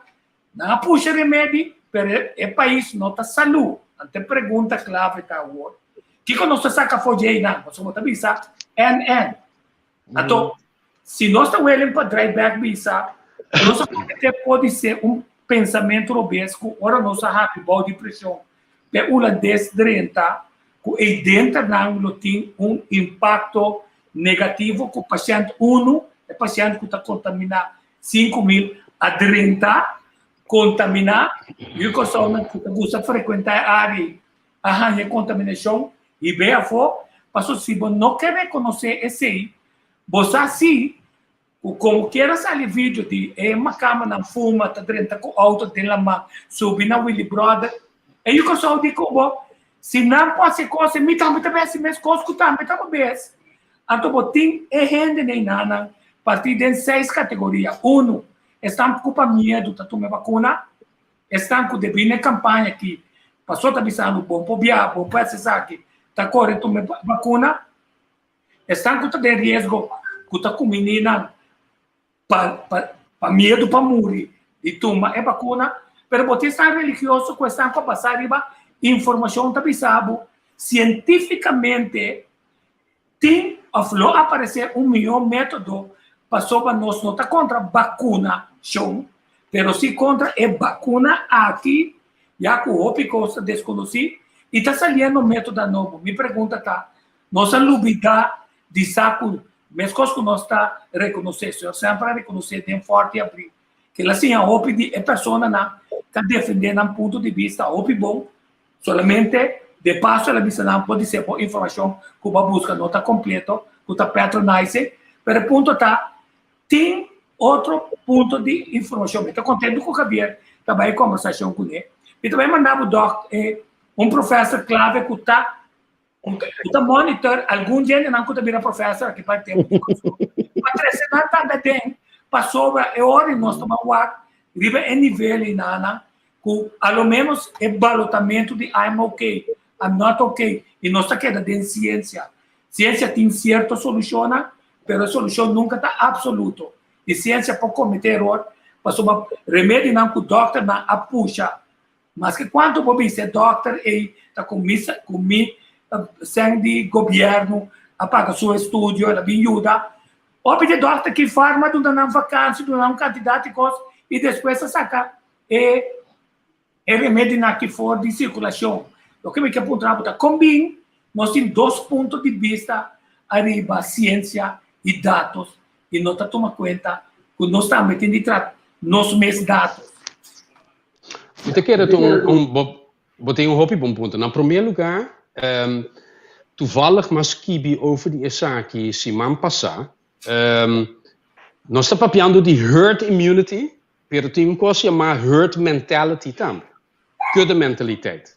nan a pusha remedi pero e pais no ta salú. Anto e pregunta klave ta awor, kiko nos ta saka for dje einan? Pasobra bo ta bisa NN. Anto, si nos ta willing pa draai back bisa, nos a kometé podisé un pensamentu robes ku ora nos a hapi bou di preshon p'e hulandes drenta, ku ei denter nan lo tin un impakto negativo ku pashènt unu, e pashènt ku ta kontaminá 5000 a drenta, kontaminá, yu kòrsounan ku ta gusta frekuentá e área ei a haña e kontaminashon, hib'é afó. Paso si bo no ke rekonosé esei, bo sa si ku komo kier a sali video di e makamanan fuma ta drenta ku outo den laman subi na Willy Brother. E yu Kòrsou di ku bo, si nan por hasi e kos ei, mi tambe ta bai hasi mes kos ku tambe ta bo bes. Anto bo tin e hende neinanan partí den seis kategoria. Unu, esnan ku pa miedu ta tuma e bakuna. Esnan ku debí na e kampaña aki pasó ta bisando bon por biaha, bon por hasi esaki, ta kore tuma e bakuna. Esnan ku ta den riesgo ku ta kuminí nan pa pa pa miedu pa muri di tuma e bakuna. Pero bo tin esnan religioso ku esnan ku a basá riba informashon ta bisa bo sientífikamente Tin of lo aparece un mihó método pasobra nos no ta contra bacunacion, pero si contra e bacuna aki, ya cu hopi cos ta desconoci y ta saliendo método nobo. Mi pregunta ta, nos a lubida di sa cu mescos cu nos ta reconoce, señor Semper a reconoce den Forte Abril, kel a siña hopi di e personanan ta defende nan punto di bista hopi bon, Solamente, de paso el a bisa nan podisé bo informashon ku bo a buska no ta kompleto, ku ta patronizing, pero e punto ta tin otro punto di informashon. Mi ta kontentu ku Javier ta bai e kombersashon kuné. Mi ta bai manda bo dòk e un profèser klave ku ta ku ta monitor algun djentenan ku ta bira profèser aki pa e tempu di Kòrsou. Pa trese nan tambe aden pasobra e ora di nos ta ban wak riba e nivel einanan ku a lo ménos e balotamentu di I'm okay, I'm not okay i nos ta keda den siensia. Siensia tin sierto solushonnan, pero e solushon nunka ta apsoluto. I siensia por kometé eror pasobra remedinan ku dòkternan a pusha, maske kuantu bo bisa e dòkter ei ta ku mi ku mi sèn di gobièrnu a paga su estudio, el a bin yuda. Hopi di e dòkter ki farma duna nan vakansi, duna nan un kantidat di kos i despues a saka E e remedinan aki for di sirkulashon. Loke mi ke puntra bo ta kon bin nos tin dos punto di bista ariba siensia i datos i no ta tuma kuenta ku nos tambe tin di trata nos mes datos. Mi ta kere ta un un bo bo tin un hopi bon punto. Na promé lugá toevallig m'a skibi over di esaki siman pasá. Nos ta papiando di herd immunity Pero tin un kos yamá herd mentality tambe, kudde mentaliteit.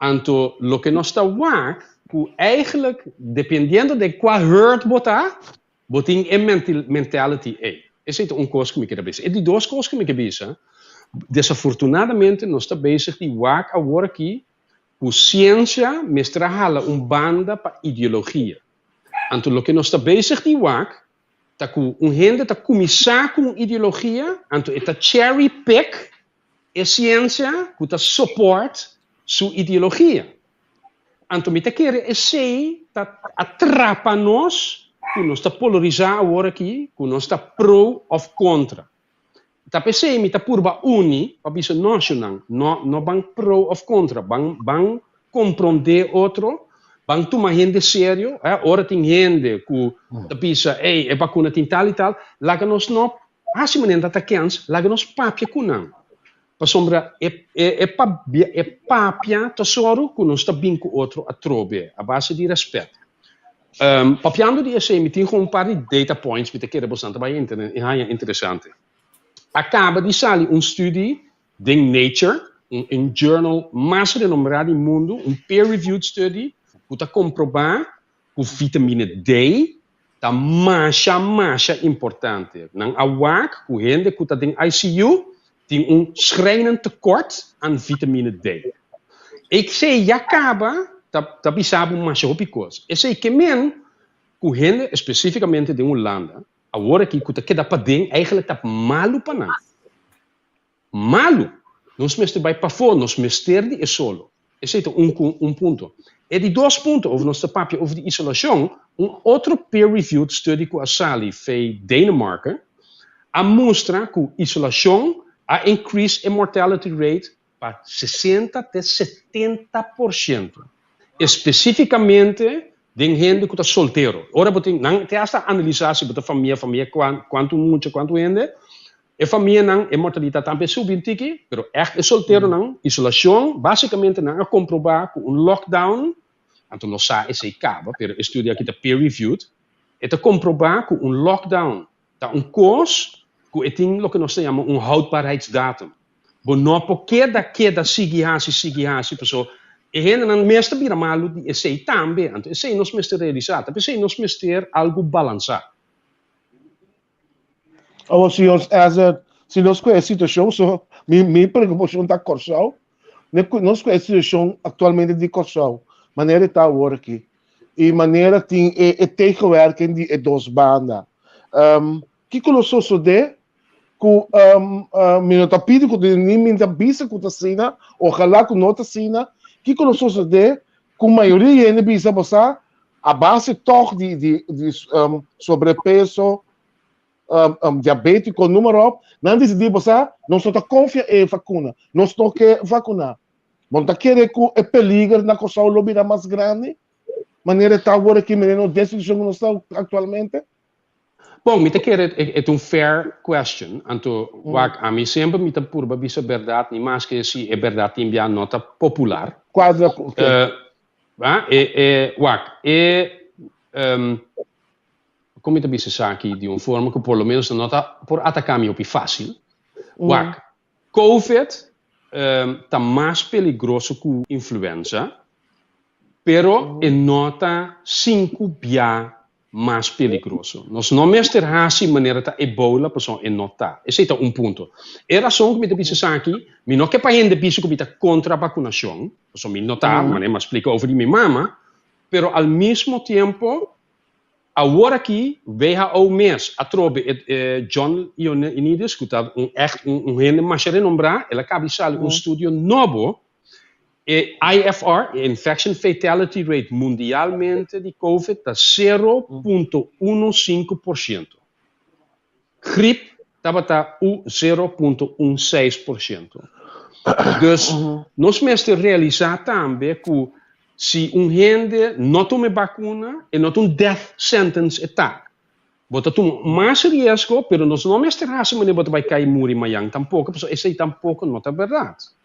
Anto loke nos ta wak ku eigenlijk dependiendo den kua herd bo ta, bo tin e mentality ei. Esei ta un kos ku mi keda bisa. E di dos kos ku mi ke bisa, desafortunadamente nos ta bezig di wak awor aki ku siensia mester a hala un banda pa ideologia. Anto loke nos ta bezig di wak ta ku un hende ta kuminsá ku un ideologia, anto e ta cherry pick e siensia ku ta support su ideologia. Anto mi ta kere esei ta atrapa nos ku nos ta polarisá awor aki, ku nos ta pro òf kontra. Ta p'esei mi ta purba uni pa bisa noshonnan, no no ban pro of kontra, ban ban komprondé otro, ban tuma hende serio, eh, ora tin hende ku ta bisa ey e bakuna tin tal i tal, laga nos no hasi manera ta kens, laga nos papia ku nan. Pasobra e e e pabia e papia ta sòru ku nos ta bin ku otro atrobe a base di rèspèt. Papiando di esei mi tin kon un par di data points mi ta kere bosan ta bai haña interesante. A kaba di sali un studi den Nature, un journal mas renombrá di mundu, un peer reviewed study ku ta komprobá ku vitamina D ta masha masha importante. Nan a wak ku hende ku ta den ICU tin un schrijnend tekort aan vitamine D. Esei ya kaba ta ta bisa bo masha hopi kos. Esei ke men ku hende espesífikamente den Hulanda awor aki ku ta keda paden eigenlijk ta malu pa nan. Malu! Nos mester bai pafó, nos mester di e solo. Esei ta un un punto. E di dos punto, over nos ta papia over di isolashon, un otro peer-reviewed study ku a sali fei Denemarken a mustra ku isolashon a increase e mortality rate pa 60 te 70%, espesífikamente den hende ku ta soltero. Ora bo tin, nan te hasta analisá si bo ta famia, famia kuantu mucha, kuantu hende, E famianan, e mortalidat tambe a subi un tiki, pero ègt e solteronan, isolashon, básikamente nan a komprobá ku un lockdown Anto nos sa esei kaba, pero e studio aki ta peer reviewed. E ta komprobá ku un lockdown ta un kos ku e tin loke nos ta yama un houdbaarheidsdatum. Bo no por keda keda sigui hasi, sigui hasi, paso e hendenan mes ta bira malu di esei tambe. Anto esei nos mester realisá. Ta p'esei nos mester algu balansá. Awor si nos as a si nos ku e situashon so mi mi preokupashon ta Kòrsou ne ku nos ku e situashon aktualmente di Kòrsou manera e ta awor aki i manera tin e e tegenwerking di e dos banda um, kiko lo sosodé ku um, uh, mi no ta pidi ku ni mi ta bisa ku ta asina ojalá ku no ta asina kiko lo sosodé ku mayoria hende bisa bo sa a base tòg di di di um, sobrepeso, um, um, diabético, noem maar op, nan disidí, bo sa, nos no ta konfia e vakuna, nos no ke vakuná. Bo no ta kere ku e peliger na Kòrsou lo bira mas grandi? Manera e ta awor aki, manera nos den situashon ku nos ta aktualmente? Bon, mi ta kere e ta un fair question. Anto, wak, ami semper mi ta purba bisa bèrdat, ni maske si e bèrdat tin bia no ta popular. Kuadra ku ke? Ah, e, e, wak, e, um, kon mi ta bisa esaki di un forma ku por lo menos no ta por ataká mi hopi fásil. Wak, Covid um, ta mas peligroso ku influenza, pero e no ta sinku bia mas peligroso. Nos no mester hasi manera ta Ebola pasobra e no ta. Esei ta un punto. E rason ku mi ta bisa esaki, mi no ke pa hende bisa ku mi ta kontra bakunashon, pasobra mi no ta, manera mi a splika over di mi mama, pero al mismo tiempo awor aki WHO mes atrobe e John Ioannidis ku ta un ègt un hende masha renombrá, el a kaba di sali un studio nobo E IFR, e Infection Fatality Rate mundialmente di Covid ta 0.15%. Grip tabata u 0.16%. Dus nos mester realisá tambe ku si un hende no tuma e bakuna, e no ta un death sentence e ta. Bo ta tuma mas riesgo, pero nos no mester hasi manera bo ta bai kai muri mayan tampoko, pasobra esei tampoko no ta bèrdat.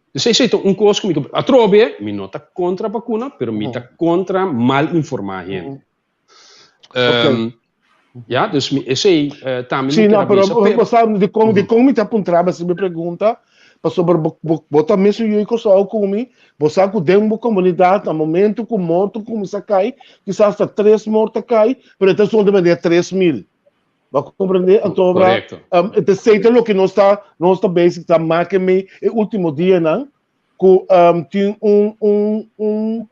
Dus esei ta un kos ku mi ta atrobe, mi no ta kontra bakuna, pero mi ta kontra mal informá hende. Okay. Ja, dus mi esei tambe mi Sí, kier no, a pero bisa. Pero bo sa dikon dikon mi ta puntra bo mi pregunta, pasobra bo bo bo ta mesun yu Kòrsou ku mi, bo sa ku den bo komunidat na momento ku morto kuminsá kai, kisas ta tres morto a kai, pero e ta son di manera 3000. Bo a comprende? Anto ora, Correcto. um, e te ta loke nos ta, nos ta bezig ta maken mee e último dianan, ku um, tin un, un, un,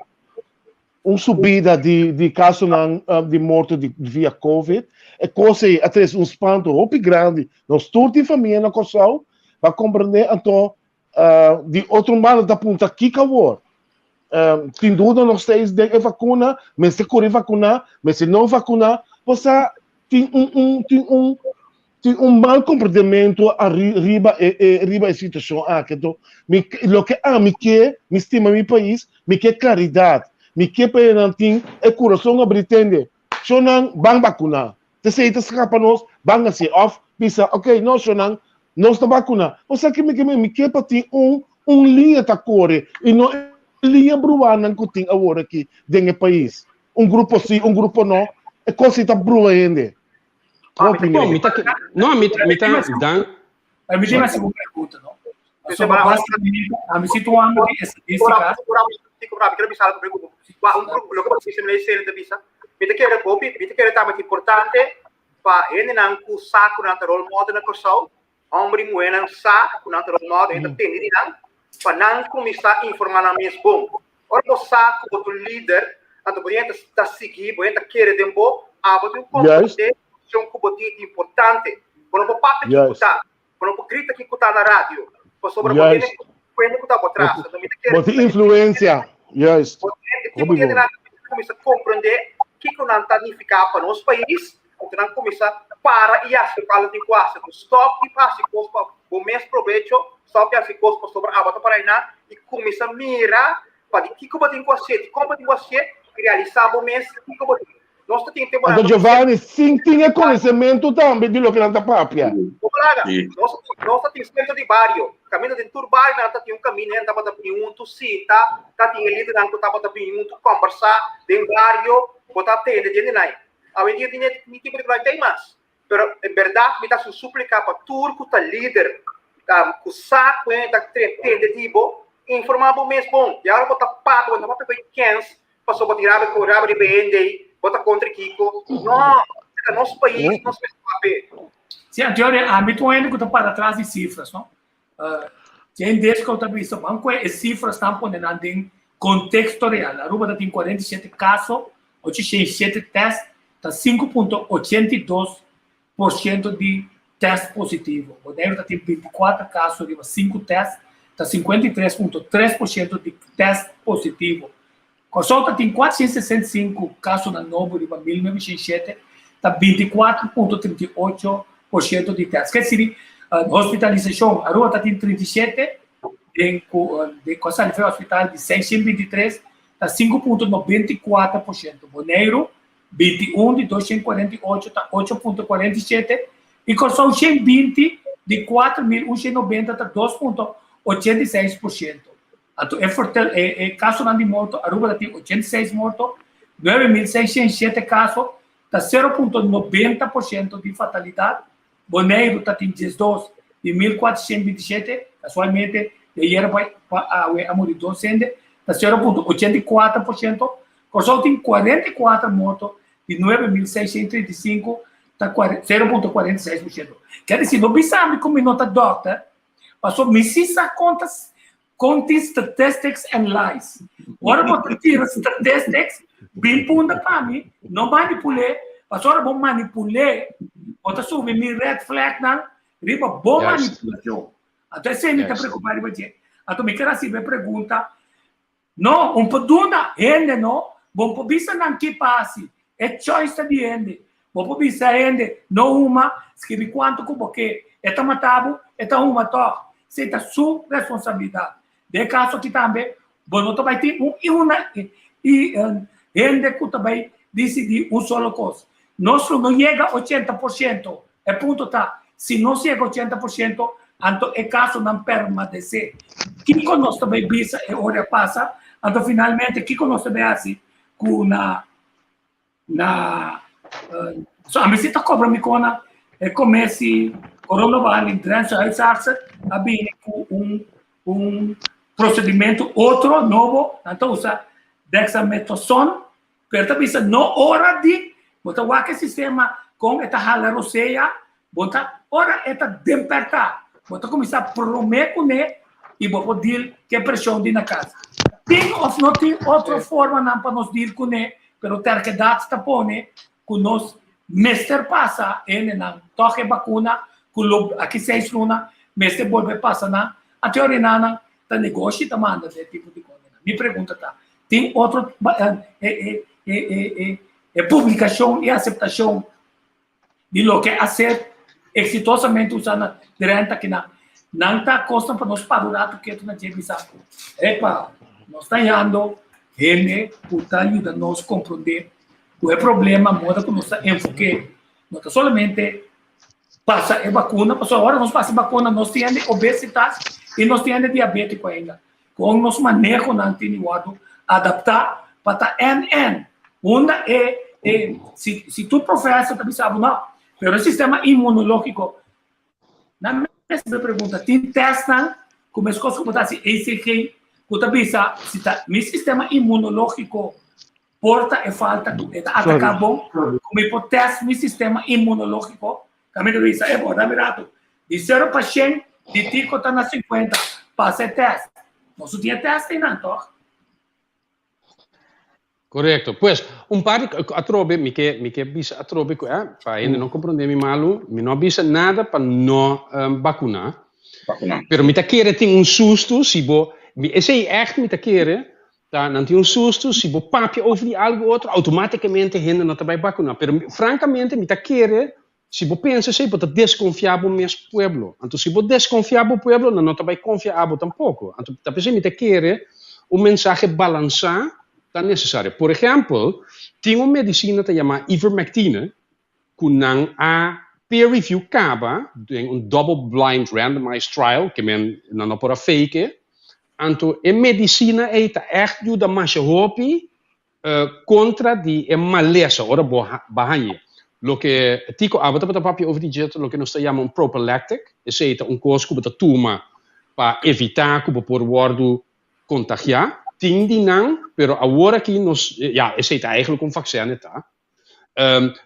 un subida di, di kasonan um, di morto di, via COVID. E kos ei a trese un spanto hopi grandi. Nos tur tin famia na Kòrsou, bo a comprende? Anto, uh, di otro banda ta punta kiko awor? Um, tin duda nog steeds den e vacuna, mester kore vacuna, mester no vacuna. Bo sa, tin un, un, tin un, tin un mal comprendimento riba e, e, riba e situacion aki. Anto, mi, loke ami ke, mi stima mi pais, mi ke claridad. Mi ke pa nan tin e corazon abri tende. Shonan ban vacuna. Tesey ta scapa nos, ban haci. Of bisa, ok, no shonan, nos ta vacuna. Bo sa ke mi ke men? Mi ke pa tin un, un liña ta core y no e liña bruanan cu tin awor aki den e pais. Un grupo si, un grupo no. E cos ei ta brua hende. Hopi Bon, mi. mi ta, no, mi, mi ta, dan, Mi tin hasi un pregunta, no? Pasobra básicamente, ami si tuando di estadística. Mi quiero bisa algo Loke bo bisa mi ta bisa. Mi ta kere hopi, mi ta kere tambe ta importante pa hendenan ku sa ku nan ta role model na Kòrsou, hòmber i muhénan sa ku nan ta role model, e ta tende di nan, pa nan kuminsá informá nan mes bon. Ora bo sa ku bo ta un lider, anto bo hende ta sigui bo, hende ta kere den bo, abo tin un komprondé posishon ku bo tin ta importante. Bo no por papia kiko ta, bo no por grita kiko ta na radio, pasobra bo tene hende ku ta bo tras. Anto mi ta kere Bo tin influensia, juist. Bo tin tipo di hendenan ku kuminsá komprondé kiko nan ta nifiká pa nos pais, anto nan kuminsá para i hasi lokual nan tin ku hasi. Anto stòp di hasi kos pa bo mes probecho, stòp di hasi kos pasobra abo ta para einan i kuminsá mira pa di kiko bo tin ku hasié, di kon bo tin ku hasié i realisá bo mes kiko bo tin. Nos ta tin temporada Anto Giovanni, sin tin e konosementu tambe di loke nan ta papia. Bo laga, nos ta tin. Nos ta tin sentro di bario. Kaminda den tur barionan ta tin un kaminda hende tabata bini huntu sinta, ta tin e lidernan ku tabata bini huntu kòmbersá den bario, bo ta tende di hendenan. Awendia tin e tipo di kos no mas. Pero en bèrdat mi ta hasi un súplika pa tur ku ta lider, ku sa ku hende ta tende di bo, informá bo mes bon. I ora bo ta papia, bo no papia ku e kèns pasobra bo tin rabia ku rabia riba e hende ei, bo ta kontra kiko. No, e ta nos pais, nos mester papia. Sí, anterior ami ta un hende ku ta para tras di sifras, no? Tin des ku ta bisa, ban ku e sifras tan pone nan den konteksto real. Aruba ta tin 47 kaso, 807 tèst, ta 5.82% di tèst positivo. Boneiru ta tin 24 kaso riba 5 tèst, ta 53.3% di tèst positivo. Kòrsou ta tin 465 kasonan nobo riba 1907, ta 24.38% di tèst. Ke siri hospitalisashon, Aruba ta tin 37 den ku den ku a sali for e hospital di 623, ta 5.94%. Boneiru 21 di 248 ta 8.47 i Kòrsou 120 di 4.190 ta 2.86%. Anto e fortel e e kasonan di morto Aruba ta tin 86 morto, 9.607 kaso, ta 0.90% di fatalidat. Boneiru ta tin 12 di 1.427, kasualmente di ayera pa pa awe a muri dos hende, ta 0.84%. Kòrsou tin 44 morto di 9.635, ta 0.46%. Kier disi no bisa mi ku mi no ta dòkter, pasobra mi si sa konta Kon tin statistics and lies. Ora bo ta tira statistics, bin punta pa mi, no manipul'é, pasobra ora bo manipul'é, bo ta subi mi red flagnan riba bo manipulashon. Anto esei mi ta preokupá riba dje. Anto mi ker hasi bo e pregunta, No, un por duna hende no, bo por bisa nan ki pa hasi, e choice ta di hende. Bo por bisa hende no huma, skibi kuantu ku bo ke, e ta mata bo, e ta huma tòg. Esei ta su responsabilidat. Den e kaso aki tambe, bo no ta bai tin un i una i hende ku ta bai disidí un solo kos. Nos lo no yega 80%, e punto ta, si nos yega 80%, anto e kasonan permadesé. Kiko nos ta bai bisa e ora a pasa? Anto finalmente kiko nos ta bai hasi ku na na so ami si ta kobra mi kona e komesi coronabehandeling Drentse huisartsen a bini ku un un procedimento otro nobo, nan ta usa dexamethason. Pero ta bisa no ora di bo ta wak e sistema kon e ta hala rosea, bo ta ora e ta demperta, bo ta kuminsá promé kuné i bo por deal ku e preshon di na kas. Tin òf no tin otro formanan pa nos deal kuné, pero terkedat ta pone ku nos mester pasa hendenan tòg e bakuna ku lo aki seis luna mester bolbe pasa nan. A teorinanan ta negoshi ta manda den e tipo di kosnan. Mi pregunta ta, Tin otro e publicacion y aceptacion di loke a ser exitosamente usa na Drenthe akinan. Nan ta cosnan pa nos para un rato ketu na dje bisa, epa, nos ta hallando hende cu ta yuda nos comprende cu e problema moda cu nos ta enfoke no ta solamente pasa e vacuna, pasobra ora nos pasa e vacuna nos tin hende obesitas y nos tin hende diabetico ainda. Kon nos manehonan tin di wòrdu adaptá pa ta NN. Unda e e si si tur profèsor ta bisa bo no, pero e sistema inmunológiko nan mester pregunta tin tèstnan ku meskos ku bo ta hasi ECG ku ta bisa si ta mi sistema inmunológiko por ta e falta ku e ta ataká bon ku mi por tèst mi sistema inmunológiko Kaminda bisa, e bo, dame rato. Di sero pa shen, di tiko ta na 50. Pasa e test. Nos no tin e test einan, toch? Korekto. Pues, un par di atrobe, mi ke, mi ke bisa atrobe ku, eh, pa hende no komprondé mi malu, mi no a bisa nada pa no bakuná. Bakuná. Pero mi ta kere tin un sustu si bo, mi, esei ègt mi ta kere, Ta nan tin un sustu, si bo papia over di algu otro, automaticamente hende no ta bai bakuna. Pero francamente mi ta kere, si bo pensa esei, bo ta desconfia bo mes pueblo. Anto si bo desconfia bo pueblo, nan no ta bai confia abo tampoco. Anto ta p'esei mi ta kere un mensahe balansa ta necesario. Por ehempel, tin un medicina ta yama ivermectine, cu nan a. peer review kaba den un double blind randomized trial, ke men nan no por a fake e, anto e medisina ei ta ègt yuda masha hopi kontra di e malesa ora bo ba hañ'e. Loke Tico abo tabata papia over di dje ta loke nos ta yama un prophylactic, esei ta un kos ku bo ta tuma pa evitá ku bo por wòrdu kontagiá. Tin di nan, pero awor aki nos, ya, esei ta eigenlijk un vaccin e ta.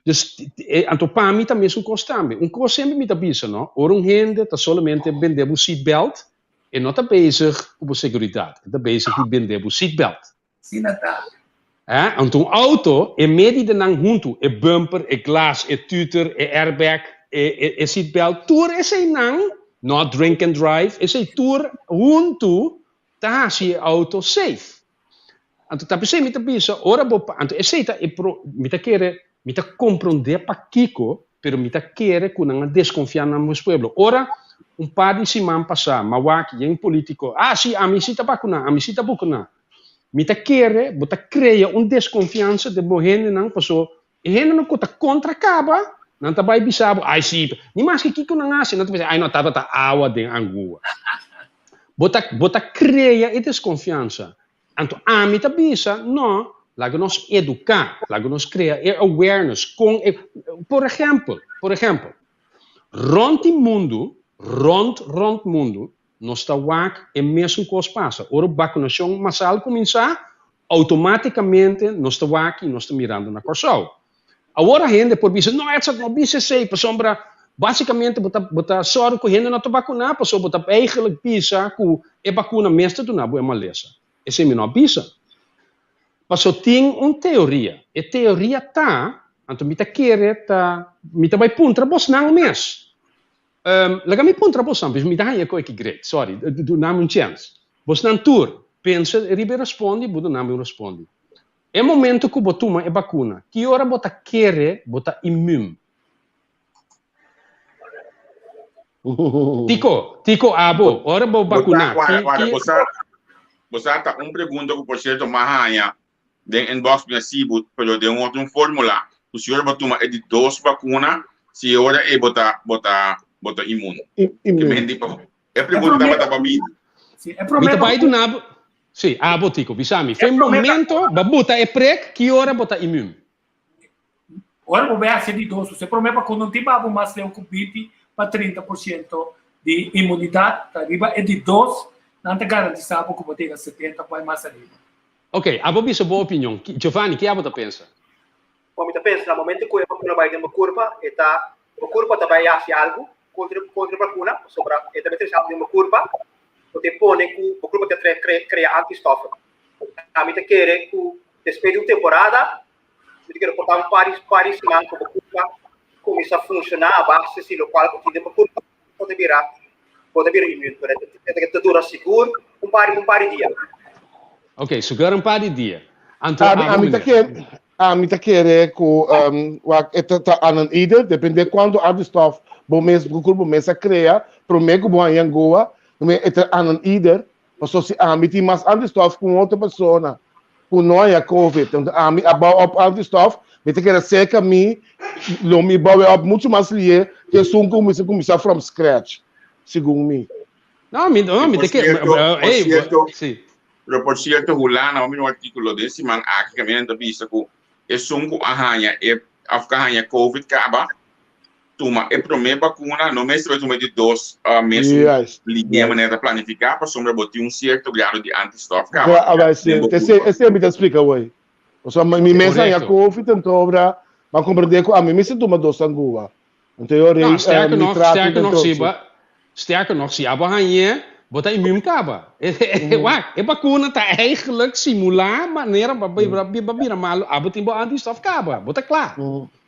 Dus, anto pa mi ta mesun kos tambe. Un kos semper mi ta bisa, no, ora un hende ta solamente bende bo seatbelt, e no ta bezig ku bo seguridat, e ta bezig di bende bo seatbelt. Asina ta. Eh, anto un auto, e medidanan huntu, e bumper, e glas, e tuter, e airbag, e, e, e seatbelt, tur eseinan, not drink and drive, esei tur huntu ta hasi e auto safe. Anto ta p'esei mi ta bisa, ora bo, anto esei ta e pro, mi ta kere, mi ta komprondé pakiko, pero mi ta kere ku nan a deskonfiá nan mes pueblo. Ora un par di siman pasá, m'a wak yen polítiko, ah si, ami si ta bakuná, ami si ta bukuná. Mi ta kere bo ta krea un deskonfiansa den bo hendenan, paso e hendenan ku ta kontra kaba, nan ta bai bisa bo, ai si, ni maske kiko nan hasi, nan ta bisa, ai no, tabata awa den angua. Bo ta, bo ta krea e deskonfiansa. Anto ami ta bisa, no, laga nos eduká, laga nos krea e awareness kon e, por ehèmpel, por ehèmpel, rònt di mundu, rònt rònt mundu, nos ta wak e mesun kos pasa. Ora bakunashon masal kuminsá, outomátikamente nos ta wak i nos ta mirando na Kòrsou. Awor a hende por bisa, no Edzard, no bisa esei, pasobra básikamente bo ta bo ta sòru ku hende no ta bakuná, pasobra bo ta eigenlijk bisa ku e bakuna mes ta duna bo e malesa. Esei mi no a bisa. Paso tin un teoria. E teoria ta, anto mi ta kere ta, mi ta bai puntra bosnan mes. Laga mi puntra bosnan, mi ta haña koe ki great, sorry, duna mi un chèns. Bosnan tur, pensa riba e respondi, bo duna mi un respondi. E momento ku bo tuma e bakuna, ki ora bo ta kere bo ta immuun? Tiko, Tiko abo, ora bo bakuna, ki, ki. Bo sa, bo sa ta un pregunta ku por sierto m'a haña den inbox mi a sibu, pero den un otro formula, ku si ora bo tuma e di dos bakuna, si e ora ei bo ta, bo ta, bo ta immuun. Immuun. E pregunta tabata pa mi. Mi ta bai duna bo. Sí, abo Tico, bisa mi. Fe momento bo buta e prek, ki ora bo ta immuun? Ora bo bai hasi di dos, e prome pa ku no tin babo mas leu ku 20 pa 30% di inmunidat, ta riba e di dos, nan ta garantisa bo ku bo ta yega 70 bai mas ariba. Ok, abo bisa bo opinion. Giovanni, ki abo ta pensa? Bon, mi ta pensa na momento ku e bakuna bai den bo kurpa, e ta, bo kurpa ta bai hasi algu kontra kontra e bakuna, pasobra e ta bai trese algu den bo kurpa ku ta pone ku bo kurpa ta krea antistoffen. Ami ta kere ku despues di un temporada, mi ta kere por ta un par di par di siman ku bo kurpa kuminsá funshoná a base si lokual ku tin den bo kurpa, bo ta bira bo ta bira immune. Pero e ta dura sigur un par un par di dia. Ok, sigur un par di dia. Anto Ami, abo ami ta meneer. kere, ami ta kere ku um, wak e ta, ta aan een ieder, depende kuantu antistof bo mes, bo kurpo mes a krea, promé ku bo haña angoa, me e ta aan een ieder, paso si ami tin mas antistof ku un otro persona ku no haña covid, entonces ami a bou op antistof, mi ta kere serka mi, lo mi bou e op muchu mas lié ke esun ku mester kuminsá from scratch, segun mi. No, mi, no, mi Por ta kere, cierto, por ey, cierto, sí. Pero por cierto Hulanda, mi mira un articulo den siman aki caminda ta bisa cu esun cu a haña e of cu a haña covid caba tuma e prome vacuna no mester bay tuma e di dos mesun Juist, liña juist. manera ta planifica pasobra bo tin un cierto grado di antistof Gra, caba a bai si, den bo esei, curpa. esei mi ta splica hoy. Pasobra mi mes haña Correcto. covid enton obra m'a comprende cu ami mester tuma dos anguba. Anto yo No, rei sterker nog, nitrato sterker nog, si entonces. ba, sterker nog, si abo hañ'é, bo ta immuun kaba. Wak, e bakuna ta eigenlijk simulá manera pa ba ba bira malu, abo tin bo antistof kaba, bo ta kla.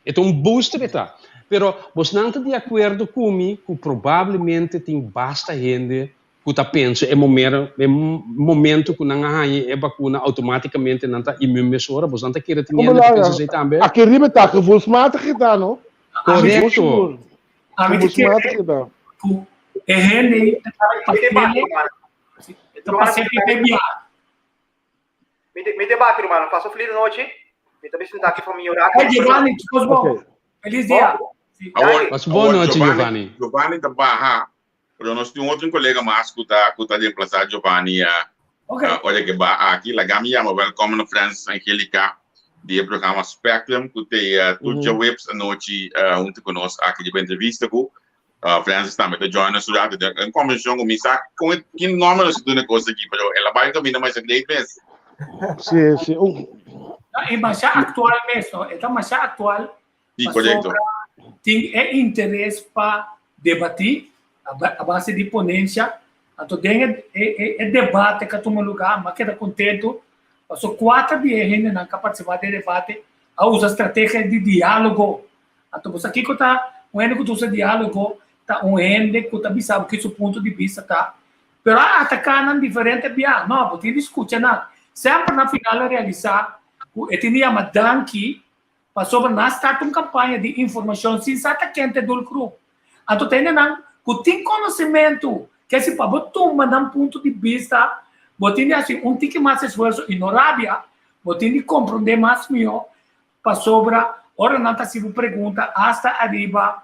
E ta un booster e ta. Pero bosnan ta di akuerdo ku mi ku probablemente tin basta hende ku ta pensa e momero, e momento ku nan a haña e bakuna outomátikamente nan ta immuun mesora, bosnan ta kere tin Como hende ta la, pensa esei tambe? aki riba ta gevoelsmatig gedaan, no? Korekto. Ami ta kere Gevoelsmatig gedaan. ku e hende ta Mi te bati, paciente, ruman. ta paciente te biaha. Mi te, mi te bati, ruman. Pasa feliz nochi. Mi ta bisinta aki famia ora. Hey, Giovanni, chicos bon. Ok. Feliz dia. Awor, Pasa bon awor nochi, Giovanni, Giovanni. Giovanni ta baha, pero nos tin otro colega mas ku ta ku ta reemplasa Giovanni uh, Ok. ora ke ba aki. Laga mi yama welkom na Francis Angelica di e programa Spectrum ku te tur djaweps anochi huntu ku nos aki riba entrevista ku Francis tambe ta join nos un rato. Den konversashon ku mi sa kon e ki nòmber nos a duna e kos aki, pero el a bai un kaminda masha great mes. Sí, sí. Un, No, e masha aktual mes, no? E ta masha aktual Sí, korekto. pasobra tin e interes pa debatí a base di ponensia. Anto den e e e debate ku a tuma lugá, mi a keda kontentu pasobra kuater di e hendenan ku a partisipá den e debate a usa strategia di diálogo. Anto bo sa kiko ta un hende ku ta usa diálogo? Ta un hende ku ta bisa bo ki su punto di bista ta, pero a ataká nan diferente bia. No, bo tin di skucha nan. Semper na final a realisá ku e tin di yama danki pasobra nan a start un kampaña di informashon sin sa ta ken ta e doelgroep. Anto ta hendenan ku tin konosementu, ke si pa bo tuma nan punto di bista bo tin di hasi un tiki mas esfuerso i no rabia, bo tin di komprondé mas mihó Pasobra ora nan ta hasi bo pregunta asta ariba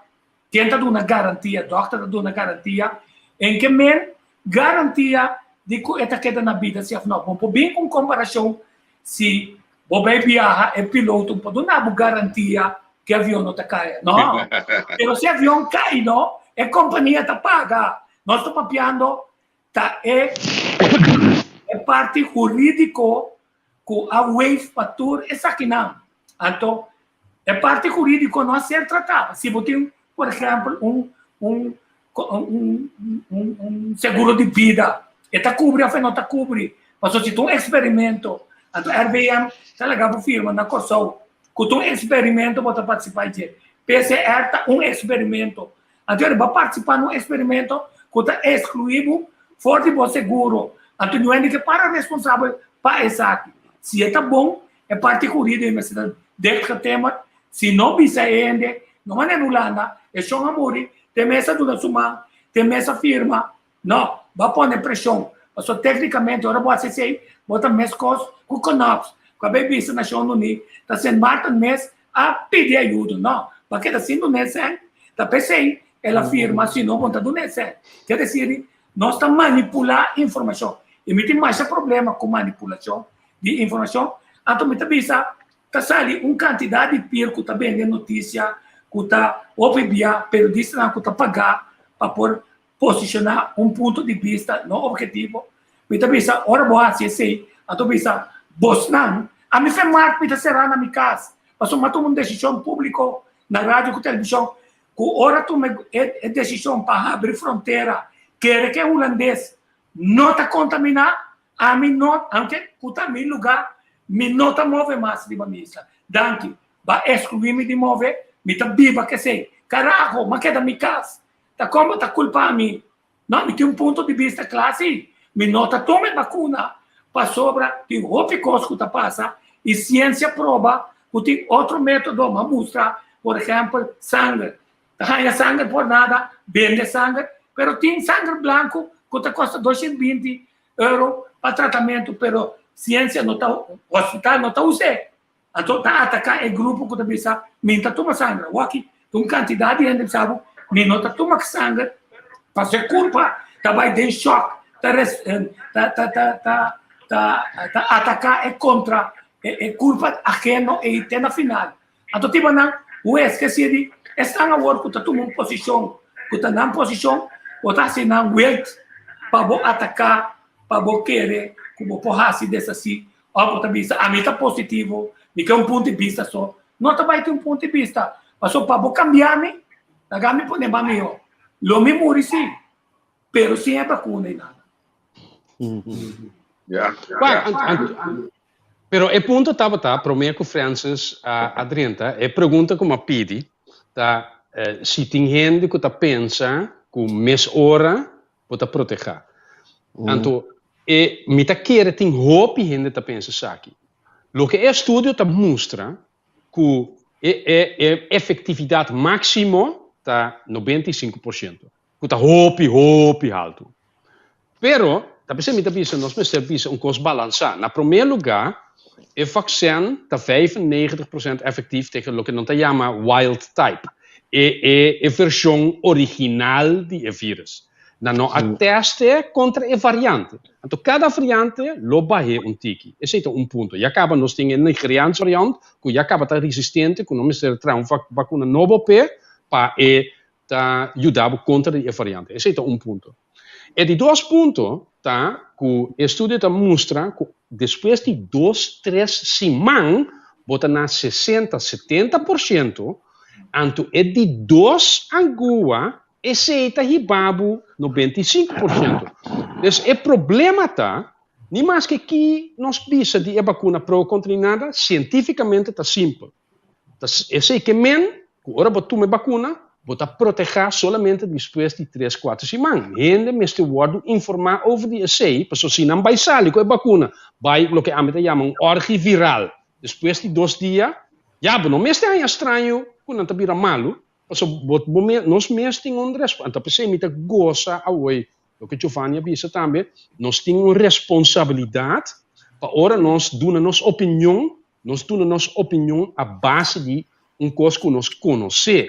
ken ta duna garantia, dòkter ta duna garantia, en ke men garantia di ku e ta keda na bida si òf nò. Bo por bin ku un komparashon si bo bai biaha e piloto por duna bo garantia ku e avion no ta kai. No, pero si e avion kai no, e kompania ta paga. Nos ta papiando ta e e parti hurídiko ku a wave pa tur esakinan. Anto e parti hurídiko no a ser tratá. Si bo tin, por ehèmpel, un un un un un seguro di bida, e ta kubri òf e no ta kubri? Pasobra si ta un eksperimento, anto RVM ta laga bo firma na Kòrsou ku ta un eksperimento bo ta partisipá dje. PCR ta un eksperimento. Anto bo a partisipá na un eksperimento ku ta ekskluí bo for di bo seguro. Anto no hende ke para responsabel pa esaki. Si e ta bon, e parti hurídiko mester ta dichtgetimerd. Si no bisa e hende, no manera na Hulanda, e shon a muri, te mes a duna su man, te mes a firma. No, bo a pone preshon. Pasobra téknikamente ora bo hasi esei, bo ta meskos ku Knops, ku a bai bisa Nashon Uní ta Sint Maarten mes a pidi ayudo. No, bo a keda sin dun'é sèn. Ta p'esei el a firma, si no bo no ta dun'é sèn. Ke desir, nos ta manipulá informashon. I mi tin masha problema ku manipulashon di informashon. Anto mi ta bisa, ta sali un kantidat di pir ku ta bende notisia, ku ta hopi bia periodistanan ku ta pagá pa por posishoná un punto di bista no objetivo, mi ta bisa ora bo hasi esei, anto bisa bosnan, ami fe Mark mi ta será na mi kas, pasobra mi a tuma un desishon públiko na radio ku televishon ku ora tuma e desishon pa habri frontera kere ku e hulandes no ta kontaminá, ami no, aunke ku ta mi lugá, mi no ta move mas riba mi isla. Danki, ba eskluí mi di move, mi ta biba ku esei. Karaho, mi a keda mi kas. Ta como ta culpa mi? No, mi tin un punto di bista cla si. Mi no ta tuma e vacuna pasobra tin hopi cos cu ta pasa y ciencia proba cu tin otro metodo. M'a mustra, por ehempel, sanger. Ta haya sanger por nada, bende sanger, pero tin sanger blanco cu ta costa 220 euro pa tratamento, pero ciencia no ta, hospital no ta us'e. Anto ta ataká e grupo ku ta bisa, Mi no ta tuma sanger. Awor aki ta un kantidat di hende bisa bo, Mi no ta tuma sanger, pasobra e kurpa ta bai den shòk, ta ta ta ta ta ta ta ataká e kontra e kurpa ageno ei te na final. Anto tiba nan hues ke sirbi esnan awor ku ta tuma un posishon ku ta nan posishon, bo ta hasi nan wild pa bo ataká, pa bo kere ku bo por hasi desasí Òf bo ta bisa, Ami ta positivo, mi ke un punto di bista so. No ta bai tin un punto di bista. Pasobra pa bo kambia mi, laga mi pone mas mihó. Lo mi muri sí, pero sin e bakuna i nada. Ya, Wak, pero e punto tabata, promé ku Francis a drenta, e pregunta ku mi a pidi ta si tin hende ku ta pensa ku mes ora bo ta protehá. Anto, e mi ta kere tin hopi hende ta pensa esaki. Loke e estudio ta mustra ku e e e efektividat máksimo ta 95%, ku ta hopi hopi haltu. Pero, ta p'esei mi ta bisa nos mester bisa un kos balansá. Na promé lugá, e vaksin ta 95% efektief tegen loke nan ta yama wild type. E e e vershon original di e virus. Nan no a test e kontra e variante. Anto kada variante lo bah'é un tiki. Esei ta un punto. Ya kaba nos tin e Nigeriaanse variant ku ya kaba ta resistente ku no mester traha un vakuna nobo p'e pa e ta yuda bo kontra di e variante. Esei ta un punto. E di dos punto ta ku e estudio ta mustra ku despues di dos tres siman bo ta na sesenta setenta por shento, anto e di dos angua esei ta hiba bo 95%. Dus e problema ta, ni maske ki nos bisa di e bakuna pro kontra ni nada, sientifikamente ta simpel. Ta esei ke men ku ora bo tuma e bakuna, bo ta protehá solamente despues di tres kuater siman. Hende mester wòrdu informá over di esei, pasobra si nan bai sali ku e bakuna, bai loke ami ta yama un orgi viral despues di dos dia, ya bo no mester haña straño ku nan ta bira malu, pasobra bo bo nos mes tin un respo, anto p'esei mi ta gosa awor loke Giovanni a bisa tambe, nos tin un responsabilidat pa ora nos duna nos opinion, Nos duna nos opinion a base di un kos ku nos konosé.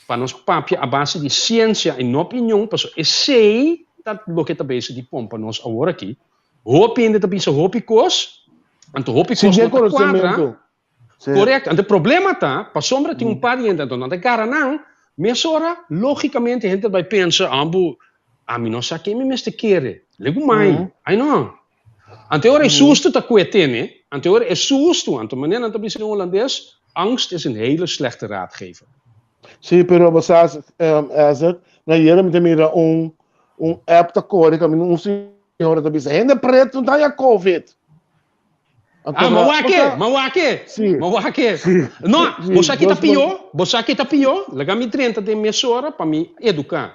Pa nos papia a base di siensia i no opinion, pasobra esei ta loke ta bezig di pompa nos awor aki. Hopi hende ta bisa hopi kos, anto hopi kos no ta kuadra. Korekto. Anto e problema ta, pasobra tin un par di hende, anto nan ta gara nan, mesora logikamente hende ta bai pensa, ambu, ami no sa ken mi mester kere. Legu mai. Ai no. Ante ora e susto ta kue tene, ante ora e susto, anto manera nan ta bisa den Holandes, angst is een hele slechte raadgever. Sí, pero bo sa, Ezer, na yera mi ta mira un, un app ta kore kaminda un señora ta bisa, hende pretu no ta haña covid. Anto Ah, ma, ma bo wak e, sa, ma wak e, sí, ma wak e. sí, No, sí, bo sa ki ta dos man, pió? Bo sa ki ta pió? Laga mi drenta den mesora pa mi eduká.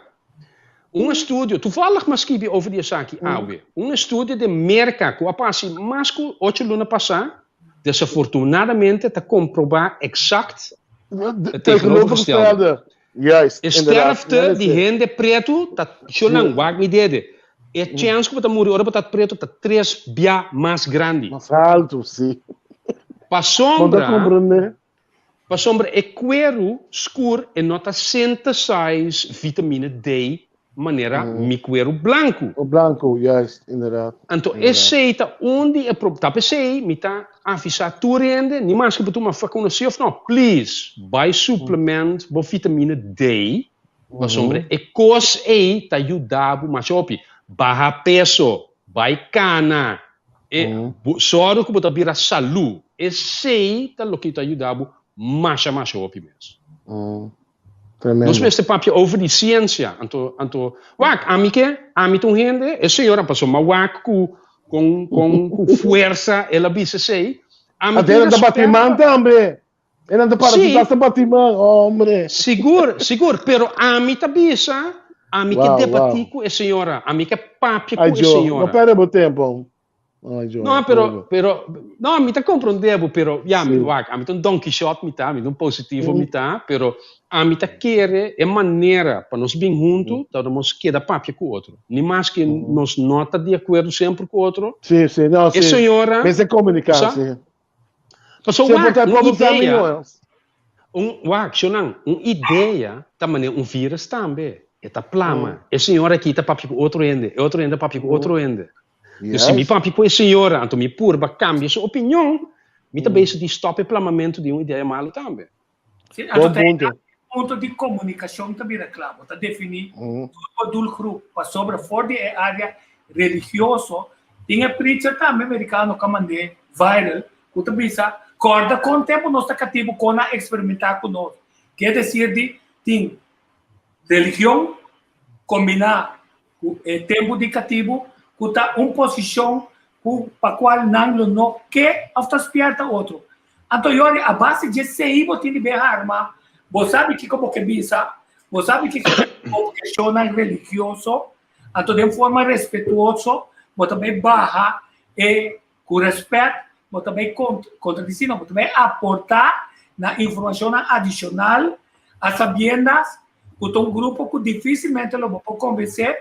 Un estudio, toevallig m'a skibi over di esaki awe, un estudio den Merka ku a pasa mas ku ocho luna pasá, desafortunadamente ta komprobá eksakt het tegenovergestelde. Juist, E inderdaad. sterfte di hende pretu ta, shornan, wak mi dede, e chèns ku bo ta muri ora bo ta pretu ta tres bia mas grandi. Mas altu, si. Pasobra. Bo ta komprendé. Pasobra e kueru skur e no ta synthesize vitamine D manera mi kueru blanku. O blanku, juist, inderdaad. Anto esei ta un di e pro, ta p'esei mi ta avisá tur hende, ni maske bo tuma vakuna si of no, please bai suplement bo vitamine D, pasobra e kos ei ta yuda bo masha hopi. Baha peso, bai kana, E sòru ku bo ta bira salú. Esei ta loke ta yuda bo masha masha hopi mes. Nos mester papia over di siensia. Anto, anto, wak, ami ke, ami ta un hende, e señora pasobra m'a wak ku kon kon ku fuersa el a bisa esei. Ami tin Anto el ta bati respèt man pa. tambe. E nan ta para Sí. su tas ta bati man, hombre. Sigur, sigur, pero ami ta bisa, ami ke Wow, debatí wow. ku e señora, ami ke papia Ai, ku e Joe, no señora. perde bo tempo. Ai, Joe, No, no pero, perde. pero, no, mi ta komprondé bo, pero, ya, mi, Sí. wak, ami ta un Don Quixote mi ta, mi ta un positivo mi Mm. ta, pero ami ta kere e manera pa nos bin huntu ta ora nos keda papia ku otro. Ni maske nos no ta di akuerdo semper ku otro, Sí, sí, no, e sí. señora, Mester komuniká, sa? sí. Pasobra Siempre wak, ta un como sa idea, mihó. un, wak, shownan, un idea ta manera un virus tambe. E ta plama. E señora aki ta papia ku otro hende, e otro hende ta papia ku otro hende. Dus si mi Yes. papia ku e señora, anto mi purba kambia su opinion, mi ta bezig di stòp e plamamentu di un idea malu tambe. Sí, Bon anto ta punto. punto di komunikashon ta bira kla. Bo ta definí tur bo doelgroep pasobra for di e área religioso tin e preacher tambe merikano ku a mand'é viral ku ta bisa kòrda kon tempu nos ta katibu kon a eksperimentá ku nos. Ke desir di tin religion kombiná ku e tempu di katibu ku ta un posishon ku pa kual nan lo no ke òf ta spièrta otro. Anto yori a base dje sei bo tin di be harma, bo sabi kiko bo ke bisa, bo sabi kiko ta e obheshonnan religioso, anto den forma respetuoso bo ta bai baha e ku rèspèt, bo ta bai kontradisí no, bo ta bai aportá na informashonnan adishonal a sabiendas ku ta un grupo ku difísilmente lo bo por konvensé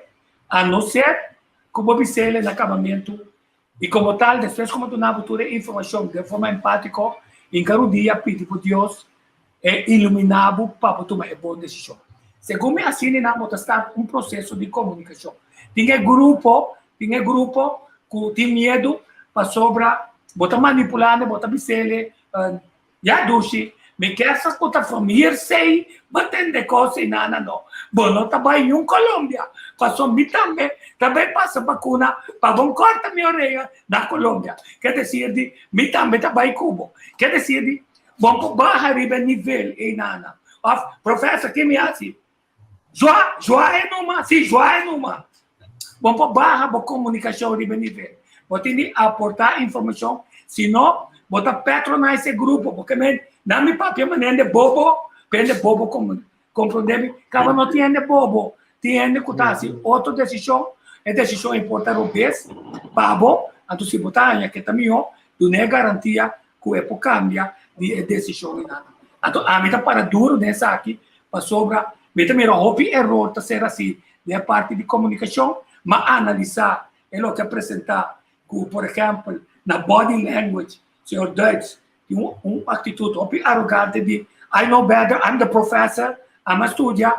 a no ser ku bo bis'el na kabamentu I komo tal, despues ku bo duna bo tur e informashon den forma empátiko, hinka rudia pidi bo Dios. E iluminá bo pa bo tuma e bon desishon. Segun mi asina nan bo ta start un proseso di komunikashon. Tin e grupo, tin e grupo ku tin miedu pasobra bo ta manipulando, bo ta bis'ele, Ya dushi, mi kier sa ku ta from hearsay bo tende kos i nana no. Bo no ta bai niun Colombia, paso mi tambe ta bai pasa bakuna pa bon korta mi orea na Colombia. Ke desir di mi tambe ta bai ku bo. Ke desir di bon por baha riba e nivel ei nana. Of professor ke mi hasi? Joa, joa e numa, si joa e numa. Bon por baha bo komunikashon riba e nivel. Bo tin di aportá informashon, si no bo ta patronize e grupo, bo ke men nan mi papia manera hende bobo, pa hende bobo komprondé mi. Kaba no tin hende bobo, tin hende ku ta hasi otro desishon, e desishon ei por ta robes pa bo, anto si bo ta haña ke ta mihó, duna e garantia ku e por kambia di e desishon einan. Anto ami ta para duru den esaki pasobra mi ta mira hopi eror ta ser hasi den e parti di komunikashon, m'a analisá e loke a presentá ku por ehèmpel na body language señor Duits tin un aktitut hopi arogante di I know better, I'm the professor, ami a studia,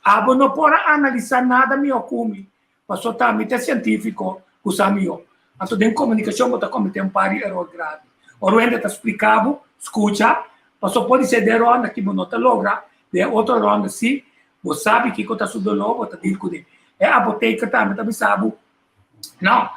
abo no por a analisá nada mihó ku mi Paso ta mi ta sientífiko ku sa mihó. Anto den komunikashon bo ta kometé un par di eror grave. Ora un hende ta splika bo, skucha, paso podi ser den ronda ki bo no ta logra, den e otro ronda si, bo sabi kiko ta su doló, bo ta dil kuné. E apoteker tambe ta bisa bo, no,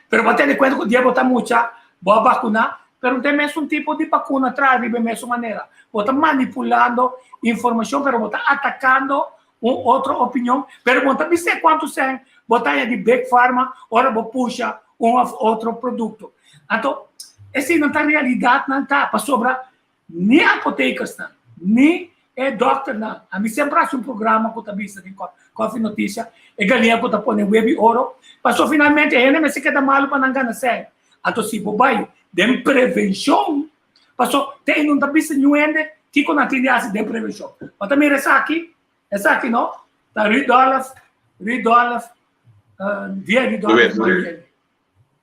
pero bo a tene kuenta ku dia bo ta mucha, bo a bakuná, pero no ta e mesun tipo di bakuna traha riba e mesun manera. Bo ta manipulando informashon, pero bo ta atakando un otro opinion, pero bo ta bis'é cuanto cen bo ta haña di Big Pharma ora bo pusha un of otro producto. Anto, esei no ta realidadnan ta, pasobra ni apotekersnan, ni e dokternan, ami semper haci un programa cu ta bisa den Koffie Noticia, e galiña cu ta pone webi oro, pasobra finalmente e hende mester keda malo pa nan gana cen. Anto si bo bay den prevencion, Paso te ei no ta bisa niun hende kiko nan tin di hasi den prevenshon. Bo ta mira esaki, esaki no, ta Rudolf, Rudolf, via Rudolf Mariel.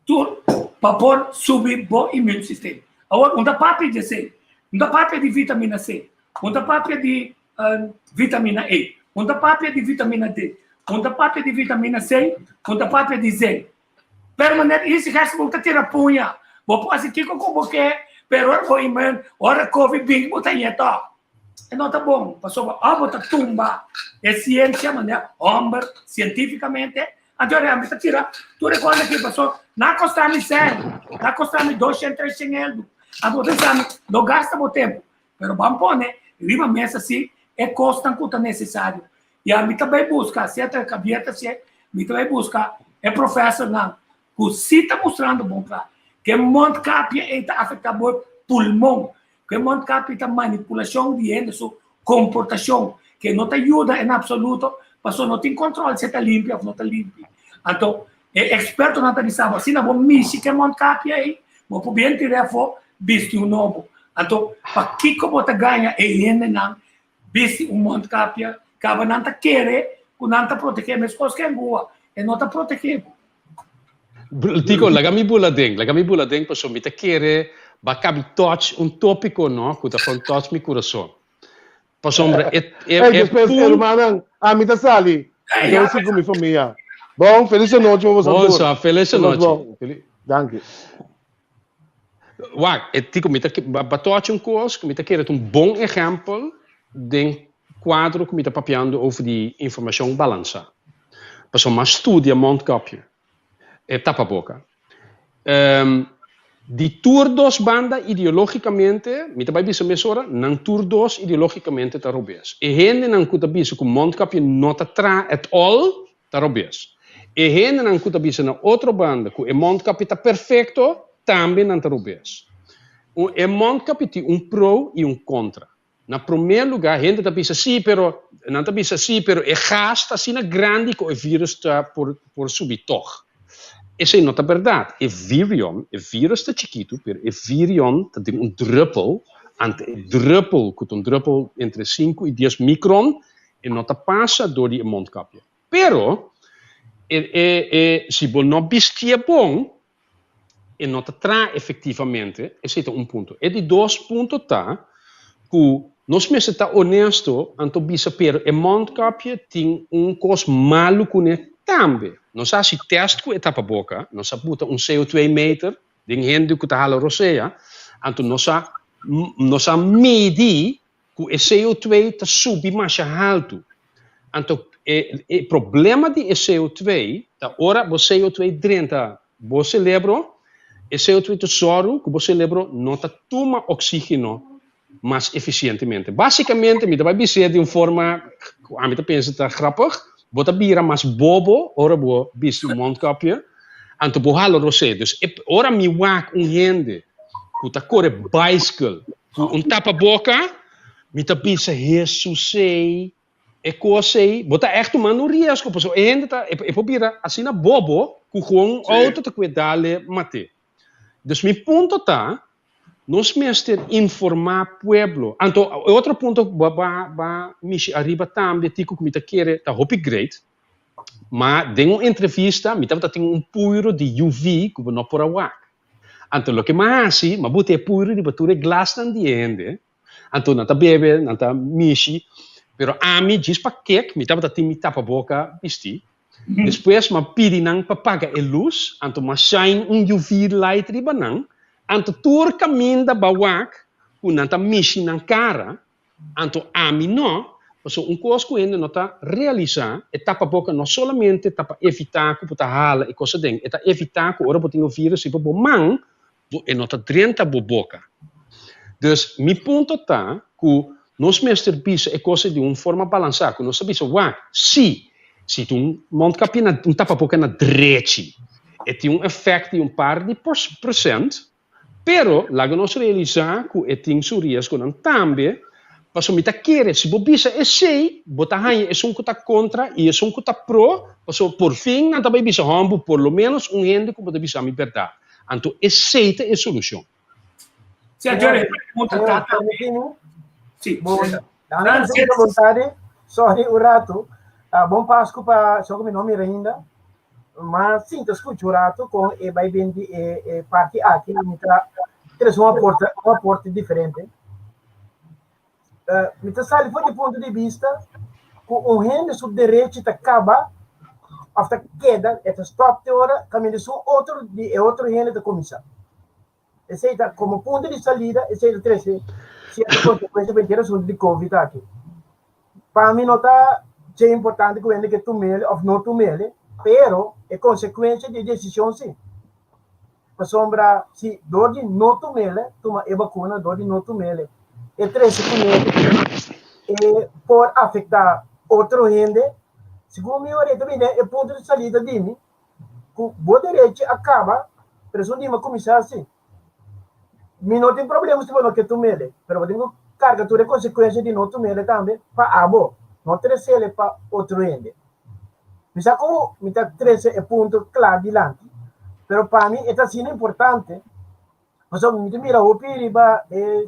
Tur pa por subi bo immuunsysteem. Awor, un ta papia di esei, un ta papia di vitamina C, un ta papia di vitamina E, un ta papia di vitamina D, un ta papia di vitamina C, un ta papia di zinc. Pero manera Izzy Gerson bo ta tira puña, bo por hasi kiko ku bo ke, pero ora bo imen, ora covid bin bo ta ñe tòg. E no ta bon, pasobra òf bo ta tumba e siensia manera hòmber sientífikamente, anto realmente ta tira tur e kos aki pasobra nan a kosta mi sèn, nan a kosta mi doshen, treshen eldu. Anto bo ta bisa mi, no gasta bo tempu, pero ban pone riba mesa si e kosnan ku ta nesesario. I ami ta bai buska, si a ta Javier ta si'e, mi ta bai buska e profesornan ku si ta mustrando bon kla ku e mondkapje ei ta afektá bo pulmon, ku e mondkapje ta manipulashon di hende su komportashon, ku e no ta yuda en apsoluto pasobra no tin kòntròl si e ta limpi òf no ta limpi. Anto e ekspertonan ta bisa bo asina bo mishi ku e mondkapje ei, bo por bien tir'é afó bisti un nobo. Anto pakiko bo ta gaña e hendenan Bisti un mondkapje, kaba nan ta kere ku nan ta protegé meskos ku angua, e no ta protegé bo. Tico, laga mi bula den, laga mi bula den pasobra mi ta kere ba kabi touch un tópiko no ku ta kon touch mi kurason. Pasobra e e Hey, e despues, pun hermannan, ami ta sali. Mi ta bai ku mi famia. Bon, felis anochi pa boso Bon tur. sa, felis Nos anochi. bon. Danki. Wak, e tiko mi ta ba tochi un kos ku mi ta kere ta un bon ehèmpel den kuadro ku mi ta papiando over di informashon balansá. Pasobra mas studia mondkapje, e tapaboka. Di tur dos banda ideológikamente, mi ta bai bisa mesora, nan tur dos ideológikamente ta robes. E hendenan ku ta bisa ku mondkapje no ta traha at all, Ta robes. E hendenan ku ta bisa na otro banda ku e mondkapje ta perfekto, tambe nan ta robes. Un e mondkapje tin un pro i un kontra. Na promé lugá hende ta bisa sí, pero nan ta bisa sí, pero e gas ta asina grandi ku e vírus ta por por subi tòg. Esei no ta bèrdat. E virion, e vírus ta chikitu, pero e virion ta den un drùpel, ante e drùpel ku ta un drùpel entre sinku i dies mikron, E no ta pasa dor di e mondkapje. Pero, e, e, e, si bo no bistié bon, e no ta traha efektivamente, esei ta un punto. E di dos punto ta ku Nos mester ta honesto anto bisa pero e mondkapje tin un kos malu kuné tambe. Nos a hasi tèst ku e tapaboka, nos a buta un CO2 meter den hende ku ta hala rosea, anto nos a nos a midi ku e CO2 ta subi masha haltu. Anto e e problema di e CO2 ta ora bo CO2 drenta bo selebro, e CO2 ta sòru ku bo selebro no ta tuma oksígeno mas efisientemente. Básikamente mi ta bai bis'é di un forma ku ami ta pensa ta grappig, bo ta bira mas bobo ora bo bisti un mondkapje, anto bo hala rosé. Dus e ora mi wak un hende ku ta kore baiskel ku un tapaboka, mi ta bisa, Hesusei, e kos ei, bo ta ègt tumando un riesgo, pasobra e hende ta, e por bira asina bobo ku gewoon un outo ta kue dale mat'é. Dus mi punto ta, nos mester informá pueblo. Anto e otro punto ku bo a ba mishi ariba tambe, Tico, ku mi ta kere ta hopi great, ma den un entrevista mi tabata tin un puiro di UV ku bo no por a wak. Anto loke mi a hasi, mi a buta e puiro riba tur e glasnan di e hende, anto nan ta bebe, nan ta mishi, pero ami djis pa kek mi tabata tin mi tapaboka bisti. Despues m'a pidi nan pa paga e lus, anto m'a shine un UV light riba nan, anto tur kaminda ba wak ku nan ta mishi nan kara, anto ami no, pasobra un kos ku hende no ta realisá, e tapaboka no solamente ta pa evitá ku bo ta hala e kos aden, e ta evitá ku ora bo tin e virus riba bo man, bo e no ta drenta bo boka. Dus mi punto ta ku nos mester bisa e kos ei di un forma balansá, ku nos ta bisa wak, si, si tin un mondkapje na un tapaboka na drechi, e tin un efèkt di un par di prosent, pero laga nos realisá ku e tin su riesgonan tambe, pasobra mi ta kere si bo bisa esei, bo ta haña esun ku ta kontra i esun ku ta pro, pasobra por fin nan ta bai bisa hòmber por lo ménos un hende ku bo ta bisa mi bèrdat. Anto esei ta e solucion. Sí, Jerry, pregunta Señor, tata. permitimi? Sí. Bon, dame un vontade, sorry un rato. Ah, bon Pasco pa, so mi no mira ainda. Ma sim, te escucho un rato con e vai bem di e, e parte aqui, mi tra tres un aporte, un aporte diferente. Uh, mi ta sali for di punto di vista ku un hende su derecho ta kaba of ta keda, e ta stop te ora kaminda su otro di e otro hende ta kuminsá. Esei ta komo punto di salida, esei ta trese sierto konsekuensia pa henter asuntu di covid aki. Pa mi no ta dje importante ku hende ke tum'el of no tum'el, pero e konsekuensia di e desishon si. Pasobra si dor di no tum'el, tuma e bakuna dor di no tum'el, e trese kuné e por afektá otro hende. Segun mi ora e ta bini e punto di salida di mi ku bo derechi a kaba, pero esun di mi a kuminsá hasi. Mi no tin problema si bo no ke tum'el, pero bo tin ku karga tur e konsekuensia di no tum'el tambe pa abo, no tres'el pa otro hende. Mi sa ku mi ta trese e punto kla dilanti, pero pa mi e ta asina importante, pasobra mi ta mira hopi riba e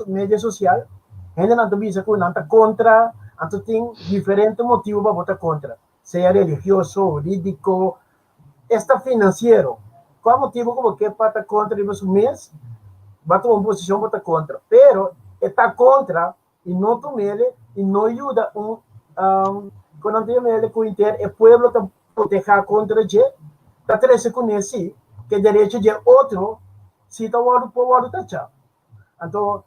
media sosial, hendenan ta bisa ku nan ta kontra, anto tin diferente motibu pa bo ta kontra, sea religioso, hurídiko, esta finansiero. Kua motibu ku bo ke pa ta kontra riba su mes, bo a tuma un posishon bo ta kontra, pero e ta kontra i no tumele i no yuda un ku nan ta yamele ku inter e pueblo ta protehá kontra dje, ta trese kuné si ku e derecho dje otro si ta wòrdu por wòrdu tachá. Anto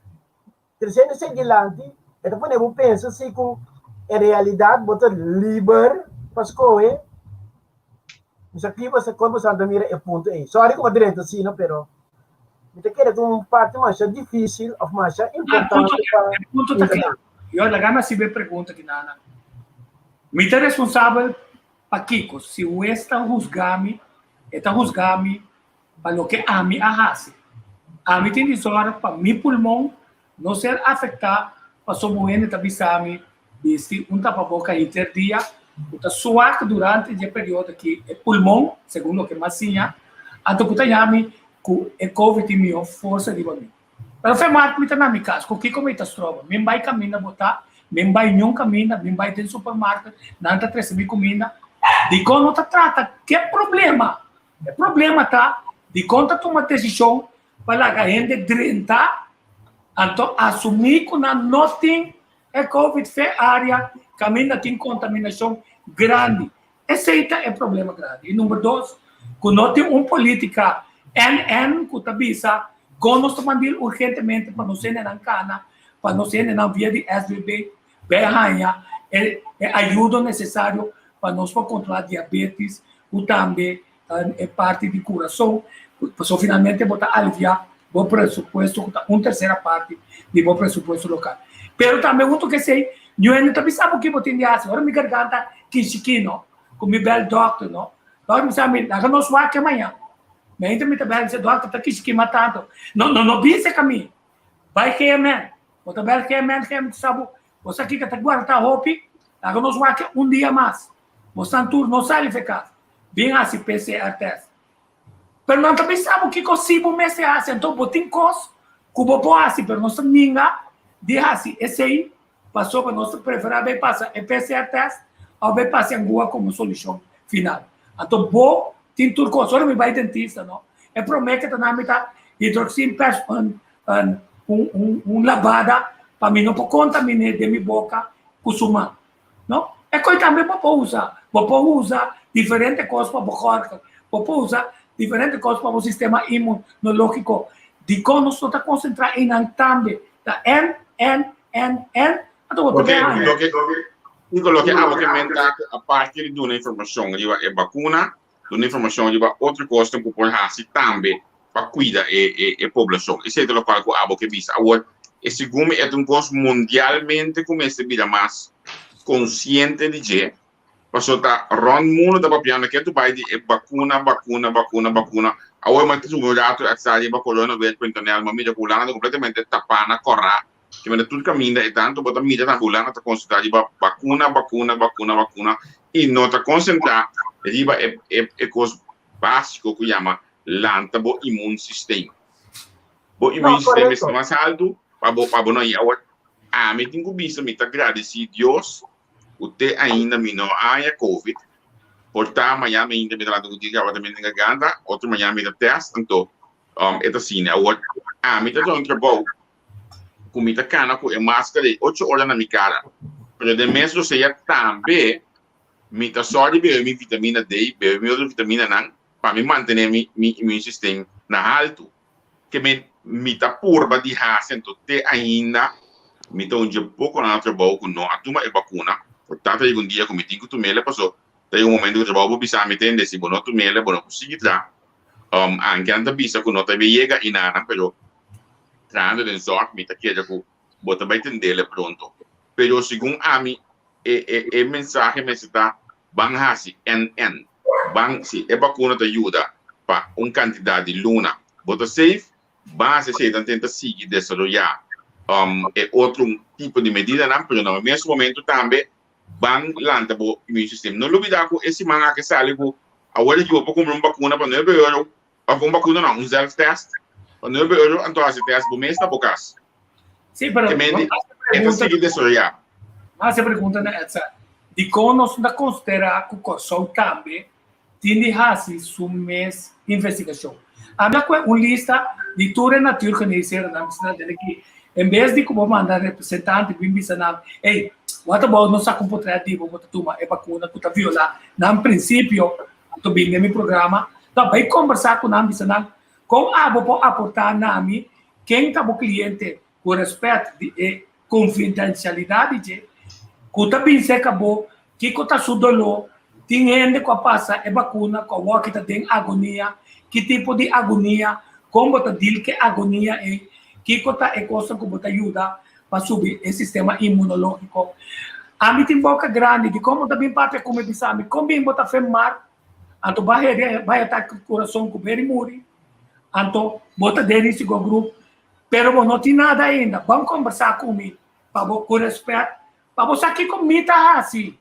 tresiendo esei dilanti e ta pone bo pensa si ku en realidat bo ta liber pa skohe. Mi sa ki boso kon boso a mira e punto ei. Sorry ku bo drenta asina pero Mi ta kere ku un parti masha difísil òf masha importante pa E punto ta kla. Yo laga mi hasiba e pregunta ki nana. Mi ta responsabel pa kiko? Si hues ta husga mi, e ta husga mi pa loke ami a hasi. Ami tin di sòrg pa mi pulmon no ser afektá pasobra un hende ta bisa mi bisti un tapaboka henter dia ku ta suak durante dje periodo ki e pulmon, segun loke mi a siña, anto ku ta yami ku e covid tin mihó forsa riba mi. Pero fe Mark mi ta na mi kas, ku kiko mi ta stroba? Mi bai kaminda bo ta, mi bai niun kaminda, mi bai den supermarket, nan ta trese mi kuminda. Dikon no ta trata ke problema? E problema ta dikon ta tuma desishon pa laga hende drenta. Anto asumí ku nan no tin e covid fe área kaminda tin kontaminashon grandi. Esei ta e problema grandi. I number dos, ku no tin un polítika NN ku ta bisa kon nos ta mandil urgentemente pa nos hendenan kana, pa nos hendenan via di SVB bai haña e e ayudo nesesario pa nos por kontrolá diabetes ku tambe e parti di kurason, pasobra finalmente bo ta aliviá bo presupuesto ku ta un tersera parti di bo presupuesto lokal. Pero tambe huntu ku esei, niun hende ta bisa bo ki bo tin di hasi. Ora mi garganta kishikí no, ku mi bèl dòkter no, dòkter bisa mi, laga nos wak e mañan. Mainta mi ta bèl bisa, dòkter ta kishikí mas tantu. No, no, no bisa ka mi. Bai GMN. Bo ta bèl GMN, GMN ta sa bo, bo sa kiko ta guarda hopi, laga nos wak e un dia mas. Bosnan tur no sali fe kas, bin hasi PCR test. Pero nan ta bisa bo kiko si bo mester hasi, anto bo tin kos ku bo por hasi, pero nos ta ninga di hasi esei pasobra nos ta preferá bai pasa e PCR test òf bai pasa e angua komo solushon final. Anto bo tin tur kos. Ora mi bai dentista no, e promé ke ta na mi ta hidroxin pers un un un labada pa mi no por kontaminé den mi boka ku su man. No? E koi tambe bo por usa. Bo por usa diferente kos pa bo gòrgel. Bo por usa diferente kos pa bo sistema inmunológiko. Dikon nos no ta konsentrá einan tambe? Ta N, N, N, N, anto bo ta Loke, bin haña. loke, Kiko loke abo ke men ta ku aparte di duna informashon riba e bakuna, duna informashon riba otro kosnan ku por hasi tambe pa kuida e e e poblashon. Esei ta lokual ku abo ke bisa. Awor, e segun mi e ta un kos mundialmente ku mester bira mas konsiente di dje, pasobra ta rònt mundu ta papiando ke tu bai di e bakuna, bakuna, bakuna, bakuna. Awor mi a subi un ratu a sa riba coronavirus.nl, mi a mira ku Hulanda ta kompletamente tapá na kòrá, ke mira tur kaminda e tantu bo ta mira tambe Hulanda ta konsentrá riba bakuna, bakuna, bakuna, bakuna i no ta konsentrá riba e e e kos básiko ku yama lanta bo immuunsysteem. Bo No, immuunsysteem mester correcto. mas haltu pa bo pa bo no haña. Awor, ami tin ku bisa mi ta gradisí Dios ku te ainda mi no a haña covid. Por ta mañana mi ainda mi ta lanta un dia kaba ta mi den garganta, otro mañana mi ta test, anto um e ta asina. Awor, ami ta duna un trabou ku mi ta kana ku e maskara ei ocho ora na mi kara, pero den mes rosea tambe mi ta sòru di bebe mi vitamina D, bebe mi otro vitaminanan pa mi mantené mi mi immune system na haltu. Ke men mi ta purba di hasi anto te ainda mi ta un dje poko na trabou ku no a tuma e bakuna, por tanto yega un dia ku mi tin ku tum'el paso ta yega un momento ku trabou por bisa mi tende si bo no tum'el bo no por sigui tra. Anke nan ta bisa ku no ta bien yega inanan pero trahando den zorg mi ta kere ku bo ta bai tendele pronto. Pero segun ami e e e mensahe mester ta ban hasi NN. Ban si e bakuna ta yuda pa un kantidat di luna bo ta safe, ban hasi esei dan tenta sigui desaroyá e otro tipo di medidanan pero na e mes momento tambe ban lanta bo immune system. No lubida ku e siman aki sali ku awor aki bo por kumpra un bakuna pa nuebe euro òf un bakuna no, un self test pa nuebe euro anto hasi test bo mes na bo kas. Sí, pero Ke men e ta sigui desaroyá. Mas e pregunta na Edsa, dikon nos no ta konsiderá ku Kòrsou tambe tin di hasi su mes investigashon? Ami a kue un lista di tur e natuurgeneesherennan ku sta den aki. En bes di ku bo manda representante bin bisa nan, ey, what about nos saka un potret di bo, bo ta tuma e bakuna ku ta violá nan prinsipio, anto bin den mi programa. No, bai kombersá ku nan, bisa nan, kon abo por aportá na mi Ken ta bo kliente ku rèspèt di e konfidensialidat di dje, ku ta bin serka bo, kiko ta su doló, tin hende ku a pasa e bakuna ku awor ki ta den agonia, ki tipo di agonia, kon bo ta dil ku e agonia ei, kiko ta e kosnan ku bo ta yuda pa subi e sistema inmunológiko. Ami tin boka grandi, dikon bo ta bin papia ku mi bisa mi kon bin bo ta fe mar, anto bai heri bai atake kurason ku beri muri. Anto bo ta den risico groep, pero bo no tin nada ainda. Ban kombersá ku mi pa bo ku rèspèt, pa bo sa kiko mi ta hasi.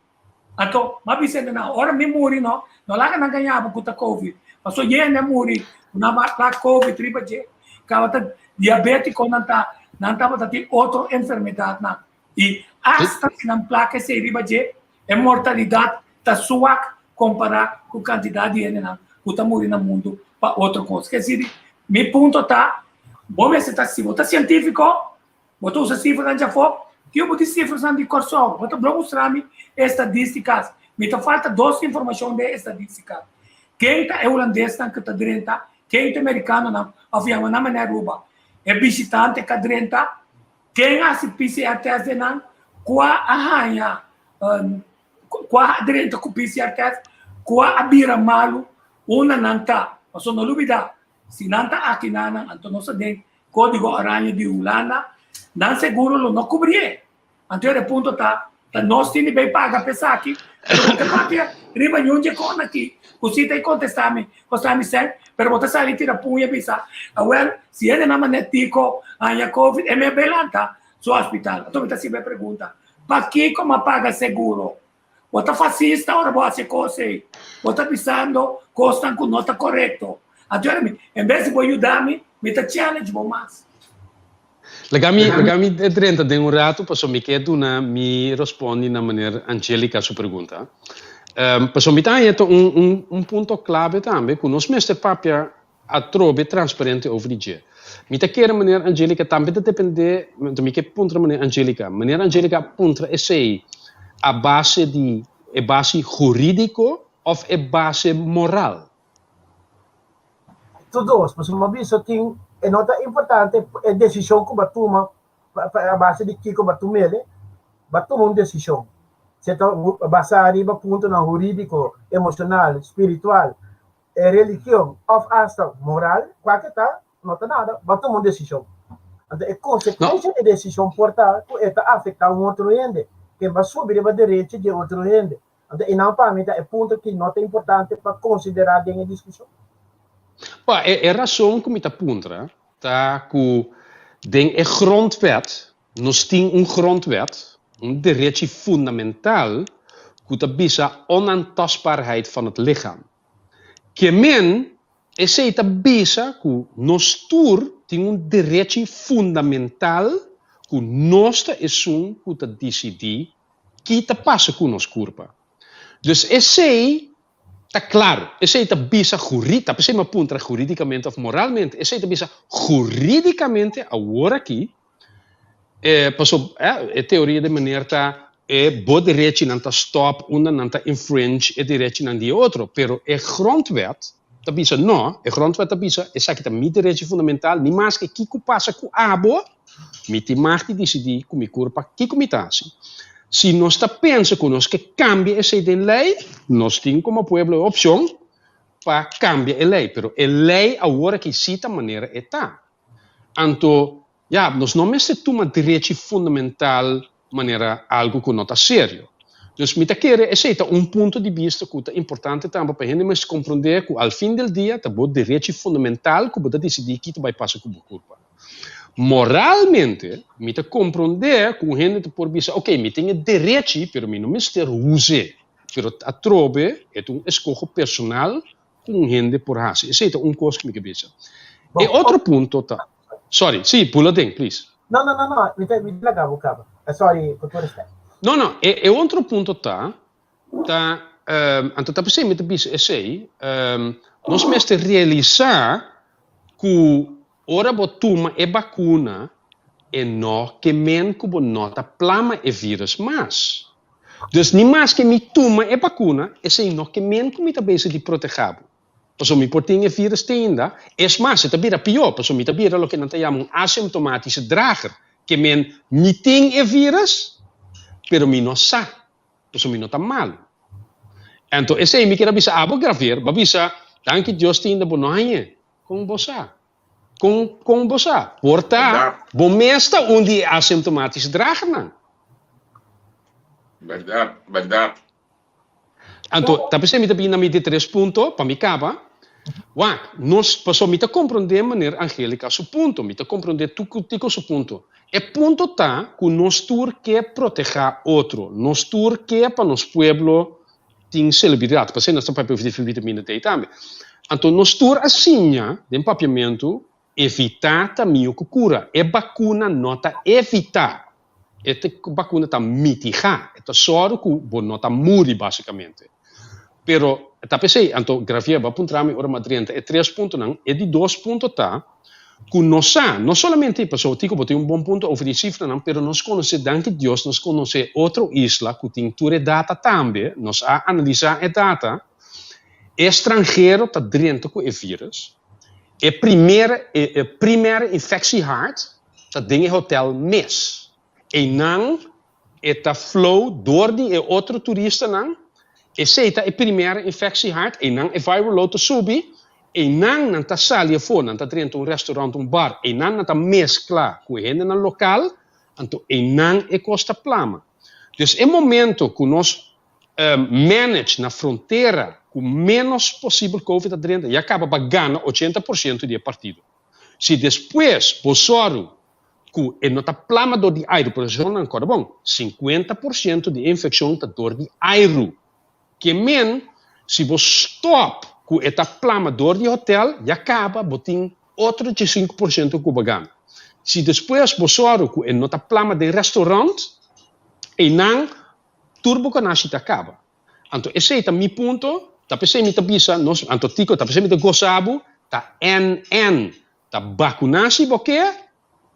Anto m'a bisa hende nan, ora mi muri no, no laga nan gaña bo ku ta covid. Pasobra ye hende a muri ku nan a plak covid riba dje, kaba ta diabétiko nan ta, nan tabata tin otro enfermedatnan. I asta si nan plak esei riba dje, e mortalidat ta suak kompará ku kantidat di hendenan ku ta muri na mundu pa otro kos. Ke sidi, mi punto ta, bo mester ta, si bo ta sientífiko, Bo ta usa sifranan djafó? Kiko bo tin sifranan di Kòrsou? Bo ta blo mustra mi e estadístikas. Mi ta falta dos informashon den e estadístika. Ken ta e hulandesnan ku ta drenta? Ken ta e merikanonan? Òf yama nan manera Aruba. E bishitante ka drenta? Ken a hasi PCR test den nan? Kua a haña kua a drenta ku PCR test? Kua a bira malu? Unda nan ta? Pasobra no lubidá, si nan ta aki nan, anto nos ta den Kódigo Oranje di Hulanda, nan seguro lo no kubrié. Anto e punto ta, ta nos tin di bay paga pa esaki, pero bo ta papia riba ñun dje kon aki, ku si ta e kontestá mi, kostá mi sèn, pero bo ta sali tira puña i bisa, awèl, si hendenan manera Tico haña covid, e me bay lanta su hospital. Anto mi ta hasiba e pregunta, pakiko mi a paga seguro? Bo ta fasista ora bo hasi e kos ei. Bo ta bisando kosnan ku no ta korekto. Anto mi, en bes di bo yuda mi, mi ta challenge bo mas. Laga mi, laga mi drenta den un ratu pasobra mi ke duna mi respondi na meneer Angelica su pregunta. Pasobra mi ta haña ta un, un, un punto clave tambe ku nos mester papia atrobe transparente over di dje. Mi ta kere meneer Angelica tambe ta depende, anto mi ke puntra meneer Angelica, meneer Angelica a puntra esey a base di e base huridico of e base moral? Tur dos, pasobra mi a bisa tin e no ta importante e decision cu bo a tuma a base di kico bo a tumele, bo a tuma un decision, si e ta basa riba puntonan huridico, emocional, spiritual, E religion òf asta moral, kualke ta, no ta nada, bo a tuma un desishon. Anto e konsekuensia di e desishon por ta ku e ta afektá un otro hende, ken bo a subi riba derecho di e otro hende. Anto einan pa mi ta e punto ki no ta importante pa konsiderá den e diskushon. Bo, e rason ku mi ta puntra ta ku den e grondwet nos tin un grondwet, un derechi fundamental ku ta bisa onaantastbaarheid van het lichaam. Ke men, esei ta bisa ku nos tur tin un derechi fundamental ku nos ta esun ku ta disidí ki ta pasa ku nos kurpa. Dus esei ta klaro, esei ta bisa juri, ta p'esei mi a puntra hurídikamente òf moralmente, esei ta bisa hurídikamente awor aki E paso e teoria di meneer ta e bo derechinan ta stop unda nan ta infringe e derechinan di e otro, pero e grondwet ta bisa no, e grondwet ta bisa esaki ta mi derechi fundamental, ni maske kiko pasa ku abo, mi tin mag di disidí ku mi kurpa kiko mi ta hasi. Si nos ta pensa ku nos ke kambia esei den lei, nos tin komo pueblo e opshon pa kambia e lei, pero e lei awor aki si ta manera e ta. Anto, ya, nos no mester tuma derechi fundamental manera algu ku no ta serio. Dus mi ta kere esei ta un punto di bista ku ta importante tambe pa hende mester komprondé ku al fin del dia ta bo derechi fundamental ku bo ta disidí ki ta bai pasa ku bo kurpa. Moralmente, mi ta komprondé ku un hende ta por bisa, oke, mi tin e derechi pero mi no mester us'é. Pero atrobe e ta un eskoho personal ku un hende por hasi. Esei ta un kos ku mi ke bisa. E otro punto ta, sorry, sí, bula den, please. No, no, no, no, mi ta, mi ta laga bo kaba. Sorry, ku tur respet. No, no, e, e otro punto ta, ta, anto ta p'esei mi ta bisa esei, nos mester realisá ku ora bo tuma e bakuna, e no ke men ku bo no ta plama e virus mas. Dus ni maske mi tuma e bakuna, esei no ke men ku mi ta bezig di protehá bo. Pasobra mi por tin e virus te ainda, es mas, e ta bira pió, pasobra mi ta bira loke nan ta yama un asymptomatische drager, ke men mi tin e virus, pero mi no sa, pasobra mi no ta malu. Anto esei mi kier a bisa abo, Gravier, bo a bisa, danki Dios te ainda bo no hañ'é. Kon bo sa? Kon kon bo sa? Por ta bo mes ta un di e asymptomatische dragernan. Bèrdat, bèrdat. Anto, ta p'esei mi ta bini na mi di tres punto, pa mi kaba. Wak, nos, pasobra mi ta komprondé meneer Angelica su punto, mi ta komprondé Tico su punto. E punto ta ku nos tur ke protehá otro, nos tur ke pa nos pueblo tin selebridat, p'esei nos ta papia di vitamina D tambe. Anto nos tur a siña den papiamentu, evitá ta mihó ku kura. E bakuna no ta evitá, e bakuna ta mitigá, e ta sòru ku bo no ta muri basikamente. Pero ta p'esei, anto Gravier bo a puntra mi ora mi a drenta e tres puntonan, e di dos punto ta. Ku nos sa, no solamente pasobra Tico bo tin un bon punto over di sifranan, pero nos konosé, danki Dios, nos konosé otro isla ku tin tur e data tambe, nos a analisá e data, e stranhero ta drenta ku e virus, e primer e primer infectie haard ta den e hotel mes. Einan e ta flow door di e otro turistanan, esei ta e primera infectie haard, einan e viral load ta subi, einan nan ta sali afó, nan ta drenta un restaurant, un bar, einan nan ta mezcla cu e hendenan local, anto einan e cos ta plama. Dus e momento cu nos manage na frontera cu menos posibel covid ta drenta, ya caba pa gana 80% di e partido. Si despues bo sòru ku e no ta plama dor di airu, por eso nan kòrda bon, 50% di e infekshon ta dor di airu. Ke men, si bo stòp ku e ta plama dor di hotèl, ya kaba bo tin otro 15% ku bo gana. Si despues bo sòru ku e no ta plama den restaurant, einan tur bo kanashi ta kaba. Anto esei ta mi punto, ta p'esei mi ta bisa nos, anto Tico, ta p'esei mi ta gosa bo, ta NN, ta bakuná si bo ke,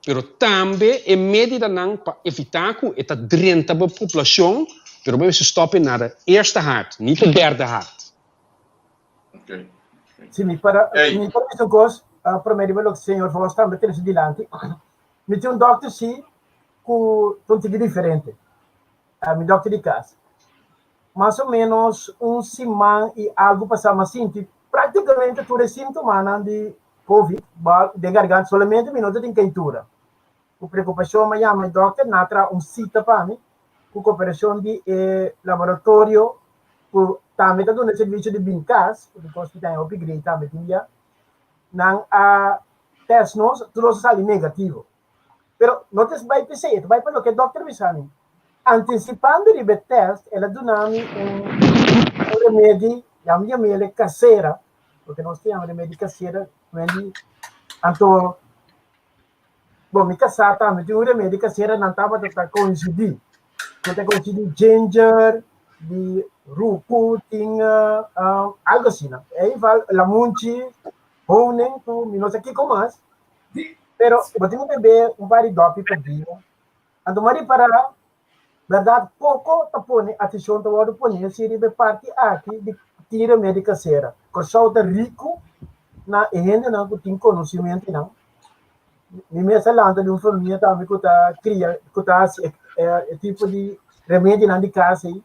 pero tambe e medidanan pa evitá ku e ta drenta bo poblashon, pero bo mester stòp e na de eerste hart, ni de derde hart. Si mi para, si mi para bisa un kos, promé di bo loke señor Vos tambe trese dilanti, mi tin un dòkter si ku ta un tiki diferente. Mi dokter di kas. Mas o menos un siman i algu pasá mi a sinti práktikamente tur e síntomanan di covid den garganta, solamente mi no ta tin keintura. Ku preokupashon mi a yama e dokter, nan a traha un sita pa mi ku koperashon di e laboratorio ku tambe ta duna e servisio di bin kas, pasobra hospital e hopi grei tambe tin bia. Nan a tèst nos, tur nos a sali negativo. Pero no ta bai p'esei, e ta bai pa loke e dòkter bisa mi. Antisipando riba e tèst, el a duna mi un un remedi, ya mi yama el e kasera, loke nos ta yama remedi kasera, remedi, anto, bon, mi kasá tambe tin un remedi kasera, nan tabata ta koinsidí, ku ta koinsidí ginger, di ruku, tin algu asina. E ival lamunchi, honing, ku mi no sa kiko mas. Pero bo tin ku bebe un par di dòpi pa dia. Anto m'a ripará, bèrdat poko ta pone atenshon ta wòrdu poné si riba e parti aki di tin remedi kasera. Kòrsou ta riku na e hendenan ku tin konosimentunan. Mi mes a lanta di un famia tambe ku ta kria, ku ta hasi e tipo di remedinan di kas ei.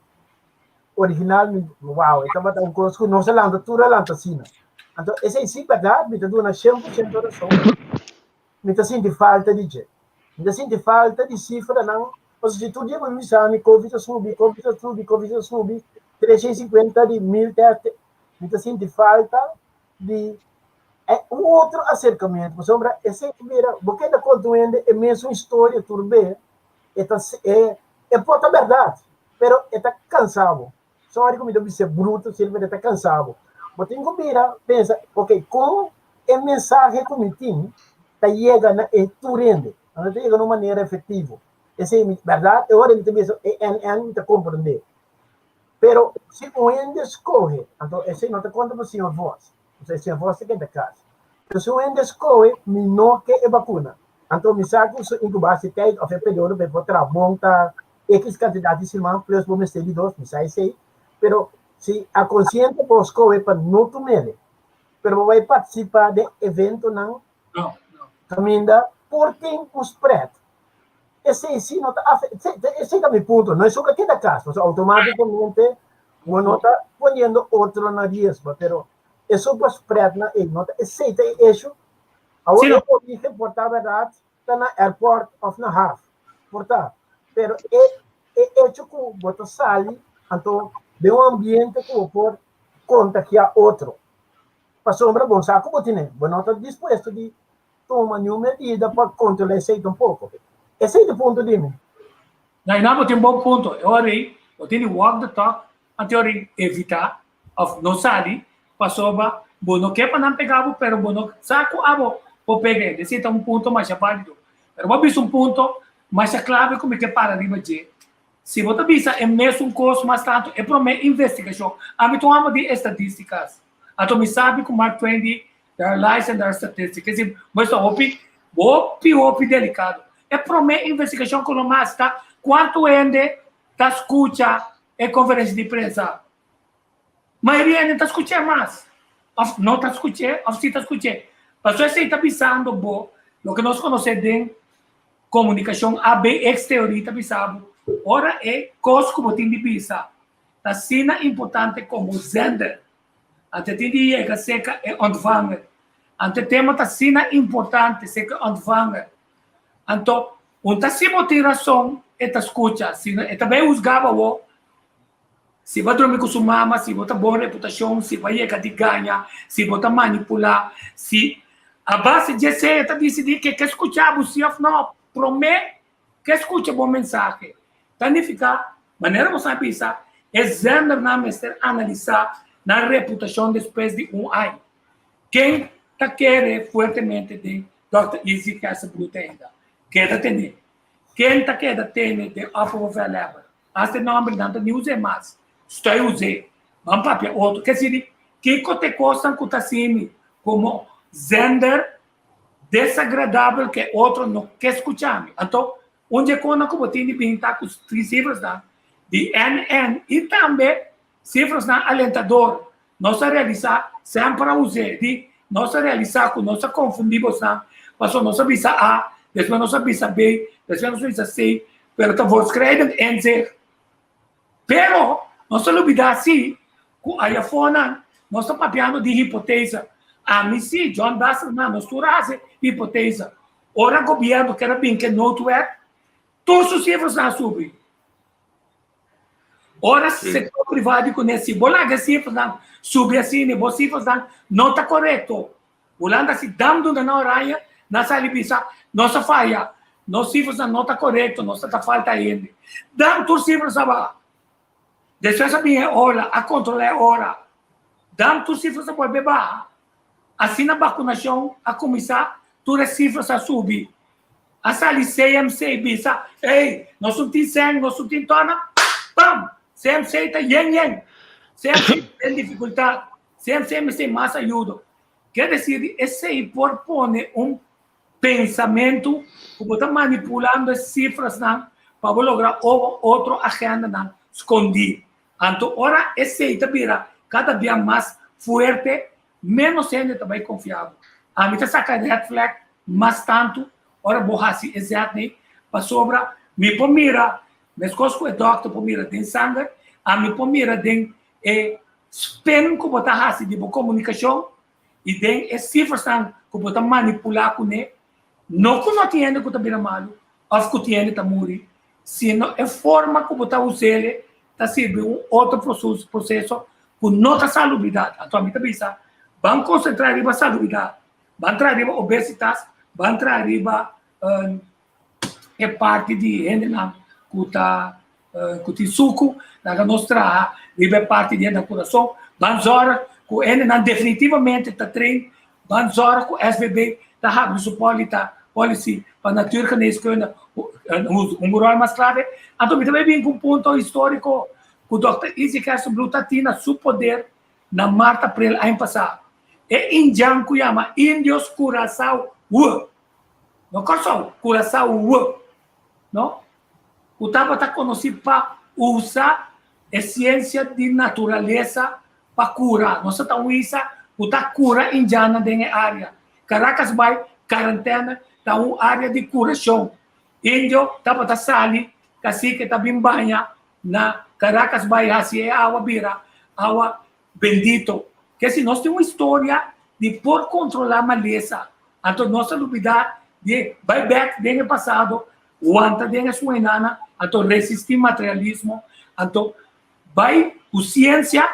Original mi wow e tabata un kos ku nos a lanta tur a lanta asina. Anto esei si bèrdat mi ta duna 100% rason. Mi ta sinti falta di dje. Mi ta sinti falta di sifranan pasobra si tur dia bo bisa mi covid a subi, covid a subi, covid a subi, 350 di mil tèst, mi ta sinti falta di un otro aserkamentu pasobra esei bira bo keda konta un hende e mesun historia tur be e ta e e por ta bèrdat pero e ta kansa bo. Sorry ku mi ta bisa bruto asina pero e ta kansa bo. Bo tin ku bira pensa ok kon e mensahe ku mi tin ta yega na e tur hende, no ta yega na un manera efektivo. Esei mi bèrdat e ora mi ta bisa e NN mi ta komprondé. Pero si un hende skohe, anto esei no ta konta pa señor Vos, pasobra e señor Vos ta keda kas. Pero si un hende skohe mi no ke e bakuna, anto mi sa ku su inkubasietijd òf e periodo pa e por traha bon ta X kantidat di siman plus bo mester di dos, mi sa esei, pero si a konsiente bo skohe pa no tumele, pero bo bai partisipá den eventonan kaminda por tin un spread, esei si no ta afe, esei ta mi punto, no esun ka keda kas, pasobra outomátikamente bo no ta poniendo otro na riesgo, pero esun pa spreadnan ei no ta, esei ta e issue. Awor e origen por ta bèrdat ta na airport of na haf, por ta. Pero e e hecho ku bo ta sali anto den un ambiente ku bo por kontagiá otro. Pasobra bo sa ku bo tene, bo no ta dispuesto di tuma niun medida pa kontrolá esei tampoko. Esei ta e punto di mi. Na einan bo tin bon punto. E ora ei bo tin di walk the talk, anto e ora ei evitá of no sali pasobra bo no ke pa nan pega bo pero bo no sa ku abo por pega hende. Esei ta un punto masha válido. Pero bo a bisa un punto masha klave ku mi ke para riba dje. Si bo ta bisa e mesun kos mas tantu e promé investigashon, ami ta un amo di estadístikas, anto mi sabi ku Mark Twain di. There are lies and there are statistics. Ke si, bo esta hopi, hopi, hopi delicado. E prome investigacion ku lo mas ta kuantu hende ta skucha e konferensia di prensa. Mayoria hende ta skuch'é mas. Òf no ta skuch'é, òf si ta skuch'é. Pasobra esei ta bisando bo loke nos konosé den komunikashon ABX teoria ta bisa bo, ora e kos ku bo tin di bisa ta asina importante komo zender. Ante tin di yega serka e ontvanger. Ante tema ta asina importante serka e ontvanger. Anto, un ta si bo tin rason, e ta skucha. Si no, e ta bai husga bo awor. Si bo a drumi ku su mama, si bo ta bon reputashon, si bo a yega di gaña, si bo ta manipulá, si a base di esei e ta disidí ke ke skucha bo si òf no. Promé ke skucha bo mensahe ta nifiká, manera bo sa bisa, e zendernan mester analisá nan reputashon despues di un aña. Ken ta kere fuertemente den Dòkter Izzy Kersebloed ainda? Keda tene. Ken ta keda tene den Opperbevelhebber? Hasta e nòmbernan ta ni us'é mas. Stoi us'é. Ban papia otro. Ke sidi, kiko ta e kosnan ku ta hasi mi komo zender desagradabel ke otro no ke skucha mi? Anto, un di e kosnan ku bo tin di bin ta ku tin sifrasnan di NN i tambe sifrasnan alentador. Nos a realisá, semper a us'é, di nos a realisá ku nos a konfundí bosnan, pasobra nos a bisa A, despues nos a bisa B, despues nos a bisa C, pero ta voortschrijdend inzicht. Pero nos ta lubidá sí ku ayafonan nos ta papiando di hipotese. Ami sí, John Basselman, nos tur a hasi hipotese. Ora gobièrnu ker a bin ku e noodwet, tur su sifrasnan a subi. Ora sektor privá di kuné, si bo laga e sifrasnan subi asina i bo sifrasnan no ta korekto, Hulanda si dam duna nan oranje, nan sali bisa, nos a faya, nos sifrasnan no ta korekto, nos ta ta falta hende. Dam tur sifras a baha. Despues a bin e ola, a kontrola e ora. Dam tur sifras a bolbe baha. Asina bakunashon a kuminsá, tur e sifras a subi. A sali CMC bisa, ey, nos no tin sèn, nos no tin tòna, pam! CMC ta yen yen. CMC ta den difikultat. CMC mester mas ayudo. Ke desir di esei por pone un pensamentu ku bo ta manipulando e sifrasnan pa bo logra otro agendanan skondí. Anto ora esei ta bira kada bia mas fuerte, ménos hende ta bai konfia bo. Ami ta saka red flag mas tantu ora bo hasi e zèt nei, pasobra mi por mira, meskos ku e dòkter por mira den sanger, ami por mira den e spin ku bo ta hasi di bo komunikashon i den e sifrasnan ku bo ta manipulá kuné, no ku no tin hende ku ta bira malu òf ku tin hende ta muri, sino e forma ku bo ta us'el ta sirbi un otro proseso ku no ta salubridat. Anto ami ta bisa, ban konsentrá riba salubridat, ban traha riba obesitas, ban traha riba e parti di hendenan ku ta ku tin suku, laga nos traha riba e parti di hendenan kurason, ban zòrg ku hendenan definitivamente ta train, ban zòrg ku SVB ta habri su polita, policy pa natuurgeneeskunde un ròl mas klave. Anto mi ta bai bin ku un punto históriko ku dòkter Izzy Gerstenbluth ta tin na su poder na mart aprel aña pasá. E indjan ku yama Indios Curaçao W. No Kòrsou, Curaçao W. No? Ku tabata konosí pa usa e siensia di naturalesa pa kura. Nos ta un isla ku ta kura indjannan den e área. Caracas Bay, karantèna, ta un área di kurashon. Indio tabata sali kasike ta bin baña na Caracas Bay hasi e awa bira awa bendito. Ke si nos tin un historia di por kontrolá malesa, anto nos ta lubidá di bai bèk den e pasado, wanta den e sueñanan, anto resistí materialismo, anto bai ku siensia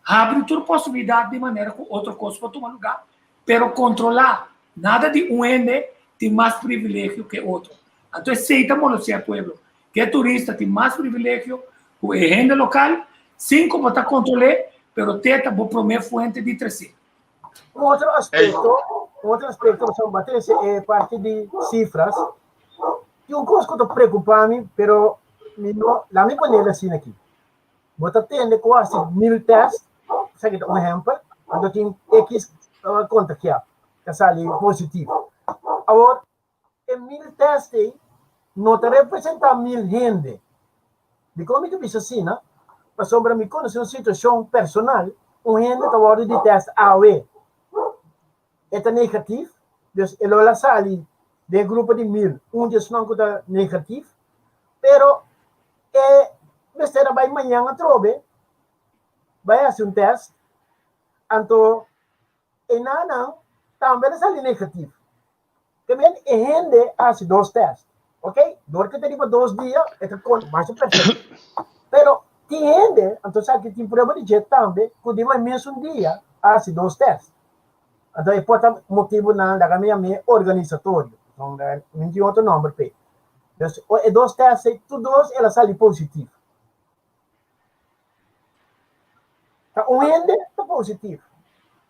habri tur posibilidat di manera ku otro kos por tuma lugá, pero kontrolá, nada di un hende tin mas privilegio ke otro. Anto esei ta molestiá e pueblo. Ke turista tin mas privilegio ku e hende lokal, sin ku bo ta kontrol'é, pero te ta bo promé fuente di tresé. Un otro aspekto, un otro aspekto ku bo a trese e parti di sifras. Tin un kos ku ta preokupá mi, pero mi no, laat mi ponel asina aki. Bo ta tende ku hasi mil tèst, esaki ta un ehèmpel, anto tin ekis. kontagiá, ta sali positivo. Awor, e 1000 tèst ei no ta representá 1000 hende. Dikon mi ta bisa asina? Pasobra mi konosé un situashon personal, un hende ta wòrdu di tèst awe, e ta negatif, dus e lo la sali den e grupo di 1000, un di esnan ku ta negatif, pero e mester a bai mañan atrobe bai hasi un tèst, anto e nanan tambe ta sali negatif. Te men e hende a hasi dos tèst, ok, dor ku ta riba dos dia e ta konta masha perfekto. Pero tin hende, anto sa ki tin prueba di dje tambe, ku riba e mesun dia a hasi dos tèst. Anto e por ta motibunan laga mi yam'é organisatorio, mi tin otro nòmber p'e. Dus e dos tèst ei tur dos el a sali positivo. Ta un hende ta positivo,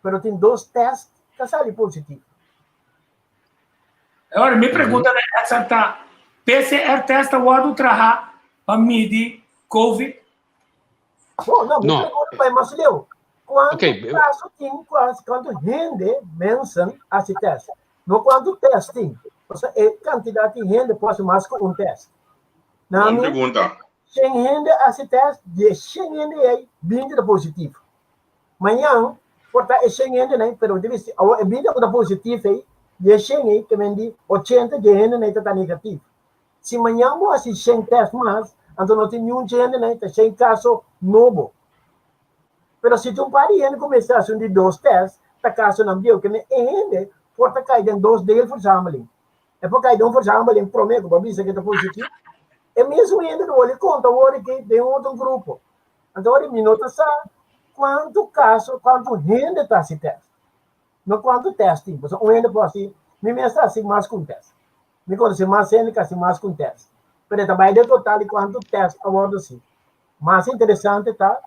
pero tin dos test ta sali positivo. Ahora, mi pregunta na Edson ta, PCR test ta wordo traha pa midi COVID? No, no, mi no. pregunta pa mas leu. Kuantu okay. kaso tin, kuantu hende, mensen, hasi test? No kuantu test tin. Osea, e kantidat di hende por hasi mas ku un test. Na Bon pregunta. 100 hende hasi test, di e 100 hende ei, 20 ta positivo. Mañan por ta e 100 hendenan, pero debe si awor e 20 ku ta positivo ei, di e 100 ei, ke men di 80 di e hendenan ei ta ta negativo. Si mañan bo hasi 100 test mas, anto no tin niun dje hendenan ei, ta 100 kaso nobo. Pero si tin un par di hende ku mester hasi un di dos test, ta kasonan bieu, ke men e hende por ta kai den dos deelverzameling. E por kai den un verzameling promé ku bo a bisa ku ta positivo. E mesun hende ta wòrdu konta awor aki den un otro grupo. Anto awor mi no ta sa kuantu kaso, kuantu hende ta hasi tèst. No kuantu tèst tin, pasobra un hende por hasi, mi mes ta hasi mas ku un tèst. Mi konosé mas hende ku hasi mas ku un tèst. Pero e ta bai den total di kuantu tèst a wòrdu hasi. Mas interesante ta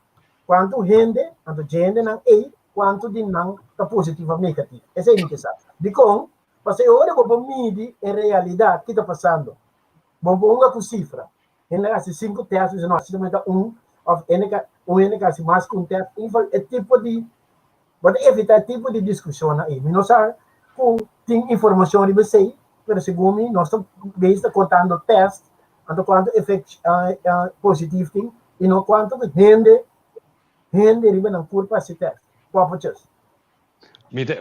kuantu hende, anto dje hendenan ei, kuantu di nan ta positivo òf negativo. Esei mi ke sa. Dikon? Pasobra e ora bo por midi en realidat ki ta pasando. Bo por hunga ku sifra. Hende a hasi sinku tèst, bisa no, asina ta un, òf hende ka, un hende ka hasi mas ku un tèst. In ieder geval e tipo di, bo ta evitá e tipo di diskushonnan ei. Mi no sa ku tin informashon riba esei, pero segun mi nos ta bezig ta kontando tèst, anto kuantu efekt positief tin i no kuantu hende hende riba nan kurpa hasi tèst. Poppetjes. Mi ta,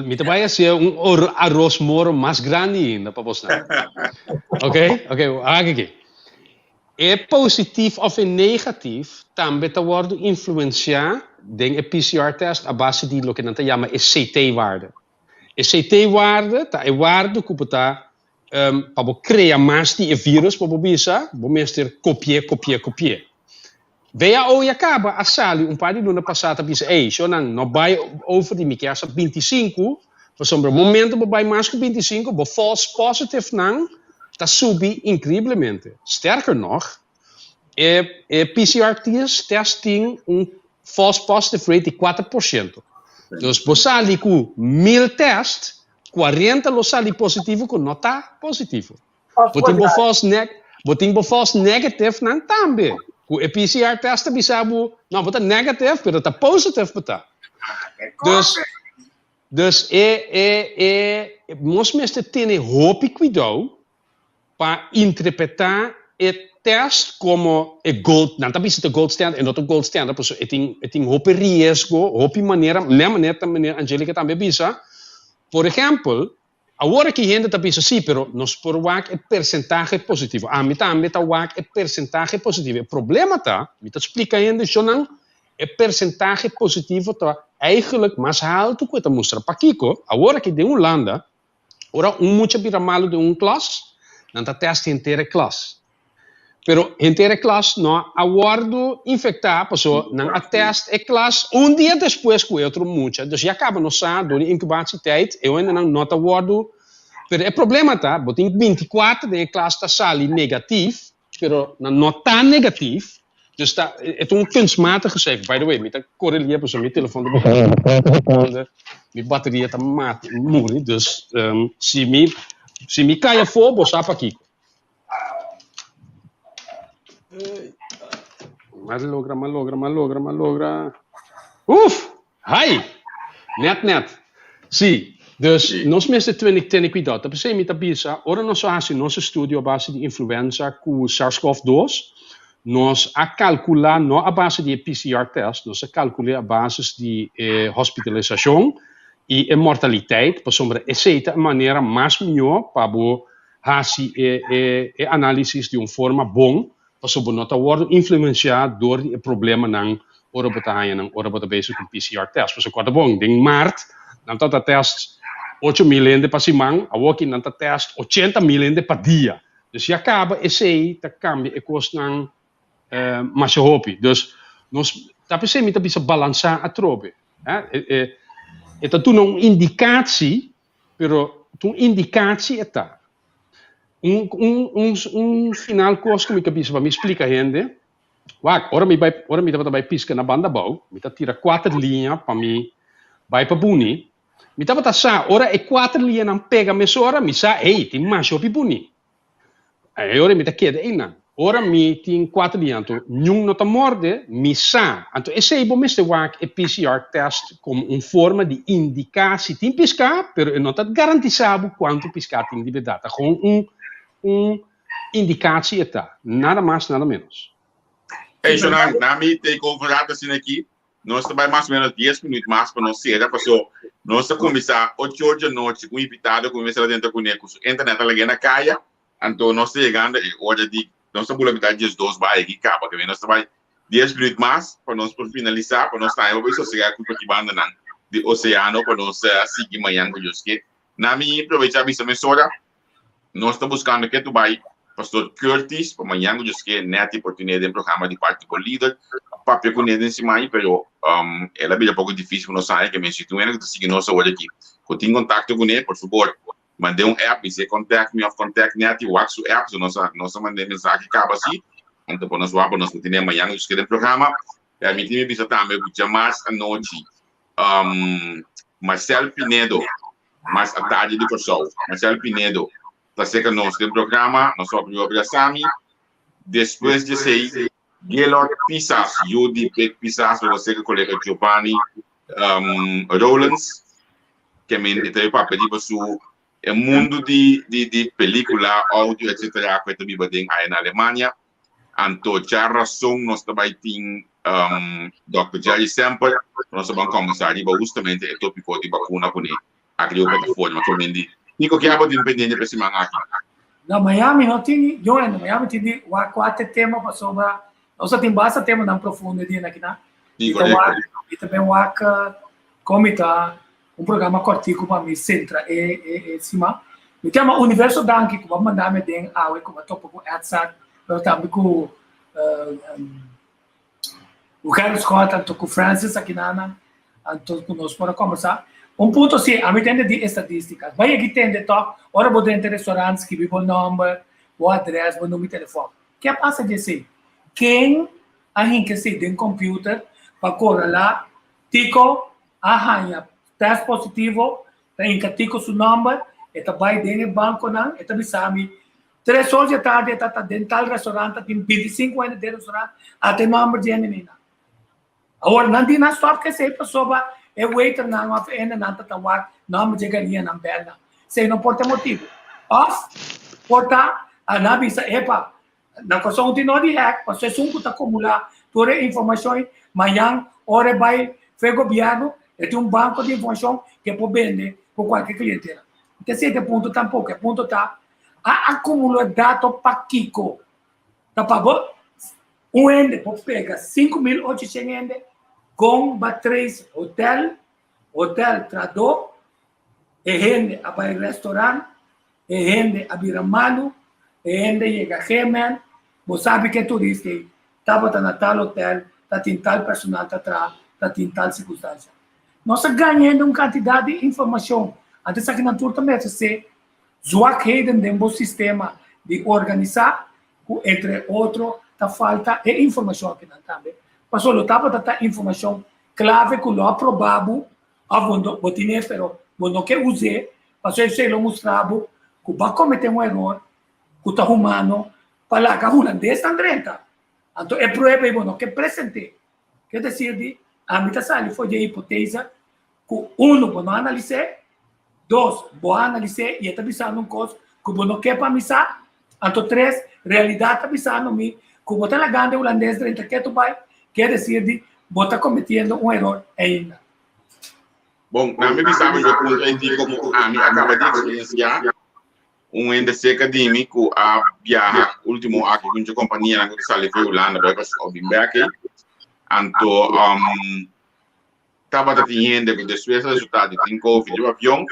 mi ta bai hacia un or, arroz moro mas grandi ainda pa bosnan. Ok? Ok, wak aki. E positief of e negatief tambe ta wordo influencia den e PCR test a base di loke nan ta yama e CT-waarde. E CT-waarde ta e waarde ku bo ta um, pa bo crea mas di e virus, pa bo bisa, bo mester copié, copié, copié. WHO ya caba a sali un par di luna pasá ta bisa, ey, shownan, no bai over di mi kier sa 25, pasobra momento bo bai mas ku 25, bo false positive nan ta subi increiblemente. Sterker nog, e, e PCR test, test tin un false positive rate di 4%. Dus bo sali ku 1000 test, 40 lo sali positivo ku no ta positivo. Bo tin bo false neg, bo tin bo false negative nan tambe. Ku e PCR test ta bisa bo, no, bo ta negative, pero ta positive bo ta. Dus, dus e, e, e, nos mester tene hopi cuidou pa interpreta e test como e gold, nan ta bisa ta gold standard, e no ta gold standard, pasobra e tin, e tin hopi riesgo, hopi manera, ne manera ta meneer Angelica tambe a bisa, por ehempel, Awor aki hende ta bisa si, pero nos por wak e persentahe positivo. Ami tambe ta wak e persentahe positivo. E problema ta, mi ta splika hende, shownan, e persentahe positivo ta eigenlijk mas haltu ku e ta mustra. Pakiko? Awor aki den Hulanda, ora un mucha bira malu den un klas, nan ta tèst henter e klas. Pero henter e klas no a wordo infecta paso nan a test e klas un dia despues cu e otro mucha. Dus ya caba nos sa door di incubatietijd e hendenan no ta wordo. Pero e problema ta bo tin 24 den e klas ta sali negatief pero nan no ta negatief. Dus ta e ta un kunstmatige cijfer. By the way mi ta core lia pasobra mi telefon ta bota mi bateria ta mata muri dus si mi si mi cay afo bo sa pakiko. Mas logra, mas logra, mas logra, mas logra. Uf! Hai! Net, net. Sí, dus nos mester tene cuidado. Ta p'esei mi ta bisa, ora nos a haci nos estudio a base di influenza cu SARS-CoV-2, nos a calcula no a base di e PCR test, nos a calcula a basis di e hospitalisacion y e mortaliteit, pasobra esei ta e manera mas miho pa bo haci e e e analisis di un forma bon, pasobra bo no ta wordo influencia door di e problemanan ora bo ta haña nan ora bo ta bezig ku un PCR test. Pasobra kòrda bon, den mart nan tabata test 8000 hende pa siman, awoki nan ta test 80,000 hende pa dia. Dus ya kaba esei ta kambia e kosnan masha hopi. Dus nos ta p'esei mi ta bisa balansá atrobe. E ta duna un indikatsie, pero ta un indikatsie e ta. Un un un un final kos ku mi ta bisa pa mi splika hende, wak, ora mi bai ora mi tabata bai piska na banda abou, mi ta tira kuater liña pa mi bai pa buni. Mi tabata sa ora e kuater liñanan pega mesora, mi sa, hey, tin masha hopi buni. E ora mi ta keda einan. Ora mi tin kuater dia anto niun no ta morde, mi sa. Anto esei bo mester wak e PCR test komo un forma di indiká si tin piská, pero e no ta garantisá bo kuantu piská tin di bèrdat. Ta gewoon un un indikatie e ta, nada mas nada ménos. Ey, Shonan, na mi take over rato asina aki. Nos ta bai mas o menos 10 minuut mas pa nos sera, paso nos ta kuminsá ocho or djanochi ku un invitado ku mi mester a drenta kuné ku su internet a lag'é na kaya, anto nos ta yegando e ora di nos ta bula mitad 12 bai aki kaba, ke nos ta bai 10 minuut mas pa nos por finalisá, pa nos tambe por bai sosegá ku ki bandanan di oseano pa nos sigui mañan ku Dios ke. Na mi probechá bisa mesora. Nos ta buskando ke tu bai Pastor Curtis pa mañan ku Dios ke Netty por tene den programa di Parti Bo Lider. A papia kuné den siman pero el a bira poko difísil pa nos haña ke men si tin un hende ku ta sigui nos awor aki ku tin kontakto kuné por fabor mand'é un app bis'é contact me òf contact Netty wak su app so nos a nos a mand'é mensahe kaba si anto pa nos wak pa nos por tene mañan ku Dios ke den programa. Permití mi bisa tambe ku djamars anochi Marcel Pinedo Mas atardi di Kòrsou, Marcel Pinedo ta seka nos den programa, nos a papia hopi Sami. Despues di esei, Gaylord Pisas, yu di Big Pisas, lo ta seka kolega Giovanni Rowlands, ke men e ta bai papia riba su e mundu di di pelikula, audio etcetera ku e ta biba den aya na Alemania. Anto dja rason nos ta bai tin Dòkter Jerry Semper, nos ta ban kòmbersá riba hustamente e tópiko di bakuna kuné aki riba plataforma. Ke men di, Kiko ke abo tin pendiente pa e siman aki? Na Miami no tin, Johan, na Miami tin di wak kuater tema pasobra nos a tin basta temanan profundo e dianan akinan. Sí, Mi ta korekto. wak, mi ta ben wak kon mi ta un programa kòrtiku pa mi sentra e e e siman. Mi ta yama Universo Danki ku bo a manda mi aden awe ku bo a topa ku Edzard pero tambe ku Gerrit Scott anto ku Francis akinana anto ku nos por a kombersá. Un punto si, ami tende di estadísticas. Bai aki tende tòg ora bo drenta restaurant skibi bo nòmber, bo adrès, bo number di telefòn. Ke a pasa di esei? Ken a hinka esei den computer pa korelá Tico a haña test positivo, ta hinka Tico su nòmber, e ta bai den e bankonan, e ta bisa mi, tres or di e tardi e ta ta den tal restaurant, ta tin 25 hende den restaurant, ata e nòmber di hende nina. Awor, nan di nan stòp ku esei pasobra e waiternan òf e hendenan ta ta wak nòmber di e galiñanan bèlnan. Esei no por ta e motibu. Òf por ta a nan bisa, epa, Na Kòrsou tin no di hèk, pasobra esun ku ta kumulá tur e informashon ei, mañan ora e bai fe gobièrnu, e tin un banko di informashon ku e por bende ku kualke klientela. N ta siente punto tampoko. E punto ta, a akumulá dato pakiko? Ta pa bo un hende por pega 5800 hende kon ba trace hotèl, hotèl tradó, e hende a bai restaurant, E hende a bira malu, e hende yega Gemen, bo sabi ke turista ei tabata na tal hotel, ta tin tal personal ta traha, ta tin tal sirkunstansia. Nos a gaña hende un kantidat di informashon, anto esakinan tur ta mester ser zwakheden den bo sistema di organisá, ku entre otro ta falta e informashon akinan tambe, pasobra lo tabata ta informashon klave ku lo a proba bo Of bo no bo tin e pero bo no ke us'é, pasobra esei lo mustra bo ku bo a kometé un eror ku ta humano pa laga hulandesnan drenta. Anto e prueba ei bo no ke present'é. Ke desir di, ami ta sali for di e hipotese ku unu bo no analis'é. Dos, bo a analis'é i e ta bisando un kos ku bo no ke pa mi sa. Anto tres, realidat ta bisando mi ku bo ta lagando e hulandes drenta ketu bai, ke desir di bo ta kometiendo un eror ainda. Bon, na mi bisa mi punto ei Tico ku ami a kaba di eksperensiá un hende serka di mi ku a biaha ultimo aki ku un kompanianan ku ta sali for Hulanda bai pa bin bek ei. Anto tabata tin hende ku despues a resultá di tin covid riba avion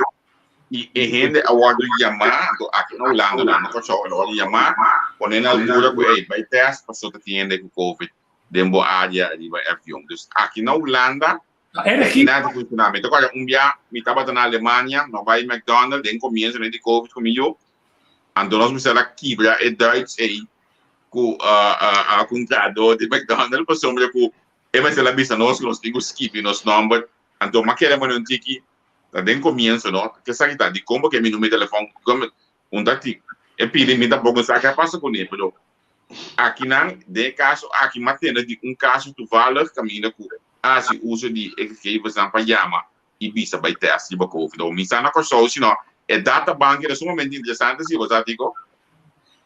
i e hende a wòrdu yamá, anto aki na Hulanda no, na Kòrsou, el a wòrdu yamá pone na altura ku ey bai tèst pasobra ta tin hende ku covid den bo área riba e avion. Dus aki na Hulanda asina ta funshoná. Mi ta kòrda un bia mi tabata na Alemania, no bai McDonald den komienso di covid ku mi yu, anto nos mester a kibra e Duits ey ku a kumprado di McDonald pasobra ku E mester a bisa nos ku nos tin ku skibi nos nòmber. Anto m'a kere manda un tiki, ta den komienso no, ke esaki ta? Dikon bo ke mi numero di telefòn? Un ta ti e pidi mi tampoko sa ke a pasa kuné, pero akinan den e kaso aki m'a tende di un kaso toevallig kaminda ku a hasi uso di e gegevensnan pa yama i bisa bai tèst riba covid. Awor mi sa na Kòrsou si no, e databank era sumamente interesante si, bo sa Tico?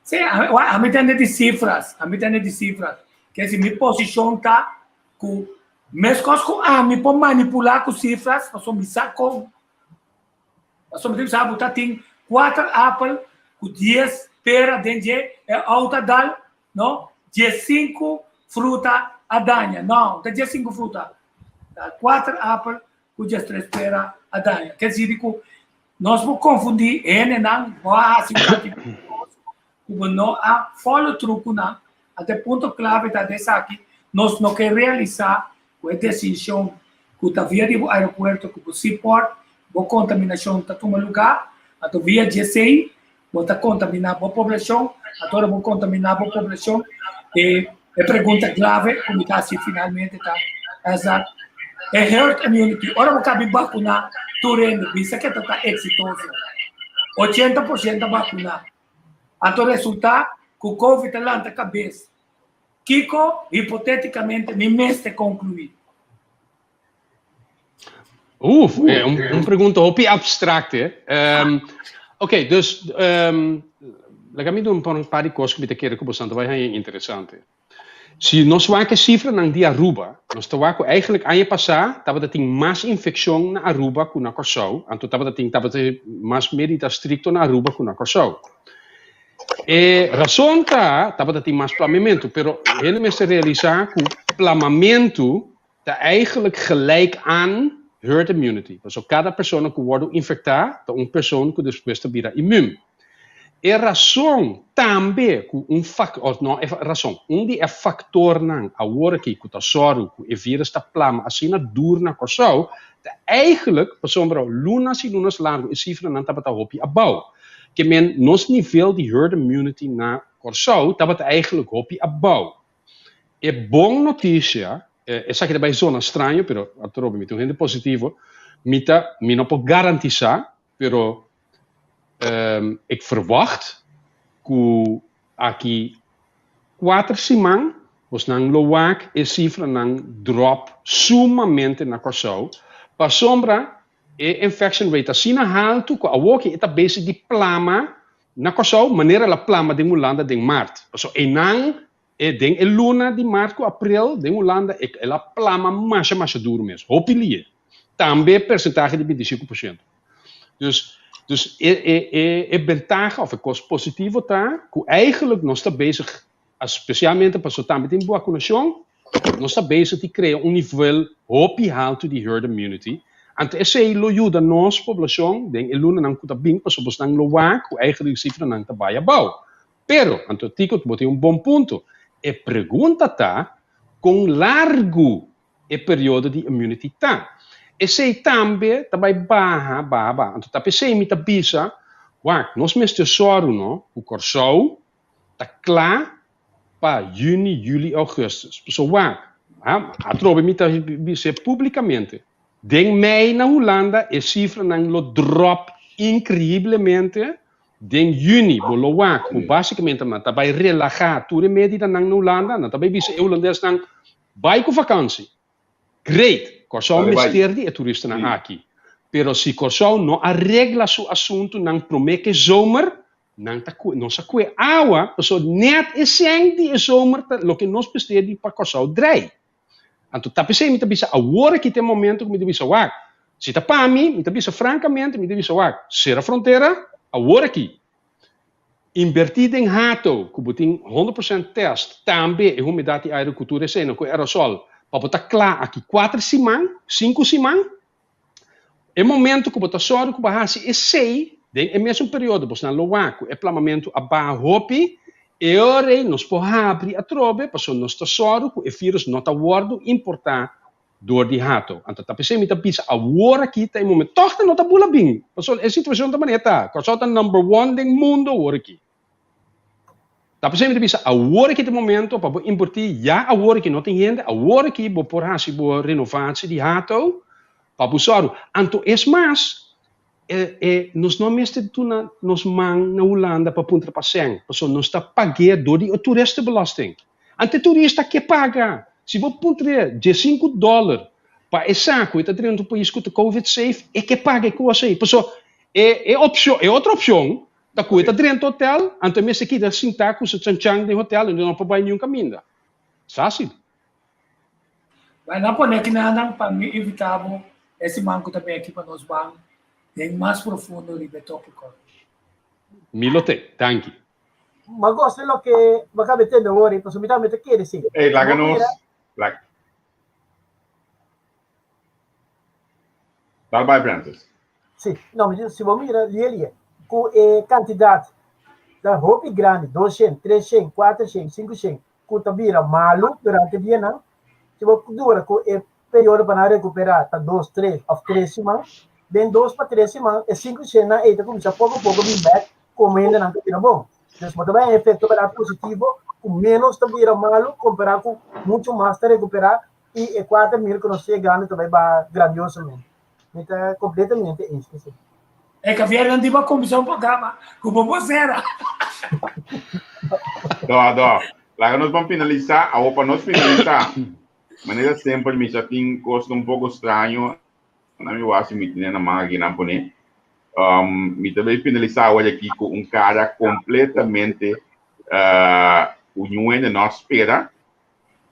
Sí, ami tende di sifras, ami tende di sifras. Ke si mi posishon ta ku meskos ku ami por manipulá ku sifras, pasobra mi sa kon. Pasobra mi tin sa bo ta tin kuater apel ku dies pera den dje, e outo a dal, no, diesinku fruta a daña. No, ta diesinku fruta. Ta kuater apel ku diestres pera a daña. Ke si di ku nos por konfundí hendenan, bo a hasi un kantidat di kos ku bo no a follow through ku nan. Anto e punto klave ta di esaki, nos no ke realisá ku e desishon ku ta via di bo aeropuerto ku bo seaport, bo kontaminashon ta tuma lugá, anto via djesei bo ta kontaminá bo poblashon, anto ora bo kontaminá bo poblashon, e e pregunta klave ku mi ta hasi finalmente ta esa, e herd immunity, ora bo kabi bakuná tur hende, bisa ke ta ta eksitoso, 80% ta bakuná. Anto resultá ku Covid ta lanta kabes. Kiko hipotétikamente mi mester konkluí? Oef, eh, un, un pregunta hopi abstract, eh. Um, Oké, dus um, laga mi doen un paar di kos ku mi ta kere ku bosan ta bai haña interesante. Si nos wak e sifranan di Aruba, nos ta wak ku eigenlijk aña pasá tabata tin mas infekshon na Aruba ku na Kòrsou, anto tabata tin tabata mas medida strikto na Aruba ku na Kòrsou. E rason ta tabata tin mas plamamentu, pero hende mester realisá ku plamamentu ta eigenlijk gelijk aan herd immunity. Pasobra kada persona ku wòrdu infektá ta un persoon ku despues ta bira immuun. E rason tambe ku un fak òf no e rason, un di e faktornan awor aki ku ta sòru ku e vírus ta plama asina dur na Kòrsou ta eigenlijk pasobra lunas i lunas largu e sifranan tabata hopi abou. Ke men nos nivel di herd immunity na Kòrsou tabata eigenlijk hopi abou. E bon notisia, esaki ta bai zona straño pero atrobe mi ta un hende positivo, mi ta mi no por garantisá pero Ik verwacht ku aki kuater siman bosnan lo wak e sifranan drop sumamente na Kòrsou pasobra e infection rate ta asina haltu ku awoki e ta bezig di plama na Kòrsou manera el a plama den Hulanda den mart. Pasobra einan e den e luna di mart ku aprel den Hulanda el a plama masha masha duru mes, hopi lie. Tambe persentahe di 25%. Dus, dus e, e, e, e bentaha of e kos positivo ta ku eigenlijk nos ta bezig, spesialmente pasobra tambe tin bakunashon, nos ta bezig di krea un nivel hopi haltu di herd immunity. Anto esei lo yuda nos poblashon den e lunanan ku ta bin pasobra bosnan lo wak ku eigenlijk e sifranan ta bai abou. Pero, anto Tico, bo tin un bon punto. E pregunta ta, kon largu e periodo di immunity ta? Esei tambe ta bai baha, baha, baha. Anto ta p'esei mi ta bisa, wak, nos mester sòru no ku Kòrsou ta kla pa yüni, yüli, ougùstus. Pasobra wak, ha, atrobe mi ta bis'é públikamente, den mei na Hulanda e sifranan lo dròp inkreiblemente. Den yüni bo lo wak ku básikamente nan ta bai relahá tur e medidanan na Hulanda, nan ta bai bisa e hulandesnan, Bai ku vakansi! Great! Kòrsou mester di e turistanan aki. Pero si Kòrsou no a regla su asuntunan promé ku e zomer, nan ta kue, nos a kue awa, pasobra nèt e sèn di e zomer ta loke nos mester di pa Kòrsou drei. Anto ta p'esei mi ta bisa awor aki ta e momento ku mi ta bisa wak, si ta pa mi, mi ta bisa frankamente, mi ta bisa wak, sera frontera awor aki. Inbertí den hato ku bo tin 100% tèst, tambe e humedat di aire ku tur esei ku e aerosol, pa bo ta kla aki kuater siman, sinku siman. E momento ku bo ta sòru ku bo hasi esei den e mesun periodo bosnan lo wak ku e plamamentu a baha hopi, e ora ei nos por habri atrobe pasobra nos ta sòru ku e virus no ta wòrdu importá dor di hato. Anto ta p'esei mi ta bisa awor aki ta e momento. Tòg ta no ta bula bin pasobra e situashon ta manera ta. Kòrsou ta number one den mundo awor aki. Ta p'esei mi ta bisa awor aki ta e momento pa bo invertí ya awor aki no tin hende awor aki bo por hasi bo renovatie di hato pa bo sòru. Anto es mas e e nos no mester duna nos man na Hulanda pa puntra pa sèn pasobra nos ta pag'é dor di e toeristenbelasting. Anto e turista ke paga. Si bo puntr'é diesinku dòler pa e sa ku e ta drenta un pais ku ta covid safe e ke paga e kos ei pasobra e e opshon e otro opshon Ta ku e ta drenta hotel, anto e mester keda sintá ku su chanchan den hotel i no por bai niun kaminda. Fásil. Bai nan pone aki nan pa mi invitá bo e siman ku ta bin aki pa nos ban den mas profundo riba e tópiko. Mi lo te. Danki. M'a gosta loke bo a kaba di tende awor, pasobra mi tambe ta kere si. Ey, laga nos. Laga. Dal bai, Francis. Si, no, mi di, si bo mira Lielie, ku e kantidat ta hopi grandi, 200, 300, 400, 500, ku ta bira malu durante dianan, si bo dura ku e periodo pa nan rekuperá ta dos, tres òf tres siman, den dos pa tres siman e 500 nan ei ta kuminsá poko poko bin bèk komo hendenan ta bira bon. Dus bo ta bai un efekto bèrdad positivo ku ménos ta bira malu kompará ku muchu mas ta rekuperá i e 4000 ku nos yegando ta bai baha grandiosamente. Mi ta completamente eens cu esey. E Javier nan diba cuminsa un programa cu bo vocera. Do, do. Laga nos ban finalisa. Awo pa nos finalisa. Manera semper mi sa tin cos un poco straño. Na mi wasi mi tene na man aki nan pone. Um, mi ta bay finalisa awo aki cu un cara completamente uh, cu niun hende no a spera.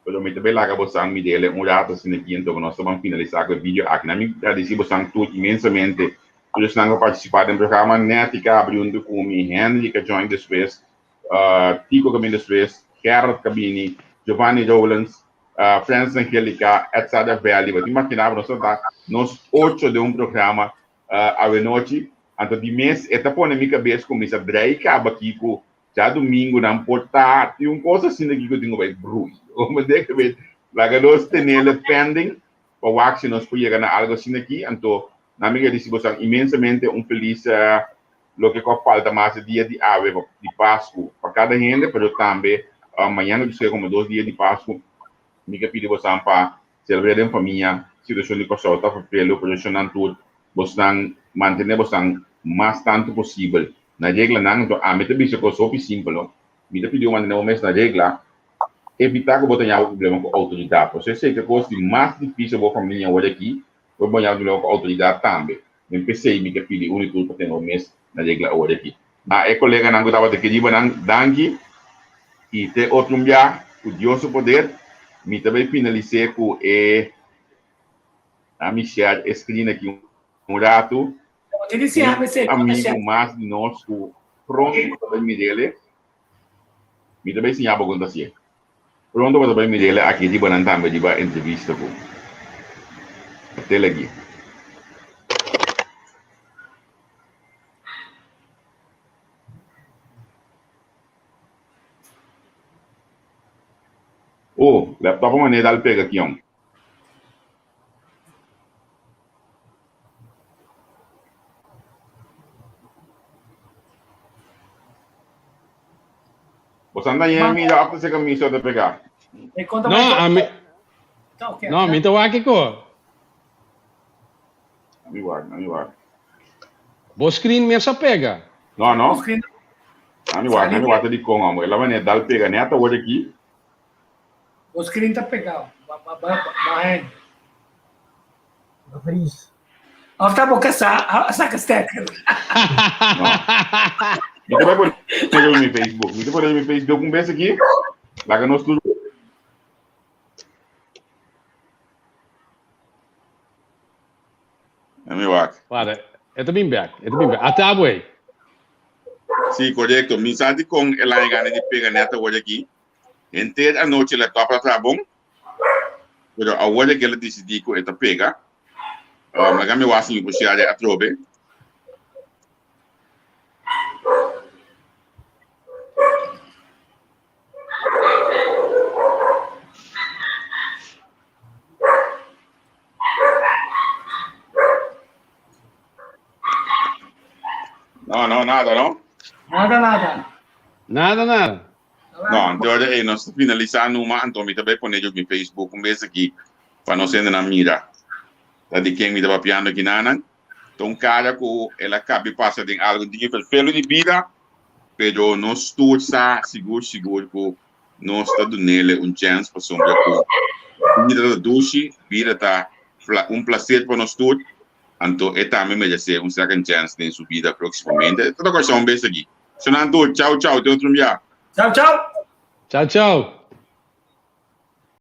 Pero mi ta bay laga bosan midele un rato asina aki anto nos ta ban finalisa cu e video aki. Na mi gradeci bosan tur inmensamente tur esnan cu a participa den programa. Netty cu a abri hunto cu mi, Henry cu a join despues, Tico cu a bini despues, Gerrit cu a bini, Giovanni Rowlands, Frans Angelica, Edsada Belli. Bo ta imagina bo nos ta ta nos ocho den un programa awenochi. Anto di mes e ta pone mi cabes cuminsa drei caba aki cu Djadumingu nan por ta tin un kos asina ki ku tin ku bai brui. Comprende? Ke bet laga nos tenele pending pa wak si nos por yega na algo asina aki. Anto nan mi gradisi bosan inmensamente un felis loke ku a falta mas e dia di awe di Pasku pa kada hende pero tambe mañana ku komo dos dia di Pasku mi ke pidi bosan pa selebr'é den famia. Situashon di Kòrsou ta ferfelu pero shonnan tur bosnan mantene bosan mas tantu posibel Na reglanan, anto ami ta bisa kos hopi simpel no. Mi ta pidi bo mantene bo mes na regla, evita ku bo ta ña bo problema ku outoridat. Pasobra esei ta e kos di mas difisil bo famia wòrdu aki, por bo ña bo problema ku outoridat tambe. Den p'esei mi ta pidi unu i tur pa tene bo mes na regla awor aki. Na e koleganan ku tabata aki riba nan, danki i te otro un bia ku Dios su poder mi ta bai finalis'é ku e ami share e screen aki un ratu. Un amigu mas di nos ku pronto bo ta bai mir'el, mi ta bai siña bo kon ta hasié. Pronto bo ta bai mir'el aki riba nan tambe riba entrevista ku Tel aki. Oh, laptop a manera dal pega kion. Bo anda yen mira of ta seca mi so ta pega. No, ami No, mi ta wak kiko. Ami wak, ami wak. Bo screen mes a pega. No, no. Ami wak, ami wak ta di con amo. El a manera dal pega net awor aki. Bo screen ta pegao. Ba, ba, ba, ba hang. Vries. Of ta bo kasá a saka stekker. No. Mi ta bai pone riba mi Facebook. Mi ta pone riba mi Facebook un bes aki. Laga nos tur. Mi wak. Wara, e ta bin bek, e ta bin bek. Ata boy. Sí, korekto. Mi sa di kon el a gana di pega net awor aki. Henter anochi el a top a traha bon. Pero awor ke el a disidí ku e ta pega. Um, laga mi wak si mi por share atrobe. No, no, nada, no? Nada, nada. Nada, nada. No, anto ora ei nos ta finalisá numa, anto mi ta bai pone riba mi Facebook un bes aki pa nos hendenan mira ta di ken mi ta papiando kinanan. Ta un kara ku el a kabi pasa den algu di ferfelu di bida, pero nos tur sa sigur sigur ku nos ta dunele un chèns pasobra ku bida ta dushi, bida ta un plaser pa nos tur, anto e tambe meresé un second chèns den su bida próksimamente. Ta toka shon bes aki. Shonnan tur, chau chau, te otro bia. Chau chau. Chau chau.